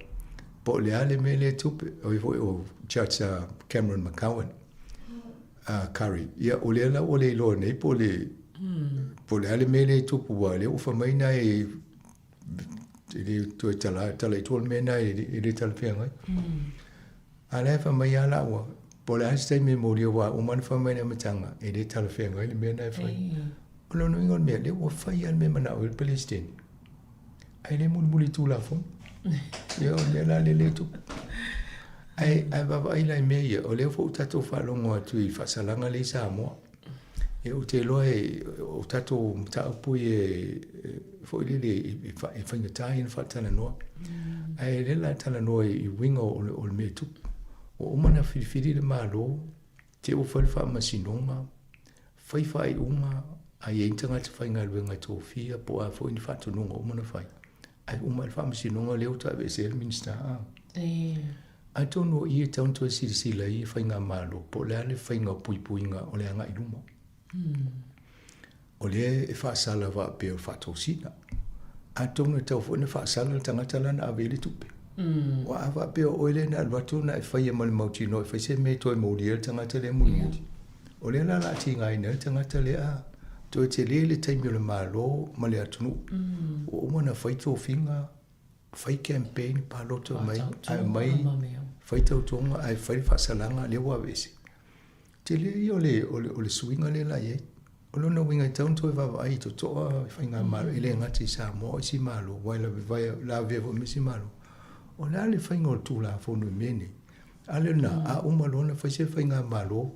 po o le a le mea lea e tupe. O ia foi o Judge Cameron McCowan, Curry. Ia, o lea la ua le iloa nei po o le, po o le a le mea lea e tupu, aua o lea ua fai mai na e e le toe tala, tala i tua le mea lena e le talafeagai. A la e fai mai lava laua, po o le a se taimi e molia aua ua uma ona fai mai i le amataga, e le talafeagai le mea lena e fai. O lona uiga o le mea, lea ua fai lava le mea e manao ai le Peresetene, ae le mulimuli i Tulafono. Ia o le mea la lea lea e tupu. Ae, ae vaavaai la i mea ia, o lea foi ua tatou faalogo atu i faasalaga lea i Samoa. Ia ou te iloa e, o tatou mataupu ia foi lele e faigata ia ona faatalanoa. Ae lea la talanoa i uiga o le mea e tupu. Ua uma ona filifili le Malo, te ua fai le faamasinoga, fai faaiuga, a i ai ni tagata faigaluega e tofia po o a foi ni faatonuga ua uma ona fai. Ae uma le faamasinoga lea ua toe aveesea le Minisita. Atonu o i e tatau ona toe silasila ai faigamalo po o le a le faiga o puipuiga o le agai i luma. O lea e faasala faapea o le faatosina. Atonu e tatau foi ona faasala le tagata la na ave i ai le tupe. Aua a faapea o oe lea na alu atu na e faia ma le mautinoa e fai se mea e toe molia ai le tagata lea mulimuli. O lea la o le a tigaina ai le tagata lea, toe tele le taimi o le Malo ma le atunuu. Ua uma ona fai tofiga, fai campaign, palota mai, ae aumai, fai tautoga ae fai le faasalaga lea ua aveese. Tele ia o le, o le, o le suiga lea la i ai. O lona uiga e tatau ona toe vaavaai totoa i faigamalo, e le gata i Samoa o isi Malo, aua e lavevea foi ma isi Malo. O le a le faiga o le Tulafono i mea nei? A lea lena, a uma loa ona fai se faigamalo,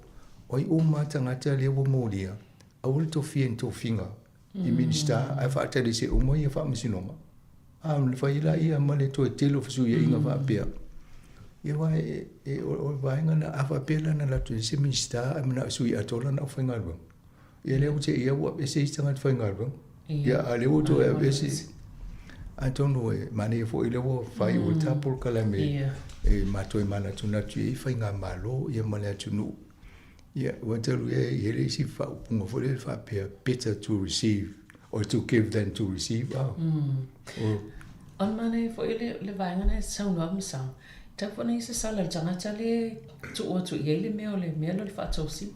o ai uma lava tagata lea ua molia, aua le tofia i ni tofiga i Minisita ae faatali uma ia faamasinoga. A ona fai ai lea ma le toe tele o fesuiaiga faapea. Ia aua e, e, o le vaega lena, a faapea la na alu atu i ai se Minisita ae manao e sui atoa lana aufaigaluega, Ia lea ua te ia ua aveese isi tagata faigaluega. Ia a lea ua toe aveese. Atonu e manaia foi lea ua faaiu ai ta polokalame e matou e manatunatu i ai faigamalo ia ma le atunuu. Ia ua talu e i ai le isi faaupuga foi lea faapea better to receive or to give than to receive. Ah. O O le manaia foi le, le vaega lena e saunoa Masao, tau foi na i se sala i le tagata lea e tuu atu i ai le mea o le mea lea o le faatosina.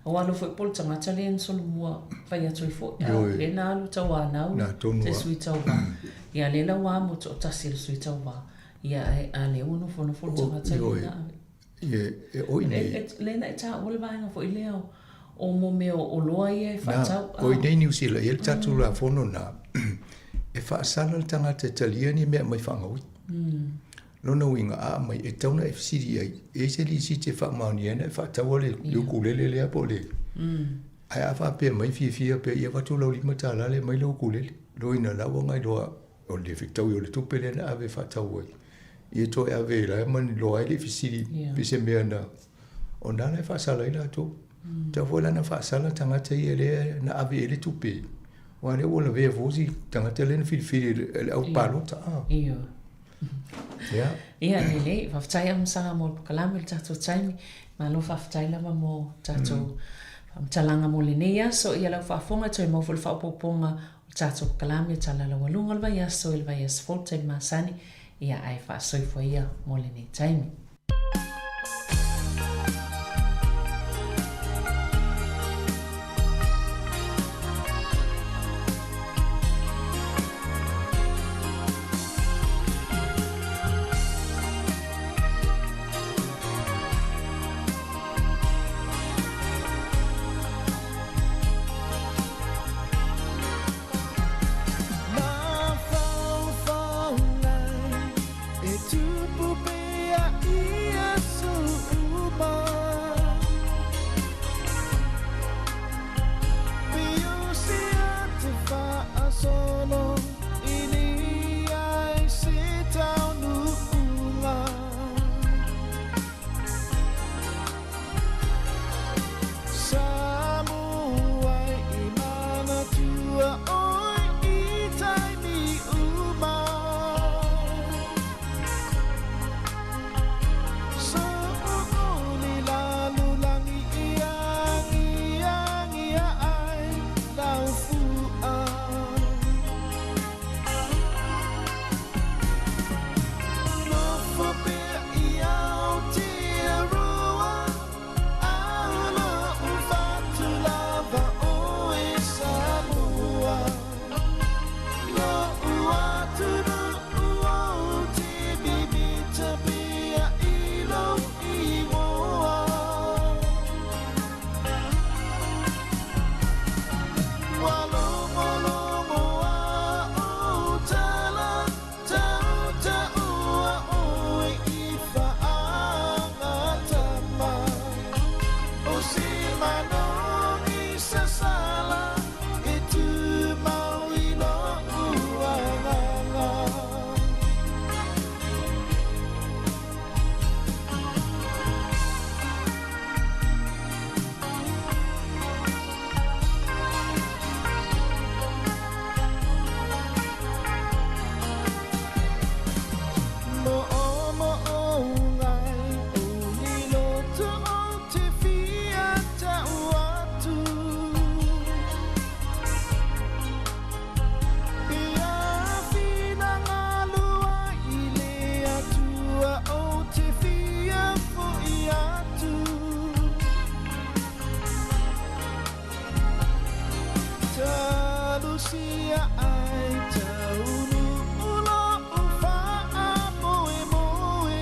Aua alo foi po o le tagata lea na solomua fai atu ai foi, a lea na alu tauanau se sui tauva. Ia lea la ua amo toatasi e le sui tauva. Ia ae a lea ua nofonofo le tagata lea na ave. Lea na e taua le vaega foi lea o mo mea o oloa ia e faatau. O i nei Niu Sila, e i ai le tatou Tulafono lena e faasala le tagata e talia ni mea aumai faagaui. Lona uiga, a aumai, e tatau ona e fesili i ai, e i ai se lisiti e faamaonia ai ona e faataua le ukulele lea po o le... Ae a faapea mai fiafia pea, ia avatu lau $5 lea aumai lau ukulele. Lona uiga, la ua iloa o le fetaui o le tupe lea na ave e faatau ai, ia toe ave la ma iloa ai le fesili pe se mea na... O lena la e faasala ai latou. Tatau foi la ona faasala tagata ia lea na ave i ai le tupe, aua lea ua lavea foi si tagata lea na filifili e le au palota. Ia. Ia, lelei. Faafetai Amusaga mo le polokalame o le tatou taimi. Malo faafetai lava mo tatou faamatalaga mo lenei aso. Ia lau faafofoga toe maua foi le faaopoopoga o le tatou polokalame Tala Laualuga o le Vaiaso i le vaiaso fou i le taimi masani. Ia, ae faasoifua ia mo lenei taimi. manogi sasala e tumau i lo'u agaga. Mo'omo'ogai o ni loto o te fia ta'u atu. Ia finagalu ai i le Atua o te fia fo'i atu. Talusia ai taunu lo'u fa'amoemoe.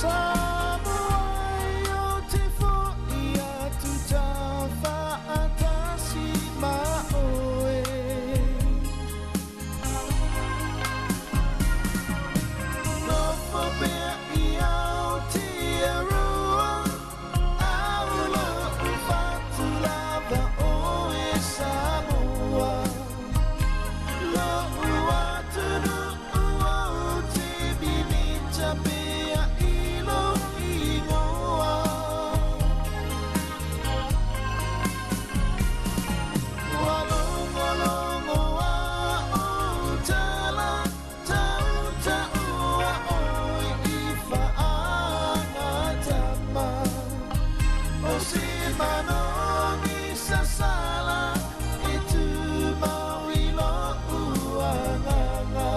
Samoa ai o te fo'i atu tafa'atasi ma oe. Nofo pea i Aotearoa, au lo'u fatu lava oe Samoa. Lo'u atunu'u o te mimita pea i lou igoa. Ua logologo a o tala, tauta'ua oe i fa'agatama. O se manogi sasala e tumau i lo'u agaga.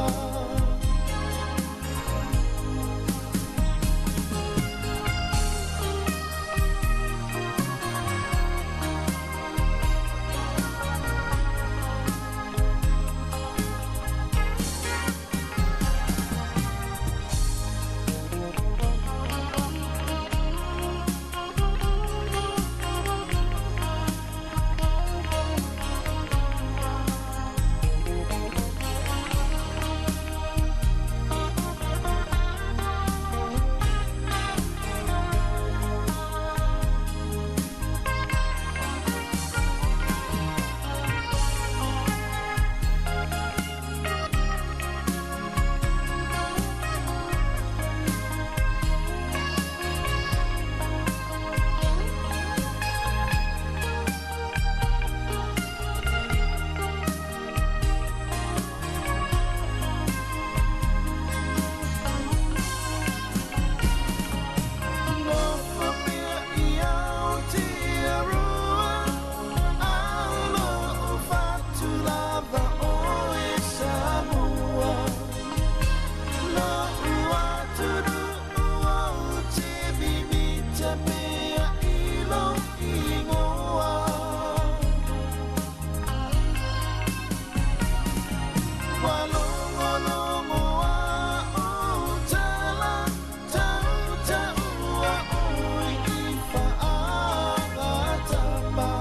Nofo pea i Aotearoa, au lo'u fatu lava oe Samoa. Lo'u atunu'u o te mimita pea i lou igoa. Ua logologo a o tala, tauta'ua oe i fa'agatama.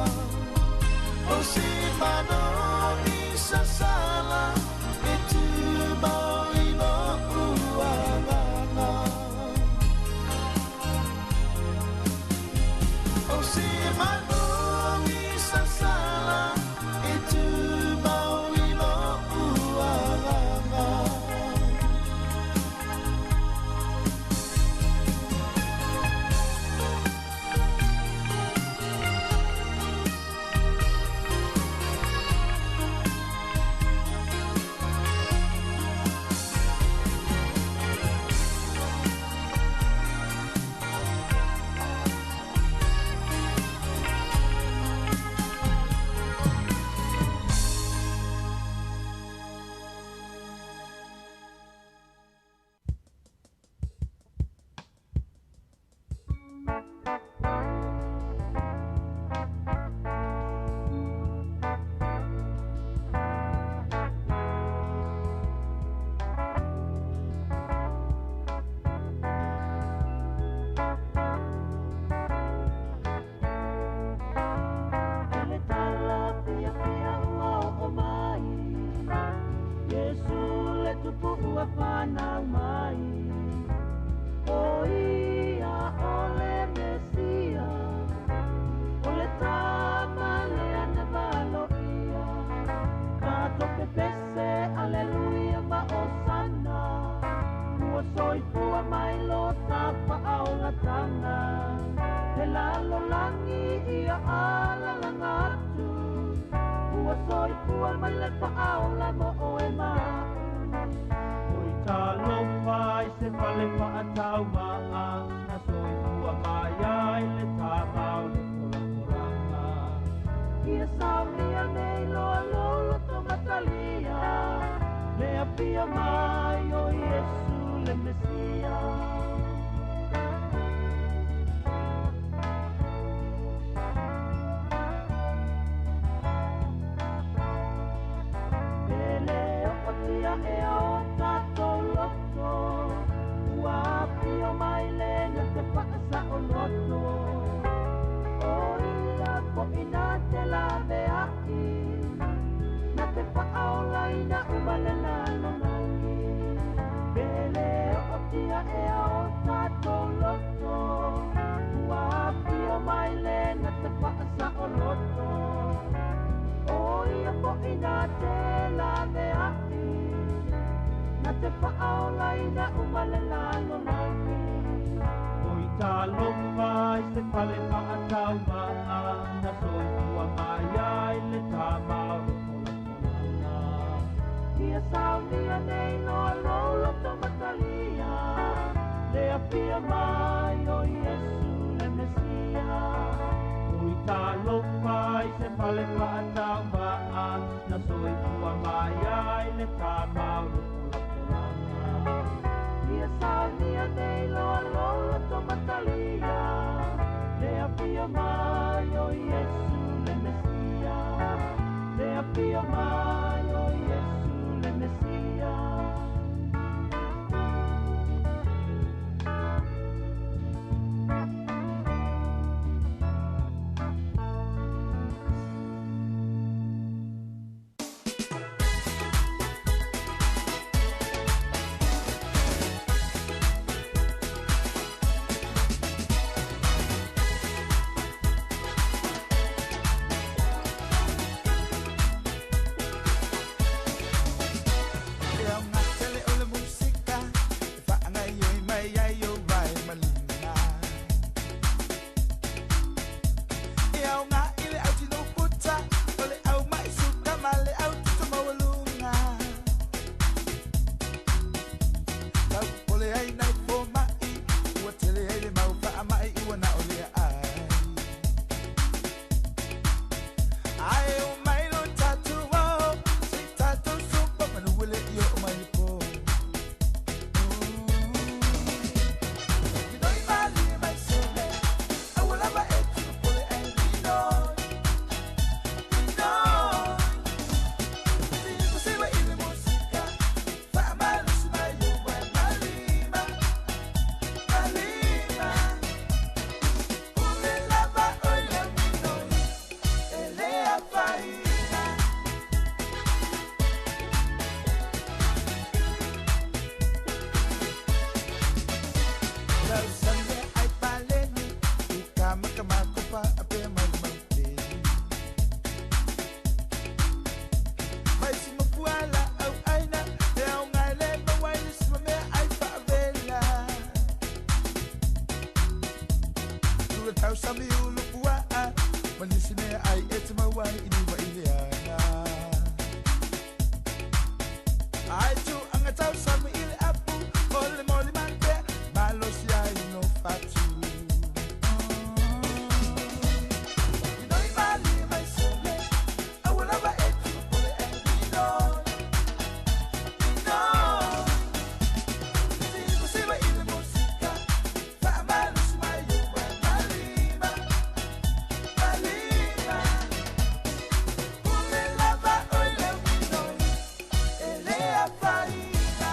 O se manogi sasala e tumau i lo'u agaga. O se manogi sasala e tumau i lo'u agaga. I le tala fiafia ua oo mai, Iesu le Tupu ua fanau mai. O ia Le lalolagi ia alalaga atu ua soifua mai le faaola mo oe ma a'u. Oi talofa i se fale faataumaa na soifua mai ai le tama o le polapolaga. Ia saunia nei loa lou loto matalia le afio mai o Iesu le Mesia. E le ootia ea o tatou loto ua afio mai le na te faasaoloto. O ia foʻi na te laveai na te faaolaina uma le lalolagi. Pe le ootia ea o tatou loto ua afio mai le na te faasaoloto. O ia foʻi na te laveai na te faaolaina uma le lalolagi. Oi talofa i se fale faataumaa na soifua mai ai le tama o le polapolaga. Ia saunia nei loa lou loto matalia le afio mai o Iesu le Mesia. Oi talofa i se fale faataumaa na soifua mai ai le tama o le polapolaga. Ia saunia nei loa lou loto matalia le afio mai o Iesu le Mesia. Le afio mai o Iesu le Mesia. E ao tele o le musika e faagaioi mai ai o vai malima. E aoga i le au tino puta o le au mai suka ma le au tutu maualuga. Tau popole ai nai fomaʻi ua tele ai le mau faamaʻi ua na o lea ai. Ae o mai lo tatou o se i tatou sopa manu e le i oo mai le pō. Minoi malie mai sole aua lava e tuupole ai minoi. Minoi. Siva siva i le musika faamalosi mai o ai malima. Malima. Pule lava o le minoi e le afaina. Tausami le ai paleni uka makamakopa a pea mai le mauteni. Mai si mafuala au aina e aoga e le maua i le simamea ai faavela. Tula tausami ulupuaa ma nisi mea ai e te maua ai i niua i le ana. Ai tu anga tausami i le apu o le moli matea malosi ai no fatu. Minoi malie mai sole aua lava e tuupole ai minoi. Minoi. Siva siva i le musika faamalosi mai o ai malima. Malima. Pule lava o le minoi e le afaina.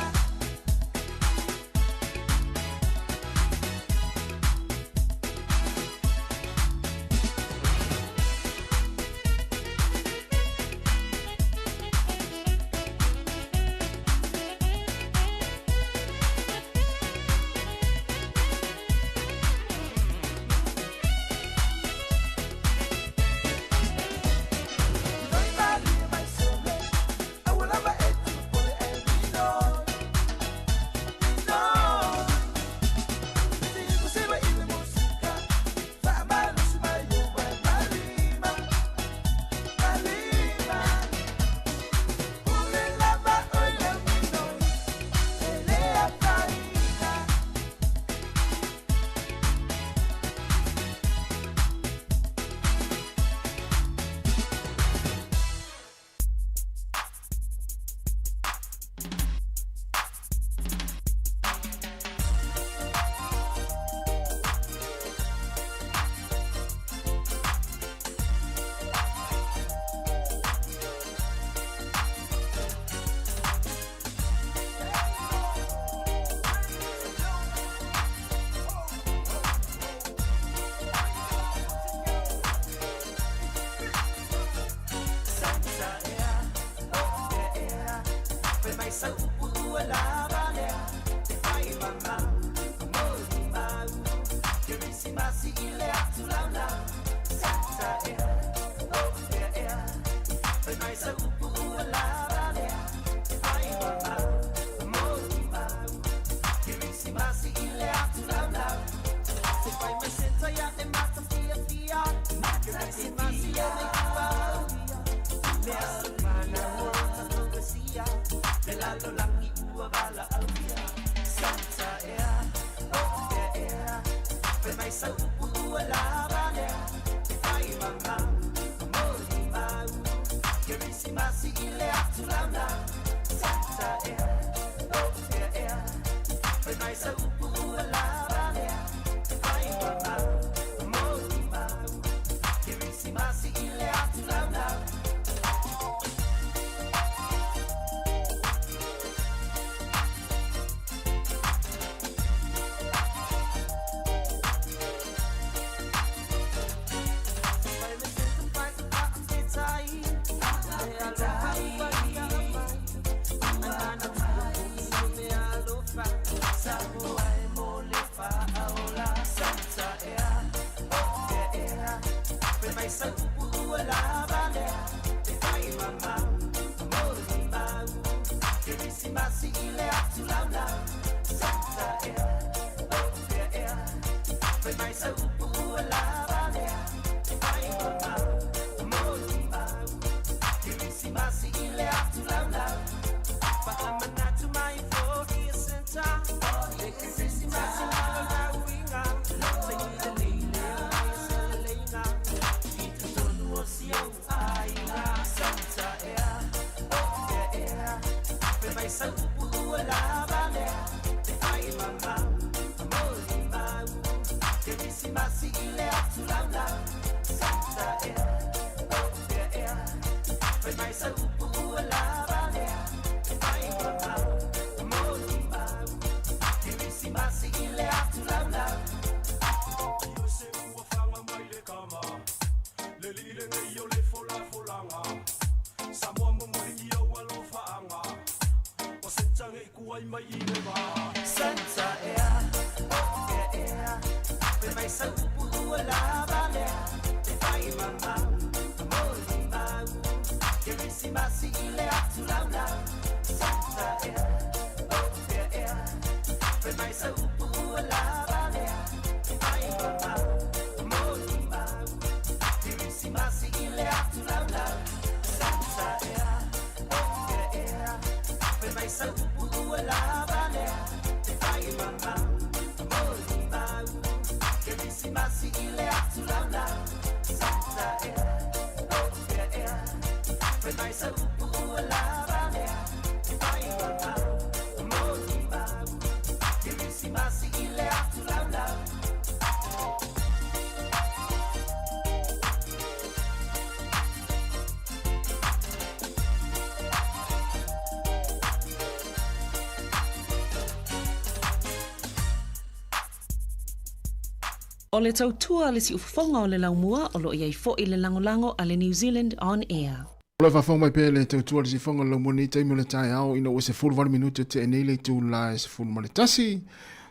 O le tautua a le siufofoga o le laumua o lo o i ai foi le lagolago a le New Zealand On Air. O lo o faafofoga mai pea le tautua a le siufofoga o le laumua i lenei taimi o le taeao ina ua 18 minute tea nei le itula e 11.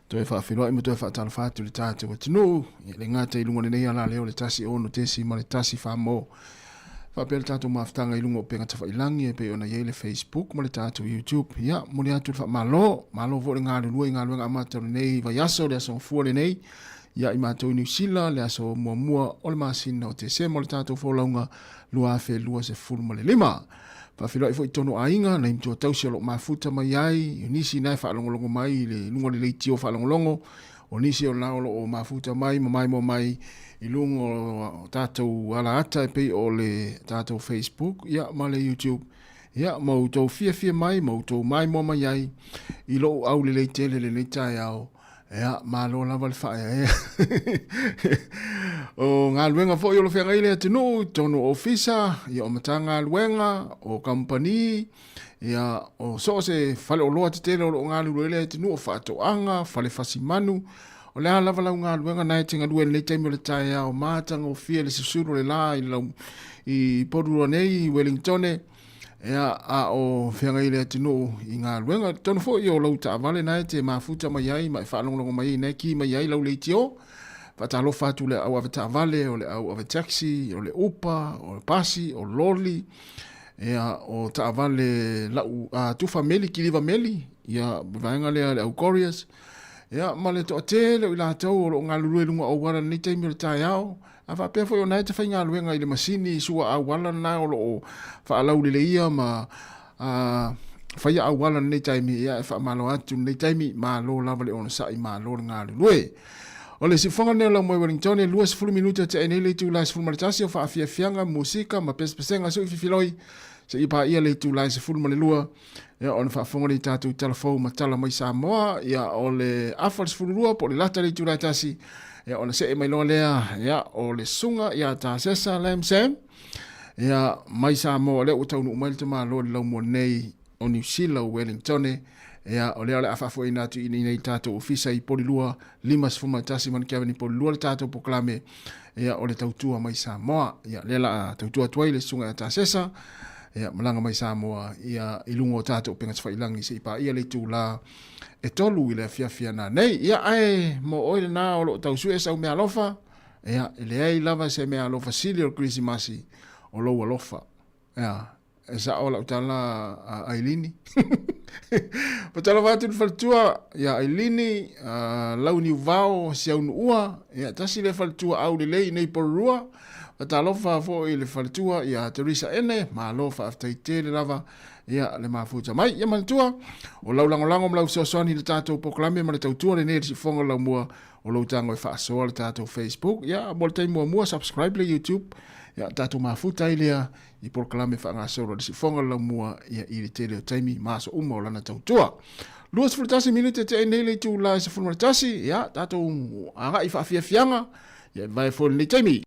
Toe faafeiloai ma toe faatalofa atu i le tatou atunuu, e le gata i luga o lenei alaleo le 106.1 mo faapea le tatou mafutaga i luga o upega tafailagi e pei ona i ai le Facebook ma le tatou YouTube. Ia, momoli atu le faamalo, malo foi le galulue i galuega amata o lenei vaiaso, le aso Gafua lenei, ia i matou i Niu Sila, le aso muamua o le masina o Tesema o le tatou folauga 2025. Faafeiloai foi i totonu o aiga, nai matua tausi o lo o mafuta mai ai, o nisi na e faalogologo mai i le luga o le leitio faalogologo, o nisi o na o lo o mafuta mai ma maimoa mai i luga o tatou alaata e pei o le tatou Facebook ia, ma le YouTube. Ia, ma outou fiafia mai, ma outou maimoa mai ai i lou aulelei tele lenei taeao. Ia, malo lava le faaeaea. O galuega foi o lo feagai le atunuu i totonu o ofisa, ia o Matagaluega, o kamupani, ia o so o se faleoloa tetele o lo o galulue ai le atunuu, o faatoaga, fale fasimanu, o le a lava lau galuega na e te galue i lenei taimi o le taeao, matagofie le susulu o le la i, lau, i Porirua nei, i Wellingtone, Ia, a o feagai le atunuu i galuega, totonu foi o lau taavale na e te mafuta mai ai ma e faalogologo mai ai, na e ki mai ai lau leitio. Faatalofa atu le au ave taavale, o le au ave taxi, o le upa, o le pasi, o loli, ia, o taavale lau a, tufa meli, kiliva meli, ia, vaega lea le au couriers. Ia, ma le toatele o i latou o lo o galulue i luga o auala i lenei taimi o le taeao, a faapea foi o na e te faigaluega i le masini sua auala lena o lo o faalauleleia ma faia auala i lenei taimi, ia e faamalo atu i lenei taimi, malo lava le onosai, malo le galulue. O le siufofoga lenei o lau moe Wellington e 20 minute tea ai nei le itula e 11 o faafiafiaga, musika ma pesepesega sui fifiloi seia paia le itula e 12 ia ona faafofoga lea i tatou tala fou ma tala mai Samoa ia o le afa le 12 po o le lata le itula e tasi ia ona see mai loa lea ia o le susuga ia Tasesa Lam Sam ia mai Samoa lea ua taunuu mai le tamaloa i le laumua nei o Niu Sila o Wellington ia o lea o le a faafoeina atu i nei tatou ofisa i Polilua 51 Manu Kevin i Polilua le tatou polokalame ia o le tautua mai Samoa ia lea la tautua atu ai le susuga ia Tasesa ia malaga mai Samoa ia i luga o tatou upega tafailagi se i paia le itula e tolu i le afiafi ana nei ia ae mo oe lena o lo o tausue sau meaalofa ia e leai lava se meaalofa sili o le Kerisimasi o lou alofa ia E sao lau tala a Ailini. Faatalofa atu i le faletua ia Ailini, Launiuvao, Siaunuua, ia tasi lea faletua aulelei i nei Porirua. Faatalofa foi i le faletua ia Teresa Ene, malo faafetai tele lava ia le mafuta mai. Ia manatua, o lau lagolago ma lau fesoasoani i le tatou polokalame ma le tautua lenei a le Siufofoga o le Laumua o lou tago e faasoa le tatou Facebook. Ia mo le taimi muamua, subscribe le YouTube, ia tatou mafuta ai lea i polokalame faagasolo a le Siufofoga o le Laumua ia i le tele o taimi ma aso uma o lana tautua. 21 minute tea nei le itula e 11, ia tatou agai i faafiafiaga, ia e vae foi lenei taimi.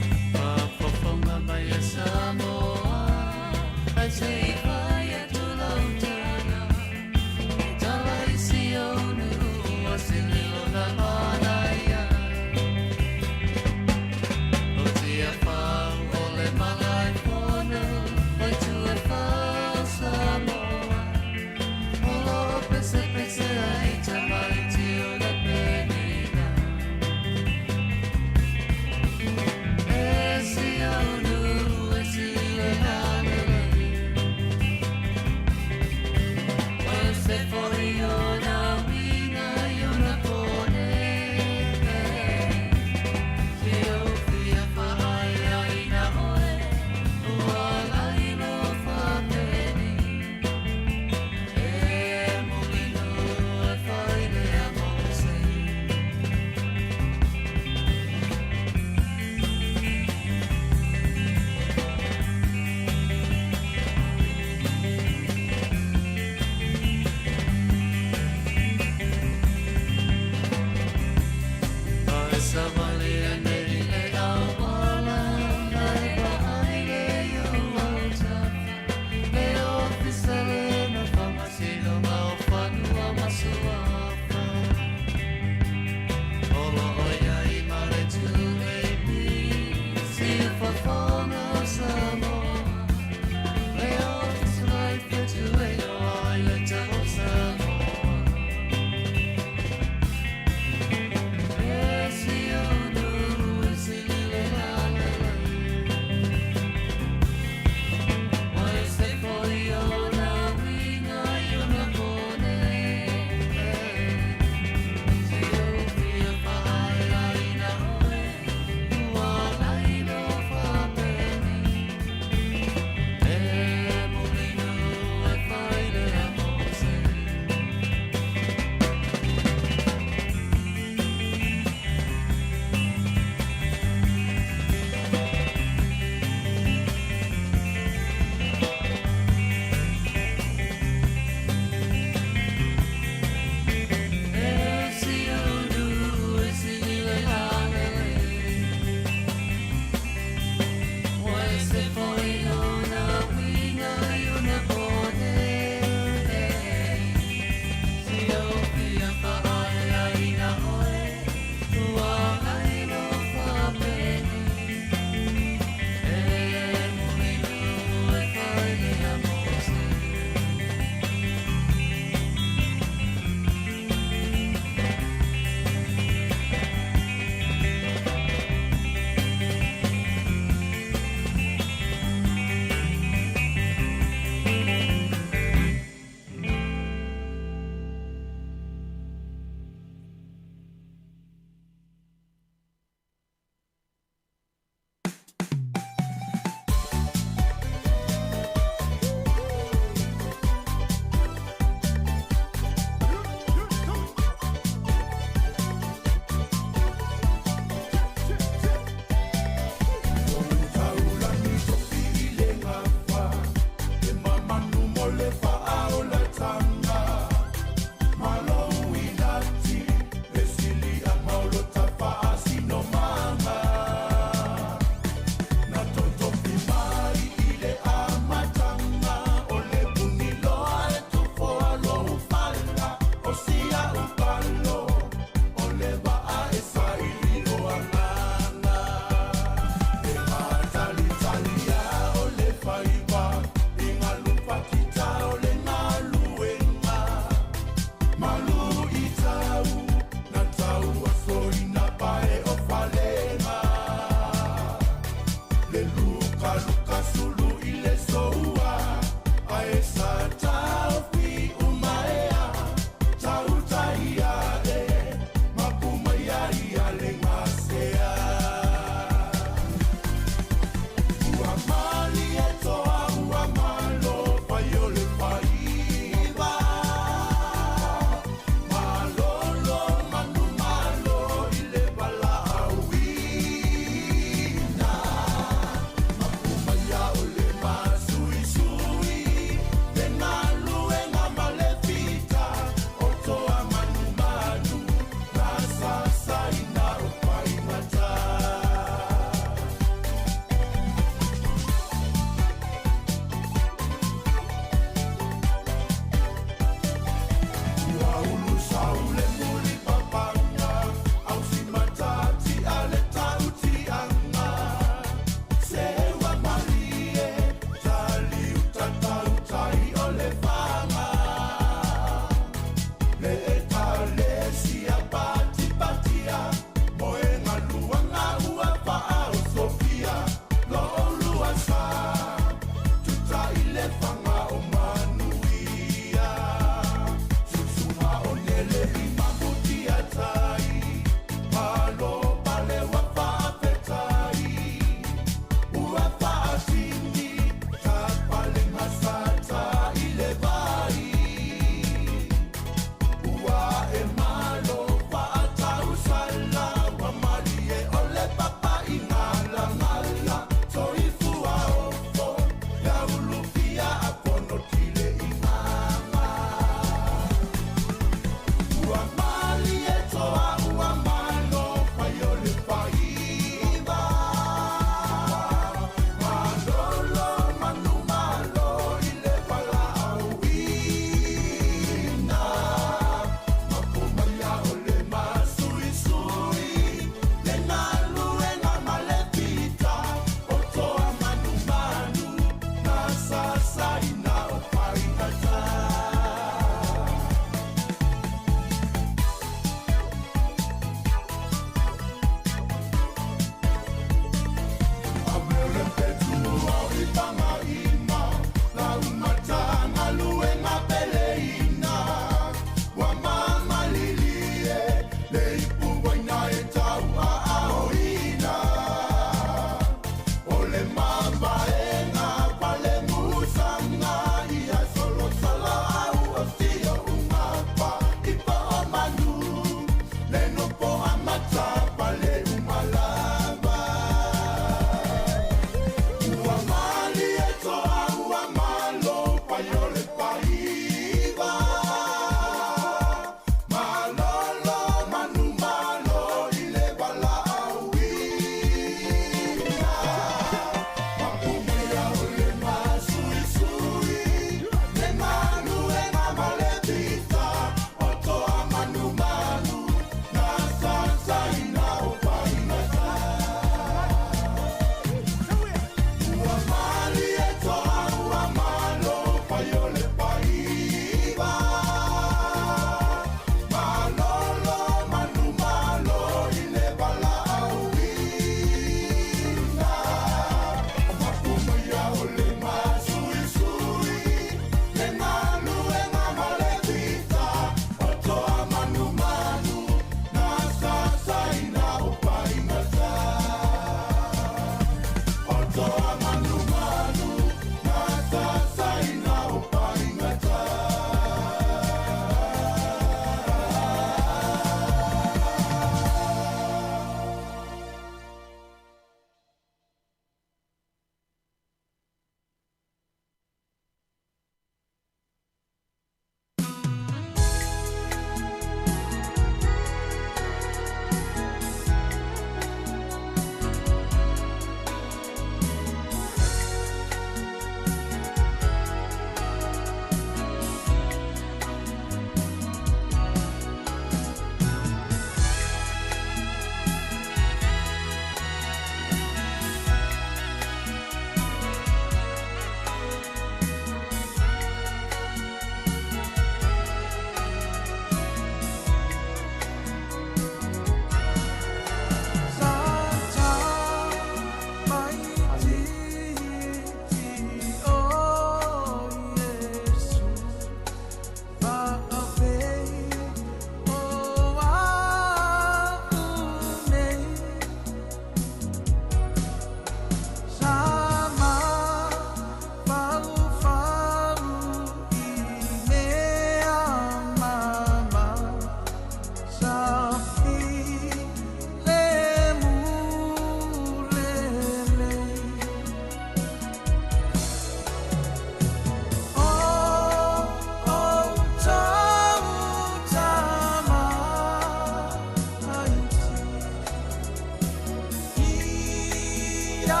ia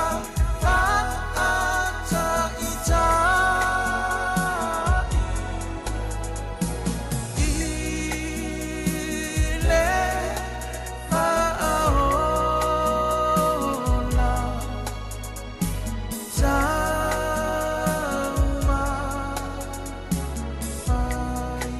faataitai i le faaola taumafai.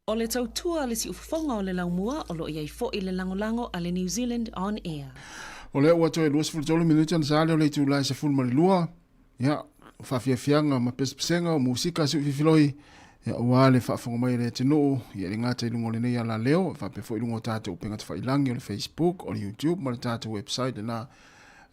O le tautua a le siufofoga o le laumua o lo o i ai foi le lagolago a le New Zealand On Air. O lea ua toe 23 minute ona sa lea o le itula e 12, ia, o faafiafiaga ma pesepesega o musika siufifiloi, ia, aua le faafofoga mai a le atunuu, ia, e le gata i luga o lenei alaleo, e faapea foi i luga o tatou upega tafailagi o le Facebook, o le YouTube ma le tatou website lena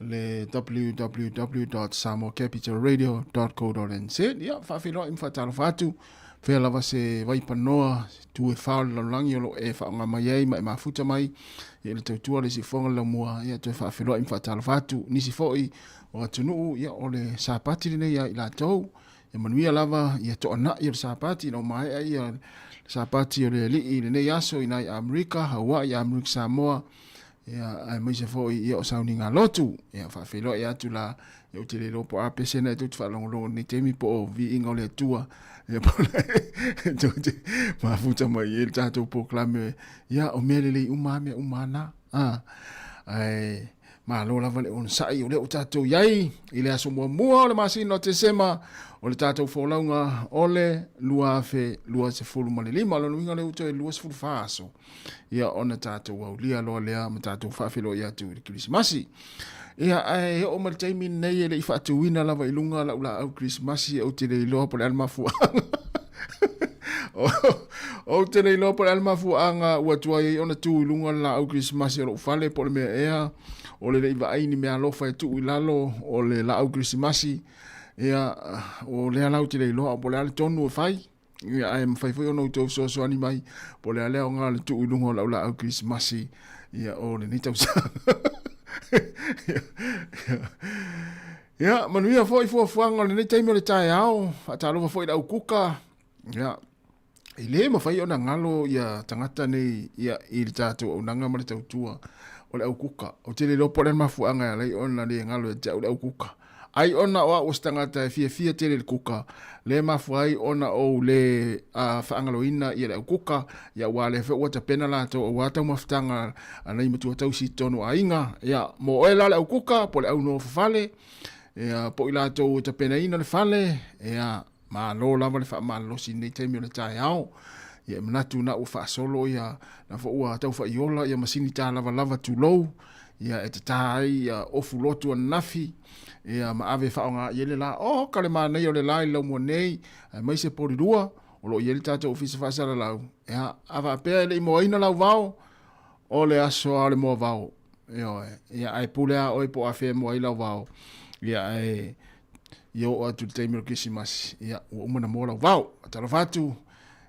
le www.samoacapitalradio.co.nz. Ia, faafeiloai ma faatalofa atu, fea lava se vaipanoa, se tu e fā o le lalolagi o lo o e faaaoga mai ai ma e mafuta mai i le tautua le siufofoga le laumua, ia, toe faafeiloai ma faatalofa atu. Nisi foi o atunuu, ia, o le Sapati lenei ia i latou, ia manuia lava ia toanai o le Sapati ina ua maea ia le Sapati o le Alii i lenei aso i nai Amerika, Hawaii, Amerika Samoa, ia, aemaise foi ia o sauniga lotu. Ia, faafeiloai atu la, ia, ou te le iloa po o a pese na e tou te faalogologo i lenei taimi po o viiga o le Atua, ia, po o le tou te mafuta mai i le tatou polokalame. Ia, o mea lelei uma lava mea uma na. A, ae malo lava le onosai o lea ua tatou i ai i le aso muamua o le masina o Tesema o le tatou folauga o le 2025. O lona uiga o lea ua toe 24 aso ia ona tatou aulia loa lea ma tatou faafeiloai atu i le Kerisimasi. Ia, ae oo mai le taimi lenei e le i faatuina lava i luga lau laau Kerisimasi, ou te le iloa po o le a le mafuaaga. Ou te le iloa po o le a le mafuaaga ua tuai ai ona tu i luga le laau Kerisimasi o lou fale, po o le mea ea, o le le i vaai ni meaalofa e tuu i lalo o le laau Kerisimasi. Ia, o lea la ou te le iloa po o le a le tonu e fai. Ia, ae mafai foi ona outou fesoasoani mai po o le a le aoga o le tuu i luga o lau laau Kerisimasi ia, o lenei tausaga. Ia, manuia foi fuafuaga o lenei taimi o le taeao. Faatalofa foi i le au kuka. Ia, e le mafai ona galo ia tagata nei ia, i le tatou auaunaga ma le tautua o le au kuka. Ou te le iloa po o le a le mafuaaga e ala ai ona le galo ia te au le au kuka. Ai ona o au o se tagata e fiafia tele i le kuka, lea e mafua ai ona ou le faagaloina ia le au kuka, ia aua lea foi ua tapena latou aua taumafataga a nai matua tausi i totonu o aiga. Ia, mo oe la le au kuka, po o le au nofo fale, ia, po o i latou e tapenaina le fale, ia, Malo lava le faamalolosi i lenei taimi o le taeao. Ia e manatu na ua faasolo ia, na foi ua tau faiola ia masini tālavalava tulou, ia e tatā ai ia ofu lotu ananafi, ia ma ave e faaaoga i ai le la. Oh, ka le manaia o le la i le laumua nei, aemaise Polilua, o lo o i ai le tatou ofisa faasalalau. Ia, a faapea e le i moaina lau vao, o le aso lava o le moavao. Ioe, ia ae pule lava oe po o afea e moa ai lau vao. Ia ae ia oo atu i le taimi o le Kerisimasi, ia, ua uma ona moa lau vao. Talofa atu,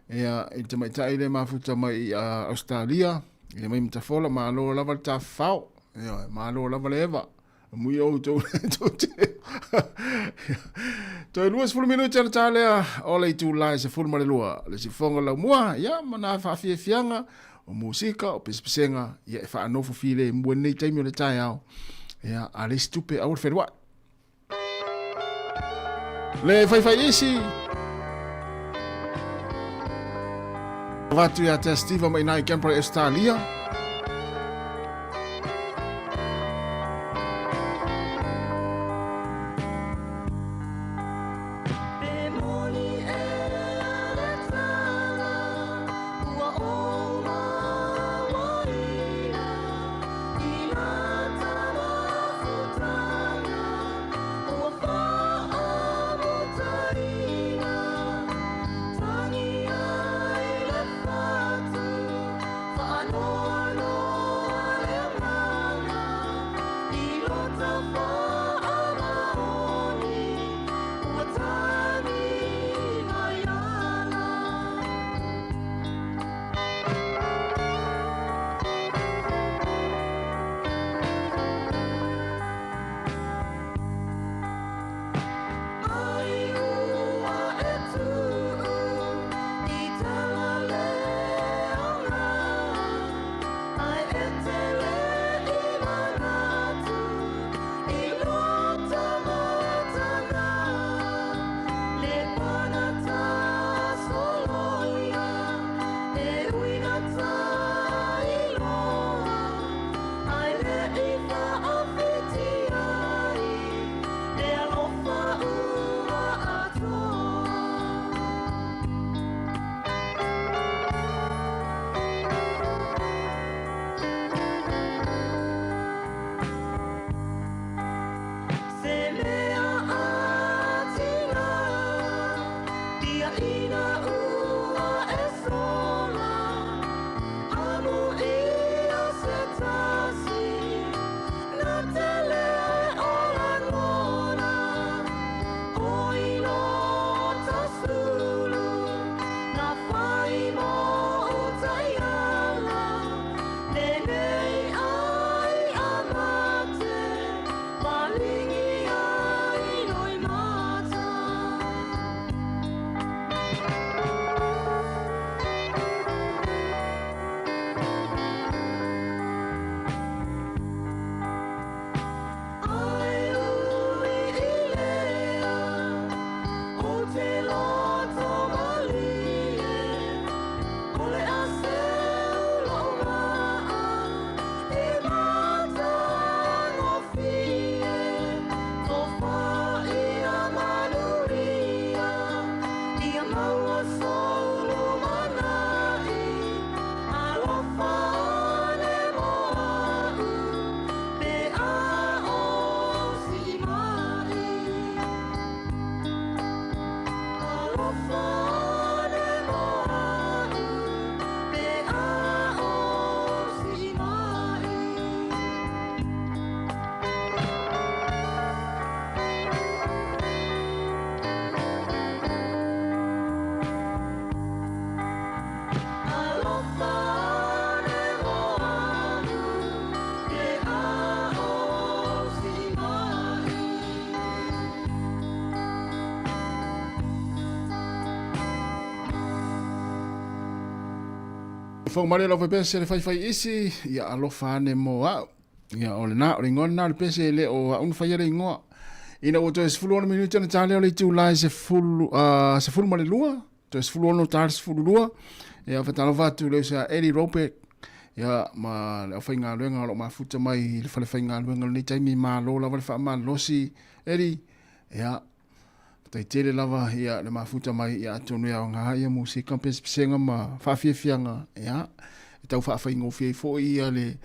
ia, i le tamaitai lea e mafuta mai i Ausetalia, ia mai Matafola, malo lava le tafafao, ia, malo lava le eva. Amuia outou tou te. Toe 20 minute ona ta lea o le itula e 12, le sifoga laumua, ia, ma nā faafiafiaga, o musika, o pesepesega, ia, e faanofo filemu ai lenei taimi o le taeao. Ia, a leai se tupe, aua le feluai. Le faifai isi. Avatu ia te Steve mai nai Canberra, Australia. Ina ua e sola, Amuia se tasi, Na te le o lagona, O i lo tasulu, Na whai mo o taiala, Lenei ai a mate, Malingi ai loi mata. Ai ui i lea, o te loto malie, o le a seu lo maa, e matagofie, tofa ia manuia, ia maua sou lumanai, alofa ane mo a'u, pe a o si mai. Alofa ane mo a'u, pe a o si mai. Alofa ane mo a'u, pe a o si mai. Fou mai le lau faipese le faifai isi, ia alofa ane mo a'u. Ia o lena, o le igoa lena o le pese e le o a'u na faia le igoa. Ina ua toe 16 minute ona ta lea o le itula e 10, 12, toe 16 ta le 12. Ia faatalofa atu i le uso ia Eddie Robeck, ia ma le aufaigaluega o lo o mafuta mai i le fale faigaluega o lenei taimi, malo lava le faamalolosi Eddie. Ia Faafetai tele lava ia le mafuta mai ia atonu e aoga ia musika ma pesepesega ma faafiafiaga ia e tau faafaigofie ai foi ia le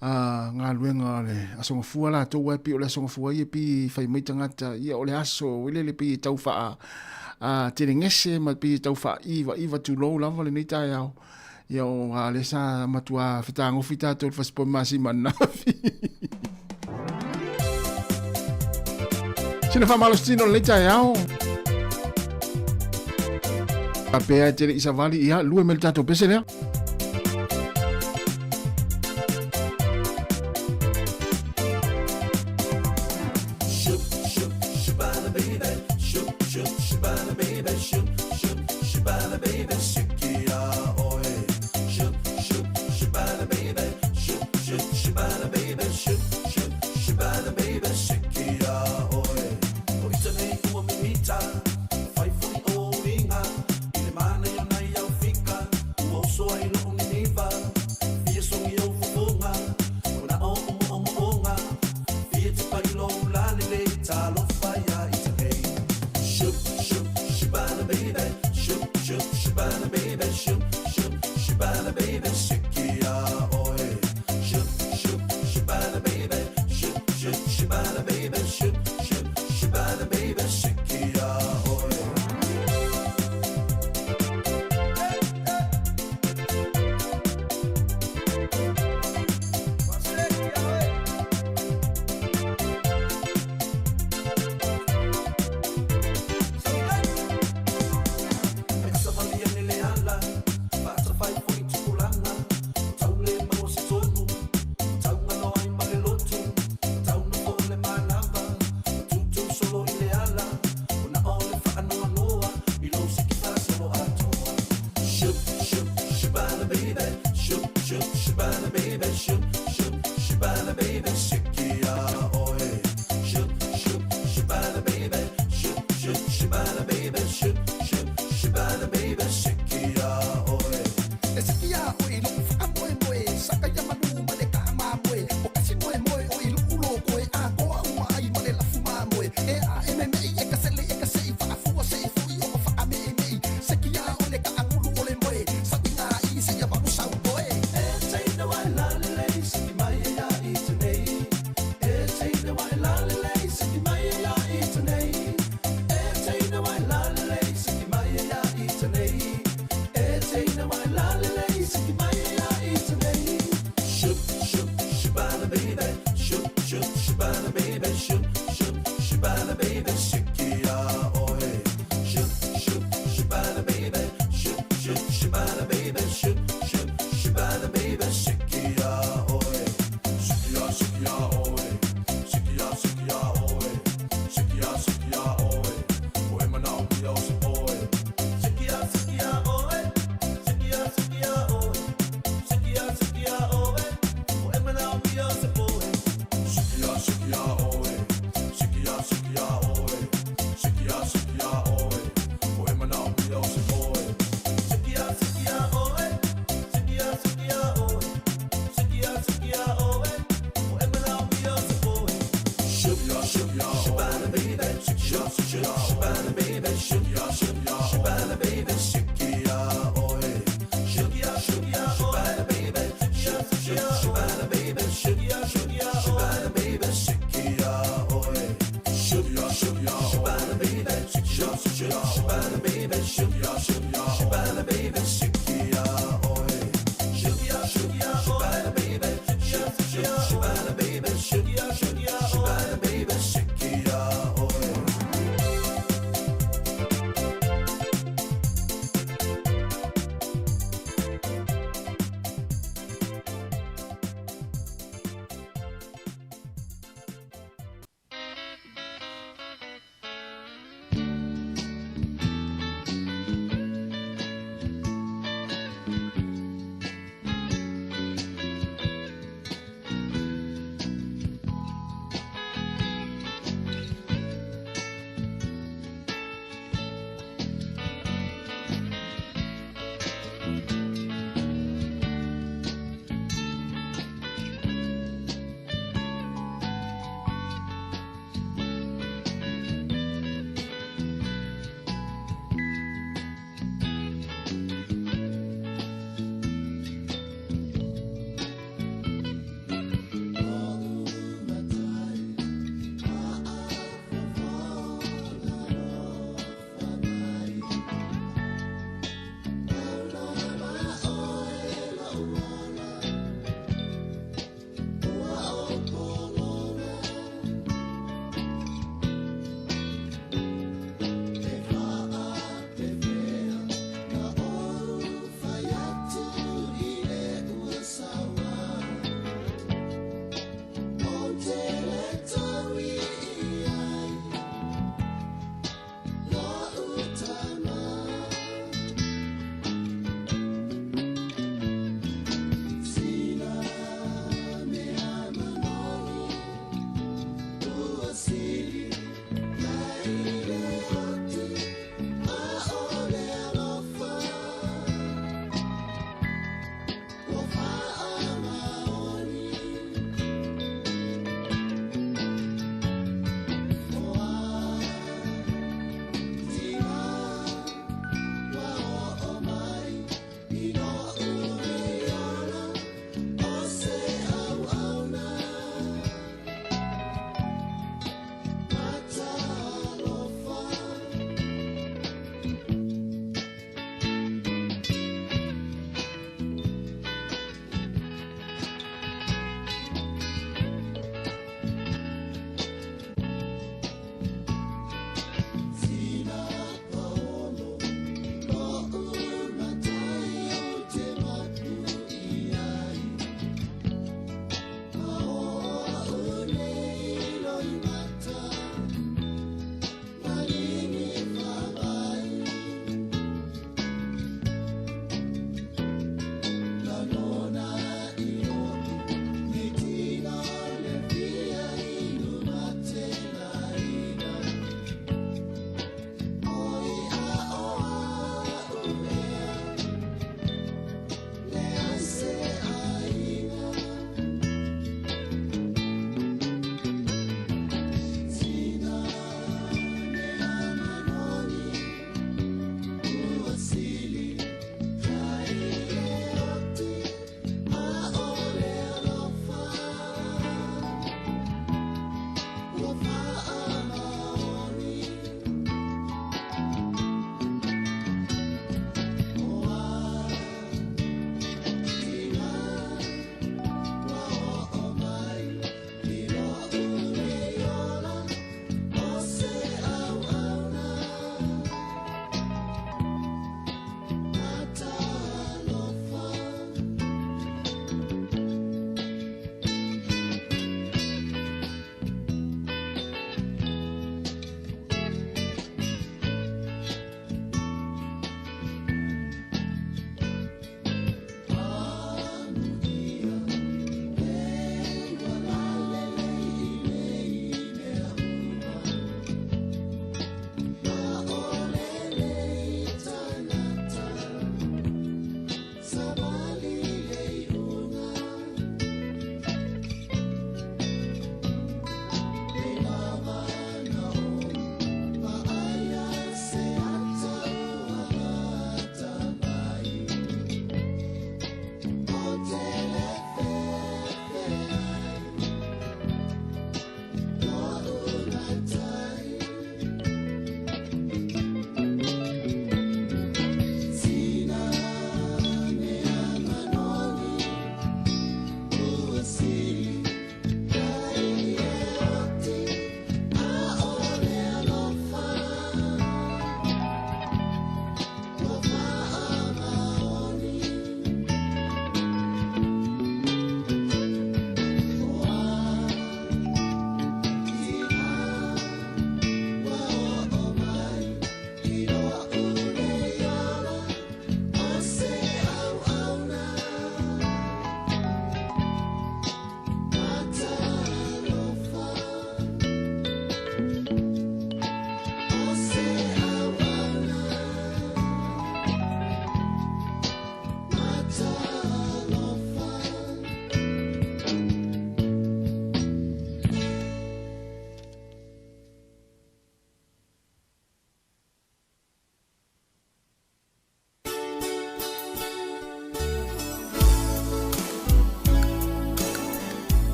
galuega o le Aso Gafua latou aua e pei o le Aso Gafua ia e pei e fai mai tagata ia o le aso foi lele pei e tau faa telegese ma pei e tau faaiva tulou lava lenei taeao ia o a lea sa matua fetagofi tatou i le fasipovi masima ananafi. Sina faamalositino lenei taeao. Faapea e te le i savali, ia, lue mai le tatou pese lea.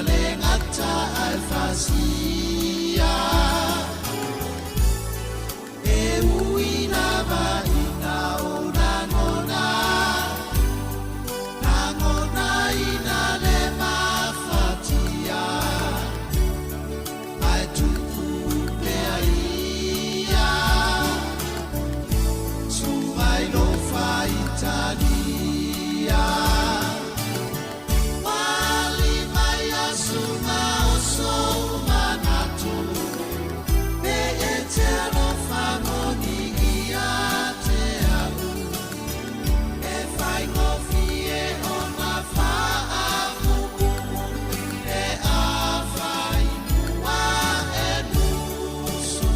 le gata ae fasia. E ui lava ina o lagona, lagonaina le mafatia, ae tupu pea ia, sumai lo faitalia. Pali mai a suga o sou manatu, pe e te alofa moni ia te au, e faigofie ona faamumu, pe afai ua e musu.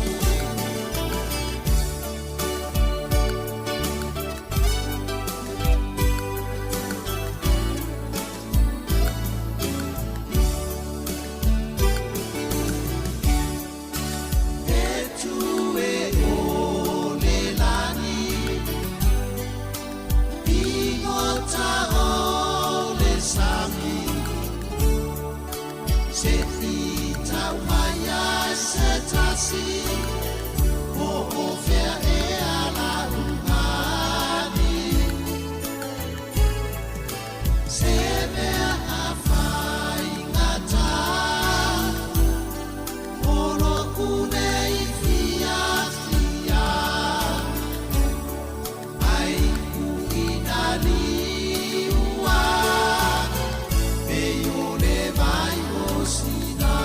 E tu e o le lani, pigota o le sami, se i tau mai ai se tasi, po o fea ea la uhani. Se mea a faigata, o lo'u nei fiafia, ai uina liua, pei o le vai o Sina.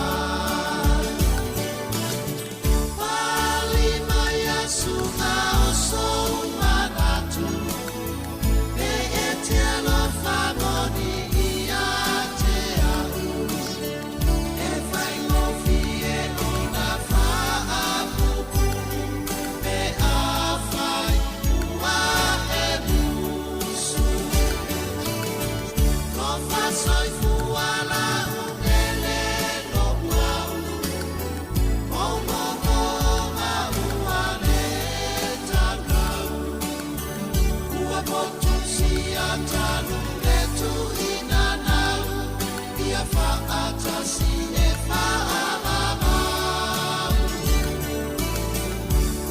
Pali mai a suga o sou manatu, pe e te alofa moni ia te au, e faigofie ona faapupu, pe afai ua e musu. Lofa soifua lautele lo'u au, o logoga ua le tagau. Ua motusia talu le tuuina nau, ia faatasi e faavavau.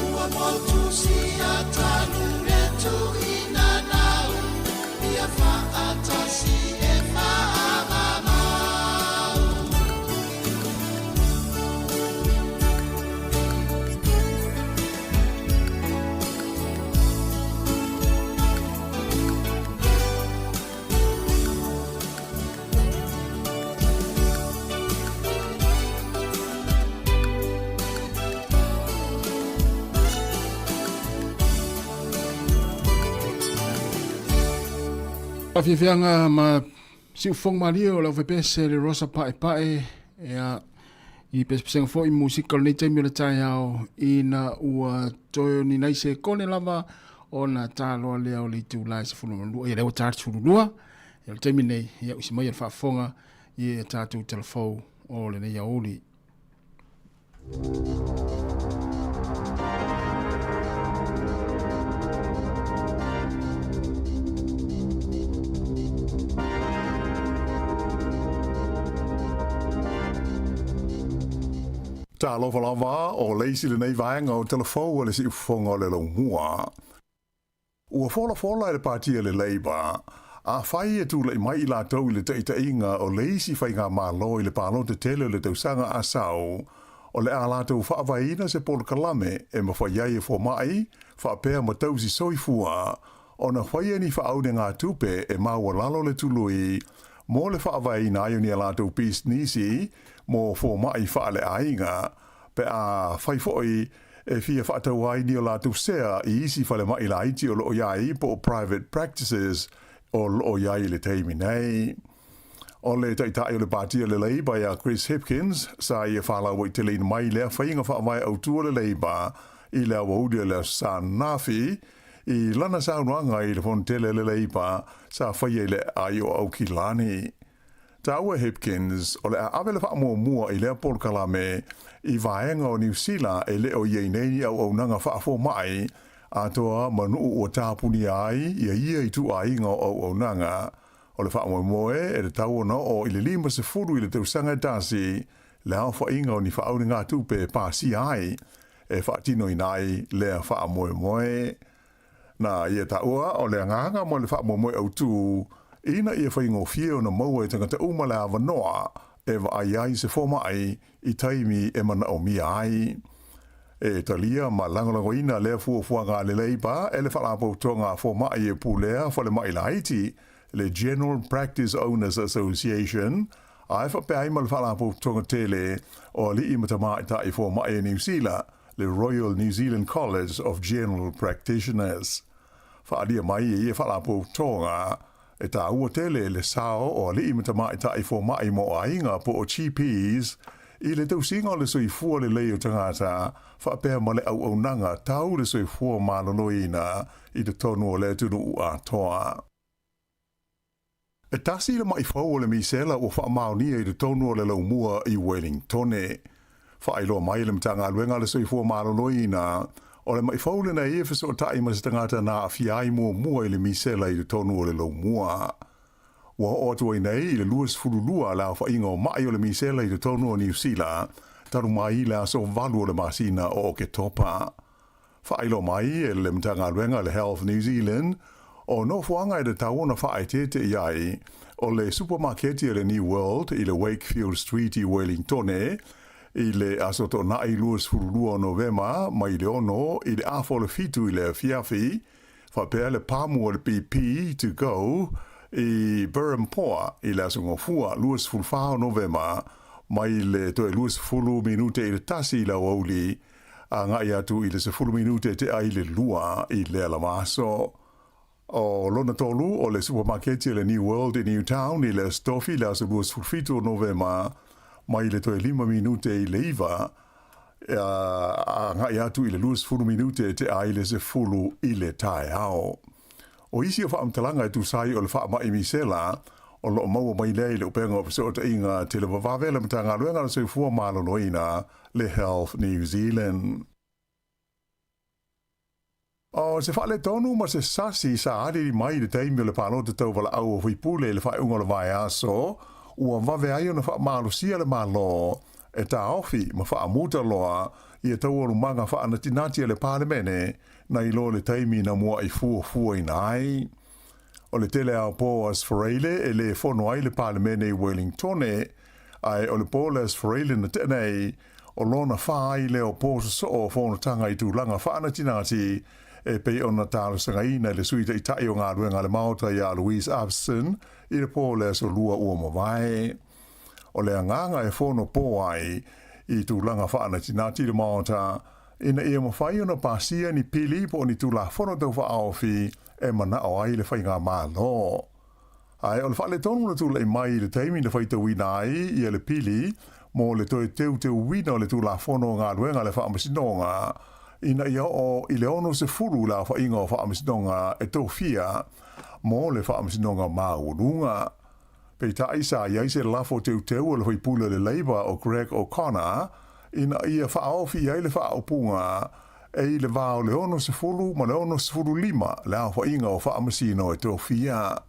Ua motusia talu le tuuina nau, ia faatasi e faavavau. Faafiafiaga ma siufofoga malie o le aufaipeese le Rosa Paepae ia i pesepesega foi musika o lenei taimi o le taeao ina ua toe ni nai sekone lava ona taloa lea o le itula e 12 ia lea ua ta le 12 ia o le taimi nei ia usi mai le faafofoga i a tatou talafou o lenei aoauli. Talofa lava, o le isi lenei vaega o Talafou a le Siufofoga o le Laumua. Ua folafola e le Pati a le Labour, afai e tulai mai i latou i le taitaiga o le isi faigamalo i le palota tele o le tausaga a sau, o le a latou faavaeina se polokalame e mafai ai e fomai faapea ma tausi soifua ona faia ni faaunegatupe e maualalo le tului mo le faavaeina ai o ni a latou pisinisi mo fomai faaleaiga pe a fai foi e fia faatau ai ni o latou sea i isi falemai laiti o lo o i ai po o private practices o lo o i ai i le taimi nei. O le Taitai o le Pati a le Labour ia Chris Hipkins, sa ia faalauaiteleina mai lea faiga faavae autu a le Labour i le aoauli o le Aso Sa ananafi, i lana saunoaga i le Fonotele a le Labour sa faia i le aai o Aukilani. Taua Hipkins, o le a ave le faamuamua i lea polokalame i vaega o Niu Sila e le o i ai nei ni auaunaga faafomai atoa ma nuu ua tapunia ai ia ia ituaiga o auaunaga. O le faamoemoe e tatau ona oo i le 50 i le tausaga e tasi le aofaiga o ni faaunegatupe e pasia ai e faatinoina ai lea faamoemoe. Na ia taua o le agaga mo le faamoemoe autu ina ia faigofie ona maua e tagata uma le avanoa e vaai ai se fomai i taimi e manaomia ai. E talia ma lagolagoina lea fuafuaga a le Labour e le Faalapotopotoga a Fomai e Pulea Falemai Laiti, le General Practice Owners Association, ae faapea ai ma le Faalapotopotoga tele o Alii ma Tamaitai Fomai a Niu Sila, le Royal New Zealand College of General Practitioners. Faaalia mai e ia faalapotopotoga, e tāua tele le sao o alii ma tamaitai fomai mo aiga po o GPs i le tausiga o le soifua lelei o tagata faapea ma le auaunaga tau le soifua maloloina i totonu o le atunuu atoa. E tasi le maʻi fou o le misela ua faamaonia i totonu o le laumua i Wellingtone. Faailoa mai e le Matagaluega a le Soifua Maloloina, o le maʻi fou lenei e fesootai ma se tagata na aafia ai muamua i le misela i totonu o le laumua. Ua oo atu ai nei i le 22 le aofaiga o maʻi o le misela i totonu o Niu Sila talu mai le aso 8 o le masina o Oketopa. Faailoa mai e le Matagaluega a le Health New Zealand, o nofoaga e tatau ona faaeteete i ai, o le supamaketi a le New World i le Wakefield Street i Wellingtone, i le Aso Toonai 22 o Novema mai le 6 i le afa o le 7 i le afiafi, faapea le pamu o le BP to go i Berhampore i le Aso Gafua 24 o Novema mai le toe 20 minute i le 1 i le aoauli agai atu i le 10 minute tea i le 2 i lea lava aso. O lona tolu o le supamaketi a le New World i Newtown i le Aso Tofi le aso 27 o Novema mai le toe 5 minute i le 9 agai atu i le 20 minute tea i le 10 i le taeao. O isi o faamatalaga e tusa ai o le faamai misela, o lo o maua mai lea i le upega o fesootaiga televavave a le Matagaluega o le Soifua Maloloina, le Health New Zealand. O se faaletonu ma se sasi sa aliali mai i le taimi o le palota tauvalaau o faipule i le faaiuga o le vaiaso, ua vave ai ona faamalosia le Malo e taofi ma faamuta loa ia taualumaga faanatinati a le Palemene nai lo le taimi na muaʻi fuafuaina ai. O le tele lava o po Aso Faraile e le fono ai le Palemene i Wellingtone, ae o le po le Aso Faraile na tea nei, o lona fā ai lea o po sosoo o fonotaga i tulaga faanatinati e pei ona talosagaina e le Sui Taitai o Galuega a le Maota ia Louise Upston i le po o le Aso Lua ua mavae. O le agaga e fono pō ai i tulaga faanatinati le Maota ina ia mafai ona pasia ni pili po o ni Tulafono Tau Faaofi e manao ai le Faigamalo. Ae o le faaletonu na tulai mai i le taimi na faitauina ai ia le pili mo le toe teuteuina o le Tulafono o Galuega a le Faamasinoga ina ia oo i le 60 le aofaiga o Faamasinoga e tofia mo le Faamasinoga Maualuga. Peitai sa i ai se lafo teuteu a le faipule o le Labour o Greg O'Connor ina ia faaofi ai le faaupuga e i le va o le 60 ma le 65 le aofaiga o faamasino e tofia.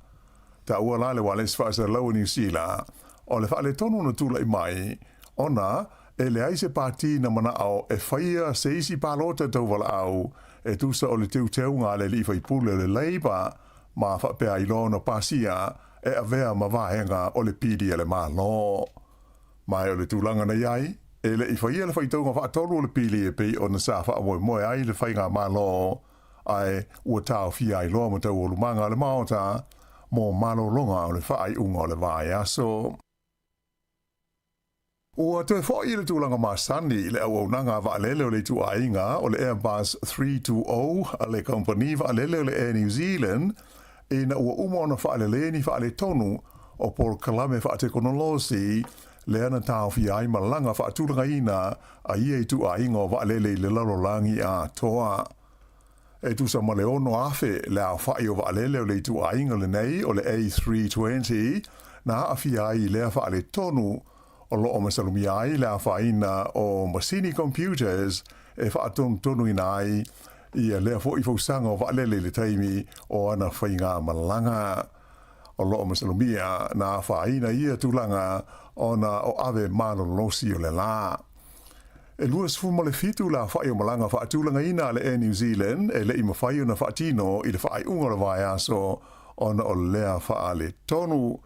Taua la le ualesi faasalalau o Niu Sila o le faaletonu na tulai mai ona e leai se pati na manao e faia se isi palota tauvalaau e tusa o le teuteuga a le alii faipule o le Labour ma faapea ai loa ona pasia e avea ma vaega o le pili a le Malo. Ma e o le tulaga na i ai, e le i faia le faitauga faatolu o le pili e pei ona sa faamoemoe ai le Faigamalo, ae ua taofia ai loa ma taualumaga a le Maota mo malologa o le faaiuga o le vaiaso. Ua toe foi i le tulaga masani le auaunaga a vaalele o le ituaiga o le Airbus 320 a le kamupani vaalele o le Air New Zealand ina ua uma ona faalelei ni faaletonu o polokalame faatekonolosi lea na taofia ai malaga faatulagaina a ia ituaiga o vaalele i le lalolagi atoa. E tusa ma le 6,000 le aofai o vaalele o le ituaiga lenei o le A320 na aafia ai i lea faaletonu o lo o masalomia ai le afaina o masini computers e faatonutonuina ai ia lea foi fausaga o vaalele i le taimi o ana faigamalaga. O lo o masalomia na afaina ia tulaga ona o ave malolosi o le lā. E 27 le aofa'i o malaga faatulagaina a le Air New Zealand e le i mafai ona faatino i le faaiuga o le vaiaso ona o lea faaletonu.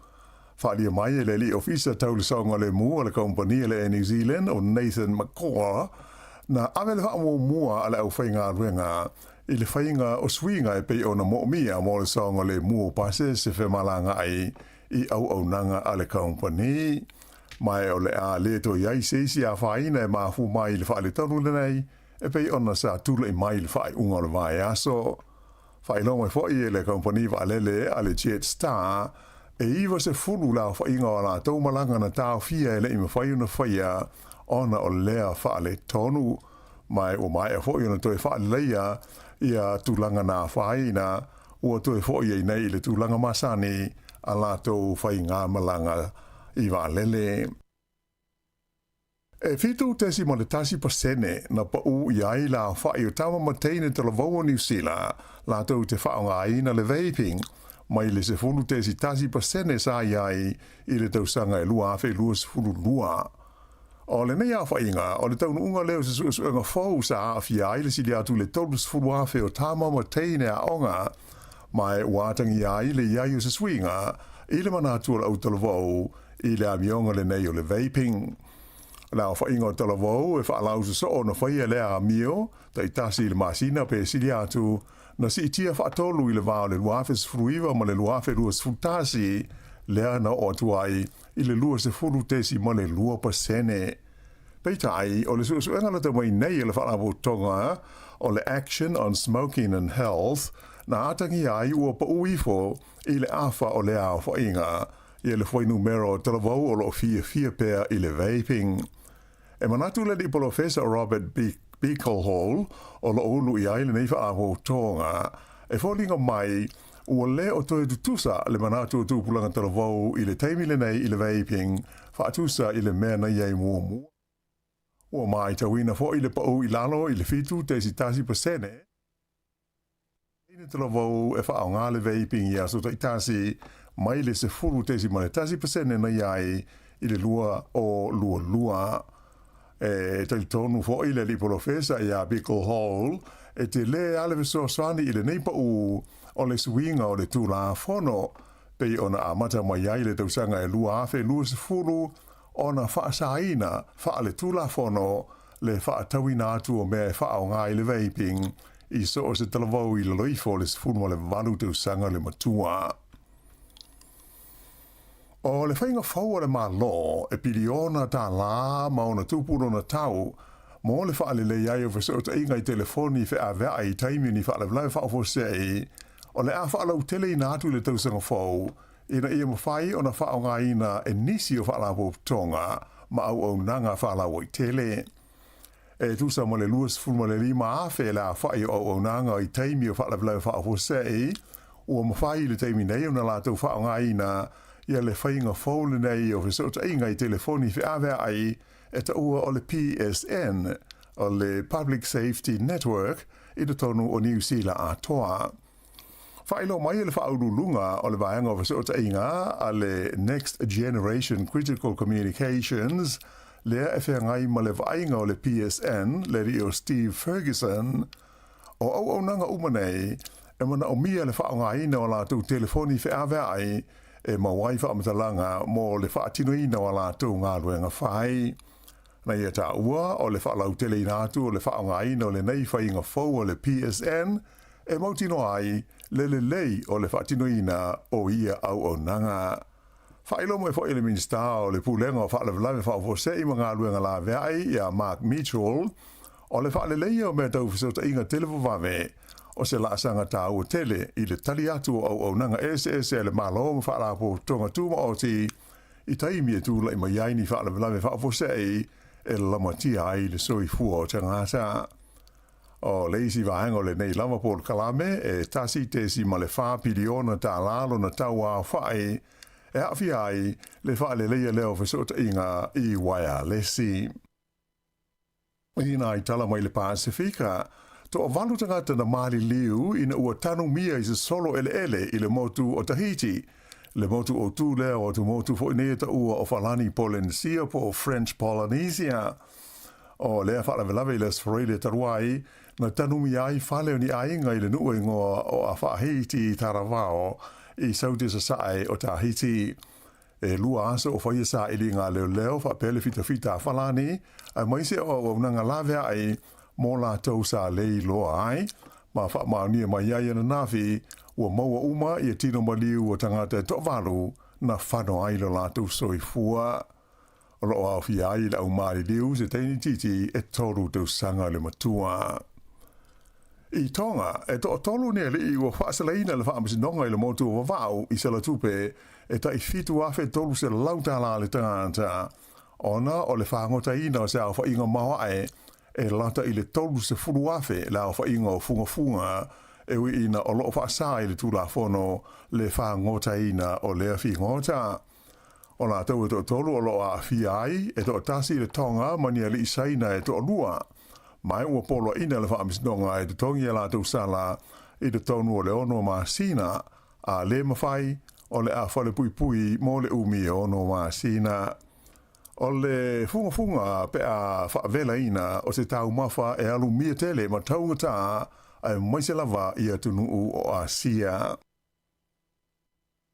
Faaalia mai e le alii ofisa tau le saogalemu a le kamupani a le Air New Zealand o Nathan McCaw na ave le faamuamua a le aufaigaluega i le faiga o suiga e pei ona moomia mo le saogalemu o pasese femalagaai i auaunaga a le kamupani. Ma e o le a le toe i ai se isi afaina e mafua mai i le faaletonu lenei e pei ona sa tula'i mai i le faaiuga o le vaiaso. Faailoa mai foi e le kamupani vaalele a le Jetstar e 90 le aofaiga o a latou malaga na taofia e le i mafai ona faia ona o lea faaletonu. Ma e ua maea foi ona toe faaleleia ia tulaga na afaina ua toe foi ai nei i le tulaga masani a latou faigamalaga i vaalele. E 7.1% na paʻū i ai le aofaʻi o tama ma teine talavou o Niu Sila latou te faaaogaina le vaping, mai le 10.1% sa i ai i le tausaga e 2022. O lenei aofaʻiga, o le taunuuga lea o se suesuega fou sa aafia ai le sili atu i le 30,000 o tama ma teine aoga, ma e ua atagia ai le i ai o se suiga i le manatu o le autalavou i le amioga lenei o le vaping. O le aofaiga o talavou e faalausu soo ona faia lea amio, taitasi i le masina pe sili atu, na siitia faatolu i le va o le 2019 ma le 2021, lea na oo atu ai i le 20.2%. Peitai, o le suesuega lata mai nei a le Faalapotopotoga o le Action on Smoking and Health, na atagia ai ua paʻū ifo i le afa o lea aofaiga ia le fuainumera o talavou o lo o fiafia pea i le vaping. E manatu le alii polofesa o Robert Beaglehole o lo o ulu i ai lenei faalapotopotoga, e foliga mai ua le o toe tutusa le manatu o tupulaga talavou i le taimi lenei i le vaping faatusa i le mea na i ai muamua. Ua matauina foi le paʻū i lalo i le 7.1%. Teine talavou e faaaoga le vaping i aso taitasi mai le 10.1% na i ai i le 2022. E talitonu foi le alii polofesa ia Beaglehole e tele lava le fesoasoani i lenei paʻū o le suiga o le Tulafono pei ona amata mai ai le tausaga e 2020 ona faasaina faaletulafono le faatauina atu o mea e faaaoga i le vaping i so o se talavou i lalo ifo o le 18 tausaga le matua. O le faiga fou a le Malo e piliona tālā ma ona tupu lona tau mo le faalelei ai o fesootaiga i telefoni feaveai i taimi o ni faalavelave faaofose'i, o le a faalauteleina atu i le tausaga fou ina ia mafai ona faaaogaina e nisi o faalapotopotoga ma auaunaga faalauaitele. E tusa ma le 25,000 le aofaʻi o auaunaga i taimi o faalavelave faaofoseʻi, ua mafai i le taimi nei ona latou faaaogaina ia le faiga fou lenei o fesootaiga i telefoni feaveai e taua o le PSN, o le Public Safety Network, i totonu o Niu Sila atoa. Faailoa mai e le Faauluuluga o le Vaega o Fesootaiga a le Next Generation Critical Communications, lea e feagai ma le vaaiga o le PSN, le alii o Steve Ferguson, o auaunaga uma nei e manaomia le faaaogaina o a latou telefoni feaveai e maua ai faamatalaga mo le faatinoina o a latou galuega fai. Na ia taua o le faalauteleina atu o le faaaogaina o lenei faiga fou a le PSN e mautinoa ai le lelei o le faatinoina o ia auaunaga. Faailoa mai foi e le Minisita o le Pulega o Faalavelave Faaofose'i ma Galuega Laveai ia Mark Mitchell, o le faaleleia o mea tau fesootaiga televavave o se laasaga taua tele i le tali atu o auaunaga eseese a le Malo ma Faalapotopotoga Tumaoti i taimi e tulaʻi mai ai ni faalavelave faaofoseʻi e lamatia ai le soifua o tagata. O le isi vaega o lenei lava polokalame e $1.4 piliona lona tau aofaʻi e aafia ai le faaleleia lea o fesootaiga i uaealesi. I nai tala mai le Pasefika, toavalu tagata na maliliu ina ua tanumia i se solo eleele i le motu o Tahiti. Le motu autū lea o atumotu foi nei e taua o Falani Polenesia po o French Polynesia. O lea faalavelave i le Aso Faraile talu ai, na tanumia ai fale o ni aiga i le nuu e igoa o Afaahiti i Taravao i Saute Sasae o Tahiti. E lua aso o faia sailiga a leoleo faapea le fitafita a Falani, aemaise o auaunaga laveai mo latou sa le iloa ai, ma faamaonia mai ai ananafi ua maua uma ia tino maliu o tagata e toavalu na fano ai lo latou soifua. O lo o aofia ai le aumaliliu se teine itiiti e 3 tausaga le matua. I Tonga, e toatolu ni alii ua faasalaina le faamasinoga i le motu o Vava'u i Salatupe e tai $7,300 tala le tagata, ona o le fagotaina o se aofaiga maoae e lata i le 30,000 le aofaiga o fugafuga e ui ina o lo o faasa i le Tulafono le fagotaina o lea figota. O latou e toatolu o lo o aafia ai, e toatasi le Tonga ma ni alii Saina e toalua. Ma ua poloaiina le faamasinoga e totogi a latou sala i totonu o le 6 masina, a le mafai, o le a falepuipui mo le umi e 6 masina. O le fugafuga pe a faavelaina o se taumafa e alumia tele ma taugata aemaise lava i atunuu o Asia.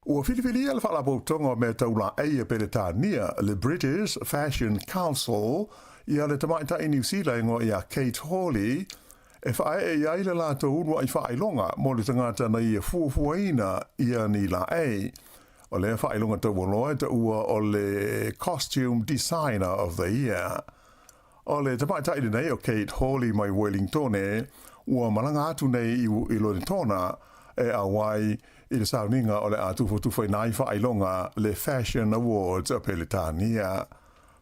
Ua filifilia le Faalapotopotoga o Mea Tau Laei a Peretania, le British Fashion Council, ia le tamaitai Niu Sila e igoa ia Kate Hawley, e faaee i ai le latou uluai faailoga mo le tagata na ia fuafuaina ia ni laei. O lea faailoga taualoa e taua o le Costume Designer of the Year. O le tamaitai lenei o Kate Hawley mai Wellingtone, ua malaga atu nei i Lonetona e auai i le sauniga o le a tufatufaina ai faailoga le Fashion Awards a Peretania.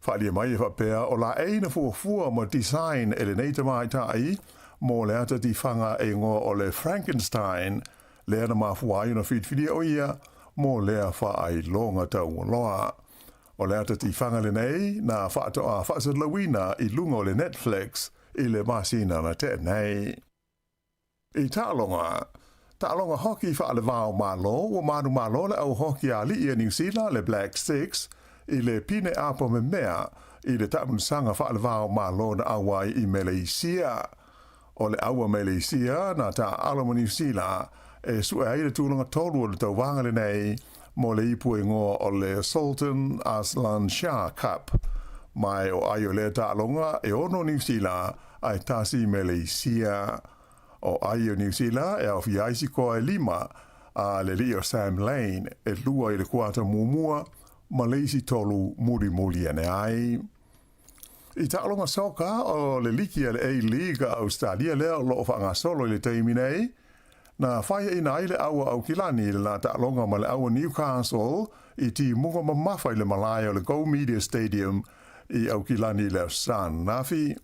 Faaalia mai e faapea o laei na fuafua ma design e lenei tamaitai mo le ata tifaga e igoa o le Frankenstein, lea na mafua ai ona filifilia o ia mo lea faailoga taualoa. O le ata tifaga lenei na faatoa faasalalauina i luga o le Netflix i le masina na tea nei. I taaloga, taaloga hoki faalevao Malo, ua manumalo le au hoki a alii a Niu Sila, le Black Sticks, i le pine apo memea i le taamilosaga faalevao Malo na auai i Meleisia. O le au a Meleisia na taaalo ma Niu Sila e sue ai le tulaga tolu o le tauvaga lenei mo le ipu e igoa o le Sultan Azlan Shah Cup. Ma o ai o lea taaloga e 6 Niu Sila ae 1 Meleisia. O ai o Niu Sila e aofia ai sikoa e 5 a le alii o Sam Lane e 2 i le kuata muamua ma le isi 3 mulimuli ane ai. I taaloga soka o le liki a le A-League a Ausetalia lea o lo o faagasolo i le taimi nei, na faiaina ai le au a Aukilani i le la taaloga ma le au a Newcastle i timuga mamafa i le malae o le Go Media Stadium i Aukilani i le Aso Sa ananafi.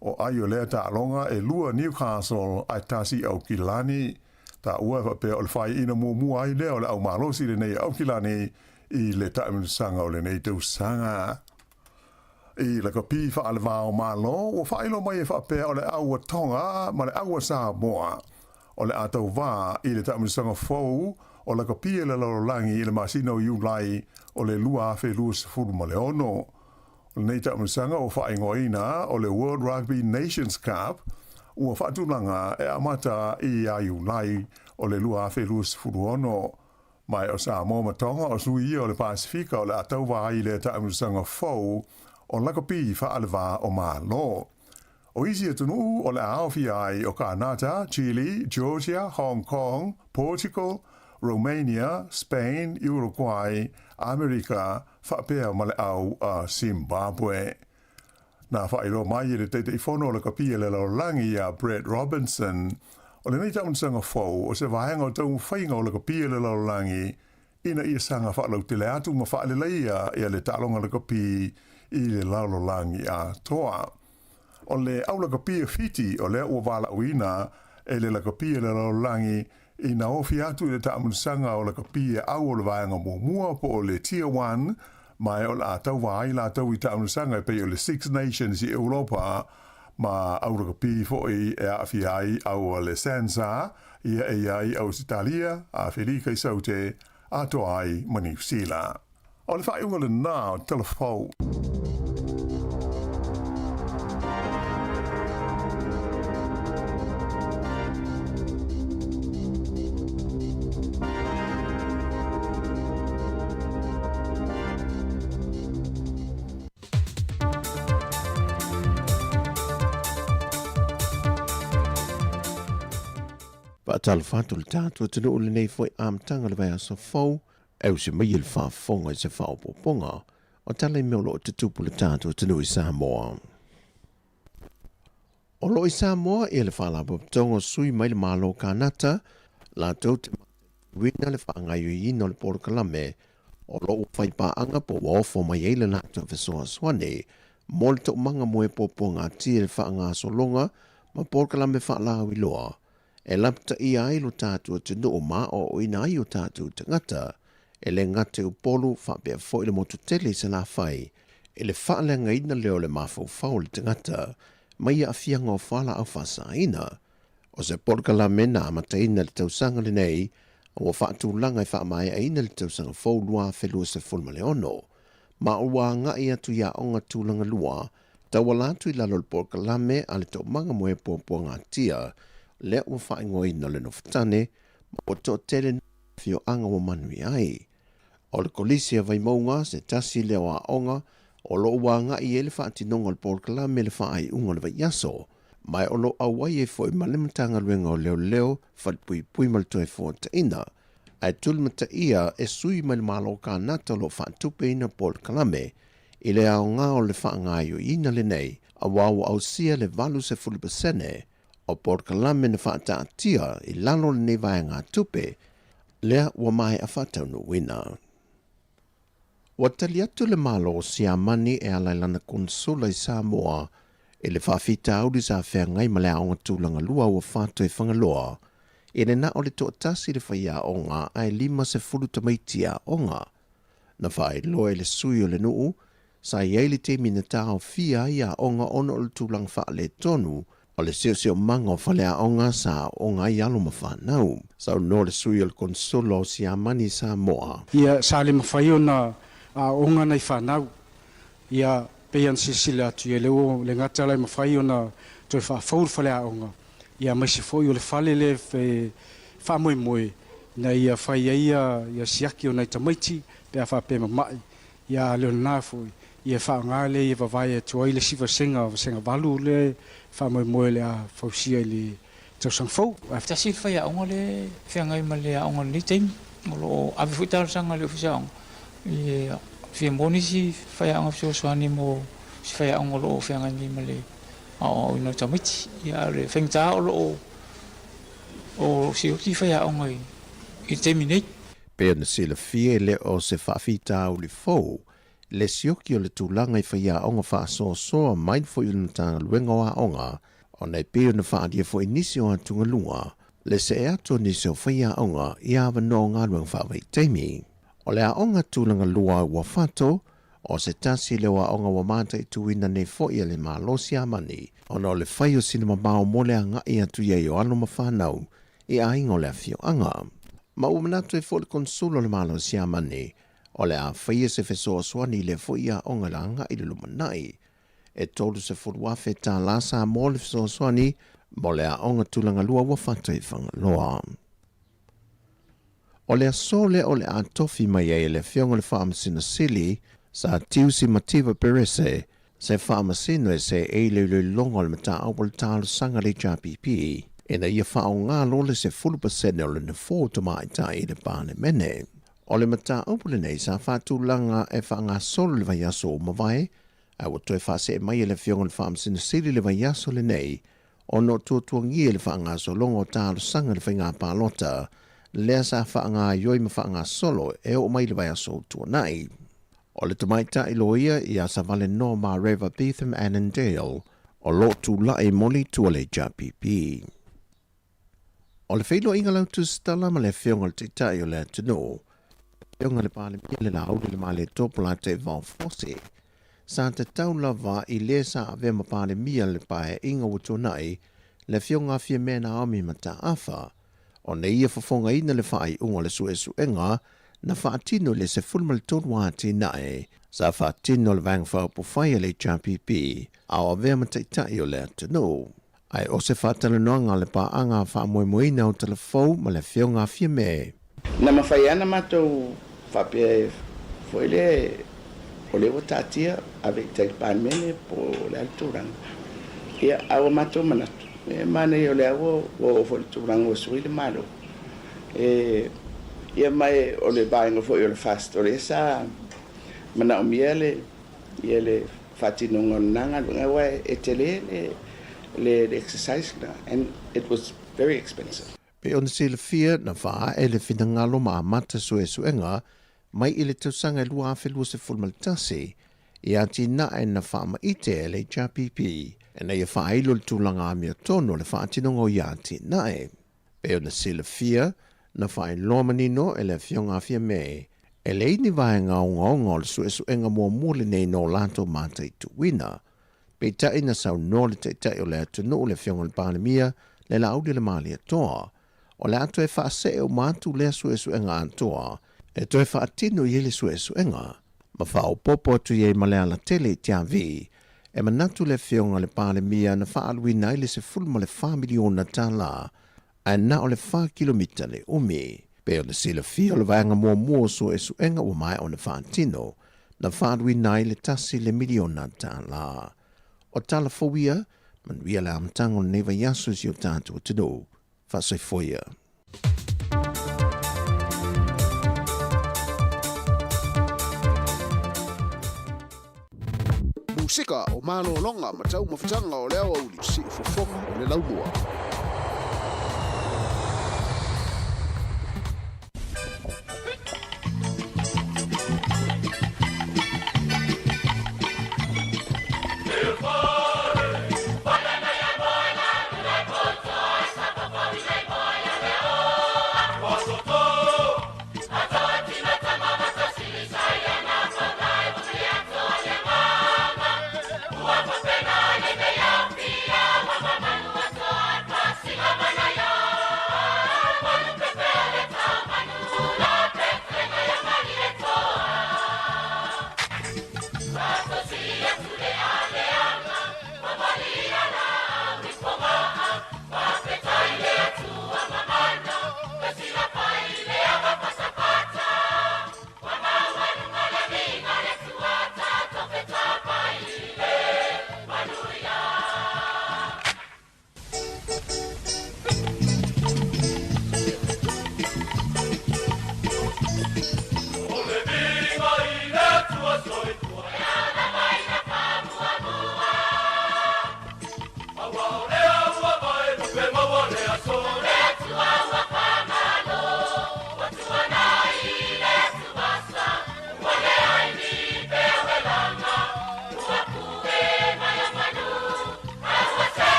O ai o lea taaloga e 2 Newcastle ae 1 Aukilani. Taua e faapea o le faiaina muamua ai lea o le au malosi lenei a Aukilani i le taamilosaga o lenei tausaga. I lakapi faalevao Malo, ua faailoa mai e faapea o le au a Tonga ma le au a Samoa o le a tauvā i le taamilosaga fou o lakapi e le lalolagi i le masina o Iulai o le 2026. O lenei taamilosaga ua faaigoaina o le World Rugby Nations Cup ua faatulaga e amata ia Iulai o le 2026. Ma o Samoa ma Tonga o sui ia o le Pasifika o le a tauvā ai i lea taamilosaga fou o lakapi faalevā o Malo. O isi atunuu o le a aofia ai o Kanata, Chile, Georgia, Hong Kong, Portugal, Romania, Spain, Uruguay, Amerika, faapea ma le au a Zimbabwe. Na faailoa mai e le Taitaifono o lakapi a le lalolagi ia Brett Robinson, o lenei taamilosaga fou o se vaega o taumafaiga o lakapi a le lalolagi ina ia saga faalautele atu ma faaleleia ia le taaloga lakapi i le lalolagi atoa. O le au lakapi a Fiti o lea ua valaauina e le lakapi a le lalolagi ina ofi atu i le taamilosaga o lakapi e au o le vaega muamua po o le Tier 1, ma e o le a tauvā ai latou i taamilosaga e pei o le Six Nations i Europa ma au lakapi foi e aafia ai au a le SANZAR, ia e i ai Ausetalia, Afelika i Saute, atoa ai ma Niu Sila. O le faaiuga lena o Tala Fou. Faatalofa atu le tatou atunuu lenei foi amataga o le vaiaso fou, e usi mai i le faafofoga i se faaopoopoga o tala i mea o lo o tutupu le tatou atunuu i Samoa. O lo o i Samoa ia le Faalapotopotoga o Sui mai le Malo o Kanata, latou te mataituina le faagaoioiina o le polokalame o lo o ua fai paaga po ua ofo mai ai le latou fesoasoani mo le toomaga moepuapuagatia i le faagasologa ma polokalame faalauiloa e lapataia ai lo tatou atunuu ma aoaoina ai o tatou tagata e le gata i Upolu faapea foi le motu tele i Salafai i le faaleagaina lea o le mafaufau o le tagata mai aafiaga o fualaau faasaina. O se polokalame na amataina i le tausaga lenei a ua faatulaga e faamaeaina i le tausaga fou 2026 ma ua agai atu i aoga tulaga lua tauala atu i lalo o le polokalame a le Toomaga Moepuapuagatia lea ua faaigoaina o le Nofotane ma ua toatele nuu ma afioaga ua manuia ai. O le Kolisi a Vaimauga se tasi lea o aoga o lo o ua agai i ai le faatinoga o le polokalame i le faaiuga o le vaiaso, ma o lo o auai ai foi ma le Matagaluega o Leoleo, Falepuipui ma le Toefuataiga, ae tulimataia e sui mai le Malo o Kanata o lo o faatupeina polokalame i le aoga o le faagaoioiina lenei, aua ua ausia le 80% o polokalame na faataatia i lalo o lenei vaegatupe lea ua maea faataunuuina. Ua tali atu le Malo o Siamani e ala i lana Konesula i Samoa i le faafitauli sa feagai ma le aoga tulaga lua ua fato i Fagaloa i le na o le toatasi le faiaoga ae 50 tamaiti aoga. Na faailoa e le sui o le nuu sa i ai le taimi na taofia ai aoga ona o le tulaga faaletonu o le siosiomaga o faleaoga sa aooga ai alo ma fanau. Saunoa le sui o le Konesula o Siamani i Samoa. Ia, sa le mafai ona aooga nai fanau. Ia, pei ona silasila atu, ia lea ua le gata la e mafai ona toe faafou le faleaoga, ia aemaise foi o le fale lea e faamoemoe ina ia fai ai ia siaki o nai tamaiti pe a faapea e mama'i. Ia a le o lena foi, ia faaaoga lea ia vavae atu ai le isi vasega, vasega 8 lea e faamoemoe o le a fausia i le tausaga fou. Tasi le faiaoga lea e feagai ma le aoga i lenei taimi. O lo o ave foi talosaga i le Ofisa Aoga e fia maua nisi faiaoga fesoasoani mo si faiaoga o lo o feagai nei ma le aoaoina o tamaiti. Ia a o le faigata o lo o sioti faiaoga i le taimi nei. Pei ona silafia e le o se faafitauli fou le sioki o le tulaga i faiaoga faasoasoa mai foi o le Matagaluega o Aoga ona e pei ona faaalia foi nisi o atugaluga le see atu o nisi o faiaoga i avanoa o galuega faavaitaimi. O le aoga tulaga lua ua fato, o se tasi lea o aoga ua mataituina nei foi e le Malo Siamani ona o le fai o sina mamao mo le agai atu i ai o alo ma fanau i aiga o le afioaga. Ma ua manatu ai foi le Konsula o le Malo o Siamani, o le a faia se fesoasoani i lea foi aoga i le agai i le lumanai. E $30,000 tālā Samoa le fesoasoani mo le aoga tulaga lua ua fata i Fagaloa. O le aso lea o le a tofi mai ai e le Afioga i le Faamasino Sili, Sir Tiusi Mativa Perese, se faamasino e seei le iloiloga o le mataupu o le talosaga a le HRPP ina ia faaaoga loa le 10% o le nofoa tamaitai i le Palemene. O le mataupu lenei sa faatulaga e faagasolo i le vaiaso ua mavae, ae ua toe faasee mai e le Afioga i le Faamasino Sili le vaiaso lenei ona o tuatuagia i le faagasologa o talosaga i le faiga palota lea sa faagaoioi ma faagasolo e oo mai i le vaiaso ua tuanai. O le tamaitai loia ia Savalenoa Mareva Beetham Annandale o lo o tulai mo le itu a le HRPP. O le feiloaiga lautusitala ma le Afioga i le Taitai o le atunuu, le Afioga i le Palemia le Laauli le Malietoa Polataivao Fosi, sa tatau lava i le sa avea ma Palemia le Paeaiga ua tuanai, le Afioga a Fiamē Naomi Mataafa, ona ia fofogaina le faaiuga o le suesuega na faatino i le 13 atinae sa faatino e le Vaega Faaupufai a le HRPP a o avea ma Taitai o le atunuu. Ae o se faatalanoaga a le paaga faamoemoeina o Talafou ma le Afioga a Fiame. Na mafai lava ona matou faapea foi lea o lea ua taatia ave i tai Palemene po o le a le tulaga. Ia, a ua matou manatu, e manaia o lea ua oo foi i le tulaga ua sui le Malo. E, ia ma e o le vaega foi o le FAST, o lea sa manaomia le, ia le faatinoga o lena galuega, aua e tele le, le, le exercise lena, and it was very expensive. Pei ona silafia, na faaee le finagalo ma amata suesuega mai i le tausaga e 2021 i atinae na faamaite e le HRPP ina ia faailo le tulaga amiotonu o le faatinoga o ia atinae. Pei ona silafia, na faailoa manino e le Afioga a Fiame, e leai ni vaega ogaoga o le suesuega muamua lenei no latou mataituina. Peitai na saunoa le Taitai o le atunuu le Afioga i le Palemia, le Laauli le Malietoa, o le a toe faasee uma atu lea suesuega atoa e toe faatino i ai le suesuega, ma faaopoopo atu i ai ma le alatele i Tiavi, e manatu le Afioga i le Palemia na faaaluina ai le $14 miliona tala, ae na o le fa kilomita le umi. Pei ona silafia o le vaega muamua o suesuega ua maea ona faatino, na faaaluina ai le tasi le miliona tala. O tala fou ia, manuia le amataga o lenei vaiaso i si o tatou atunuu. Faasoifua ia. Musika o malologa ma taumafataga o le aoauli siufofoga o le laumua.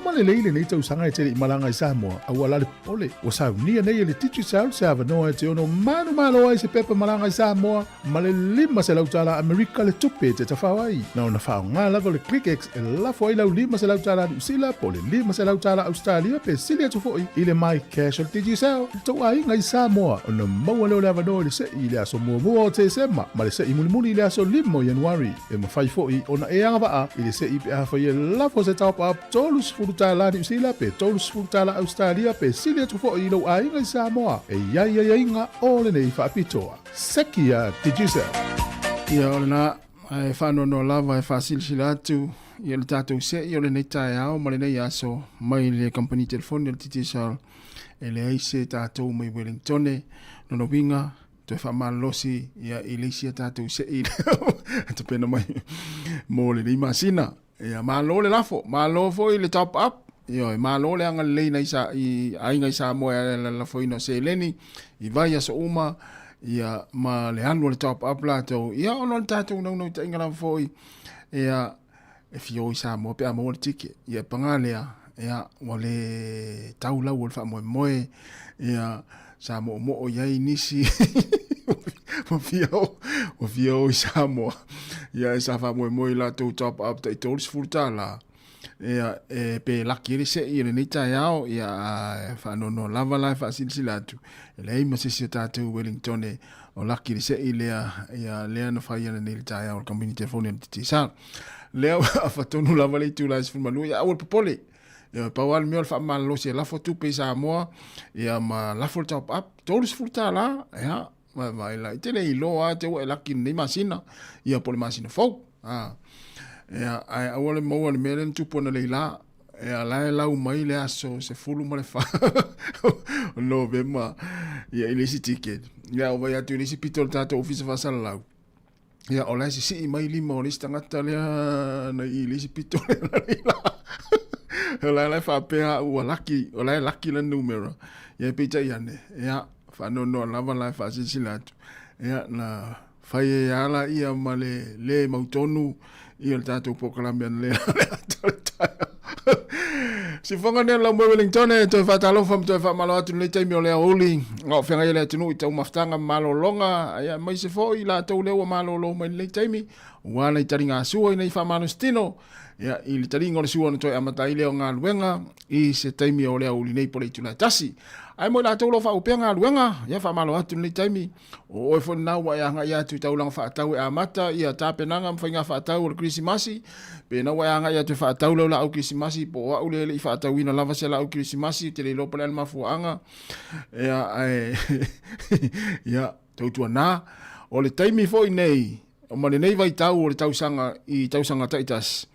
uma lelei lenei tausaga e te le i malaga i Samoa, aua la le popole. Ua saunia nei e le Digicel se avanoa e te ono manumalo ai se pepa malaga i Samoa ma le $500 tala Amerika le tupe e te tafao ai. Na ona faaaoga lava le ClickX e lafo ai lau $500 tala Niu Sila po o le $500 tala Ausetalia pe sili atu foi i le MyCash o le Digicel i le tou aiga i Samoa ona maua lea o le avanoa i le se'i i le aso muamua o Tesema ma le se'i mulimuli i le aso 5 o Ianuari. E mafai foi ona e agavaa i le se'i pe afai e lafo se top-up $30 Niu Sila pe $30 Ausetalia pe sili atu foi i lou aiga i Samoa. E i ai aiaiga o lenei faapitoa. Seki a Digicel. Ia, o lena, ae faanoanoa lava e faasilasila atu ia le tatou se'i o lenei taeao ma lenei aso mai le kamupani telefoni o le Digicel e leai se tatou mai Wellingtone. Lona uiga, toe faamalolosi ia i le isi a tatou se'i tapena mai mo lenei masina. Ia, malo le lafo, malo foi le top up. Ioe, malo le agalelei nai sa, i aiga i Samoa e ala i le lafoina o seleni i vaiaso uma, ia, ma le alu o le top up latou. Ia, ona o le tatou naunautaiga lava foi, ia, e fia o i Samoa pe a maua le ticket. Ia, e paga lea, ia, ua le tau lau o le faamoemoe, ia, sa moomoo i ai nisi ua fia o, ua fia o i Samoa. Ia, e sa faamoemoe i latou top up tai $30. Ia, e pe laki ai le se'i i lenei taeao, ia, a faanoanoa lava la e faasilasila atu, e leai ma se isi o tatou Wellingtone o laki le se'i lea, ia, lea na fai ananei i le taeao o le kamupani telefoni o le Digicel. Lea ua afa tonu lava le itula e 12, ia aua le popole. Ia, pau lava le mea o le faamalolosi e lafo tupe i Samoa, ia ma lafo le top up, $30, ia, vaevae la. I te le iloa lava te ua e laki i lenei masina, ia po o le masina fou. A, ia, ae aua le maua le mea lea na tupu analeila, ia, la e lau mai le aso 14 o Novema, ia, i le isi ticket. Ia, o vai atu i le isi pito o le tatou ofisa faasalalau, Ia, o la e sisii mai lima o le isi tagata lea na i le isi pito lea na leila. O la e faapea ua laki, o la e laki lana numera. Ia, peitai ane, ia, faanoanoa lava la e faasilasila atu. Ia, na fai ai lava laia ma le le mautonu ia le tatou polokalame analeila le ata o le taeao. Sifoga nei o le Laumua Wellington e toe faatalofa ma toe faamalo atu i lenei taimi o le aoauli a o feagai ai le atunuu i taumafataga ma malologa, aemaise foi i latou lea ua malolo mai i lenei taimi, ua ala i taligasua ina i faamalositino, ia, i le taliga o le sua ona toe amata ai lea o galuega i se taimi o le aoauli nei po o le itula e tasi. Ae mo i latou o lo o faaupea galuega, ia faamalo atu i lenei taimi. O oe foi lena ua e agai atu i taulaga faatau e amata ia tapenaga ma faiga faatau o le Kerisimasi, pena ua e agai atu e faatau lau laau Kerisimasi, po o au lea e le i faatauina lava se laau Kerisimasi, ou te le iloa po o le a le mafuaaga. Ia, ae, ia, tautuana. O le taimi foi nei, ma lenei vaitau o le tausaga i tausaga taitasi,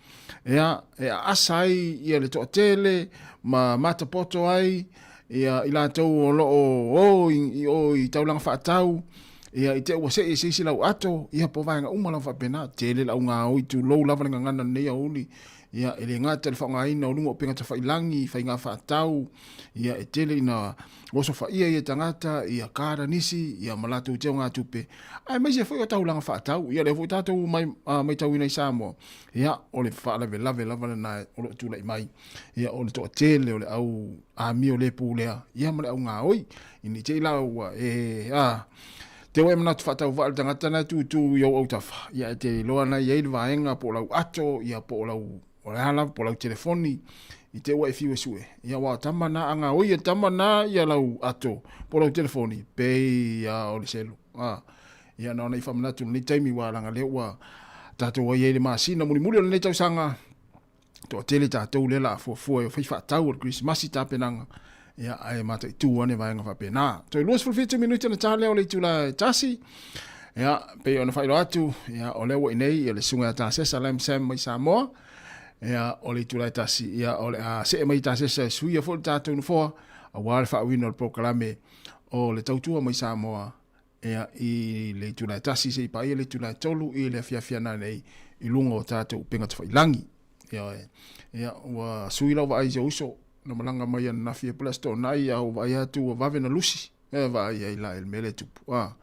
ia, e aasa ai ia le toatele ma matapoto ai ia i latou o lo o o i o i taulaga faatau, ia i te ua see i se isi lau ato, ia po o vaega uma lava faapena. Tele le augaoi, tulou lava le gagana i lenei aoauli, ia e le gata i le faaaogaina o luga o upega tafailangi, faiga faatau, ia e tele ina osofaia ia tagata, ia kara nisi, ia ma latou teugatupe, aemaise foi o taulaga faatau. Ia lea foi tatou mai, matauina i Samoa, ia o le faalavelave lava lena o lo o tulai mai. Ia o le toatele o le au amio le pulea, ia ma le au gaoi. Ina i te i la ua e, a, te ua e manatu faatauvaa i le tagata na e tutu i ou autafa, ia e te iloa na i ai le vaega po o lau ato, ia po o lau, o le a lava, po o lau telefoni, i te ua e fiu e sue. Ia aua o tama na, a gaoi e tama na ia lau ato, po o lau telefoni, pei a o le selu. A, ia na ona i faamanatu i lenei taimi, ua leaga lea ua tatou ai ai le masina mulimuli o lenei tausaga, toatele tatou lea la fuafua e fai faatau o le Kerisimasi tapenaga, ia, ae mataitu ane vaega faapena. Toe 27 minute ona ta lea o le itula e tasi, ia, pei ona faailoa atu, ia, o lea ua i nei ia le susuga ia Tasesa Lam Sam mai Samoa, ia, o le itula e tasi, ia, o le a see mai Tasesa e suia foi le tatou nofoa, aua le faauiina o le polokalame o le tautua mai Samoa, Ia, i le itula e tasi seia paia le itula e tolu i le afiafi ana nei i luga o tatou upega tafailangi. Ioe. Ia, ua sui lau vaai i si ou uso, na malaga mai ananafi e pule Aso Toonai, a ua vaai atu ua vave na lusi. E vaai ai la i le mea lea e tupu. A,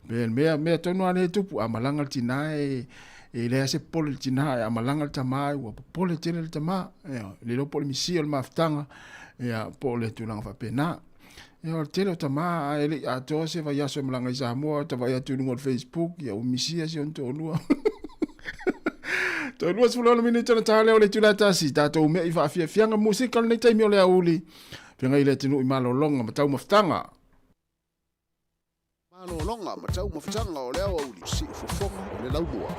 pe le mea, mea tonu lava lea e tupu, a malaga le tina e, E leai se popole i le tinā, ae a malaga le tamā, ua popole tele le tamā, ioe, le iloa po o le misia o le mafutaga, ia, po o le tulaga faapena. Ia, o le tele o tamā, ae le i atoa se vaiaso e malaga i Samoa, ota vaai atu i luga o le Facebook, ia ua misia si ona toalua. Toe 26 minute ona ta lea o le itula e tasi, tatou me'i faafiafiaga musika lenei taimi o le aoauli, feagai le atunuu i malologa ma taumafataga. Malologa ma taumafataga o le aoauli, siufofoga o le laumua.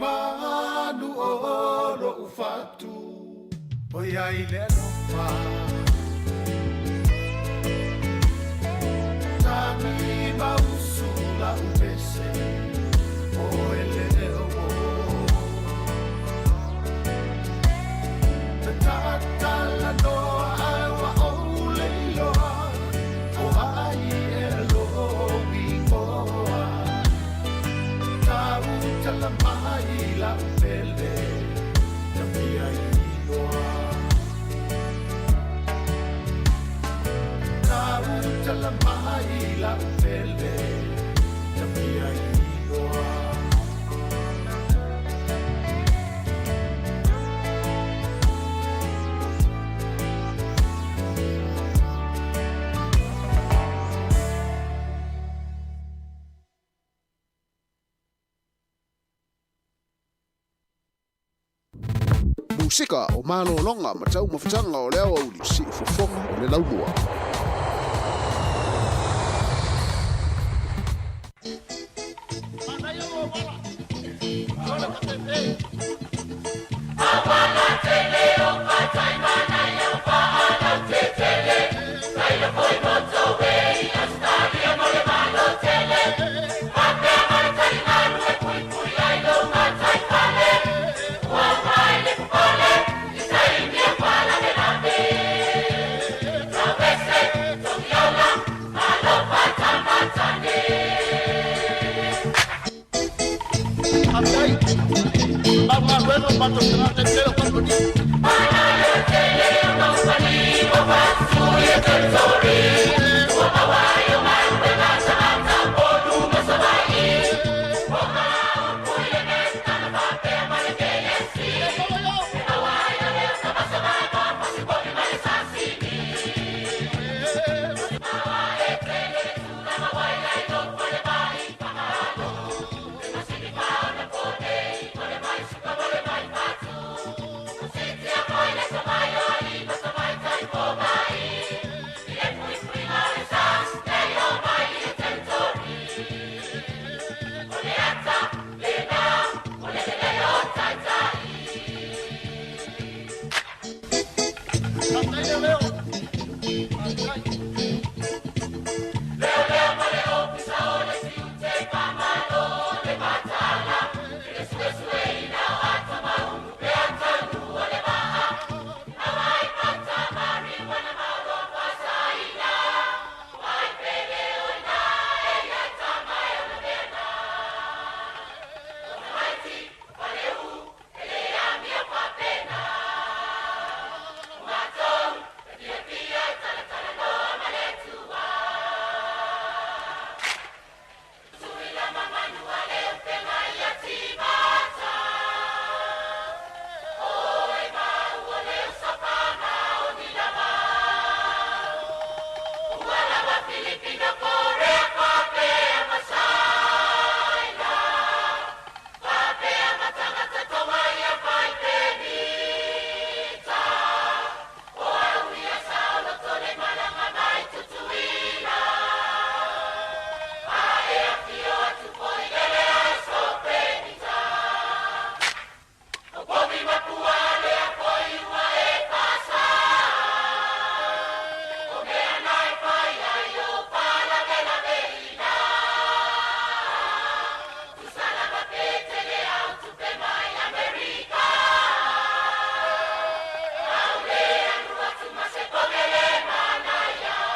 manu o loʻu fatu ʻOiai le alofa Tagi ma usu la'u pese ʻOe le ʻo Tatalanoa ae ua ou le iloa ʻO ai ea lou inoa Tautala mai la'u pele Ta fia iloa Tautala mai la'u pele Ta fia iloa. Musika o malologa ma taumafataga o le aoauli siufofoga o le laumua.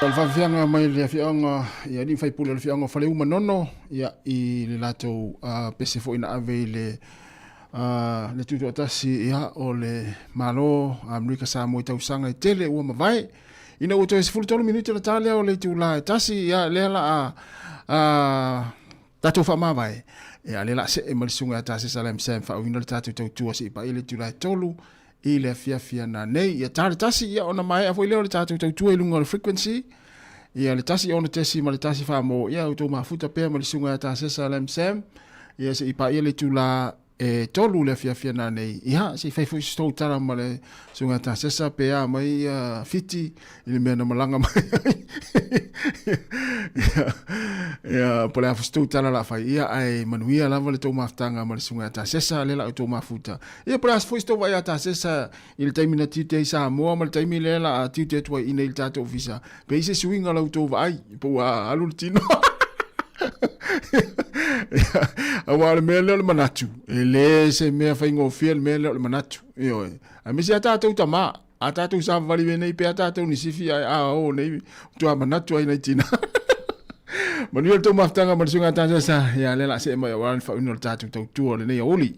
O le faafiafiaga mai le afioaga i alii ma faipule o le afioaga o Faleu Manono ia i le latou pese foi na ave i le le tutoatasi ia o le Malo Amerika Samoa i tausaga e tele ua mavae. Ina ua toe 13 minute ona ta lea o le itula e tasi ia lea la a tatou faamavae ia lea la see ma le susuga ia Tasesa Lam Sam faauiina le tatou tautua se i paia le itula e tolu i le afiafi ana nei. Ia ta le tasi ia ona maea foi lea o le tatou tautua i luga o le frequency ia le 1 6 ma le 1 4 mo ia outou mafuta pea ma le susuga ia Tasesa Lam Sam ia se i paia le itula. e 3 le afiafi a nanei. Ia, se i fai foi se tou tala ma le susuga ia Tasesa pe a mai ia Fiti i le mea na malaga mai ai. Ia, ia, po o le a foi se tou tala o le a fai, ia, ae manuia lava le tou mafutaga ma le susuga ia Tasesa, lea o le a outou mafuta. Ia, po o le a foi se tou vaai ia Tasesa i le taimi na tiute ai i Samoa ma le taimi lea o le a tiute atu ai i inei i le tatou ofisa, pe i ai se suiga o la outou vaai, po ua alu le tino. Aua o le mea lea o le manatu, e le se mea faigofie le mea lea o le manatu. Ioe. Aemaise a tatou tamā, a tatou savavali mai nei pe a tatou ni sifi ae a o nei, matua manatu ai nai tinā. Manuia le tou mafutaga ma le suiga tāsasa, ia lea o le a see mai aua le faauiina o le tatou tautua o lenei aoauli.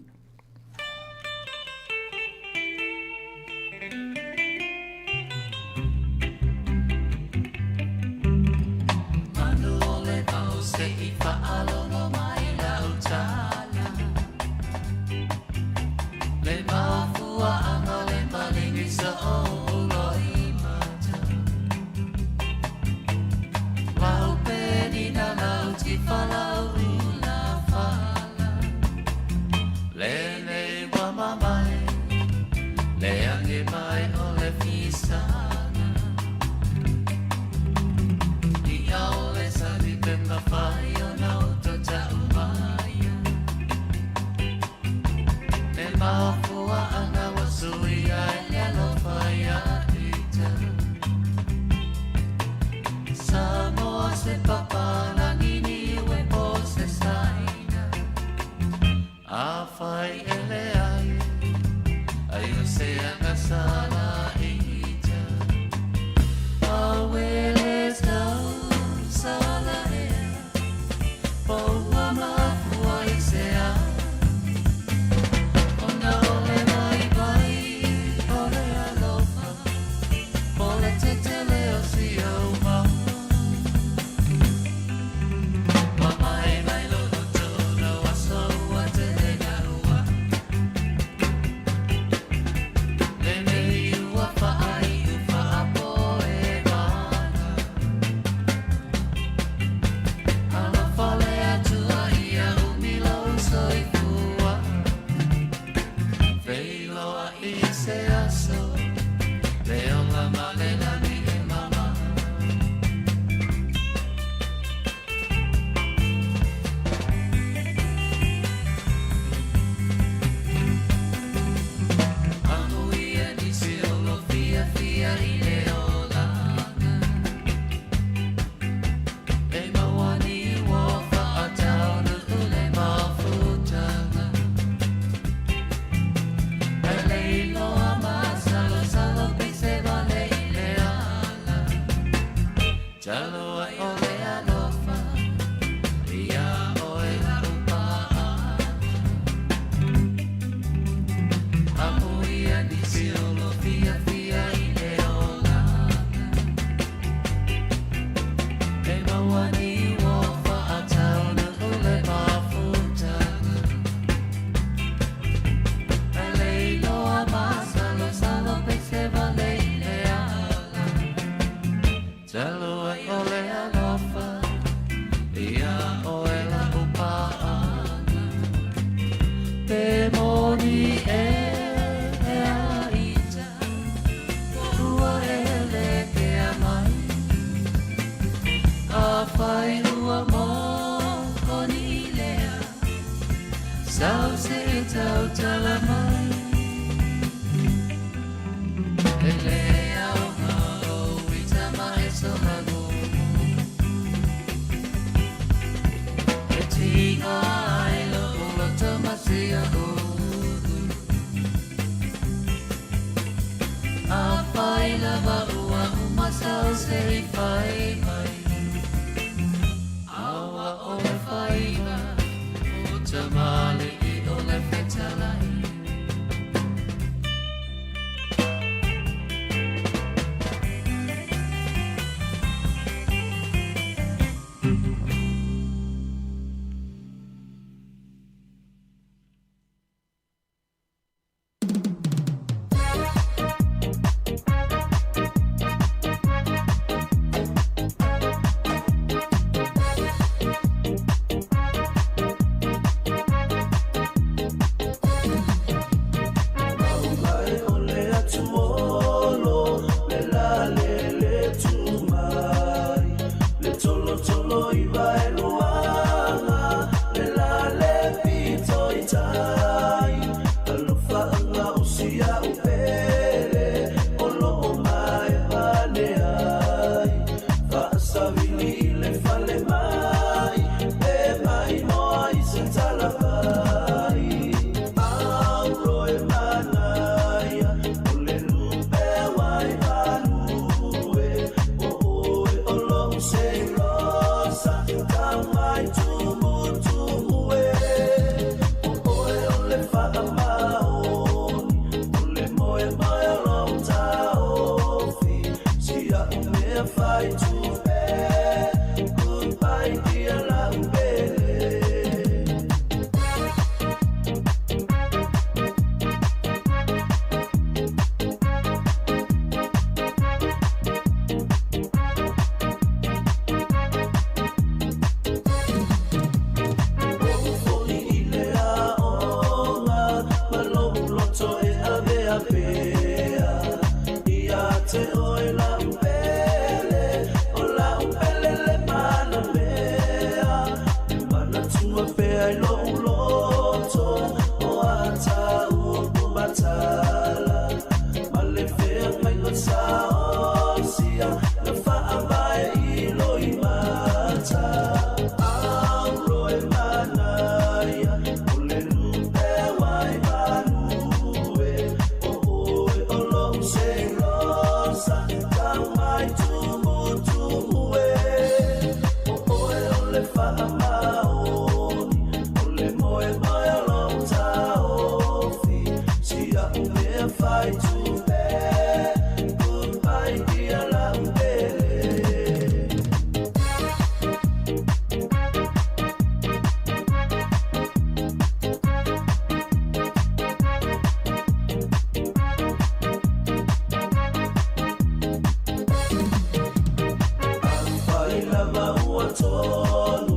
Faamaoni O le moemoe o lou taofi Si a'u mea faitupe Goodbye dear la'u pele. Afai lava ua tonu.